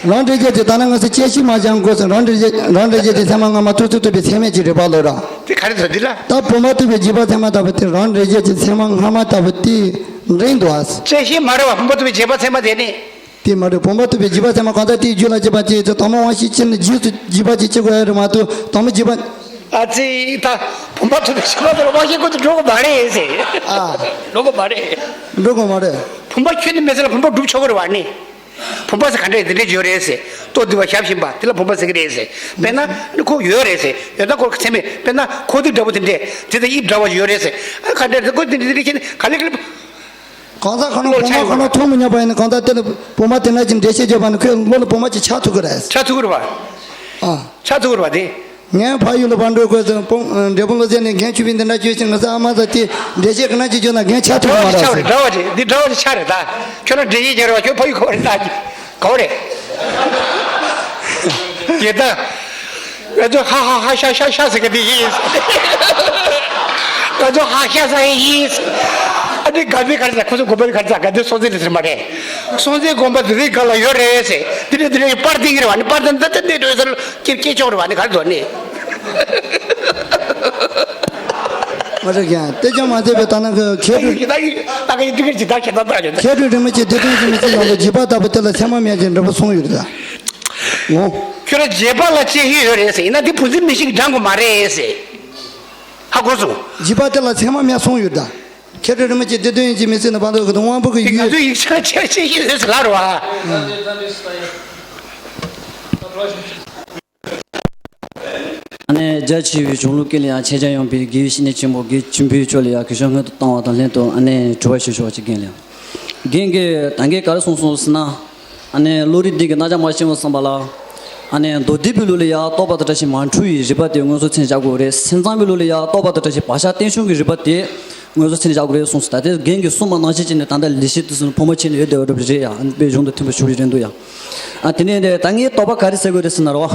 རང་འགྲེལ་བྱེད་དེ་ད་ནི་ང་ཚོ་དཔྱད་ཤེས་མ་སྦྱང་དགོས་ཟེར། རང་འགྲེལ་བྱེད་རང་འགྲེལ་བྱེད་དེ་ཚད་མ་སྔ་མ་ཐུག་ཚུལ་ཐུབ་པའི་ཚད་མས་ཀྱི་རིགས་པ་ལོས་ར། དེ་ག་རེ་ཟེར་འདི་ལ། ད་བུམ་པ་རྟོགས་པའི་བརྒྱུད་པ་ཚད་མ་ལྟ་བུ་དེ་རང་འགྲེལ་བྱེད་ཀྱི་ཚད་མ་སྔ་མ་ལྟ་བུ་དེ་འདྲེན་འདུག་ཨ། བཙལ་ཤེས་མ་རེད་བ་བུམ་པ་རྟོགས་པའི་བྱེད་པ་ཚད་མ་དེ་ནི། དེ་མ་རེད། བུམ་པ་རྟོགས་པའི་བརྒྱུད་པ་ཚད་མ་གང་ལྟར་དེའི་རྒྱུད་ལ་སྐྱེས་པ་ཅིག་ཚེ་དང་པོ་དབང་ཤེས་ཅན་ནི་རྗེས་སུ་བརྒྱུད་པ་ཅིག་སྐྱེ་དགོས་ཡ་རེད་མ་གཏོགས་དང་པོ་བརྒྱུད་པ། ཨ་ཙི་ད་བུམ་པ་རྟོགས་པའི་བྱེད་པ་དེ་ལ་དབང་ཤེས་ཀུན་ཏུ་འགྲོ་གི་མ་རེད་ཟེར། ཨ། འགྲོ་གི་མ་རེད། འགྲོ་གི་མ་རེད། བུམ་པ་ཁྱོད་ནི་མེད་ཚེ་ལ་བུམ་པ་སྒྲུབ་ཆོག་གི་རེད་བ་ནི། བུམ་པ་ཟེར་ག་འདྲས་འདི་འདྲས་ཡོད་རེད་ཟེར། ལྟོ་འདི་བ་ཞབས་ཞིམ་པ་དེ་ལ་བུམ་པ་ཟེར་གི་རེད་ཟེར། དཔེར་ན་ཁོ་ཡོད་རེད་ཟེར། ཡོད་ན་ཁོ་ཚད་མེད། དཔེར་ན་ཁོ་དུག་འདྲ་བོ་དེ་འདྲས་དེ་ལྟ་དབྱིབས་འདྲ་བ་ཡོད་རེད་ཟེར། ཨ་ག་འདྲས་ཟེར་ཁོ་དེ་འདྲས་དེ་འདྲས་བྱས་ནས་ག་ལེ་ག་ལེ། གང་ཟག་ཁོ་ན་བུམ་པ་ཁོ་ན་མཐོང་མི་ཉན་པ་ཡིན་ན་གང་ཟག་དེ་ལ་བུམ་པ་དེ་འདྲ་ཅིག་འགྲེལ་བཤད་བརྗོད་པ་ན་ཁོའི་བློ་ལ་བུམ་པ་ཅིག་ཆགས་ཐུབ་ཀྱི་རེད། ཆགས་ཐུབ་ཀྱི་རེད་བ། ཨ། ཆགས་ཐུབ་ཀྱི་རེད་བ་དེ། ངས་ཕ་ཡུལ་ལ་ཕར་འགྲོ་དགོས་ཟེར་བུམ་འབྲས་སྤུངས་ལ་ཟེར་ནས་རྒན་ཆོས་པའི་འདི་འདྲ་བྱོས་ཤིག་ང་ཚོ་ཨ་མ་ཚ་དེ་འགྲེལ་བཤད་ག་ན་ཅིག་བརྗོད་ན་རྒན་ཆགས་ཐུབ་ཀྱི་མ་རེད་ཟེར། འདྲ་བ་ཅིག་འདི་འདྲ་བ་ཅིག་ཆགས་རེད་ད། ཁྱོད་རང་འགྲེལ་བཤད་བརྗོད་རེད་བ། ཁྱོད་ཕ་ཡུལ་ག་བ་རེད་ད། ག་བ་རེད། ཡེ་ད། ང་ཚོ་ཧ་ཧ་ཧ་ཤ་ཤ་ཤ་ཟེར་གི་འདི་ཡིན། ང་ཚོ་ཧ་ཤ་ཟ་ཡི་ཡིན། ཨ་ནི་དགའ་ལྡན་ག་རེ་ཟ། ཁོ་ཚོ་དགོན་པ་ནི་ག་རེ་ཟ། དགའ་ལྡན་སྲོང་བཙན་ལས་ཟེར་མ་རེད། སྲོང་བཙན་སྒོམ་པ་དེ་རིང་ག་ལ་ཡོད་རེད་ཟེར། དེ་འདྲ་དེ་འདྲ་པར་བསྟན་གྱི་རེད་བ། ནི་པར་དེ་འདི་ལྟ་འདི་འགྲོ་ས་ལ་སྐྱེ་སྐྱེ་ཆོག་རེད་བ། ནི་ག་རེ་འདུག་ནི། མ་རེད་ཀྱང་དེ་ཀྱང་མ་བྱས་པའི་ད་ནང་གི་མཁས་གྲུབ། ད་གི་ད་གི་ད་གི་ཅི་ད་ཁྱེད་ད་ད་ཡོད། མཁས་གྲུབ་རིན་པོ་ཆེ་སྡེ་བདུན་ཞིག་མི་ཚེ་ནང་དུ་བརྗེད་པ་ལྟ་བུ་དེ་ལ་མཚན་མ་སྨྱར་གྱི་འདྲ་པོ་གསུངས་ཡོད་ད། འོ། ཁྱོད་རང་བརྗེད་པ་ལ་དཔྱད་གཞི་ཡོད་རེད་ཟེར། ཡིན་ན་དེ་བུ་འཛིན་མི་ཞིག་འདྲ་དགོས་མ་རེད་ཟེར། ཧ་གོ་སོང་། བརྗེད་པ་དེ་ལ་མཚན་མ་སྨྱར་གསུངས་ཡོད་ད། མཁས་གྲུབ་རིན་པོ་ཆེ་སྡེ་བདུན་ཡིན་གྱི་མི་ཚེ་ནི་བར་དུ་གི་དབང་པོ་གི་དེ་ང་ཡུལ། ཚོའི་ཡིག་ཆ་ཆ་ཆེ་ཤོས་ཡོད་ཟེར་ལབ་རེད་བ། ཨ་ནེ་རྒྱ་ཆེ་བའི་གཞུང་ལུགས་ཀུན་ལ་ཡང་ཆེད་བྱ་ཡོང་པའི་དགེ་བའི་བཤེས་གཉེན་ཆེན་པོ་དགེ་ཆེན་པོའི་ཕྱོགས་ལ་ཡང་གུས་ཞབས་སྔོན་དུ་བཏང་བ་དང་ལྷན་དུ། ཨ་ནེ་དྲི་བ་ཞུ་ཆོག་ཅིག་རྒན་ལགས། རྒན་གྱིས་ད་གིན་ག་རེ་གསུངས་སོང་ཟེར་ན། ཨ་ནེ་བློ་རིག་འདི་གི་རྣམ་གཞག་མ་ཤེས་པ་བསམ་པ་ལ། ཨ་ནེ་མདོ་སྡེ་པའི་ལུགས་ལ་ཡང་རྟོག་པ་དང་བཀྲ་ཤིས་མ་འཁྲུལ་བའི་རིག་པ་དེ་མངོན་སུམ་ཚད་བཞག་དགོས་རེད། སེམས་ཙམ་པའི་ལུགས་ལ་ཡང་རྟོག་པ་དང་བཀྲ་ཤིས་བག་ཆགས་བརྟན་བཞུགས་ཀྱི་རིག་པ་དེ་མངོན་སུམ་ཚད་བཞག་དགོས་རེད་གསུངས་སོང་། ད་ལྟའི་རྒན་གྱིས་གསུངས་པ་ནང་བཞིན་བྱས་ནས་ད་ལྟ་ལེགས་བཤད་དུས་སུ་ཕོ་མོ་ཆེ་ནས་ཡོད་བསྡད་པ་འདྲ་པོ་རེད་ཡ། དཔེ་གཞུང་དང་མཐུན་པ་ཞུ་བ་རེད་འདུག་ཡ། ཨ་དེ་ནས་ད་ངས་རྟོག་པ་ག་རེ་ཟེར་དགོས་རེད་ཟེར་ན་རོ།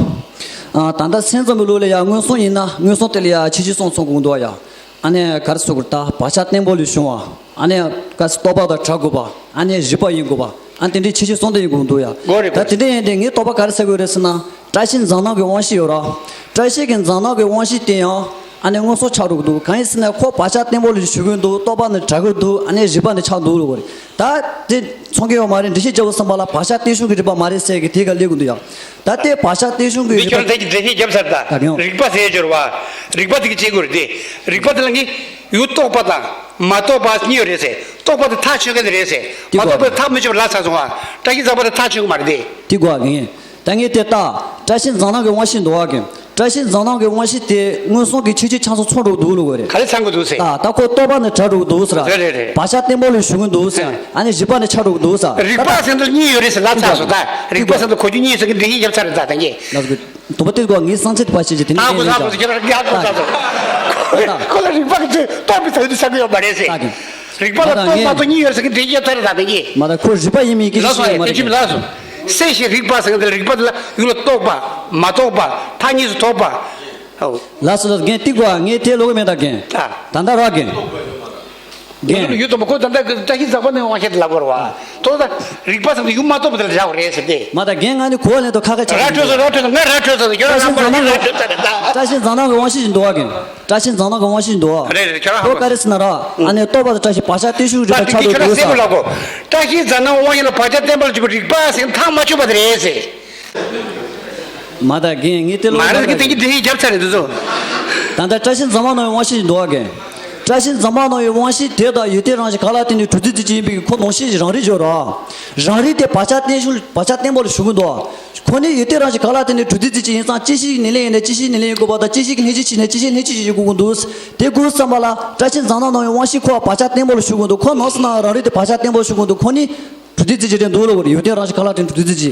ཨ་ད་ལྟ་སེམས་ཙམ་པའི་ལུགས་ལ་ཡང་མངོན་སུམ་ཡིན་ན་མངོན་སུམ་དེ་ལ་ཡང་ཆོས་ཅན་གསུམ་ཚང་དགོས་འདུག་ཡ། ཨ་ནི་ག་རེ་ཟེར་དགོས་རེད། ད་བག་ཆགས་བརྟན་པོ་ལས་བྱུང་བ། ཨ་ནི་ག་རེ་ཟེར། རྟོག་པ་དང་བྲལ་དགོས་པ། ཨ་ནི་རིག་པ་ཡིན་དགོས་པ། ཨ་དེ་འདྲའི་ཆོས་ཅན་གསུམ་དེ་ཡིན་དགོས་འདུག་ཡ། དགོས་རེད། ད་དགོས་དེ་འདྲ་ཡིན་དུས་ངས་རྟོག་པ་ག་རེ་ཟེར་དགོས་རེད་ཟེར་ན། བཀྲ་ཤིས་འཛམ་གླིང་གི་དབང་ཤེས་ཡོད་ར། བཀྲ་ཤིས་ཀྱི་འཛམ་གླིང་གི་དབང་ཤེས་དེ་ཡང་ཨ་ནི་མངོན་སུམ་ཆགས་འགྲོ་གི་འདུག་གང་ཡིན་ཟེར་ན་ཁོ་བག་ཆགས་བརྟན་པོ་ལས་བྱུང་གི་འདུག་རྟོག་པ་ནི་བྲལ་གི་འདུག་ཨ་ནི་རིག་པ་ནི་ཆགས་འདུག་ལབ་དགོས་རེད། ད་དེ་མཚོན་གྱི་ཡོད་མ་རེད། འགྲེལ་བཤད་རྒྱབ་བསམ་པ་ལ་བག་ཆགས་བརྟན་བཞུགས་ཀྱི་རིག་པ་མ་རེད་ཟེར་གི་དེ་ག་སླེབས་ཀྱི་འདུག་ཡ། ད་ལྟའི་བག་ཆགས་བརྟན་བཞུགས་ཀྱི་འདི་རིག་པ། ཁྱོད་རང་ཐད་ཀྱི་འགྲེལ་བཤད་བརྒྱབ་ཚར་ད། ད་གང་། རིག་པ་ཟེར་སྦྱོར་བ། རིག་པ་དེ་གི་བྱེད་དགོས་རེད་དེ། རིག་པ་དེ་ལ་ངས་ཡུལ་རྟོག་པ་དང་མ་རྟོགས་པ་གཉིས་ཡོད་རེད་ཟེར། རྟོགས་པ་དེ་ཐག་ཆོད་མཁན་དེ་རེད་ཟེར། དེ་མ་རྟོགས་པ་དེ་ཐག་མི་ཆོད་པ་ལབ་ཚར་སོང་ང་། བཀྲ་ཤིས་རྫོགས་པ་དེ་ཐག་ཆོད་གི་མ་རེད་དེ། དེ་གོ་གི་ཡིན། ད་ངས་དེ་ལྟ། བཀྲ་ཤིས་འཛམ་གླིང་གི་དབང་ཤེས་འདུག་བ་གི། བཀྲ་ཤིས་འཛམ་གླིང་གི་དབང་ཤེས་དེ་མངོན་སུམ་གྱི་ཆོས་ཅན་ཆ་ཚང་ཚང་འགྲོ་གི་འདུག་ལབ་དགོས་རེད། ག་རེ་ཚང་གི་འདུག་ཟེར། ད་ད་ཁོ་རྟོགས་པ་ནི་བྲལ་འགྲོ་གི་འདུག་ཟེར། རེད་རེད་རེད། བག་ཆགས་བརྟན་པོ་ལས་བྱུང་གི་འདུག་ཟེར། ཨ་ནི་རིག་པ་ནི་ཆགས་འགྲོ་གི་འདུག་ཟེར། རིག་པ་ཟེར་དུས་གཉིས་ཡོད་རེད་ཟེར་ལབ་ཚར་སོང་ད། རིག་པ་ཟེར་དུས་གོ་རྒྱུ་གཉིས་ཟེར་གི་འགྲེལ་བཤད་བརྒྱབ་ཚར་རེད་ད་ད་ངས། ལགས་སོ། དུ་བ་ཏི་གོ་ངའི་སང་ཚེ་དུ་བ་ཤེས་ཀྱི་དེ་ནི། ཨ་ཁོ་ལ་ཁོ་ཚོ་ཁྱེད་རང་གི་ཨ་ཁོ་ལ་ཁོ་ལ་རིག་པ་གི་རྟོགས་པའི་ཚད་དུ་ཆགས་ཀྱི་ཡོད་མ་རེད་ཟེར། ད་གི། རིག་པ་ལ་རྟོགས་མ་རྟོགས་གཉིས་ཡོད་ཟེར་གི་འགྲེལ་བཤད་ཚར་རེད་ད་ད་གི། མ་ད་ཁོ་རིག་པ་ཡིན་མིན་གི་ལགས་སོ། ཤེས་ཡ་མ་རེད། ལགས་སོ། སེམས་ཤེས་རིག་པ་ཟེར་གི་འདི་རིག་པ་འདི་ལ་ཡུལ་ལ་རྟོགས་པ་མ་རྟོགས་པ་ཐ་སྙད་དུ་ཐོགས་པ། ཨོ། ལགས་སོ་ལགས་རྒན་ཏི་གོ་ངས་དེ་ལོག་མེད་ད་རྒན། ད་ད་ལྟ་ར་རྒན། རྒན། ཡུལ་དུ་མ་ཁོ་ད་ལྟ་བཀྲ་ཤིས་རྫོགས་པ་ནས་དབང་ཤེས་དེ་ལབ་དགོས་རེད་བ། དོ་ད་རིག་པ་ཟེར་དུས་ཡུལ་མ་རྟོགས་པ་དེ་ལ་བཞག་པ་རེད་ཟེར་ཏེ། མ་ད་རྒན་ང་ནི་གོ་བ་ལེན་དུ་ཁ་ཁ་ཆགས། ར་འཕྲོད་སོང་ར་འཕྲོད་སོང་། ང་ར་འཕྲོད་སོང་། ཁྱོད་རང་ང་མ་ར་འཕྲོད་སོང་རེད་ད། བཀྲ་ཤིས་འཛམ་གླིང་གི་དབང་ཤེས་ཤིག་འདུག་བ་རྒན། བཀྲ་ཤིས་འཛམ་གླིང་གི་དབང་ཤེས་ཤིག་འདུག་བ། རེད་རེད། ཁྱོད་རང་ཧ་གོ། ཁོ་ག་རེ་ཟེར་ན་ར། ཨ་ནི་རྟོགས་པ་དང་བཀྲ་ཤིས་བག་ཆགས་བརྟན་བཞུགས་རིག་པ་ཆགས་འགྲོ་གི་འདུག་ཟེར། བཀྲ་ཤིས་འཛམ་གླིང་དབང་ཤེས་ལ་བག་ཆགས་བརྟན་པ་ལ་འཇུག་པའི་རིག་པ་ཟེར་ཐག་མ་ཆོད་པ་དེ་རེད་ཟེར། མ་ད་རྒན་ངས་དེ་ལོ་མ་རེད་གི། དེ་གི་དེ་ཡིས་རྒྱབ་ཚར་རེད་དེ་ཚོ། ད་ལྟ་བཀྲ་ཤིས་འཛམ་གླིང་ནང་དབང་ཤེས་ཤིག་འདུག་བ་རྒན། བཀྲ་ཤིས་འཛམ་གླིང་ནང་དབང་ཤེས་དེ་དང་ཡོན་ཏན་རང་བཞིན་གང་ལ་བརྟེན་ནས་གྲུབ་མཐའ་དེ་ཅི་ཡིན་པའི་ཁོ་ནང་བཞིན་རང་རིག་སྦྱོར་ར། རང་རིག་དེ་བག་ཆགས་བརྟན་བཞུགས་བག་ཆགས་བརྟན་པོ་ལ་བཞུགས་གི་འདུག་ཁོ་ནི་ཡོན་ཏན་རང་བཞིན་གང་ལ་བརྟེན་ནས་གྲུབ་མཐའ་དེ་ཅི་ཡིན་ཙང་། བཅད་ཤེས་ཀྱི་ཉེར་ལེན་ཡིན་ན་བཅད་ཤེས་ཉེར་ལེན་ཡིན་དགོས་པ་དང་། བཅད་ཤེས་ཀྱི་ལྷན་ཅིག་ཕྱིན་ན་བཅད་ཤེས་ལྷན་ཅིག་ཕྱིན་ཡིན་དགོས་ཀྱི་འདུག་དེ་དགོས་བསམ་པ་ལ་བཀྲ་ཤིས་འཛམ་གླིང་ནང་དབང་ཤེས་ཁོ་བག་ཆགས་བརྟན་པོ་ལ་བཞུགས་གི་འདུག་ཁོ་ནང་སུ་ན་རང་རིག་དེ་བག་ཆགས་བརྟན་པོ་ལ་བཞུགས་གི་འདུག་ཁོ་ནི་གྲུབ་མཐའ་དེ་ཅི་རེད་འདུག་ལབ་དགོས་རེད། ཡོན་ཏན་རང་བཞིན་གང་ལ་བརྟེན་གྲུབ་མཐའ་དེ་ཅི།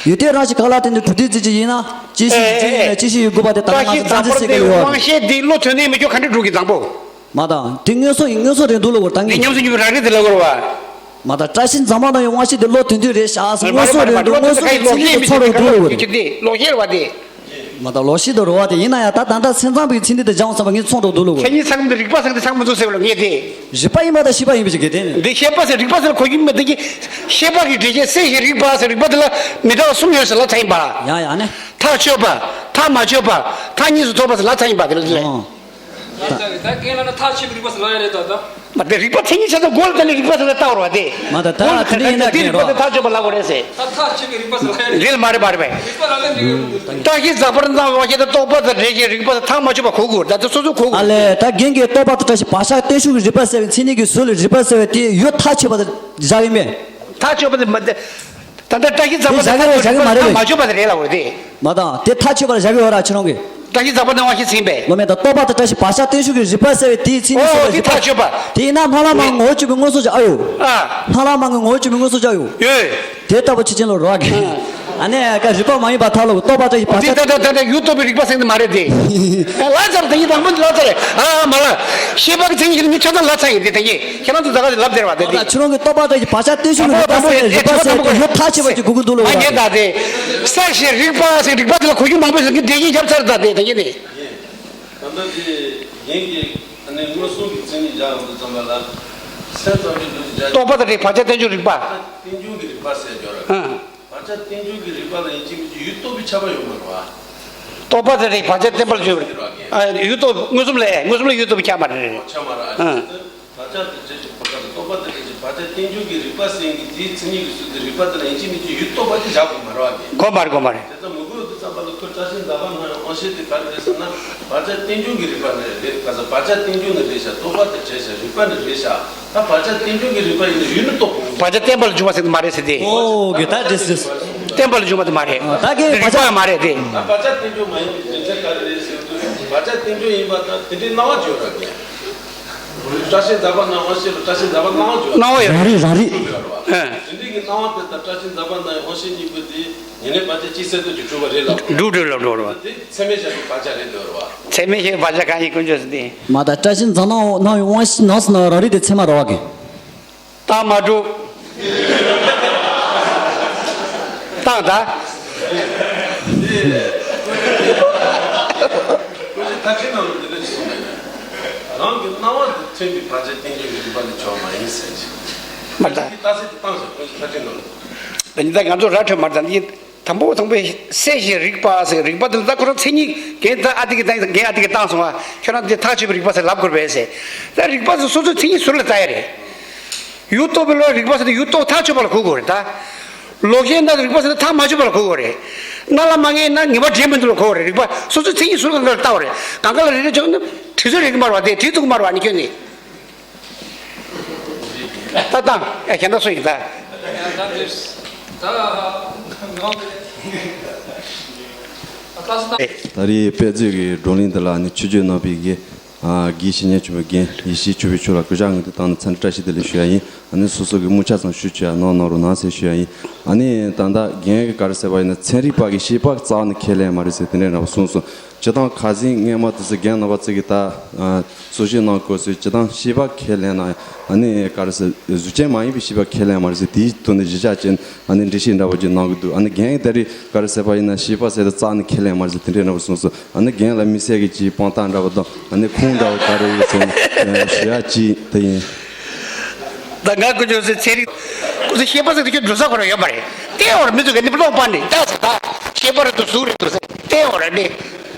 ཡོན་ཏན་རང་བཞིན་གང་ལ་བརྟེན་ནས་གྲུབ་མཐའ་དེ་ཅི་ཡིན་ན། བཅད་ཤེས་ཀྱི་ལྷན་ཅིག་ཕྱིན་ན་བཅད་ཤེས་ཡིན་དགོས་པ་དེ་ད་ལྟ་ང་ཚོ་བཙན་འཛུལ་བྱེད་ཀྱི་ཡོད་རེད། དབང་ཤེས་དེ་བློ་ཐོན་ནས་མི་ཁྱོད་ག་འདྲ་འགྲོ་གི་བཟང་པོ། མ་དང་དེ་མངོན་སུམ་ཡིན། མངོན་སུམ་རེད་འདུག་ལབ་དགོས་རེད་ད་ངས། ཉམས་སུ་མྱོང་བའི་རང་རིག་དེ་ལབ་དགོས་རེད་བ། མ་དང་བཀྲ་ཤིས་འཛམ་གླིང་ནང་ཡང་དབང་ཤེས་དེ་བློ་ཐོན་དུས་རེད་ཤག་ཟེར། མངོན་སུམ་རེད་འདུག་མངོན་སུམ་གྱི་མཚན་ཉིད་དེ་ཚང་འགྲོ་འདུག་ལབ་དགོས་རེད། ལོག་ཤེས་རེད་བ་དེ། མ་དང་ལོག་ཤེས་དང་རེད་བ་དེ། ཡིན་ན་ཡང་ད་ད་ལྟ་སེམས་ཙམ་པའི་མཚན་ཉིད་དེ་སྦྱང་བསམ་པ་ངས་ཚང་འགྲོ་འདུག་ལབ་དགོས་རེད། མཚན་ཉིད་ཚང་གི་རིག་པ་ཚང་གི་ཚང་མི་འདུག་ཟེར་བ་ལ་ངས་དེ། རིག་པ་ཡིན་པ་དང་ཤེས་པ་ཡིན་པའི་གི་དེ་ནི། འདི་ཤེས་པ་ཟེར་རིག་པ་ཟེར་གོ་རྒྱུ་མེད་དེ་གི། ཤེས་པ་གི་འགྲེལ་བཤད་སེམས་ཤེས་རིག་པ་ཟེར་རིག་པ་དེ་ལ་མི་འདྲ་བ་གསུམ་ཡོད་ཟེར་ལབ་ཚར་ཡིན་པ། ཡང་ཡང་ནི། ཐག་ཆོད་པ། ཐག་མ་ཆོད་པ། ཐ་སྙད་དུ་ཐོགས་པ་ཟེར་ལབ་ཚར་ཡིན་པ་དེ་ལ་དེ་ལས། ཨོ། ད་རྒན་ལ་ན་ཐག་ཆོད་པའི་རིག་པ་ཟེར་ལབ་ཡ་རེད་ད་ད། མ་དེ་རིག་པ་མཚན་ཉིད་ཆ་ཚང་མགོ་ལ་བཏགས་ནས་རིག་པ་ཟེར་ལ་བཏགས་པ་རེད་བ་དེ། མ་ད་ད་མགོ་ལ་དེ་འདྲ་ཡིན་ན་བཏགས་དེ་རིག་པ་དེ་ཐག་ཆོད་པ་ལབ་དགོས་རེད་ཟེར། ད་ཐག་ཆོད་པའི་རིག་པ་ཟེར་ལབ་ཡ་རེད། འདི་ལ་མ་རེད་མ་རེད་པས། རིག་པ་ལ་ལན་འདི་ཡོད་མི་འདུག་ད། བཀྲ་ཤིས་རྫོགས་པར་སྣང་བའི་དབང་ཤེས་དང་རྟོགས་པ་དང་འབྲེལ་བའི་རིག་པ་དེ་ཐག་མ་ཆོད་པ་གོ་དགོས་རེད་ད། དེ་སོ་སོ་གོ་དགོས་ཨ་ལས། རེད། ད་རྒན་གྱིས་རྟོགས་པ་དང་བཀྲ་ཤིས་བག་ཆགས་བརྟན་བཞུགས་ཀྱི་རིག་པ་ཟེར་བའི་མཚན་ཉིད་ཀྱི་ཟུར་ལ་རིག་པ་ཟེར་བའི་དེ་ཡོད་ཐག་ཆོད་པ་དང་བཞག་ཡིན་པས། ཐག་ཆོད་པ་དེ་མ་དེ། ད་ལྟ་བཀྲ་ཤིས་རྫོགས་པར་དེ་བཞག་གི་རེད་བཞག་གི་མ་རེད་པས། མ་ཆོད་པ་དེ་རེད་ལབ་དགོས་རེད་དེ། མ་དང་དེ་ཐག་ཆོད་པ་ལ་བཞག་གི་ཡོད་ར་ཁྱེད་རང་གིས། བཀྲ་ཤིས་རྫོགས་པར་སྣང་བའི་དབང་ཤེས་ཟེར་ཡིན་པས། ལོ་མེད་ད་རྟོགས་པ་དང་བཀྲ་ཤིས་བག་ཆགས་བརྟན་བཞུགས་ཀྱི་རིག་པ་ཟེར་བའི་དེའི་མཚན་ཉིད་ཨོ་ཟེར་བ་དེ་ཞིག་ཐག་ཆོད་པ། དེ་ཡིན་ན་སྣང་ལམ་མ་ངོ་བོ་གཅིག་པའི་མངོན་སུམ་ཅིག་ཨ་ཡོད། ཨ། སྣང་ལམ་མ་ངོ་བོ་གཅིག་པའི་མངོན་སུམ་ཅིག་ཨ་ཡོད། ཡོད། དེ་ལྟ་བུ་ཆོས་ཅན་ལ་རོགས་གི། ཨ་ནི་ཀ་རིག་པ་མ་ཡིན་པ་ཐལ་ལོ། རྟོགས་པ་དང་བཀྲ་ཤིས་བག་ཆགས། འདི་ད་ད་ད་ད་ཡུལ་རྟོགས་པའི་རིག་པ་ཟེར་འདི་མ་རེད་དེ། ལ་ཚར་དེ་ཡིན་དང་པོ་འདི་ལ་ཚར་རེད། ཨ་མ་ལ། ཤེས་པ་གི་མཚན་ཉིད་ཀྱི་ནི་ཆ་ཚང་ལ་ཚར་ཡིན་དེ་ད་ངས་ཁྱེད་རང་ཚོ་ད་ག་དེ་ལབ་བདེ་བ་དེ་དེ། ད་ཁྱེད་རང་གི་རྟོགས་པ་དང་བཀྲ་ཤིས་བག་ཆགས་བརྟན་བཞུགས་ཀྱི་རིག་པ་ཟེར་ཡོད་ཐག་ཆོད་པ་ཅིག་གོ་གི་འདུག་ལོ། ཨ་ངས་ད་དེ། ས་ཞེས་རིག་པ་ཟེར་རིག་པ་དེ་ལ་གོ་རྒྱུ་མང་པོ་ཟེར་གི་འགྲེལ་བཤད་བརྒྱབ་ཚར་ད་དེ་ད་ངས་ནི། ད་ལྟ་དེ་རྒན་གྱིས་ཨ་ནི་མངོན་སུམ་གྱི་མཚན་ཉིད་སྦྱར་ཡོང་དུས་ཙམ་པ་ལ། སེམས་ཙམ་གྱི་ལུགས་ཀྱི་རྟོག་པ་དང་རིག་བག་ཆགས་རྟེན་འབྱུང་རིག་པ། རྟེན་འབྱུང་གི་རིག་པ་ཟེར་རྒྱུ་ར། ཨང་། བག་ཆགས་རྟེན་འབྱུང་གི་རིག་པ་ལ་ཡིན་གཅིག་མིན་གཅིག་ཡུལ་རྟོག་པའི་ཁྱབ་པ་ཡོད་མ་རེད་བ། རྟོག་པ་དང་རིག་བག་ཆགས་བརྟེན་པ་ལ་འཇུག་པ་རེད། ཨ། ཡུལ་རྟོག་མངོན་སུམ་ལ་མངོན་སུམ་ལ་ཡུལ་རྟོག་པའི་ཁྱབ་པ་རེད། ཁྱབ་མ་རེད། ཨ། བག་ཆགས་དང་བཅས་ཀྱི་བག་ཆགས་དང་རྟོག་པ་དང་བཅས་ཀྱི་བག་ཆགས་རྟེན་འབྱུང་གི་རིག་པ་ཟེར་མཁན་དེའི་མཚན་ཉིད་ཀྱི་ཚུལ་དུ་རིག་པ་དེ་ལ་ཡིན་གཅིག་མིན་གཅིག་ཡུལ་རྟོག་པ་དེ་བཞག་དགོས་མ་རེད་བ། དགོས་མ་རེད། དགོས་མ་རེད། དེ་ལྟར་མི་དགོས་དུས་ཙམ་པ་ལ་ཁོས་བཀྲ་ཤིས་འཛག་པ་སྣང་བའི་དབང་ཤེས་དེ་ག་རེ་རེད་ཟེར་ན། བག་ཆགས་རྟེན་འབྱུང་གི་རིག་པ་ནི་རེད། ག་ས་བག་ཆགས་རྟེན་འབྱུང་ནི་རེད་ཤག་རྟོག་པ་དེ་བྱས་ཤག་རིག་པ་ནི་རེད་ཤག་ད་བག་ཆགས་རྟེན་འབྱུང་གི་རིག་པ་ཡིན་ན་ཡུལ་ནི་རྟོགས་དགོས། བག་ཆགས་བརྟེན་པ་ལ་འཇུག་པ་ཟེར་གྱི་མ་རེད་ཟེར་ཏེ། ཨོ་གི་ད་དེ་སྲིད། བརྟེན་པ་ལ་འཇུག་པ་དེ་མ་རེད། ཨ། ད་གི་རིག་པ་ཡང་མ་རེད་དེ། ད་བག་ཆགས་རྟེན་འབྱུང་མ་ཡིན་པའི་རྒྱུ་མཚན་ག་རེ་རེད་ཟེར་དུས་བག་ཆགས་རྟེན་འབྱུང་ཡིན་པ་དང་དེ་འདྲའི་སྣང་བ་བརྗོད་ར་གི། བཀྲ་ཤིས་འཛག་པ་སྣང་དབང་ཤེས་ལ་བཀྲ་ཤིས་འཛག་པ་སྣང་བ་བརྗོད། སྣང་བ་ཡོད་རེད། རང་རིག་རང་རིག་ཨ། དེ་འདྲའི་གི་སྣང་བ་དེ་དང་བཀྲ་ཤིས་འཛག་པ་སྣང་བའི་དབང་ཤེས་གཉིས་པོ་དེ་ཉེར་ལེན་བག་ཆགས་གཅིག་གསལ་དོན་གྱིས་གྲུབ་པ་རེད་ལབ། གྲུབ་གྲུབ་ལབ་འགྲོ་རེད་བ། དེ་ཚད་མས་བཞག་པའི་བག་ཆགས་རེད་འདོད་རེད་བ། ཚད་མས་བཞག་པའི་བག་ཆགས་གང་ཡིན་ཀུན་སྤྱོད་ཟེར་ཏེ། མ་དང་བཀྲ་ཤིས་འཛག་སྣང་སྣང་བའི་དབང་ཤེས་ནང་སུ་ན་རང་རིག་དེ་ཚད་མ་རེད་བ་གི། རྟགས་མ་གྲུབ། རྟགས་ད། ཁོ་ཚོས་ཐ་ཁྲིད་ནང་ལ་འདི་འདྲ་ཞིག་གསུངས་པ་ཡིན། རང་གི་སྣང་བ་དང་མཐུན་པའི་བག་ཆགས་རྟེན་འབྱུང་གི་རིག་པ་ནི་བྱུང་མ་ཡིན་ཟེར་ཅིག་མ་རེད་ད། རྟགས་གསལ་དུ་བཏང་ཞིང་ཁོ་ཚོས་ཐ་ཁྲིད་ནང་ལ། ད་ཉི་ད་ང་ཚོ་ར་འཕྲོད་མ་རེད་ད་འདི། དང་པོ་དང་པོའི་གསལ་ཞིང་རིག་པ་ཟེར་རིག་པ་དེ་ད་ཁོ་རང་མཚན་ཉིད་རྒན་ད་ཨ་ཏི་གི་ད་རྒན་ཨ་ཏི་གི་བཏང་སོང་བ། ཁྱོད་རང་འདི་ཐག་ཆོད་པའི་རིག་པ་ཟེར་ལབ་དགོས་པས་ཟེར། ད་རིག་པ་དེ་སོ་སོའི་མཚན་ཉིད་ཟུར་ལ་ལྟ་ཡ་རེད། ཡུལ་རྟོག་པའི་བློ་རིག་པ་ཟེར་ཏེ་ཡུལ་རྟོག་ཐག་ཆོད་པ་ལ་གོ་དགོས་རེད་ད། ལོག་ཤེས་ན་རིག་པ་ཟེར་ཏེ་ཐག་མ་ཆོད་པ་ལ་གོ་དགོས་རེད། རྣ་ལ་མ་ངེས་ན་ངེས་པ་འདྲེན་མི་འདུག་ལ་གོ་དགོས་རེད། རིག་པ་སོ་སོའི་མཚན་ཉིད་ཟུར་ལ་ལྟ་བ་རེད། གང་ག་ལ་རེ་རེ་བྱུང་ན་དྲི་ཟུར་རེ་གི་མར་བ་དེ་དྲི་ཐུག་མར་བ་ནི་ཁྱོད་ནི། ད་དང་ཡ་གཞན་དག་སུ་ཡིན་ད། ད་རེས་དཔེ་མཛོད་ཀྱི་བགྲོ་གླེང་འདི་ལ་ནི་ཆོས་བརྒྱུད་ནང་པའི་དགེ་ཨ་དགེ་བཤེས་གཉེན་ཆེན་པོ་རྒན་ཡེ་ཤེས་ཆོས་འཕེལ་མཆོག་ལ་གུས་ཕྱག་སྔོན་དུ་བཏང་ནས་འཚམས་འདྲི་བཀྲ་ཤིས་བདེ་ལེགས་ཞུ་ཡ་ཡིན། ཨ་ནི་སོ་སོ་གི་དམིགས་བྱ་ཙམ་ཞུ་བྱས་གནང་གནང་རོགས་གནང་ཟེར་ཞུ་ཡ་ཡིན། ཨ་ནི་ད་ལྟ་རྒན་གྱིས་ག་རེ་ཟེར་བ་ཡིན་ན་ཚན་རིག་པ་གིས་ཤེས་པ་རྩ་བ་ནས་ཁས་ལེན་མ་རེད་ཟེར་དེ་འདྲའི་འདྲ་པོ་གསུངས་སོང་། སྤྱིར་བཏང་ཁ་སང་སྔས་མ་དུས་སུ་རྒན་རྣམ་པ་ཚོ་གིས་ད་ཨ་གསུང་བཤད་གནང་དགོས་ཟེར་སྤྱིར་བཏང་ཤེས་པ་ཁས་ལེན་ན་ཨ་ནི་ག་རེ་ཟེར་གཟུགས་ཅན་མ་ཡིན་པའི་ཤེས་པ་ཁས་ལེན་མ་རེད་ཟེར་དེའི་ཐོག་ནས་གཞི་བཞག་བྱས་ཨ་ནི་འགྲེལ་བཤད་འདྲ་པོ་ཅིག་གནང་གི་འདུག་ཨ་ནི་རྒན་གྱིས་ད་རེས་ག་རེ་ཟེར་བ་ཡིན་ན་ཤེས་པ་ཟེར་དེ་རྩ་ནས་ཁས་ལེན་མ་རེད་ཟེར་དེ་འདྲའི་འདྲ་པོ་གསུངས་སོང་། ཨ་ནི་རྒན་ལ་དམིགས་བསལ་གྱི་ཅིག་དཔང་རྟགས་འདྲ་པོ་དང་ཨ་ནི་ཁུངས་འདྲ་པོ་ག་རེ་ཡོད་ཟེར་ནས་ཞུ་ཡ་ཅིག་དེ་ཡིན། ད་ང་ཀུན་སྤྱོད་ཚན་རིག་ཁོ་ཚོ་ཤེས་པ་ཟེར་དེ་ཁྱོད་འགྲོ་ས་ཁོ་རང་ཡོད་མ་རེད། བལྟས་འོར་མི་འདུག་ག་ནི་བློ་སྤར་ནས་ལྟ་ཟེར་ད། ཤེས་པ་རེད་འདུག་གཟུགས་རེད་འདུག་ཟེར་བལྟས་འོར་ནི།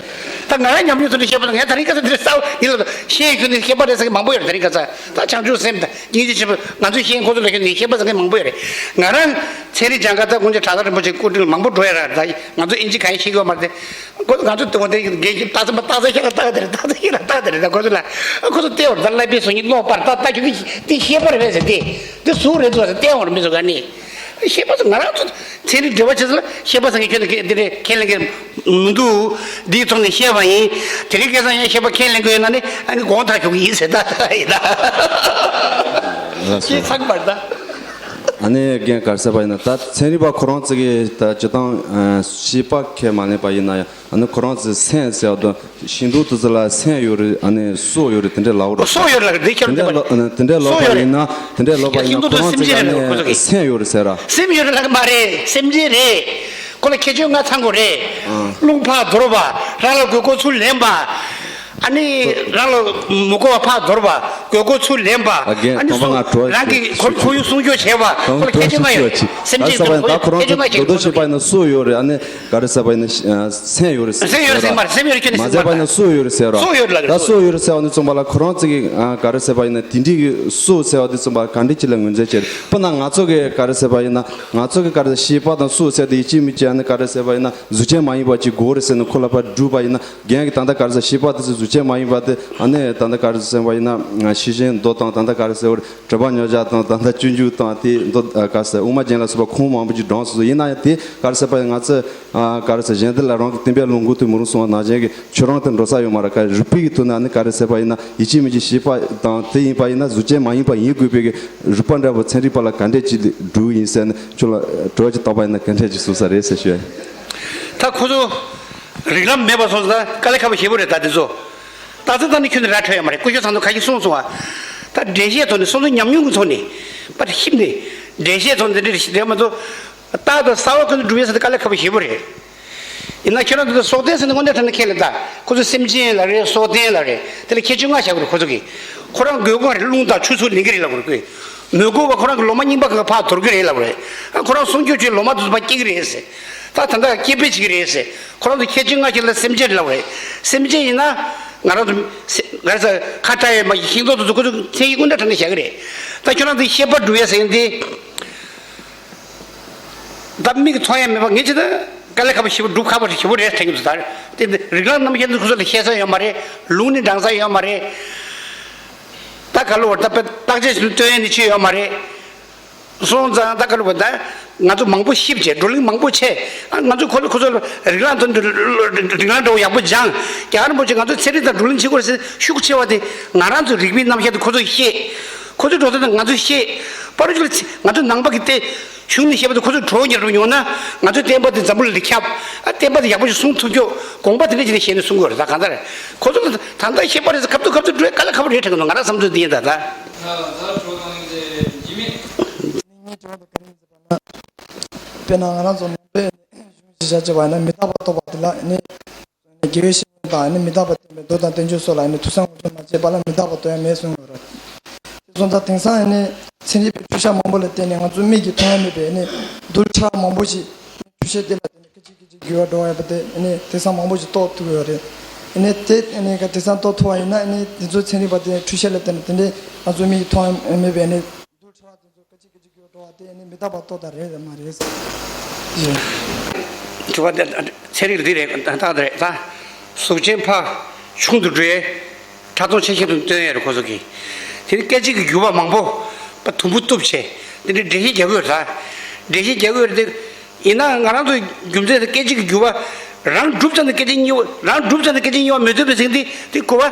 ད་ང་རང་ཉམས་མྱོང་ཚོ་ནས་ཤེས་པ་ང་ད་རིང་ཁ་སང་འདིར་ས་ཡིན་ལ་ཤེས་ཁྱོད་ནི་ཤེས་པ་རེད་ཟེར་མཁན་མང་པོ་ཡོད་རེད། ད་རིང་ཁ་སང་ད་བྱང་ཆུབ་སེམས་དང་སྙིང་རྗེ་ཆེན་པོ་ང་ཚོས་ཤེས་ཁོ་ཚོ་ལ་ཁྱོད་ནི་ཤེས་པ་ཟེར་མཁན་མང་པོ་ཡོད་རེད། ང་རང་ཚན་རིག་སྦྱང་ག་ད་དགོངས་ཆེན་གྲགས་པ་རིན་པོ་ཆེ་སྐུ་དྲིན་ལ་མང་པོ་འགྲོ་ཡ་ར་ད་ང་ཚོ་ཨིན་ཇི་གང་ཡང་ཤེས་ཀྱི་ཡོད་མ་རེད་དེ། ཁོ་ཚོ་ང་ཚོ་ལྟ་བ་དེ་འགན་ཞིག་ལྟ་ཚུལ་མ་ལྟ་ཚུལ་ཤེས་ལ་ལྟ་དེ་རེད་ལྟ་ཚུལ་ཤེས་ལ་ལྟ་དེ་རེད་ད་ཁོ་ཚོ་ལ་ཁོ་ཚོ་ལྟེ་བར་ད་བསླབ་པའི་སང་ཉིན་ཀློག་པར་ལྟ་ལྟ་རྒྱུ་དེ་ཤེས་པ་རེད་པས་ཟེར་ཏེ་དེ་སུ་རེད་འདུག་ཟེར་ལྟེ་བར་མི་ཚོ་ག་ནས་ཤེས་པ་ཚོ་ང་རང་ཚོ་ཚན་རིག་འབྲེལ་བ་བྱེད་ཚུལ་ཤེས་པ་སང་ཉིན་ཁྱོད་ནས་དེ་རེད་ཁས་ལེན་གི་མི་འདུག་འདིའི་ཐོག་ནས་བཤད་པ་ཡིན། དེ་རིང་ཁ་སང་ཡང་ཤེས་པ་ཁས་ལེན་གི་ཡོད་ན་ནི་ཨ་ནི་དགོངས་དག་ཞུ་གི་ཡིན་ཟེར་ད་ཡིན་ད་ཤེས་ཚང་མར་ད། ཨ་ནི་རྒན་ག་རེ་ཟེར་བ་ཡིན་ན་ད་ཚན་རིག་པ་ཁོ་རང་ཚོ་གིས་ད་སྤྱིར་བཏང་ཤེས་པ་ཁས་མ་ལེན་པ་ཡིན་ན་ཡང་ཨ་ནི་ཁོ་རང་ཚོས་སེམས་ཟེར་བ་དང་ཤིང་སྡོང་དེ་ཚོ་ལ་སེམས་ཡོད་རེད། ཨ་ནི་སྲོག་ཡོད་རེད། དེ་འདྲའི་ལབ་རོགས། སྲོག་ཡོད་རེད་ལབ་རེད། དེ་ཁྱེད་དེ་འདྲའི་ལོ་དེ་འདྲའི་ལོ་པ་ཡིན་ན་དེ་འདྲའི་ལོ་པ་ཡིན་ན་ཁོ་རང་ཚོ་གིས་ཨ་ནི་སེམས་ཡོད་རེད་ཟེར་ར། སེམས་ཡོད་རེད་ལབ་གི་མ་རེད། སེམས་ཅན་རེད། ཁོ་ལ་ཁྱད་ཆོས་ལྔ་ཚང་དགོས་རེད། རླུང་ཕར་དོར་བ། རང་ལ་དགོས་མཁོ་ཚུར་ལེན་པ། ཨ་ནི་རང་ལ་མི་དགོས་པ་ཕར་དོར་བ། དགོས་མཁོ་ཚུར་ལེན་པ། ཨ་རྒན་ཨ་ནི་ཁོང་པ་ང་དྲོ་རང་གི་ཁོར་ཁོར་ཡུག་སྲུང་སྐྱོབ་བྱེད་པ། ཁོ་ལ་ཁྱད་ཆོས་ལྔ་ཡོད། སེམས་ཅན་གྱི་ཁོར་ཡུག་ཁྱད་ཆོས་ལྔ་ཁྱེད་ཁོ་ཚོ་ཞིག་པ་ཡིན་ན་སྲོག་ཡོད་རེད། ཨ་ནི་ག་རེ་ཟེར་བ་ཡིན་ན་སེམས་ཡོད་རེད་ཟེར། སེམས་ཡོད་རེད་ཟེར་མ་རེད། སེམས་ཡོད་རེད་ཁྱོད་ནི་མ་ཟེར་བ་ཡིན་ན་སྲོག་ཡོད་རེད་ཟེར་རོ། སྲོག་ཡོད་ལ་ད་སྲོག་ཡོད་རེད་ཟེར་བ་ནི་ཚང་མ་ལ་ཁོ་རང་ཚོ་གི་ག་རེ་ཟེར་བ་ཡིན་ན་དེ་འདྲའི་གི་སྲོག་ཟེར་བ་དེ་ཚང་མ་ག་འདྲ་ཅིག་ལ་ངོས་འཛིན་བྱེད་རེད། དཔེར་ན་ང་ཚོ་གི་ག་རེ་ཟེར་བ་ཡིན་ན་ང་ཚོ་གི་ག་རེ་ཤེས་པ་དང་སྲོག་ཟེར་དེ་ཡིད་ཆེས་མི་བྱེད་ཨ་ནི་ག་རེ་ཟེར་བ་ཡིན་ན། གཟུགས་ཅན་མ་ཡིན་པ་ཅིག་དགོས་རེད་ཟེར་ནས་ཁོ་ལ་ཕར་བསྒྲུབས་པ་ཡིན་ན་རྒན་གྱིས་ད་ལྟ་ག་རེ་ཟེར་ཤེས་པ་དེ་ཚོ་གཟུགས་ཅན་མ་ཡིན་པ་དེ་ཨ་ནི་ད་ལྟ་ག་རེ་ཟེར་བ་ཡིན་ན་ཤེས་བཞིན་མདོ་དང་ད་ལྟ་ག་རེ་ཟེར་བ་རེད་གྲུབ་པ་ཉོ་བྱ་དང་ད་ལྟ་སྤྱོད་འཇུག་དང་དེ་མདོ་ག་རེ་ཟེར་དབུ་མ་རྒྱན་ལ་སོགས་པ་ཁུངས་མང་པོ་ཅིག་བགྲངས་སོང་། ཡིན་ན་ཡང་དེ་ག་རེ་ཟེར་བ་ཡིན་ང་ཚོ་ག་རེ་ཟེར་གཞན་དེ་ལ་རང་གི་བསྟན་པའི་ལུང་ཁུངས་དེ་མི་རུང་གསུངས་པ་ནང་བཞིན་གྱི་ཁྱོད་རང་དེ་འགྲོ་ས་ཡོད་མ་རེད། ག་རིག་པའི་གི་ཐོག་ནས་ཨ་ནི་ག་རེ་ཟེར་བ་ཡིན་ན་ཡིད་ཆེས་མི་བྱེད་ཤེས་པ་དང་དེ་ཡིན་པ་ཡིན་ན་གཟུགས་ཅན་མ་ཡིན་པ་ཡིན་དགོས་པའི་གི་རིགས་པ་འདྲ་པོ་ཚན་རིག་པ་ལ་ག་འདྲས་ཅིག་སྒྲུབ་ཡིན་ཟེར་ནས་ཁྱོད་ལ་དྲི་བ་ཅིག་བཏང་པ་ཡིན་ན་ག་འདྲས་ཅིག་གསུང་ས་རེད་ཟེར་ཞུ་ཡ་ཡིན། ད་ཁོ་ཚོ་རིགས་ལམ་མེད་པ་སོང་ཙང་དཀའ་ལས་ཁག་པོ་ཞེ་པོ་རེད། ད་དེ་ཚོ་རྟགས་གསལ་བཏང་ནས་ཁྱོན་ནས་ར་འཕྲོད་ཡ་མ་རེད། སྐུ་ཞབས་ཚང་ཚོ་ཁ་ཤས་གསུངས་སོང་བ། ད་འགྲེལ་བཤད་ཐོག་ནས་སོ་སོའི་ཉམས་མྱོང་གི་ཐོག་ནས་པར་ཤིབ་ནས་འགྲེལ་བཤད་ཐོག་ནས་འདི་འདྲ་རེད་མ་གཏོགས་རྟགས་དང་གསལ་བ་ཀུན་ཏུ་སྒྲུབ་ཡ་ཟེར་ཏེ་དཀའ་ལས་ཁག་པོ་ཞེ་པོ་རེད། ཡིན་ན་ཁྱོད་རང་ཚོ་སྲོག་ལྡན་ཟེར་ནས་དངོས་གནས་དྲང་གནས་ཁས་ལེན་ད། ཁོ་ཚོ་སེམས་ཅན་ལ་རེད། སྲོག་ལྡན་ལ་རེད། དེ་ལ་ཁྱད་ཆོས་ལྔ་བཞག་གི་རེད། ཁོ་ཚོ་གིས་ཁོ་རང་དགོས་མཁོ་རེད། རླུང་དང་ཆུ་ཚོད་ལེན་གི་རེད་ལབ་དགོས་རེད། མི་དགོས་པ་ཁོ་རང་གི་ལོ་མ་རྙིང་པ་གི་ཕར་དོར་གི་རེད་ལབ་རེད། ཨ་ཁོ་རང་སྲུང་སྐྱོབ་བྱེད་ལོ་མ་དེ་ཚོ་ཕར་སྐྱེལ་གི་རེད་ཟེར། ད་ད་ལྟ་སྐྱེ་འཕེལ་བྱེད་ཀྱི་རེད་ཟེར། ཁོ་རང་ཚོ་ཁྱད་ཆོས་ལྔ་ཞིག་ལ་སེམས་ཅན་རེད་ལབ་རེད། སེམས་ཅན་ཡིན་ན་ང་རང་ཚོ་སེ་ང་རང་ཚོ་ཁ་བྲལ་ཡོད་མ་ཤིང་ཏོག་དེ་ཚོ་ཁོ་ཚོ་མཚན་ཉིད་དངོས་གནས་དྲང་གནས་བཞག་གི་རེད། ད་ཁྱོད་རང་ཚོའི་ཤེས་པ་སྒྲུབ་ཡ་ཟེར་མཁན་དེ། ད་མིག་མཐོང་ཡ་མེད་པ་ངས་ཅི་ད་དཀའ་ལས་ཁག་པོ་ཞེ་པོ་སྒྲུབ་ཁག་པོ་ཞེ་པོ་རེད་དྲན་གྱི་འདུག་ད་དེ་རིགས་ལམ་རྣམ་གཞག་འདི་ཁོ་ཚོ་ལ་བཤད་ས་ཡོད་མ་རེད། ལུང་ནི་འདྲེན་ས་ཡོད་མ་རེད། ད་ག་ལོ་བར་ད་དཔེ་བརྟག་དཔྱད་བྱེད་སྟོན་ཡ་ནི་ཆེ་ཡོད་མ་རེད། སོང་ཙང་ད་ག་ལོ་བར་ད་ང་ཚོ་མང་པོ་ཤེས་བྱས་བགྲོ་གླེང་མང་པོ་བྱས། ཨ་ང་ཚོ་ཁོ་ལ་ཁོ་ཚོ་ལ་རིགས་ལམ་དང་རིགས་ལམ་འདྲ་བོ་ཡག་པོ་སྦྱངས། རྒྱ་གར་རིན་པོ་ཆེ་ང་ཚོ་ཚན་རིག་དང་བགྲོ་གླེང་བྱེད་དགོས་རེད་ཟེར་ཤུགས་ཆེ་བ་དེ་ང་རང་ཚོ་རིག་པའི་རྣམ་གཞག་དེ་ཁོ་ཚོ་ཤེས། ཁོ་ཚོའི་འགྲོ་སྟངས་དང་ང་ཚོས་ཤེས། པར་ཅིག་ལ་ང་ཚོ་ནང་པ་གི་སྟེ། གཞུང་ནས་བཤད་པ་དེ་ཁོ་ཚོས་གྲོགས་ཉེར་དུ་ཡོང་ན། ང་ཚོའི་བསྟན་པ་དེ་འཛམ་བུ་གླིང་ལ་ཁྱབ། ཨ་བསྟན་པ་དེ་ཡག་པོ་ཞིག་གསུང་ཐུབ་རྒྱུ་དགོངས་པ་དེ་འདྲ་ཅིག་ནས་བཞེས་ནས་གསུང་དགོས་རེད། ད་གང་ལྟར་ཁོ་ཚོ་ད་ལྟ་ཤེས་པ་རེད་ཟེར་ཁ་ཐུག་ཁ་ཐུག་འགྲོ་དཀའ་ལས་ཁག་པོ་རེད་དྲན་གི་འདུག་ང་རང་བསམ་ཚུལ་འདི་ཡིན་ད་ད། དཔེར་ན་ང་རང་ཚོ་ནང་པའི་གཞུང་ཞིག་བྱ་བྱེད་པ་ཡིན་ན་མི་རྟག་པ་རྟོགས་པ་དེ་ལ་ནི། དགེ་བའི་བཤེས་གཉེན་དང་ནི་མི་རྟག་པ་བསྟན་པའི་མདོ་དང་བསྟན་བཅོས་སོགས་ལ་ནི་ཐོས་བསམ་སྒོམ་བཟླས་མ་བྱས་པ་ལ་མི་རྟག་པ་རྟོགས་ཡ་མེད་གསུངས་ཡོད་རེད། དེ་སོང་ཙང་དེང་སང་ནི་ཚན་རིག་པའི་འཕྲུལ་ཆས་མང་པོ་ལ་བརྟེན་ནས་ང་ཚོ་མིག་གིས་མཐོང་ཡ་མེད་པའི་ནི་རྡུལ་ཕྲ་བ་མང་པོ་ཞིག་འཕྲུལ་ཆས་དེ་ལ་བརྟེན་ནས་སྐད་ཅིག་སྐད་ཅིག་འགྱུར་བ་འགྲོ་བ་ཡོད་པ་དེ་ནི་དེང་སང་མང་པོ་ཞིག་རྟོགས་ཐུབ་ཡོད་རེད། ནི་དེ་ནི་དེང་སང་རྟོགས་ཐུབ་པ་ཡིན་ན་ནི་དེ་ཚོ་ཚན་རིག་པ་དེ་འཕྲུལ་ཆས་ལ་བརྟེན་ནས་དེ་འདྲའི་ང་ཚོ་མིག་གིས་མཐོང་ཡ་མེད་པའི་ནི། རྡུལ་ཕྲ་བ་དེ་ཚོ་སྐད་ཅིག་སྐད་ཅིག་འགྱུར་བ་འགྲོ་བ་དེ་ནི་མི་རྟག་པ་རྟོགས་དང་རེད་མ་རེད། དྲི་བ་དེ་ཚན་རིག་འདི་རེད། ད་རེད་ད། གཟུགས་ཅན་ཕར་ཆུང་དུ་འགྲོ་ཡས་ཕྲ་མཐོང་ཆེ་ཤོས་དུ་སྟོན་ཡས་རེད་ཁོ་ཚོ་གིས། དེ་ནི་སྐད་ཅིག་གི་འགྱུར་བ་མང་པོ་པ་དུམ་བུ་གཏུབ་བྱས་དེ་འདྲའི་འགྲེལ་བཤད་རྒྱག་གི་ཡོད་རེད་ད། འགྲེལ་བཤད་རྒྱག་གི་ཡོད་རེད་དེ། ཡིན་ན་ང་རང་ཚོ་རྒྱུ་མཚན་དེ་སྐད་ཅིག་གི་འགྱུར་བ་རང་གྲུབ་ཙམ་དུ་སྐད་ཅིག་གཉིས་པ་རང་གྲུབ་ཙམ་དུ་སྐད་ཅིག་གཉིས་པ་མི་འདོད་པའི་ཟིན་དེ་དེ་གོ་བ།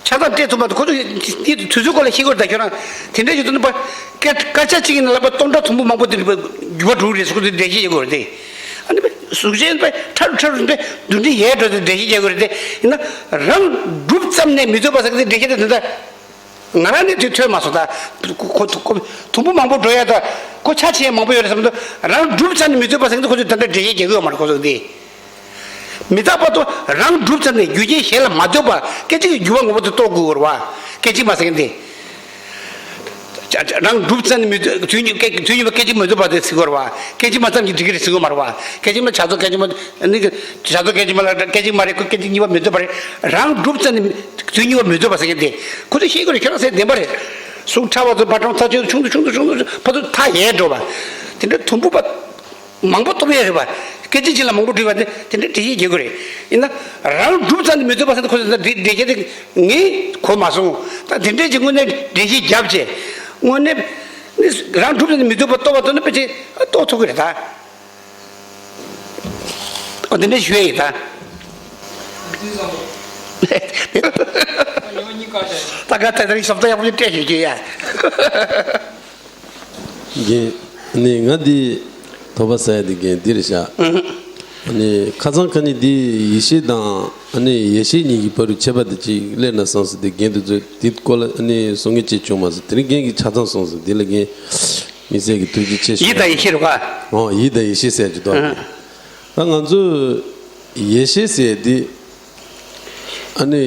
ཆ་ཚང་སྤྲད་ཐུབ་མ་ཐུབ་ཁོ་ཚོ་དེ་དུས་ཚོད་སྐོར་ལ་ཤེས་དགོས་རེད་ད་ཁྱོད་རང་། དེ་འདྲ་ཞིག་ཐུབ་ན་པ། སྐད་སྐད་ཆ་གཅིག་ཡིན་ན་ལབ་པ་སྟོང་ཕྲག་ཐུང་པོ་མང་པོ་དེ་འགྱུར་བ་འགྲོ་གི་རེད་ཟེར་ཁོ་ཚོས་འགྲེལ་བཤད་བྱེད་དགོས་རེད་དེ། ཨ་ནི་པ་གཟུགས་ཅན་པ་ཁྲ་རུ་ཁྲ་རུ་པ་འདུ་འདྲེ་ཡལ་འགྲོ་དེ་འགྲེལ་བཤད་བྱེད་དགོས་རེད་དེ། ཡིན་ན་རང་གྲུབ་ཙམ་ནས་མི་འདོད་པ་ཟེར་གི་དེ་འགྲེལ་བཤད་དེ་འདི་ལྟ། ང་རང་ནི་དེ་ཐོས་མ་སོང་ད། ཁོ་ཁོ་ཁོ་དུམ་བུ་མང་པོ་འགྲོ་ཡ་ད། ཁོ་ཆ་ཆེ་ཡ་མང་པོ་ཡོད་རེད་བསམ་དུས་རང་གྲུབ་ཙམ་ནས་མི་འདོད་པ་ཟེར་གི་འདི་ཁོ་ཚོས་ད་ལྟ་འགྲེལ་བཤད་རྒྱག་གི་ཡོད་མ་རེད་ཁོ་ཚོ་འདི། མི་རྟག་པ་དོ་རང་གྲུབ་ཙམ་ནས་རྒྱུ་རྐྱེན་གཞན་ལ་མ་ལྟོས་པར་སྐད་ཅིག་གི་འགྱུར་བ་ངོ་བོ་དེ་རྟོགས་དགོས་རེད་བ། སྐད་ཅིག་མ་ཟེར་གི་འདི། ཅ་ཅ་རང་གྲུབ་ཙམ་ནས་མི་ལྟོས་དུས་གཉིས་སྐད་དུས་གཉིས་པ་སྐད་ཅིག་མི་ལྟོས་པ་དེ་ཟེར་དགོས་རེད་བ། སྐད་ཅིག་མ་ཙམ་གྱིས་འགྲིག་གི་རེད་ཟེར་དགོས་མ་རེད་བ། སྐད་ཅིག་མ་བྱ་ཚོགས་སྐད་ཅིག་མ་ནི་བྱ་ཚོགས་སྐད་ཅིག་མ་ལ་སྐད་ཅིག་མ་རེད་ཁོ་སྐད་ཅིག་གཉིས་པ་མི་ལྟོས་པ་རེད། རང་གྲུབ་ཙམ་ནས་དུས་གཉིས་པ་མི་ལྟོས་པ་ཟེར་གི་འདི། ཁོ་ཚོས་ཤེས་དགོས་རེད་ཁྱོད་རང་ཟེར་བདེན་པ་རེད། གཟུགས་ཕྲ་བ་ཚོ་ཕར་གྲོང་ཚ་ཆུང་དུ་ཆུང་དུ་ཆུང་དུ་ཆུང་དུ་ཕར་ཚུར་མཐའ་ཡལ་འགྲོ་བ། དེ་འདྲ་དུམ་བུ་པ། མང་པོ་གཏོང་ཡས་རེད་པ། སྐད་ཅིག་གཅིག་ལ་མང་པོ་བྲིས་པ་དེ་དེ་འདྲའི་འགྲེལ་བཤད་རྒྱག་དགོས་རེད། ཡིན་ན་རང་གྲུབ་ཙམ་དུ་མི་ལྟོས་པ་ཟེར་ན་ཁོ་ཚོས་འགྲེལ་བཤད་དེ་ངས་གོ་མ་སོང་། ད་དེ་འདྲའི་ཅིག་དངོས་གནས་འགྲེལ་བཤད་བརྒྱབ་བྱས་དངོས་གནས་ནི་རང་གྲུབ་ཙམ་དུ་མི་ལྟོས་པ་རྟོགས་པ་རྟོགས་ན་ཕལ་ཆེར་རྟོགས་ཐུབ་ཀྱི་རེད་ད། ཨོ་དེ་འདྲ་ཞུ་ཡས་ཡིན་ད། ད་ག་ད་ད་རིང་ཞབས་ཏོག་ཡག་པོ་ཞིག་སྤྲད་ཞུ་རྒྱུ་ཡ། རྒན། ནི་ང་འདི་དོགས་པ་ཟ་ཡ་འདི་རྒན་འདི་རེད་ཤག་ནི་ཁ་སང་ཁ་ཉིན་འདི་ཡེ་ཤེས་དང་ནི་ཡེ་ཤེས་གཉིས་ཀྱི་བར་དུ་ཁྱད་པར་དེ་ཅིག་སླེབས་ན་བསམ་སོང་། དེ་རྒན་དེ་ཚོས་འདི་སྐོར་ལ་ནི་གསུང་མཁན་ཅིག་བྱུང་མ་སོང་། དེ་རིང་རྒན་གྱིས་ཆ་ཚང་གསུངས་སོང་། འདི་ལ་རྒན་དམིགས་བསལ་གྱི་ཐུགས་རྗེ་ཆེ་ཞུ། ཡིད་དང་ཡེ་ཤེས་རེད་པ། ཨོ་ཡིད་དང་ཡེ་ཤེས་ཟེར་གྱི་འདུག་ཨ། ད་ང་ཚོས་ཡེ་ཤེས་ཟེར་འདི། ཨ་ནི་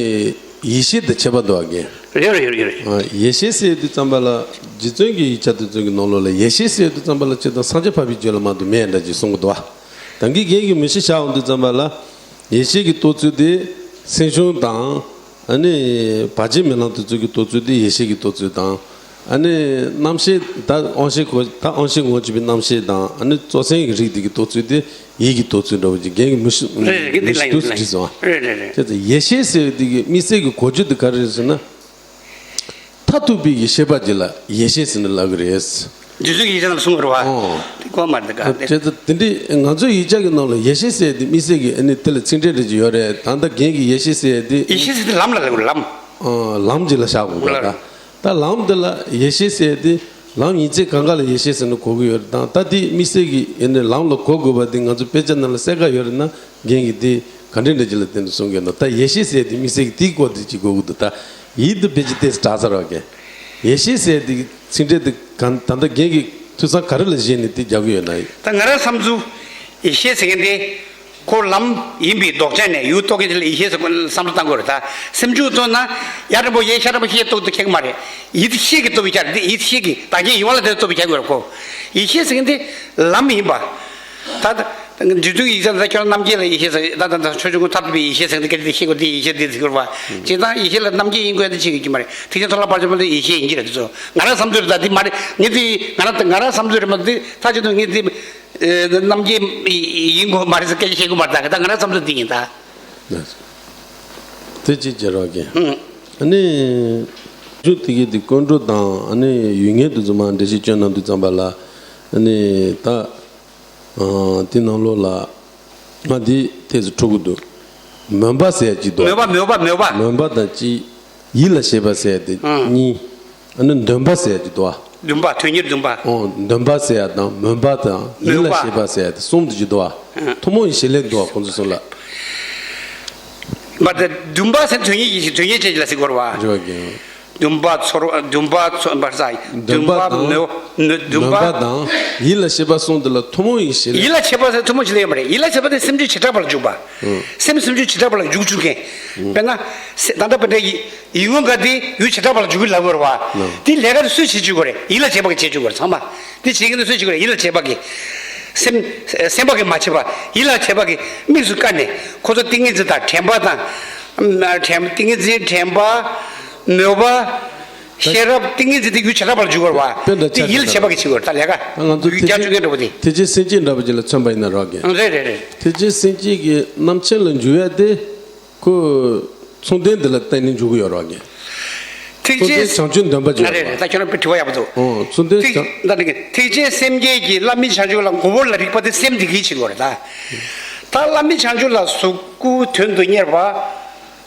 ཡེ་ཤེས་དང་ཁྱད་པར་འདུག་ཨ་རྒན། ཡོད་རེད་ཡོད་རེད་ཡོད་རེད། ཨ་ཡེ་ཤེས་ཟེར་དུས་ཙམ་པ་ལ་རྗེ་བཙུན་གྱི་ཡིག་ཆ་དེ་ཚོ་གི་ནང་ལོགས་ལ་ཡེ་ཤེས་ཟེར་དུས་ཙམ་པ་ལ་སྤྱིར་བཏང་སངས་རྒྱས་འཕགས་པའི་རྒྱུད་ལ་མ་གཏོགས་མེད་འདྲ་ཅིག་གསུང་གི་འདུག་ཨ། ད་གིན་རྒན་གྱིས་མུ་བཤད་བྱས་ཡོང་དུས་ཙམ་པ་ལ་ཡེ་ཤེས་ཀྱི་རྟོགས་ཚུལ་དེ་སེམས་བྱུང་དང་། ཨ་ནི་བར་ཆད་མེད་ལམ་དེ་ཚོ་གི་རྟོགས་ཚུལ་དེ་ཡེ་ཤེས་ཀྱི་རྟོགས་ཚུལ་དང་། ཨ་ནི་རྣམ་ཤེས་ད་དབང་ཤེས་གོ་ད་དབང་ཤེས་ངོ་བརྒྱུད་པའི་རྣམ་ཤེས་དང་ཨ་ནི་གཙོ་མཚན་གྱི་རིགས་དེ་གི་རྟོགས་ཚུལ་དེ་ཡིད་ཀྱི་རྟོགས་ཚུལ་འདྲ་བོ་ཅིག་རྒན་གྱིས་མུ་བཤད་རེད་རེད། འདི་ལ་ཡིན་འདུག་སེ་བྲིས་སོང་ཨ། རེད་རེད་རེད། བྱས་ཙང་ཡེ་ཤེས་ཟེར་བའི་དེ་གི་དམིགས་བསལ་གྱི་གོ་རྒྱུ་དེ་ག་རེ་རེད་ཟེར་ན། མཐར་ཐུག་པའི་གི་ཤེས་པ་དེ་ལ་ཡེ་ཤེས་ཟེར་ནས་ལབ་ཀྱི་རེད། རྗེ་བཙུན་གྱི་ཡིག་ཆ་ནང་གསུངས་པ་རེད་བ། ཨོ། དེ་གོ་མ་རེད་ད་ག་དེ། བྱས་ཙང་དེ་འདྲའི་ང་ཚོའི་ཡིག་ཆ་གི་ནང་ལ་ཡེ་ཤེས་ཟེར་དེ་དམིགས་བསལ་གྱི་ཨ་ནི་དེ་ལ་ཚིག་ཕྲད་འདྲ་ཅིག་ཡོད་རེད། ད་ལྟ་རྒན་གྱིས་ཡེ་ཤེས་ཟེར་དེ། ཡེ་ཤེས་ཟེར་དེ་ལམ་ལ་ལབ་དགོས་ལམ། ཨོ་ལམ་ཅིག་ལ་བཞག་དགོས་ལ་ད། ད་ལམ་འདི་ལ་ཡེ་ཤེས་ཟེར་དེ་ལམ་ཡིན་ཚད་གང་ག་ལ་ཡེ་ཤེས་ཟེར་ནས་གོ་གི་ཡོད་རེད། ད་ད་དེ་དམིགས་བསལ་གྱི་ཡིན་ནའི་ལམ་ལ་གོ་དགོས་པ་དེ་ང་ཚོ་དཔེ་ཆ་ནང་ལ་གསལ་ཁ་ཡོད་རེད་ན་རྒན་གྱིས་དེ་ག་འདྲ་འདྲ་ཅིག་ལ་བརྟེན་ནས་གསུང་གི་ཡོད་ན། ད་ཡེ་ཤེས་ཟེར་དེ་དམིགས་བསལ་གྱི་དེའི་སྐོར་དེ་ཅིག་གོ་གི་འདུག་ད་ཡིད་དུ་བེད་ཀྱི་ཏེས་གྲགས་ཚར་བ་གན། ཡེ་ཤེས་ཟེར་དེ་ཚིག་འགྲེལ་དེ་གང་ད་ལྟ་རྒན་གྱིས་ཐུགས་བསམ་ག་རེ་ལ་བཞེས་ནས་དེ་རྒྱག་གི་ཡོད་ན། ད་ང་རང་བསམ་ཚུལ་ཡེ་ཤེས་ཟེར་མཁན་དེ། ཁོ་ལམ་ཡིན་པའི་ལྡོག་ཆ་ནས་ཡུལ་རྟོགས་མཁན་དེ་ལ་ཡིད་ཤེས་ཟེར་བསམ་བློ་བཏང་དགོས་རེད་ད། སེམས་བྱུང་རྟོགས་ན་ཡར་རིང་པོ་ཡས་ཤར་རིང་པོ་ཤེས་རྟོགས་དུ་ཁེགས་མ་རེད། ཡིད་ཤེས་ཀྱིས་རྟོགས་པའི་ཆ་རེད་དེ། ཡིད་ཤེས་ཀྱིས་བདག་རྐྱེན་ཡིད་དབང་ལ་དེ་རྟོགས་པའི་ཆ་དགོས་རེད་ཁོ། ཡིད་ཤེས་ཟེར་མཁན་དེ་ལམ་ཡིན་པ། ད་ད་འཇུག་ཚུལ་ཡིག་ཆ་ད་ཁྱོད་རྣམ་འབྱེད་ལ་ཡིད་ཤེས་ཟེར་ད་ད་ད་ཆོས་འབྱུང་ཁུངས་ཐབས་སྡུད་པའི་ཡིད་ཤེས་ཟེར་མཁན་དེ་སྐད་ཆ་དེ་ཤེས་དགོས་དེ་ཡིད་ཤེས་དེ་ཟེར་དགོས་རེད་པ། བྱས་ཙང་ཡིད་ཤེས་ལ་རྣམ་འབྱེད་ཡིན་དགོས་ཡ་དེ་ཆེད་ཀྱི་མ་རེད། ཐེག་ཆེན་མཐོང་ལམ་བར་ཆད་མ་དེ་ཡིད་ཤེས་ཡིན་གྱི་རེད། དེ་ཚོ་ང་རང་བསམ་ཚུལ་རེད་ད། དེ་མ་རེད། ངས་དེ་ང་རང་ང་རང་བསམ་ཚུལ་རེད་མ་གཏོགས་དེ་ད་ཆེད་དུ་ངས་དེ། ཨེ། རྣམ་འབྱེད་ཡིན་དགོས་མ་རེད་ཟེར་སྐད་ཆ་བཤད་དགོས་མ་རེད་ད། ད་ང་རང་བསམ་ཚུལ་འདི་ཡིན་ད། དེ་ཅི་བྱེད་རོགས་གྱིས། ཨ་ནི། རྒྱུ་དེ་གའི་དེ་ཀུན་འགྲོ་དང་ཨ་ནི་ཡུལ་ངེས་དེ་ཚོ་མར་འགྲེལ་བཤད་བསྐྱོན་གནང་དུས་ཙམ་པ་ལ། ཨ་ནི་ད། ཨ། དེ་ནང་ལོགས་ལ། ང་འདི་ཐེ་ཚོ་འཁྲུག་གི་འདུག་མོན་པ་ཟེར་ཡ་གཅིག་འདུག་མོས་པ་མོས་པ་མོས་པ། མོན་པ་དང་གཅིག་ཡིད་ལ་བྱེད་པ་ཟེར་ཡ་དེ་གཉིས། ཨ་ནི་འདུན་པ་ཟེར་ཡ་གཅིག་འདུག་ཨ། འདུན་པ། དོན་གཉེར་འདུན་པ། ཨོ། འདུན་པ་ཟེར་ཡ་དང་མོན་པ་དང་ཡིད་ལ་བྱེད་པ་ཟེར་ཡ་དེ་གསུམ་དེ་གཅིག་འདུག་ཨ། ཐུན་མོང་གི་བྱེད་ལས་འདུག་ཨ་ཁོང་ཚོ་གསུམ་ལ། མ་དེ་འདུན་པ་ཟེར་དོན་གཉེར་ཡིན་ཞིང་དོན་གཉེར་ཅན་ལ་ཟེར་དགོས་རེད་བ། འདུན་པ་ཚོར་བ། འདུན་པ་ཚོར་བ་ཟ། འདུན་པ་དང་མོས། འདུན་པ། མོན་པ་དང་ཡིད་ལ་བྱེད་པ་གསུམ་དེ་ལ་ཐུན་མོང་ཡིན་ཞེས་ལས། ཡིད་ལ་བྱེད་པ་ཟེར་ཐུན་མོང་ཞིག་ལས་ཡོད་མ་རེད། ཡིད་ལ་བྱེད་པ་དེ་སེམས་རྒྱུད་བྱེ་བྲག་པ་ལ་འཇུག་པ། སེམས་སེམས་རྒྱུད་བྱེ་བྲག་པ་ལ་འཇུག་བཅུག་མཁན། དཔེར་ན། སེ་ད་ལྟ་བ་འདྲ་ཡི་ཡིད་མངོན་དགའ་དེ་ཡུལ་བྱེ་བྲག་པ་ལ་འཇུག་གི་ལབ་དགོས་རེད་བ། དེ་ལས་ཀ་དེ་སུས་བྱེད་བཅུག་དགོས་རེད། ཡིད་ལ་བྱེད་པ་གིས་བྱེད་བཅུག་དགོས་རེད་ཚང་མ། དེ་བྱེད་མཁན་དེ་སུས་བྱེད་དགོས་རེད། ཡིད་ལ་བྱེད་པ་གིས། སེམས་སེམས་པ་གིས་མ་བྱེད་པ། ཡིད་ལ་བྱེད་པ་གིས་དམིགས་སུ་བཀར་ནས་ཁོ་ཚོ་ཏིང་ངེ་འཛིན་དང་དྲན་པ་དང་། དྲན་ཏིང་ངེ་འཛིན། དྲན་པ། མོས་པ། ཤེས་རབ། ཏིང་ངེ་འཛིན་དེ་ཡུལ་བྱེ་བྲག་པ་ལ་འཇུག་དགོས་རེད་བ། དེ་ཡིད་ལ་བྱེད་པ་གིས་བྱེད་དགོས་རེད་ད་ལས་ཀ། ང་ཚོ་ཡུལ་རྒྱ་ཆོས་མཁན་འདྲ་པོ་དེ། ཐེག་ཆེན་སེམས་བསྐྱེད་འདྲ་པོ་ཅིག་ལ་མཚོན་པ་ཡིན་ན་རོགས་གྱིས། རེད་རེད་རེད། ཐེག་ཆེན་སེམས་བསྐྱེད་ཀྱི་རྣམ་མཁྱེན་ལ་འཇུག་ཡ་དེ། ཁོ་མཚུངས་ལྡན་འདི་ལ་བརྟེན་ནས་འཇུག་གི་ཡོད་རེད་བ་ངས། ཐེག་ཆེན། མཚུངས་ལྡན་བྱང་ཆུབ་འདོན་པ་ཅིག་ཡོད་རེད་བ། ད་ཁྱོད་རང་དཔེ་དྲི་བ་ཡག་པོ་འདུག་མཚུངས་ལྡན་ཐེག་བྱང་། ད་ནི་ཐེག་ཆེན་སེམས་བསྐྱེད་ཀྱི་བླ་མེད་བྱང་ཆུབ་ལ་ངོ་བོ་ལ་རིག་པ་དེ་སེམས་དེ་གིས་བྱེད་དགོས་རེད་ད། ད་བླ་མེད་བྱང་ཆུབ་ལ་གཟུགས་སྐུ་དོན་དུ་གཉེར་བ།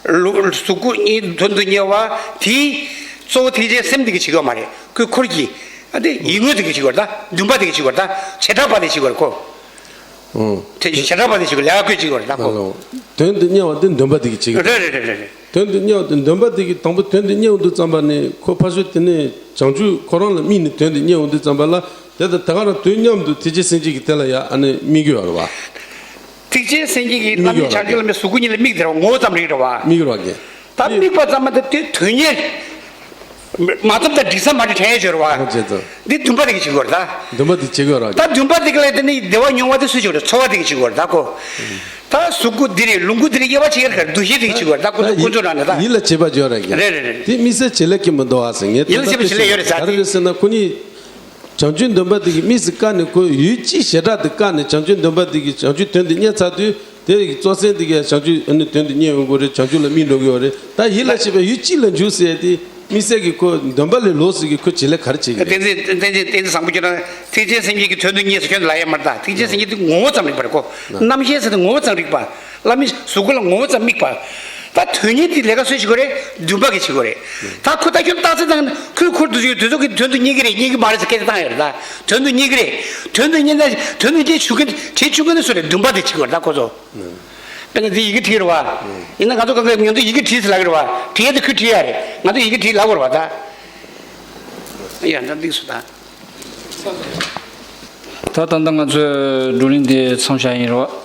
ལུ་གཟུགས་སྐུ་གཉིས་དོན་དུ་གཉེར་བ་དེ་གཙོ་བོ་ཐེག་ཆེན་སེམས་དེ་གིས་བྱེད་དགོས་མ་རེད། ཁོའི་འཁོར་གྱི། ཨ་དེ་ཡིད་མངོན་དེ་གིས་བྱེད་དགོས་རེད་ད། འདུན་པ་དེ་གིས་བྱེད་དགོས་རེད་ད། བྱེ་བྲག་པ་དེ་བྱེད་དགོས་རེད་ཁོ། ཨོ། དེ་བྱེ་བྲག་པ་དེ་ཞིག་ལས་ཀ་བཀོད་ཅིག་ཡོད་རེད་ད་ཁོ། ཨོ། དོན་དུ་གཉེར་བ་དེ་འདུན་པ་དེ་གི་བྱེད་ཀྱི་རེད། རེད་རེད་རེད་རེད། དོན་དུ་གཉེར་བ་དེ་འདུན་པ་དེ་གི་དང་པོ་དོན་དུ་གཉེར་འོང་དུས་ཙམ་པ་ནས་ཁོ་ཕར་ཕྱོགས་དེ་ནས་བྱང་ཆུབ་ཁོ་རང་ལ་དམིགས་ནས་དོན་དུ་གཉེར་འོང་དུས་ཙམ་པ་ལ་དེ་དང་དེ་ག་རང་དུས་མཉམ་དུ་ཐེག་ཆེན་སེམས་བསྐྱེད་ཀྱི་དེ་ལ་ཡ་ཨ་ནི་དམིགས་ཀྱི་ཡོད་རེད་བ། ཐེག་ཆེན་སེམས་བསྐྱེད་ཀྱི་བླ་མེད་བྱང་ཆུབ་ལ་མི་གཟུགས་སྐུ་གཉིས་ལ་དམིགས་དེ་རེད་བ། ངོ་བོ་ཙམ་རིག་རེད་བ། དམིགས་ཀྱི་རེད་བ་གི། ད་དམིགས་པ་ཙམ་མ་གཏོགས་དེ་དོན་གཉེར། མ་ཐོབ་ད་འགྲིག་ས་མ་རེད་དྲན་ཡོད་ཤོར་བ། ཨ་ཅེ་ཙོ། འདི་འདུན་པ་དེ་གི་བྱེད་དགོས་རེད་ད། འདུན་པ་དེ་བྱེད་དགོས་རེད། ད་འདུན་པ་དེ་གི་ལ་དེ་ནི་བདེ་བ་མྱོང་བ་དེ་སུས་བྱེད་དགོས་རེད། ཚོར་བ་དེ་གི་བྱེད་དགོས་རེད་ད་ཁོ། ད་གཟུགས་སྐུ་འདི་རེད། ལོངས་སྐུ་འདི་རེད། དབྱེ་བ་ཕྱེ་ཡ་ག་རེ་འདུ་ཤེས་དེ་གི་བྱེད་དགོས་རེད་ད་ཁོ་ཚོ་ད་ཡིད་ཀུན་རྫོབ་རང་རེད་ད། ཡིད་ལ་བྱེད་པ་བརྗོད་རེད་གི། རེད་རེད་རེད། དེ་དམིགས་བསལ་བྱེད་ལས་ཀྱི་མི་འདུག་ཨ་ཟེར་ངས་ཡིད་ལ་བྱེད་པ་བྱེད་ལས་ཡོད་རེད་ཟེར་ག་རེ་རེད་ཟེར་ན་ཁོ་གཉིས། བྱང་ཆུབ་འདུན་པ་དེ་གི་དམིགས་སུ་བཀར་ནས་ཁོ་ཡུལ་གཅིག་བྱེ་བྲག་ཏུ་བཀར་ནས་བྱང་ཆུབ་འདུན་པ་དེ་གི་བྱང་ཆུབ་དོན་དུ་གཉེར་ཚར་དུས། དེ་ཡི་གཙོ་ཚན་དེ་གའི་བྱང་ཆུབ་ཨ་ནི་དོན་དུ་གཉེར་ཡོང་དགོས་རེད། བྱང་ཆུབ་ལ་དམིགས་འགྲོ་གི་ཡོད་རེད། ད་ཡིད་ལ་བྱེད་པའི་ཡུལ་གཅིག་ལ་འཇུག་ཟེར་ཏེ་དམིགས་བསལ་གྱི་ཁོ་འདོན་པ་ལས་ལོགས་སུ་གི་ཁོ་བྱེད་ལས་ག་རེ་བྱེད་ཀྱི་རེད། བསྟན་འཛིན་བསྟན་འཛིན་བསྟན་འཛིན་བཟང་པོ་ཁྱོད་རང་ཐེག་ཆེན་སེམས་བསྐྱེད་ཀྱི་དོན་དུ་གཉེར་ཟེར་ཁྱོད་ལ་ཡ་མར་ད་ཐེག་ཆེན་སེམས་བསྐྱེད་དེ་ངོ་བོ་ཙམ་རིག་པ་རེད་ཁོ། རྣམ་ཤེས་ཟེར་དེ་ངོ་བོ་ཙམ་རིག་པ། བླ་མའི་གཟུགས་སྐུ་ལ་ངོ་བོ་ཙམ་དམིགས་པ། ད་དོན་གཉེར་དེ་ལས་ཀ་སུས་བྱེད་དགོས་རེད། འདུན་པ་གིས་བྱེད་དགོས་རེད། ད་ཁོ་ད་ཁྱོད་རྟགས་གསལ་བཏང་ཁོས་ཁུར་དུ་བཅུག་དུས་ཚོད་ཀྱི་དོན་དུ་གཉེར་གི་རེད་གཉེར་གི་མ་རེད་ཟེར་སྐད་ཆ་བཏང་ཡོད་རེད་ད། དོན་དུ་གཉེར་གི་རེད། དོན་དུ་གཉེར་ན་དོན་དུ་གཉེར་བྱེད་ཀྱི་བྱེད་བཅུག་མཁན་དེ་སུ་རེད། འདུན་པ་དེ་བྱེད་དགོས་རེད་ད་ཁོ་ཚོ། དཔེར་ན་འདི་ཡི་གེ་བྲིས་རེད་བ། ཡིན་ན་ང་ཚོ་གང་ག་ང་ཚོ་ཡི་གེ་བྲིས་ཟེར་ལབ་གི་རེད་བ། བྲིས་ཡ་དེ་ཁོས་བྲིས་ཡ་རེད། ང་ཚོ་ཡི་གེ་བྲིས་ལབ་དགོས་རེད་བ་ད། ཡ་ད་འདི་སུ་ད། ད་ད་ལྟ་ང་ཚོའི་བགྲོ་གླེང་འདི་མཚམས་བཞག་ཡིན་རོགས།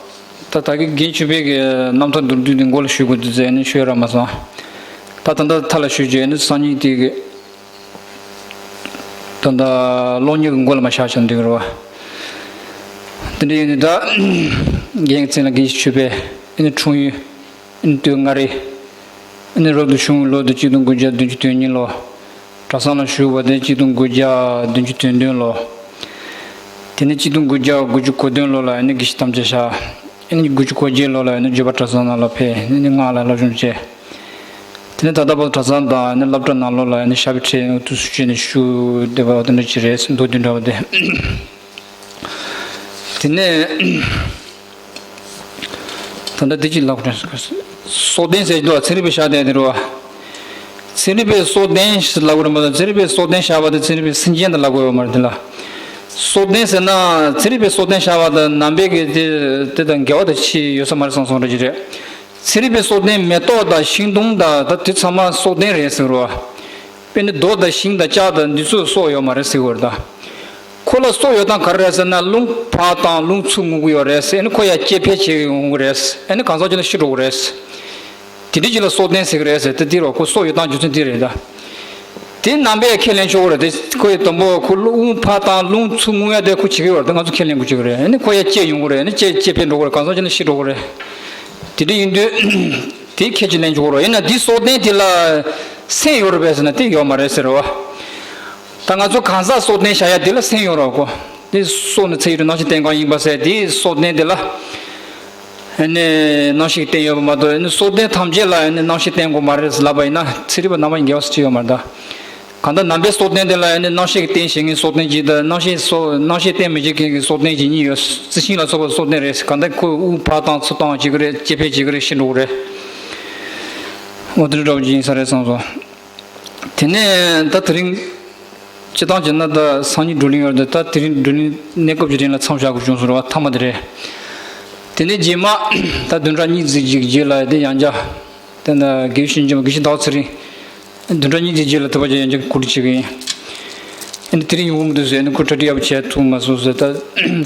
ད་ད་གི་རྒན་ཆོས་འཕེལ་གྱི་རྣམ་ཐར་མདོར་བསྡུས་འདི་མགོ་ལ་ཞུ་དགོས་འདུག་ཟེར་ནས་ཞུ་ཡ་རག་མ་སོང་། ད་ད་ལྟ་མཐའ་ལ་ཞུ་རྒྱུ་ནི་སང་ཉིན་དེ་གི་ད་ལྟ་གློག་བརྙན་གྱི་མགོ་ལ་མ་བཞག་བཞག་འདུག་རོགས། དེ་འདྲ་ཡིན་ནི་ད་རྒན་གྱི་མཚན་ལ་རྒན་ཆོས་འཕེལ་ཨ་ནི་འཁྲུངས་ཡུལ། ཨ་ནི་སྟོད་མངའ་རིས། ཨ་ནི་རབ་ཏུ་བྱུང་བའི་ལོ་དེ་གཅིག་སྟོང་དགུ་བརྒྱ་བདུན་ཅུ་དོན་གཉིས་ལོ། གྲྭ་ཚང་ལ་ཞུགས་པ་དེ་གཅིག་སྟོང་དགུ་བརྒྱ་བདུན་ཅུ་དོན་བདུན་ལོ། དེ་ནས་གཅིག་སྟོང་དགུ་བརྒྱ་དགུ་བཅུ་གོ་བདུན་ལོ་ལ་ཨ་ནི་དགེ་བཤེས་དམ་བཅའ་བཞག་ཨ་ནི་དགུ་བཅུ་གོ་བརྒྱད་ལོ་ལ་ཨ་ནི་འགྱོད་པ་གྲྭ་ཚང་ནང་ལ་ཕེབས་ཨ་ནི་སྔགས་ལ་བསླབ་སྦྱོང་བྱས། དེ་ནས་ད་ལྟ་བར་གྲྭ་ཚང་དང་ཨ་ནི་སློབ་གྲྭ་ནང་ལོགས་ལ་ཨ་ནི་ཞབས་པད་ཁྲིད་ཨ་ནི་དུས་སུ་བྱས་ནས་བཞུགས་བསྡད་པ་འོ་དེ་འདྲ་ཅིག་རེད་མདོར་བསྡུས་འདྲ་བ་དེ། དེ་ནས་ད་ལྟ་འདི་གཅིག་ལབ་དགོས་རེད། སྲོག་ལྡན་ཟེར་གྱི་འདུག་ཚན་རིག་པས་བཞག་བསྡད་དེ་རེད་བ། ཚན་རིག་པས་སྲོག་ལྡན་ཞེས་ལབ་དགོས་རེད་མ་གཏོགས་ཚན་རིག་པས་སྲོག་ལྡན་བཞག་པ་དེ་ཚན་རིག་པས་སེམས་ཅན་དུ་ལབ་དགོས་ཡོད་མ་རེད་དེ་ལ། སྲོག་ལྡན་ཟེར་ན་ཚན་རིག་པས་སྲོག་ལྡན་བཞག་པ་དང་ནང་པའི་གི་དེ་དེ་དང་འགལ་བ་དེ་ཅི་ཡོད་ས་མ་རེད་བསམ་སོང་རེད་ཀྱི་རེད། ཚན་རིག་པས་སྲོག་ལྡན་མེ་ཏོག་དང་ཤིང་སྡོང་དང་ད་དེ་ཚང་མ་སྲོག་ལྡན་རེད་ཟེར་བ། དཔེར་ན་རྡོ་དང་ཤིང་དང་ལྕགས་དང་འདི་ཚོ་སྲོག་ཡོད་མ་རེད་ཟེར་བ་རེད་ད། ཁོ་ལ་སྲོག་ཡོད་སྟངས་ག་རེ་རེད་ཟེར་ན། རླུང་འཕར་སྟངས་རླུང་འཚུབ་མྱོང་གི་ཡོད་རེད་ཟེར། ཨ་ནི་ཁོ་ཡར་སྐྱེ་འཕེལ་བྱེད་ཡོང་གི་རེད་ཟེར། ཨ་ནི་གང་ཟག་ཅིག་ལ་ཤི་འགྲོ་གི་རེད་ཟེར། དེ་འདྲ་ཅིག་ལ་སྲོག་ལྡན་ཟེར་གི་རེད་ཟེར། དེ་འདི་རོ་ཁོ་སྲོག་ཡོད་སྟངས་རྒྱུ་མཚན་དེ་རེད་ད། དེ་རྣམ་པས་ཁས་ལེན་ཆོག་གི་རེད་དེ། ཁོ་ཡི་དང་པོ་ཁོ་རླུང་འཕར་སྟངས་རླུང་འཚུབ་མྱོང་ཡ་དེ་ཁོ་བྱེད་ཀྱི་ཡོད་རེད་དེ། ང་ཚོ་ཁས་ལེན་དགོས་ཀྱི་རེད། ཨ་ནི་ཁོ་ཡར་སྐྱེ་ཡོང་གི་རེད། ཨ་ནི་སྐྱེ་སྐྱེ་འཕེལ་འགྲོ་གི་རེད། གང་ཟག་ཅིག་ལ་ཤི་འགྲོ་གི་རེད། དེ་འདྲ་ཡིན་དུས་དེ་ཁས་ཅིག་ལེན་ཆོག་གི་རེད། ཡིན་ན་དེ་སྲོག་ལྡན་དེ་ལ་སེམས་ཡོད་རེད་པས་ཟེར་ན་དེ་ཡོད་མ་རེད་ཟེར་བ། ད་ང་ཚོ་གང་ཟག་སྲོག་ལྡན་བྱ་ཡ་དེ་ལ་སེམས་ཡོད་རེད་གོ། དེ་སྲོག་ནི་ཚེ་ཡི་རྣམ་ཤེས་རྟེན་གང་ཡིན་པ་ཟེར་དེ་སྲོག་ལྡན་དེ་ལ། ཨ་ནི་རྣམ་ཤེས་རྟེན་ཡོད་པ་མ་གཏོགས། ཨ་ནི་སྲོག་ལྡན་ཐམས་ཅད་ལ་ཨ་ནི་རྣམ་ཤེས་རྟེན་དགོས་མ་རེད་ལབ་པ་ཡིན་ན། ཚན་རིག་པ་རྣམ་པ་གཉིས་འགལ་བ་སུ་གཅིག་ཡོད་མ་རེད་ད། གང་ལྟར་རྣམ་པའི་སྲོག་ལྡན་དེ་ལ་ཨ་ནི་རྣམ་ཤེས་ཀྱིས་རྟེན་བྱེད་མཁན་སྲོག་ལྡན་གཅིག་དང་། རྣམ་ཤེས་སྲོག་རྣམ་ཤེས་རྟེན་མི་བྱེད་མཁན་གྱི་སྲོག་ལྡན་གཅིག་གཉིས་ཡོད། རྩི་ཤིང་ལ་སོགས་པ་སྲོག་ལྡན་རེད། གང་ལྟར་ཁོ་དབུགས་འཕར་སྟངས་འཚུབ་སྟངས་བྱེད་ཀྱི་རེད། སྐྱེ་འཕེལ་བྱེད་ཀྱི་རེད། ཤི་འགྲོ་གི་རེད། འོ་དེ་འདྲ་འདྲ་པོ་ཅིག་ཡིན་ས་རེད་བསམ་སོང་། དེ་ནས་ད་དེ་རིང་སྤྱིར་བཏང་བྱས་ན་ད་སང་ཉིན་བགྲོ་གླེང་ཡོད་རེད་དེ། ད་དེ་རིང་བགྲོ་གླེང་གནས་སྐབས་ཀྱི་རིང་ལ་མཚམས་བཞག་དགོས་བྱུང་སོང་རེད་བ། མཐའ་མ་དེ་རེད། དེ་ནས་རྗེས་མ་ད་བདུན་ཕྲག་གཉིས་ཙམ་ཅིག་རྗེས་ལ་དེ་ཡང་བསྐྱར་དེ་ན་དགེ་བཤེས་ཆེན་པོ་དགེ་བཤེས་ཟླ་བ་ཚེ་རིང་བདུན་ཕྲག་གཉིས་ཙམ་རྗེས་ལ་དེ་བ་ཅིག་ཡང་བསྐྱར་གོ་སྒྲིག་བྱེད་ཀྱི་ཡིན། ཨ་ནི་དེ་རིང་ཡོང་གི་མི་འདུག་ཟེར། ཨ་ནི་ཁོ་གྲ་སྒྲིག་ཡག་པོ་བྱས་ཐུབ་མ་སོང་ཟེར། ད་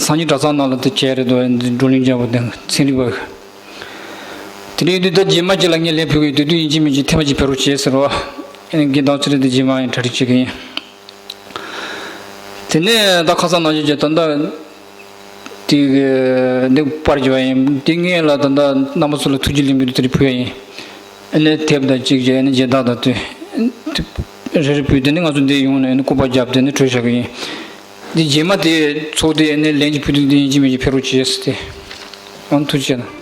སང་ཉིན་གྲྭ་ཚང་ནང་ལ་དེ་བྱས་རེད་འདུག། ཨ་ནི་བགྲོ་གླེང་བྱས་པ་དེ་ཚན་རིག་པ། དེ་ནས་ཡིན་དུས་ད་རྗེས་མ་ཅིག་ལ་ངས་ལན་ཕུལ་གི་ཡོད། དེ་དུས་ཡིན་གཅིག་མིན་གཅིག་ཐེངས་མ་གཅིག་ཕེབས་རོགས་བྱེད་ཟེར་བ། ཨ་ནི་དགེ་ཟླ་བ་ཚེ་རིང་དེ་རྗེས་མ་ཡང་གྲ་སྒྲིག་བྱེད་ཀྱི་ཡིན། དེ་ནས་ད་ཁ་སང་ནང་བཞིན་བྱས་ད་ལྟ་དེ་གི་འདི་པར་བརྒྱབ་པ་ཡིན། དེ་སྔོན་ལ་ད་ལྟ་རྣམ་པ་ཚོ་ལ་ཐུགས་རྗེ་ལེགས་འབུལ་དེ་རིགས་ཕུལ་ཡ་ཡིན། ཨ་ནི་དེབ་དང་གཅིག་བྱས། ཨ་ནི་མཇལ་དར་དང་དེ་རེ་རེ་ཕུལ། དེ་ནས་ང་ཚོ་འདི་ཡོང་ནས་ཨ་ནི་སྐུ་པར་བརྒྱབ། དེ་ནས་གྲོས་བཞག་གི་ཡིན། འདི་རྗེས་མ་དེ་ཚོགས་དུས་ཨ་ནི་ལན་གཅིག་ཕུལ་དུས་འདི་ཡིན་གཅིག་མིན་གཅིག་ཕེབས་རོགས་བྱེད་ཟེར་ཏེ། ཨ་ནི་ཐུགས་རྗེ་ཆེ་གནང་།